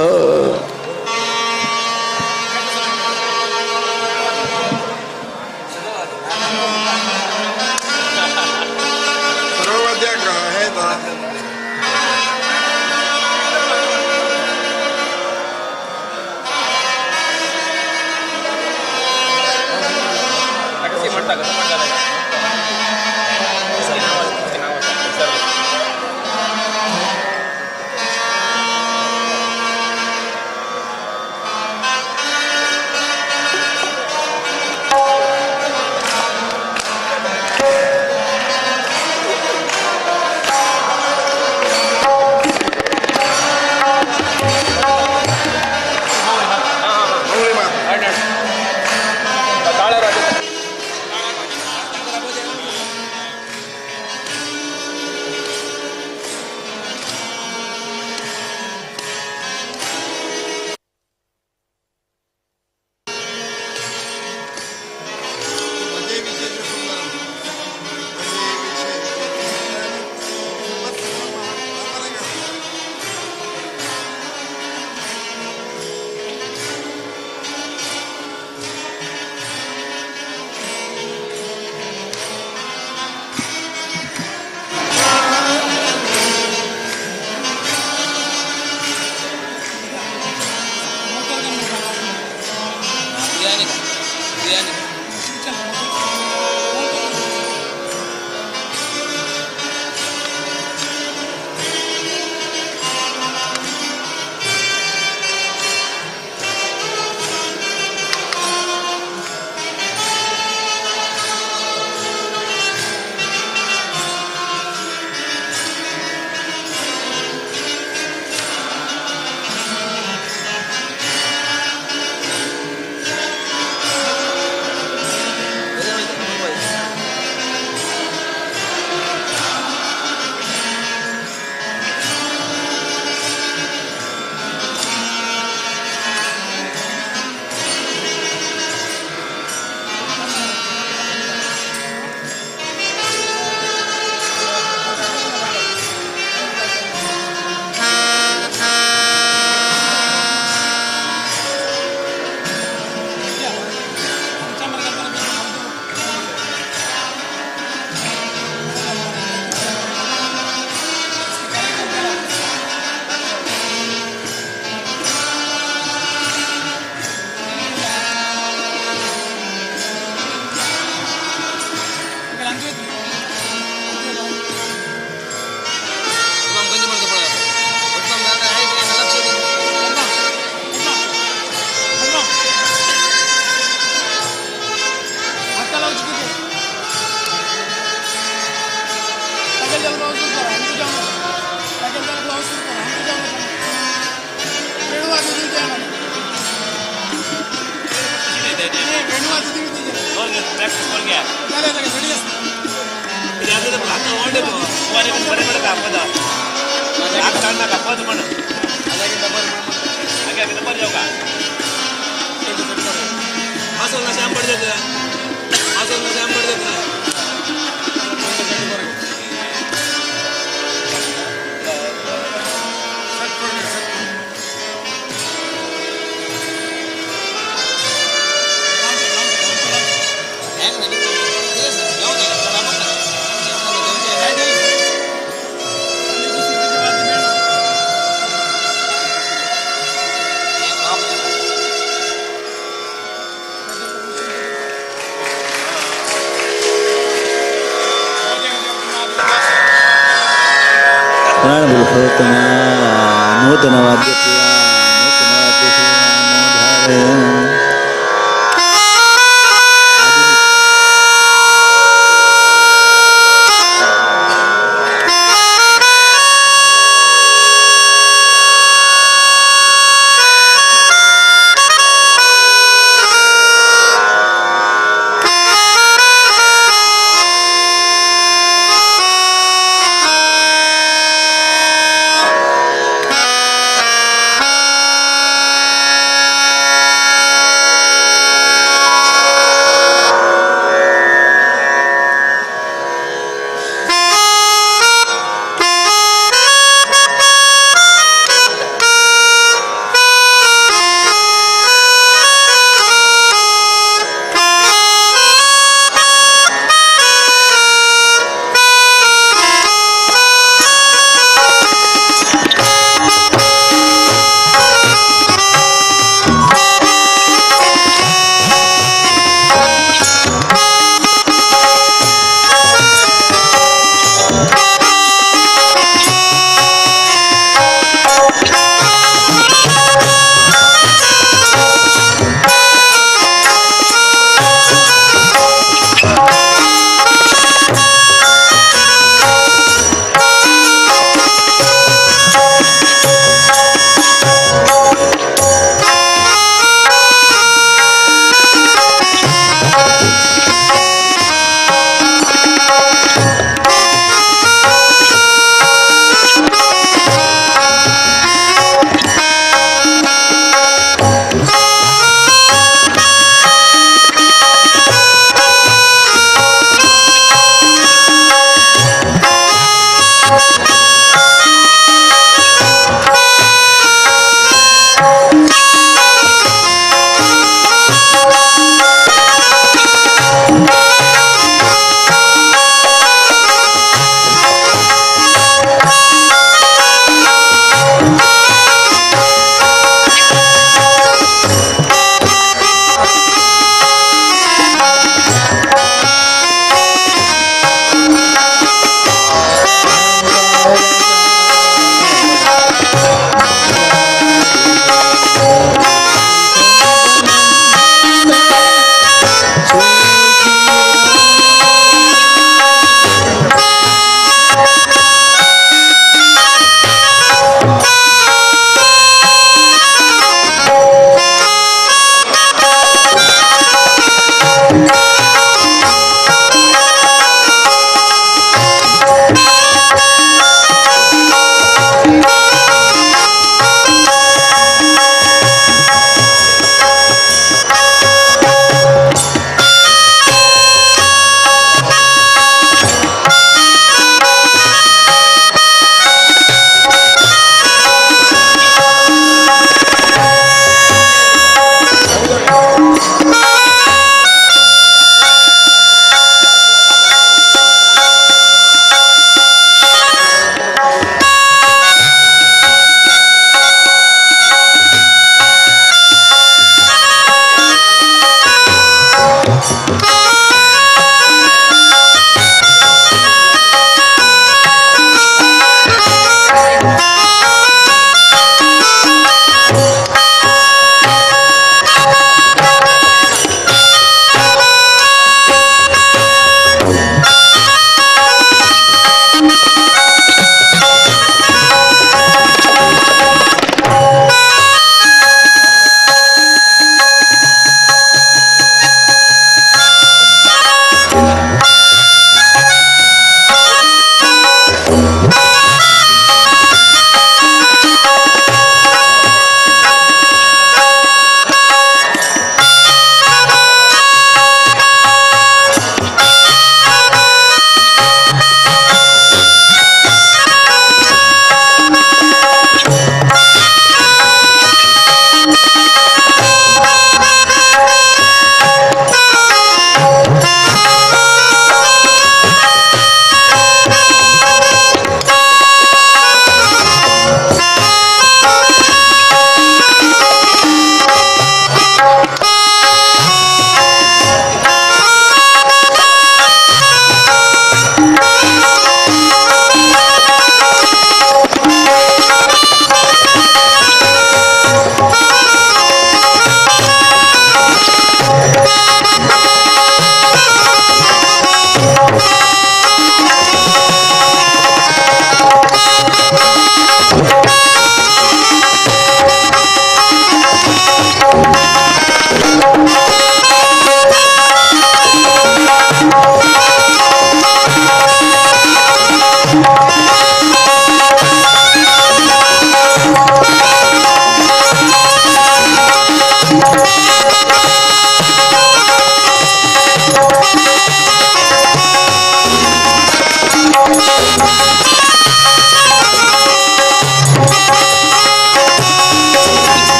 नूतन वाद्य नूतन वाद्य।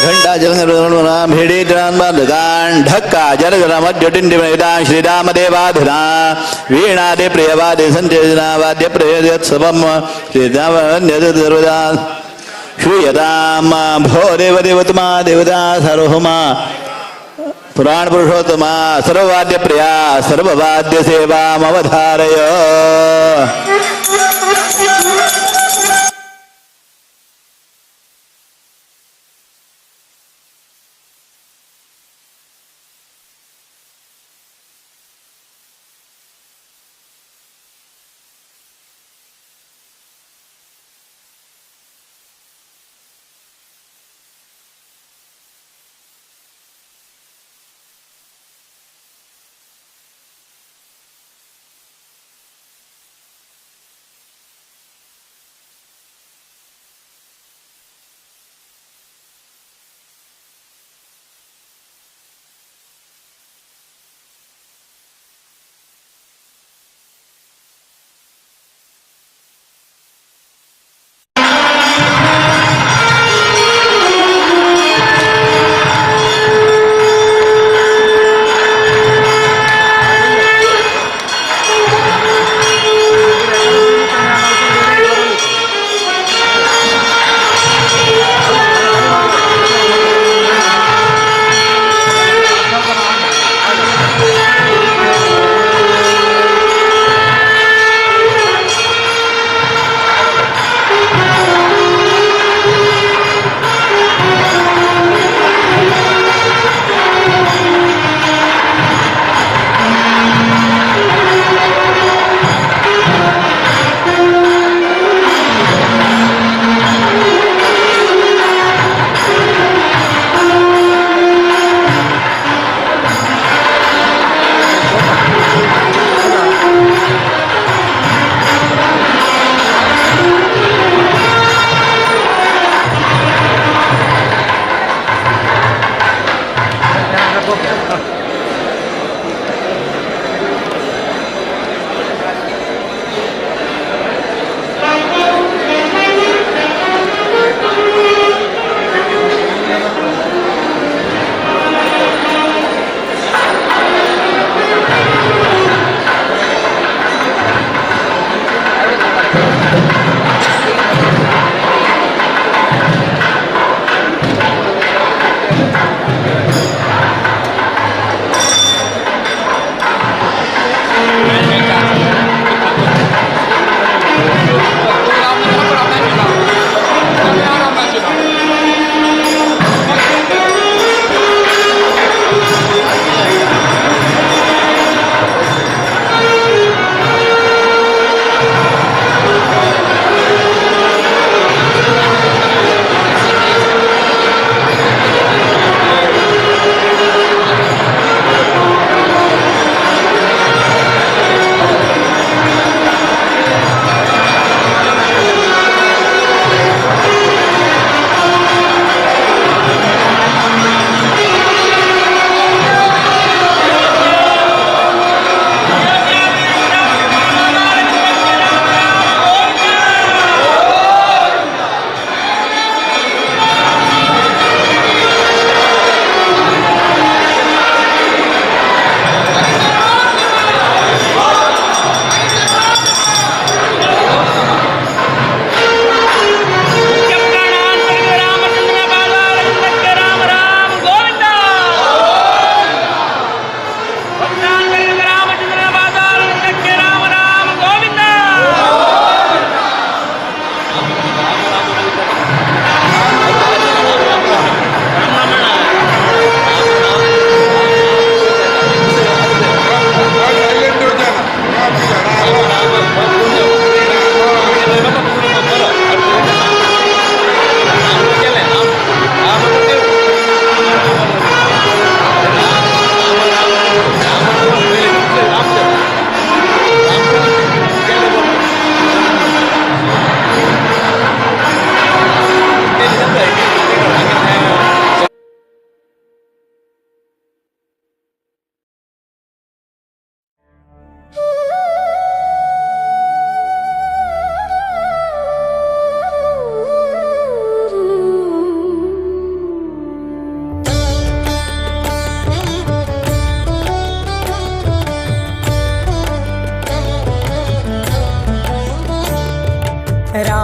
घंटा ढक्का जलजलमद्युटिण्डिमयुतां श्रीरामदेवाधिना वीणादि प्रियवादि सञ्चयनावाद्य प्रियत्सवं श्रीरामन्यर्वदा श्रूयतां भो देवदेवतमा देवता सार्वभौमा पुराण पुरुषोत्तमा सर्ववाद्य प्रिया सर्ववाद्य सेवामवधारय।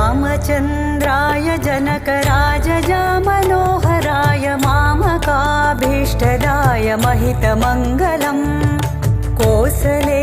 रामचन्द्राय जनकराजजा मनोहराय मामकाभीष्टदाय महितमङ्गलम् कोसले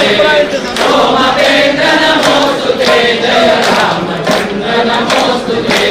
सोमपेन्द्र नमोऽस्तु ते जय रामचन्द्र नमोऽस्तु ते।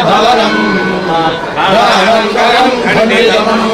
भवनम् रामङ्करं खण्डितं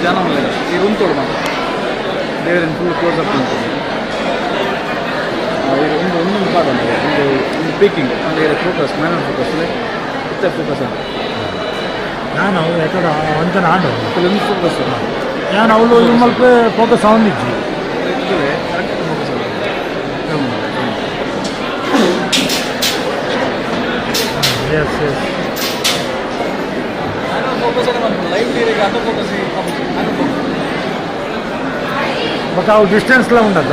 ಜನ ಉಲ್ಲೆರ್ ಈ ಉಂತೋಡು ಮಾತ್ರ ದೇವರನ್ ಫುಲ್ ಕ್ಲೋಸ್ ಅಪ್ ಉಂಟು. ಒಂದು ಒಂದೊಂದು ಪಾಡ್ ಉಂಟು, ಒಂದು ಒಂದು ಪೀಕಿಂಗ್ ಅಂದ್ರೆ ಫೋಕಸ್ ಮ್ಯಾನುವಲ್ ಫೋಕಸ್ ಇತ್ತ ಫೋಕಸ್ ಅಂತ ನಾನು ಎಕಡ ಒಂಜನ ಆಂಡು ಒಂದು ಫೋಕಸ್ ನಾನು ಅವಳು ಮಲ್ಪ ಫೋಕಸ್ ಆವೊಂದಿಜ್ಜಿ ಕರೆಕ್ಟ್ ಫೋಕಸ್. ಎಸ್ ಎಸ್ ನಾನು ಫೋಕಸ್ ಲೈವ್ ನೀರಿಗೆ ಅದು ಫೋಕಸ್ ನಾನು ಫೋಕಸ್ ಬಟ್ ಅವು ಡಿಸ್ಟೆನ್ಸ್ಲ ಉಂಡದ.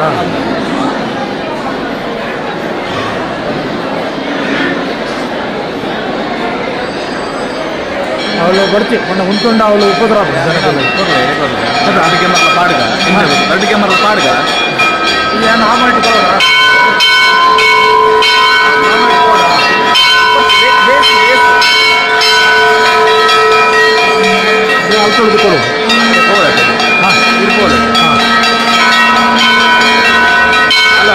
ಅವಳು ಬರ್ತಿ ಮೊನ್ನೆ ಉಂಟುಂಡ ಅವಳು ಉಪದ್ರ ಎರಡು ಕ್ಯಾಮರಾ ಪಾಡ್ಗ ಎರಡು ಕ್ಯಾಮರಾ ಪಾಡ್ಗ ಏನು ಆ ಮಾಡಿ ಅಲ್ತೊಳ್ದು ಕೊಡು. ಹಾಂ ಇರ್ಬೋದು. ಹಾಂ ಅಲ್ಲ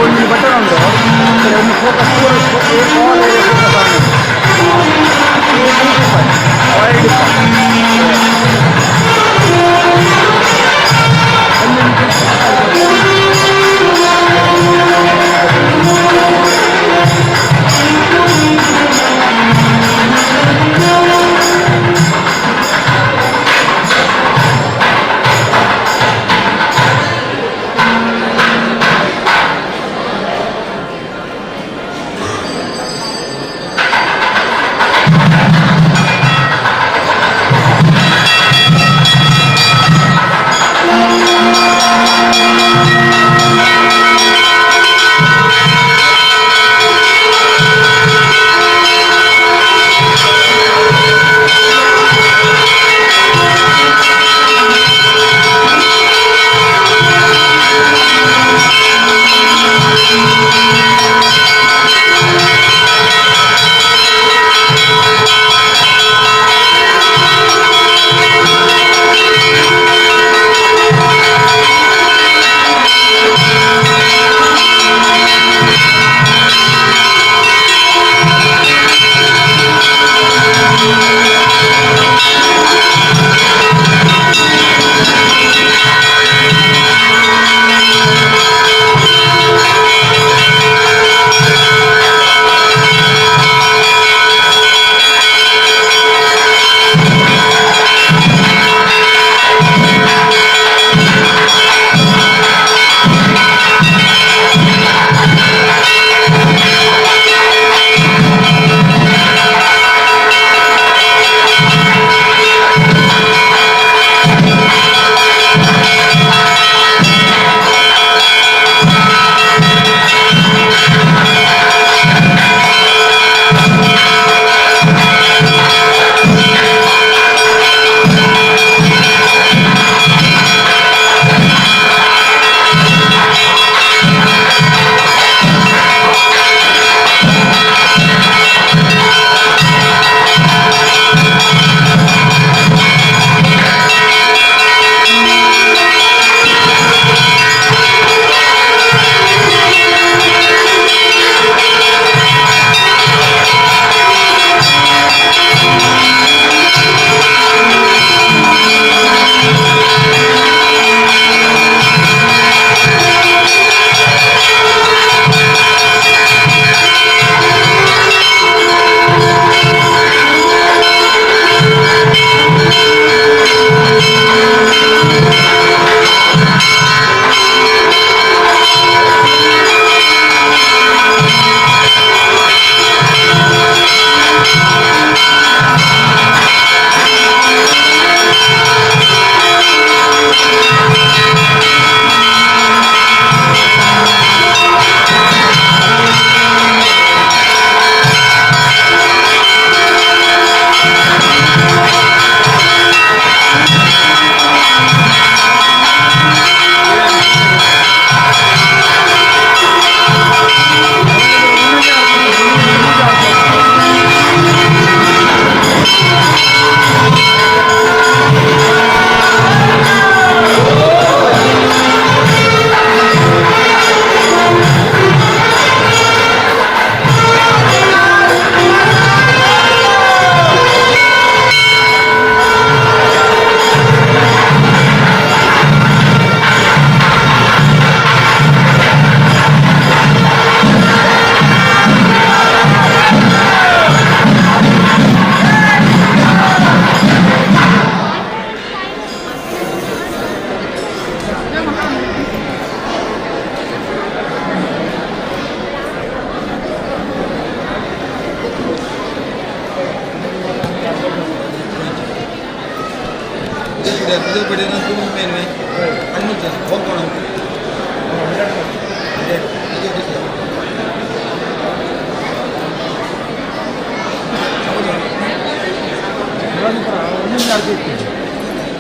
ಒಂಜಿ ಬಟನ್ ಉಂಟು ಒಂದು ಫೋಕಸ್ ಪೂರ ಆಲ್ ಏರಿಯಾ ಫೋಕಸ್ ಆಗಿದೆ.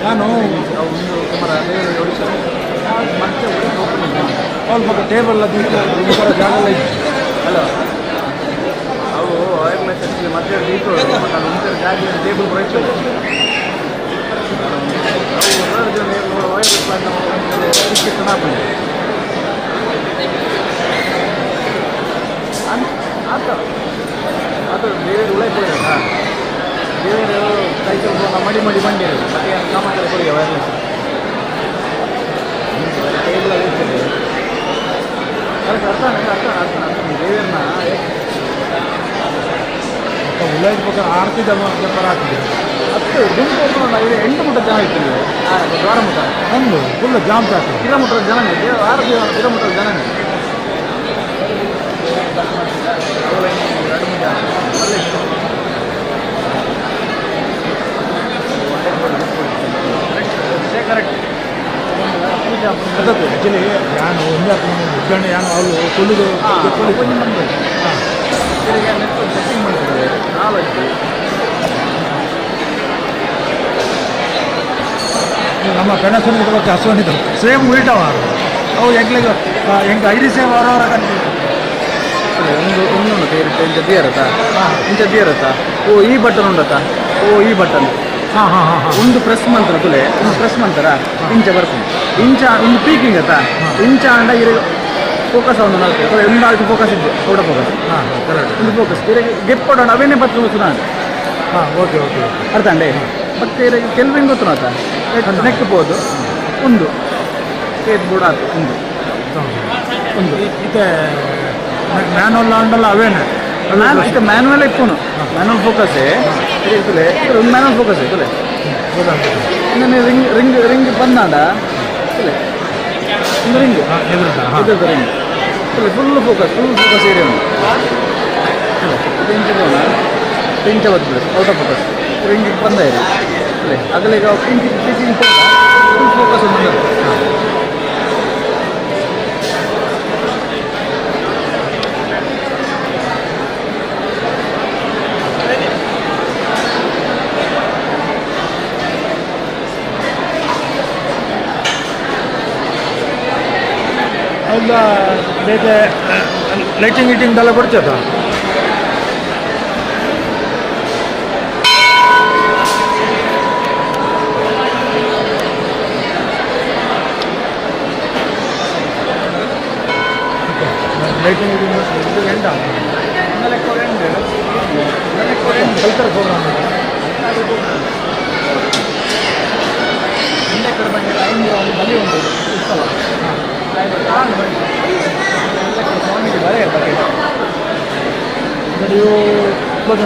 ನಾನು ಸ್ವಲ್ಪ ಟೇಬಲ್ ಅದು ಜಾಗ ಅಲ್ಲ ಅವು ವೈರ್ಲೆಸ್ ಆ್ಯಕ್ಚುಲಿ ಮತ್ತೆ ಮತ್ತು ಜಾಗ ಟೇಬಲ್ ಬರೋಯ್ತು ವೈರ್ಲೆಸ್ ಆತ ಆತ ಬೇರೆ ಉಳೈಪೋಯಿರಲ್ಲ ಬೇರೆ ಕೈ ಸ್ವಲ್ಪ ಮಡಿ ಮಡಿ ಬಂದಿರು ಮತ್ತೆ ಕಾಮಕ್ಕೆ ಕೊಡಿ ವೈರ್ಲೆಸ್ ಟೇಬಲ್ ಇರ್ತದೆ. ಕರೆಕ್ಟ್, ಅರ್ಥ ಅರ್ಥ ಅರ್ಥ ಅರ್ಥ ದೇವ್ರನ್ನ ಉಳ್ಳಾಯ್ದ ಪಕ್ಕ ಆರತಿ ಜಪ ಆಗ್ತದೆ. ಅಷ್ಟು ಗುಂಪು ಒಬ್ಬರು ಇದು 8 ಮುಟ ಜನ ಇತ್ತು ದ್ವಾರ ಮುಟ. ಒಂದು ಫುಲ್ ಜಾಮ್ ಆಗ್ತದೆ. ಕಿಲೋಮೀಟರ್ ಜನನೇ, 6 ಕಿಲೋಮೀಟರ್ ಜನನೇ. ಕರೆಕ್ಟ್. ಅದಕ್ಕೆ ಆ್ಯಕ್ಚುಲಿ ಯಾನು ಒಂದೇ ಉಗ್ಗಣ್ಣೆ ಯಾನು ಅವರು ಕುಲಿದು. ಸೆಟ್ಟಿಂಗ್ ಮಾಡ್ತಾರೆ ನಾಲ್ಕು. ನಮ್ಮ ಪೆಣಸೋನಿಕ್ ಬಗ್ಗೆ ಹಸುವನಿದ್ರು ಸೇಮ್ ಉಲ್ಟವ ಅವು ಎಂಕ್ಲೆಗ್ ಎಂಕ್ ಐದು ಸೇಮ್ ಅವರವರ. ಒಂದು ಒಂದು ಇಂಚ ದಿಯರತ್ತ, ಇಂಚ ದಿಯರತ್ತ. ಓ ಈ ಬಟನ್ ಉಂಡತ್ತ, ಓ ಈ ಬಟನ್. ಹಾಂ ಹಾಂ ಹಾಂ. ಒಂದು ಪ್ರೆಸ್ ಮಂತ್ರ ತುಲೆ, ಒಂದು ಪ್ರೆಸ್ ಮಂತರ ಇಂಚ ಬರ್ಪುಂಡು. ಇಂಚ ಒಂದು ಪೀಕಿಂಗ್ ಅತ್ತ, ಇಂಚ ಅಂಡ ಇರೆ ಫೋಕಸ್ ಒಂದು ನಾಲ್ಕು ಒಂದು ನಾಲ್ಕು ಫೋಕಸ್ ಇದ್ದೆ, ಔಟ ಫೋಕಸ್. ಹಾಂ, ಕರೆಕ್ಟ್. ಒಂದು ಫೋಕಸ್ ಇರೆಗೆ ಗೆಪ್ಪಡ ಅವೇನೇ ಬತ್ತು ಸುನಾಂಡ್. ಹಾಂ, ಓಕೆ ಓಕೆ. ಅರ್ಥ ಅಂಡೆ ಬಟ್ ಇರೆಗೆ ಕೆಲವು ಗೊತ್ತು ಆತ ನೆಕ್ ಬೋದು ಒಂದು ಏತ್ ಬೋರ್ಡ್ ಆತು ಒಂದು ಒಂದು. ಇತ್ತೆ ಮ್ಯಾನುವಲ್ ಆಂಡಲ್ಲ ಅವೇನೆ? ಇತ್ತೆ ಮ್ಯಾನುವಲ್ ಇಪ್ಪುನು, ಮ್ಯಾನುವಲ್ ಫೋಕಸ್ ತುಲೆ, ಒಂದು ಮ್ಯಾನುವಲ್ ಫೋಕಸ್ ತುಲೆ. ಇನ್ನೊಂದು ರಿಂಗ್ ರಿಂಗ್ ರಿಂಗ್ ಬಂದಾಂಡ ತುಲೆ, ಒಂದು ರಿಂಗ್ ಇದ್ರದ್ದು ring ತುಲೆ, full focus, full focus area ಉಂಟು. ಇದು ಇಂಚ ಬೋನ ಇಂಚ ಬರ್ತದೆ, ಔಟ್ ಆಫ್ ಫೋಕಸ್. ರಿಂಗ್ ಬಂದ ಇರಿ ತುಲೆ, ಅಗಲ ಈಗ ಇಂಚ್ ಇಂಚ್ ಫುಲ್ ಫೋಕಸ್ ಒಂದು. ಅಲ್ಲ, ಬೇತೆ ಲೈಟಿಂಗ್ ಗೀಟಿಂಗ್ ಎಲ್ಲ ಕೊಡ್ತದ? ಲೈಟಿಂಗ್ ಗೀಟಿಂಗ್ ಇದು ಎಂಡ ಕಲ್ಚರ್ ಪ್ರೋಗ್ರಾಮ್. ಹಿಂದೆ ಕಡೆ ಬಂದು ಒಂದು ಬಲಿ ಉಂಟು ಉತ್ಸವ ಸ್ವಾಮೀಜಿ ಬರೇ ಬಗ್ಗೆ. ನೀವು ಕ್ಲೋಸ್.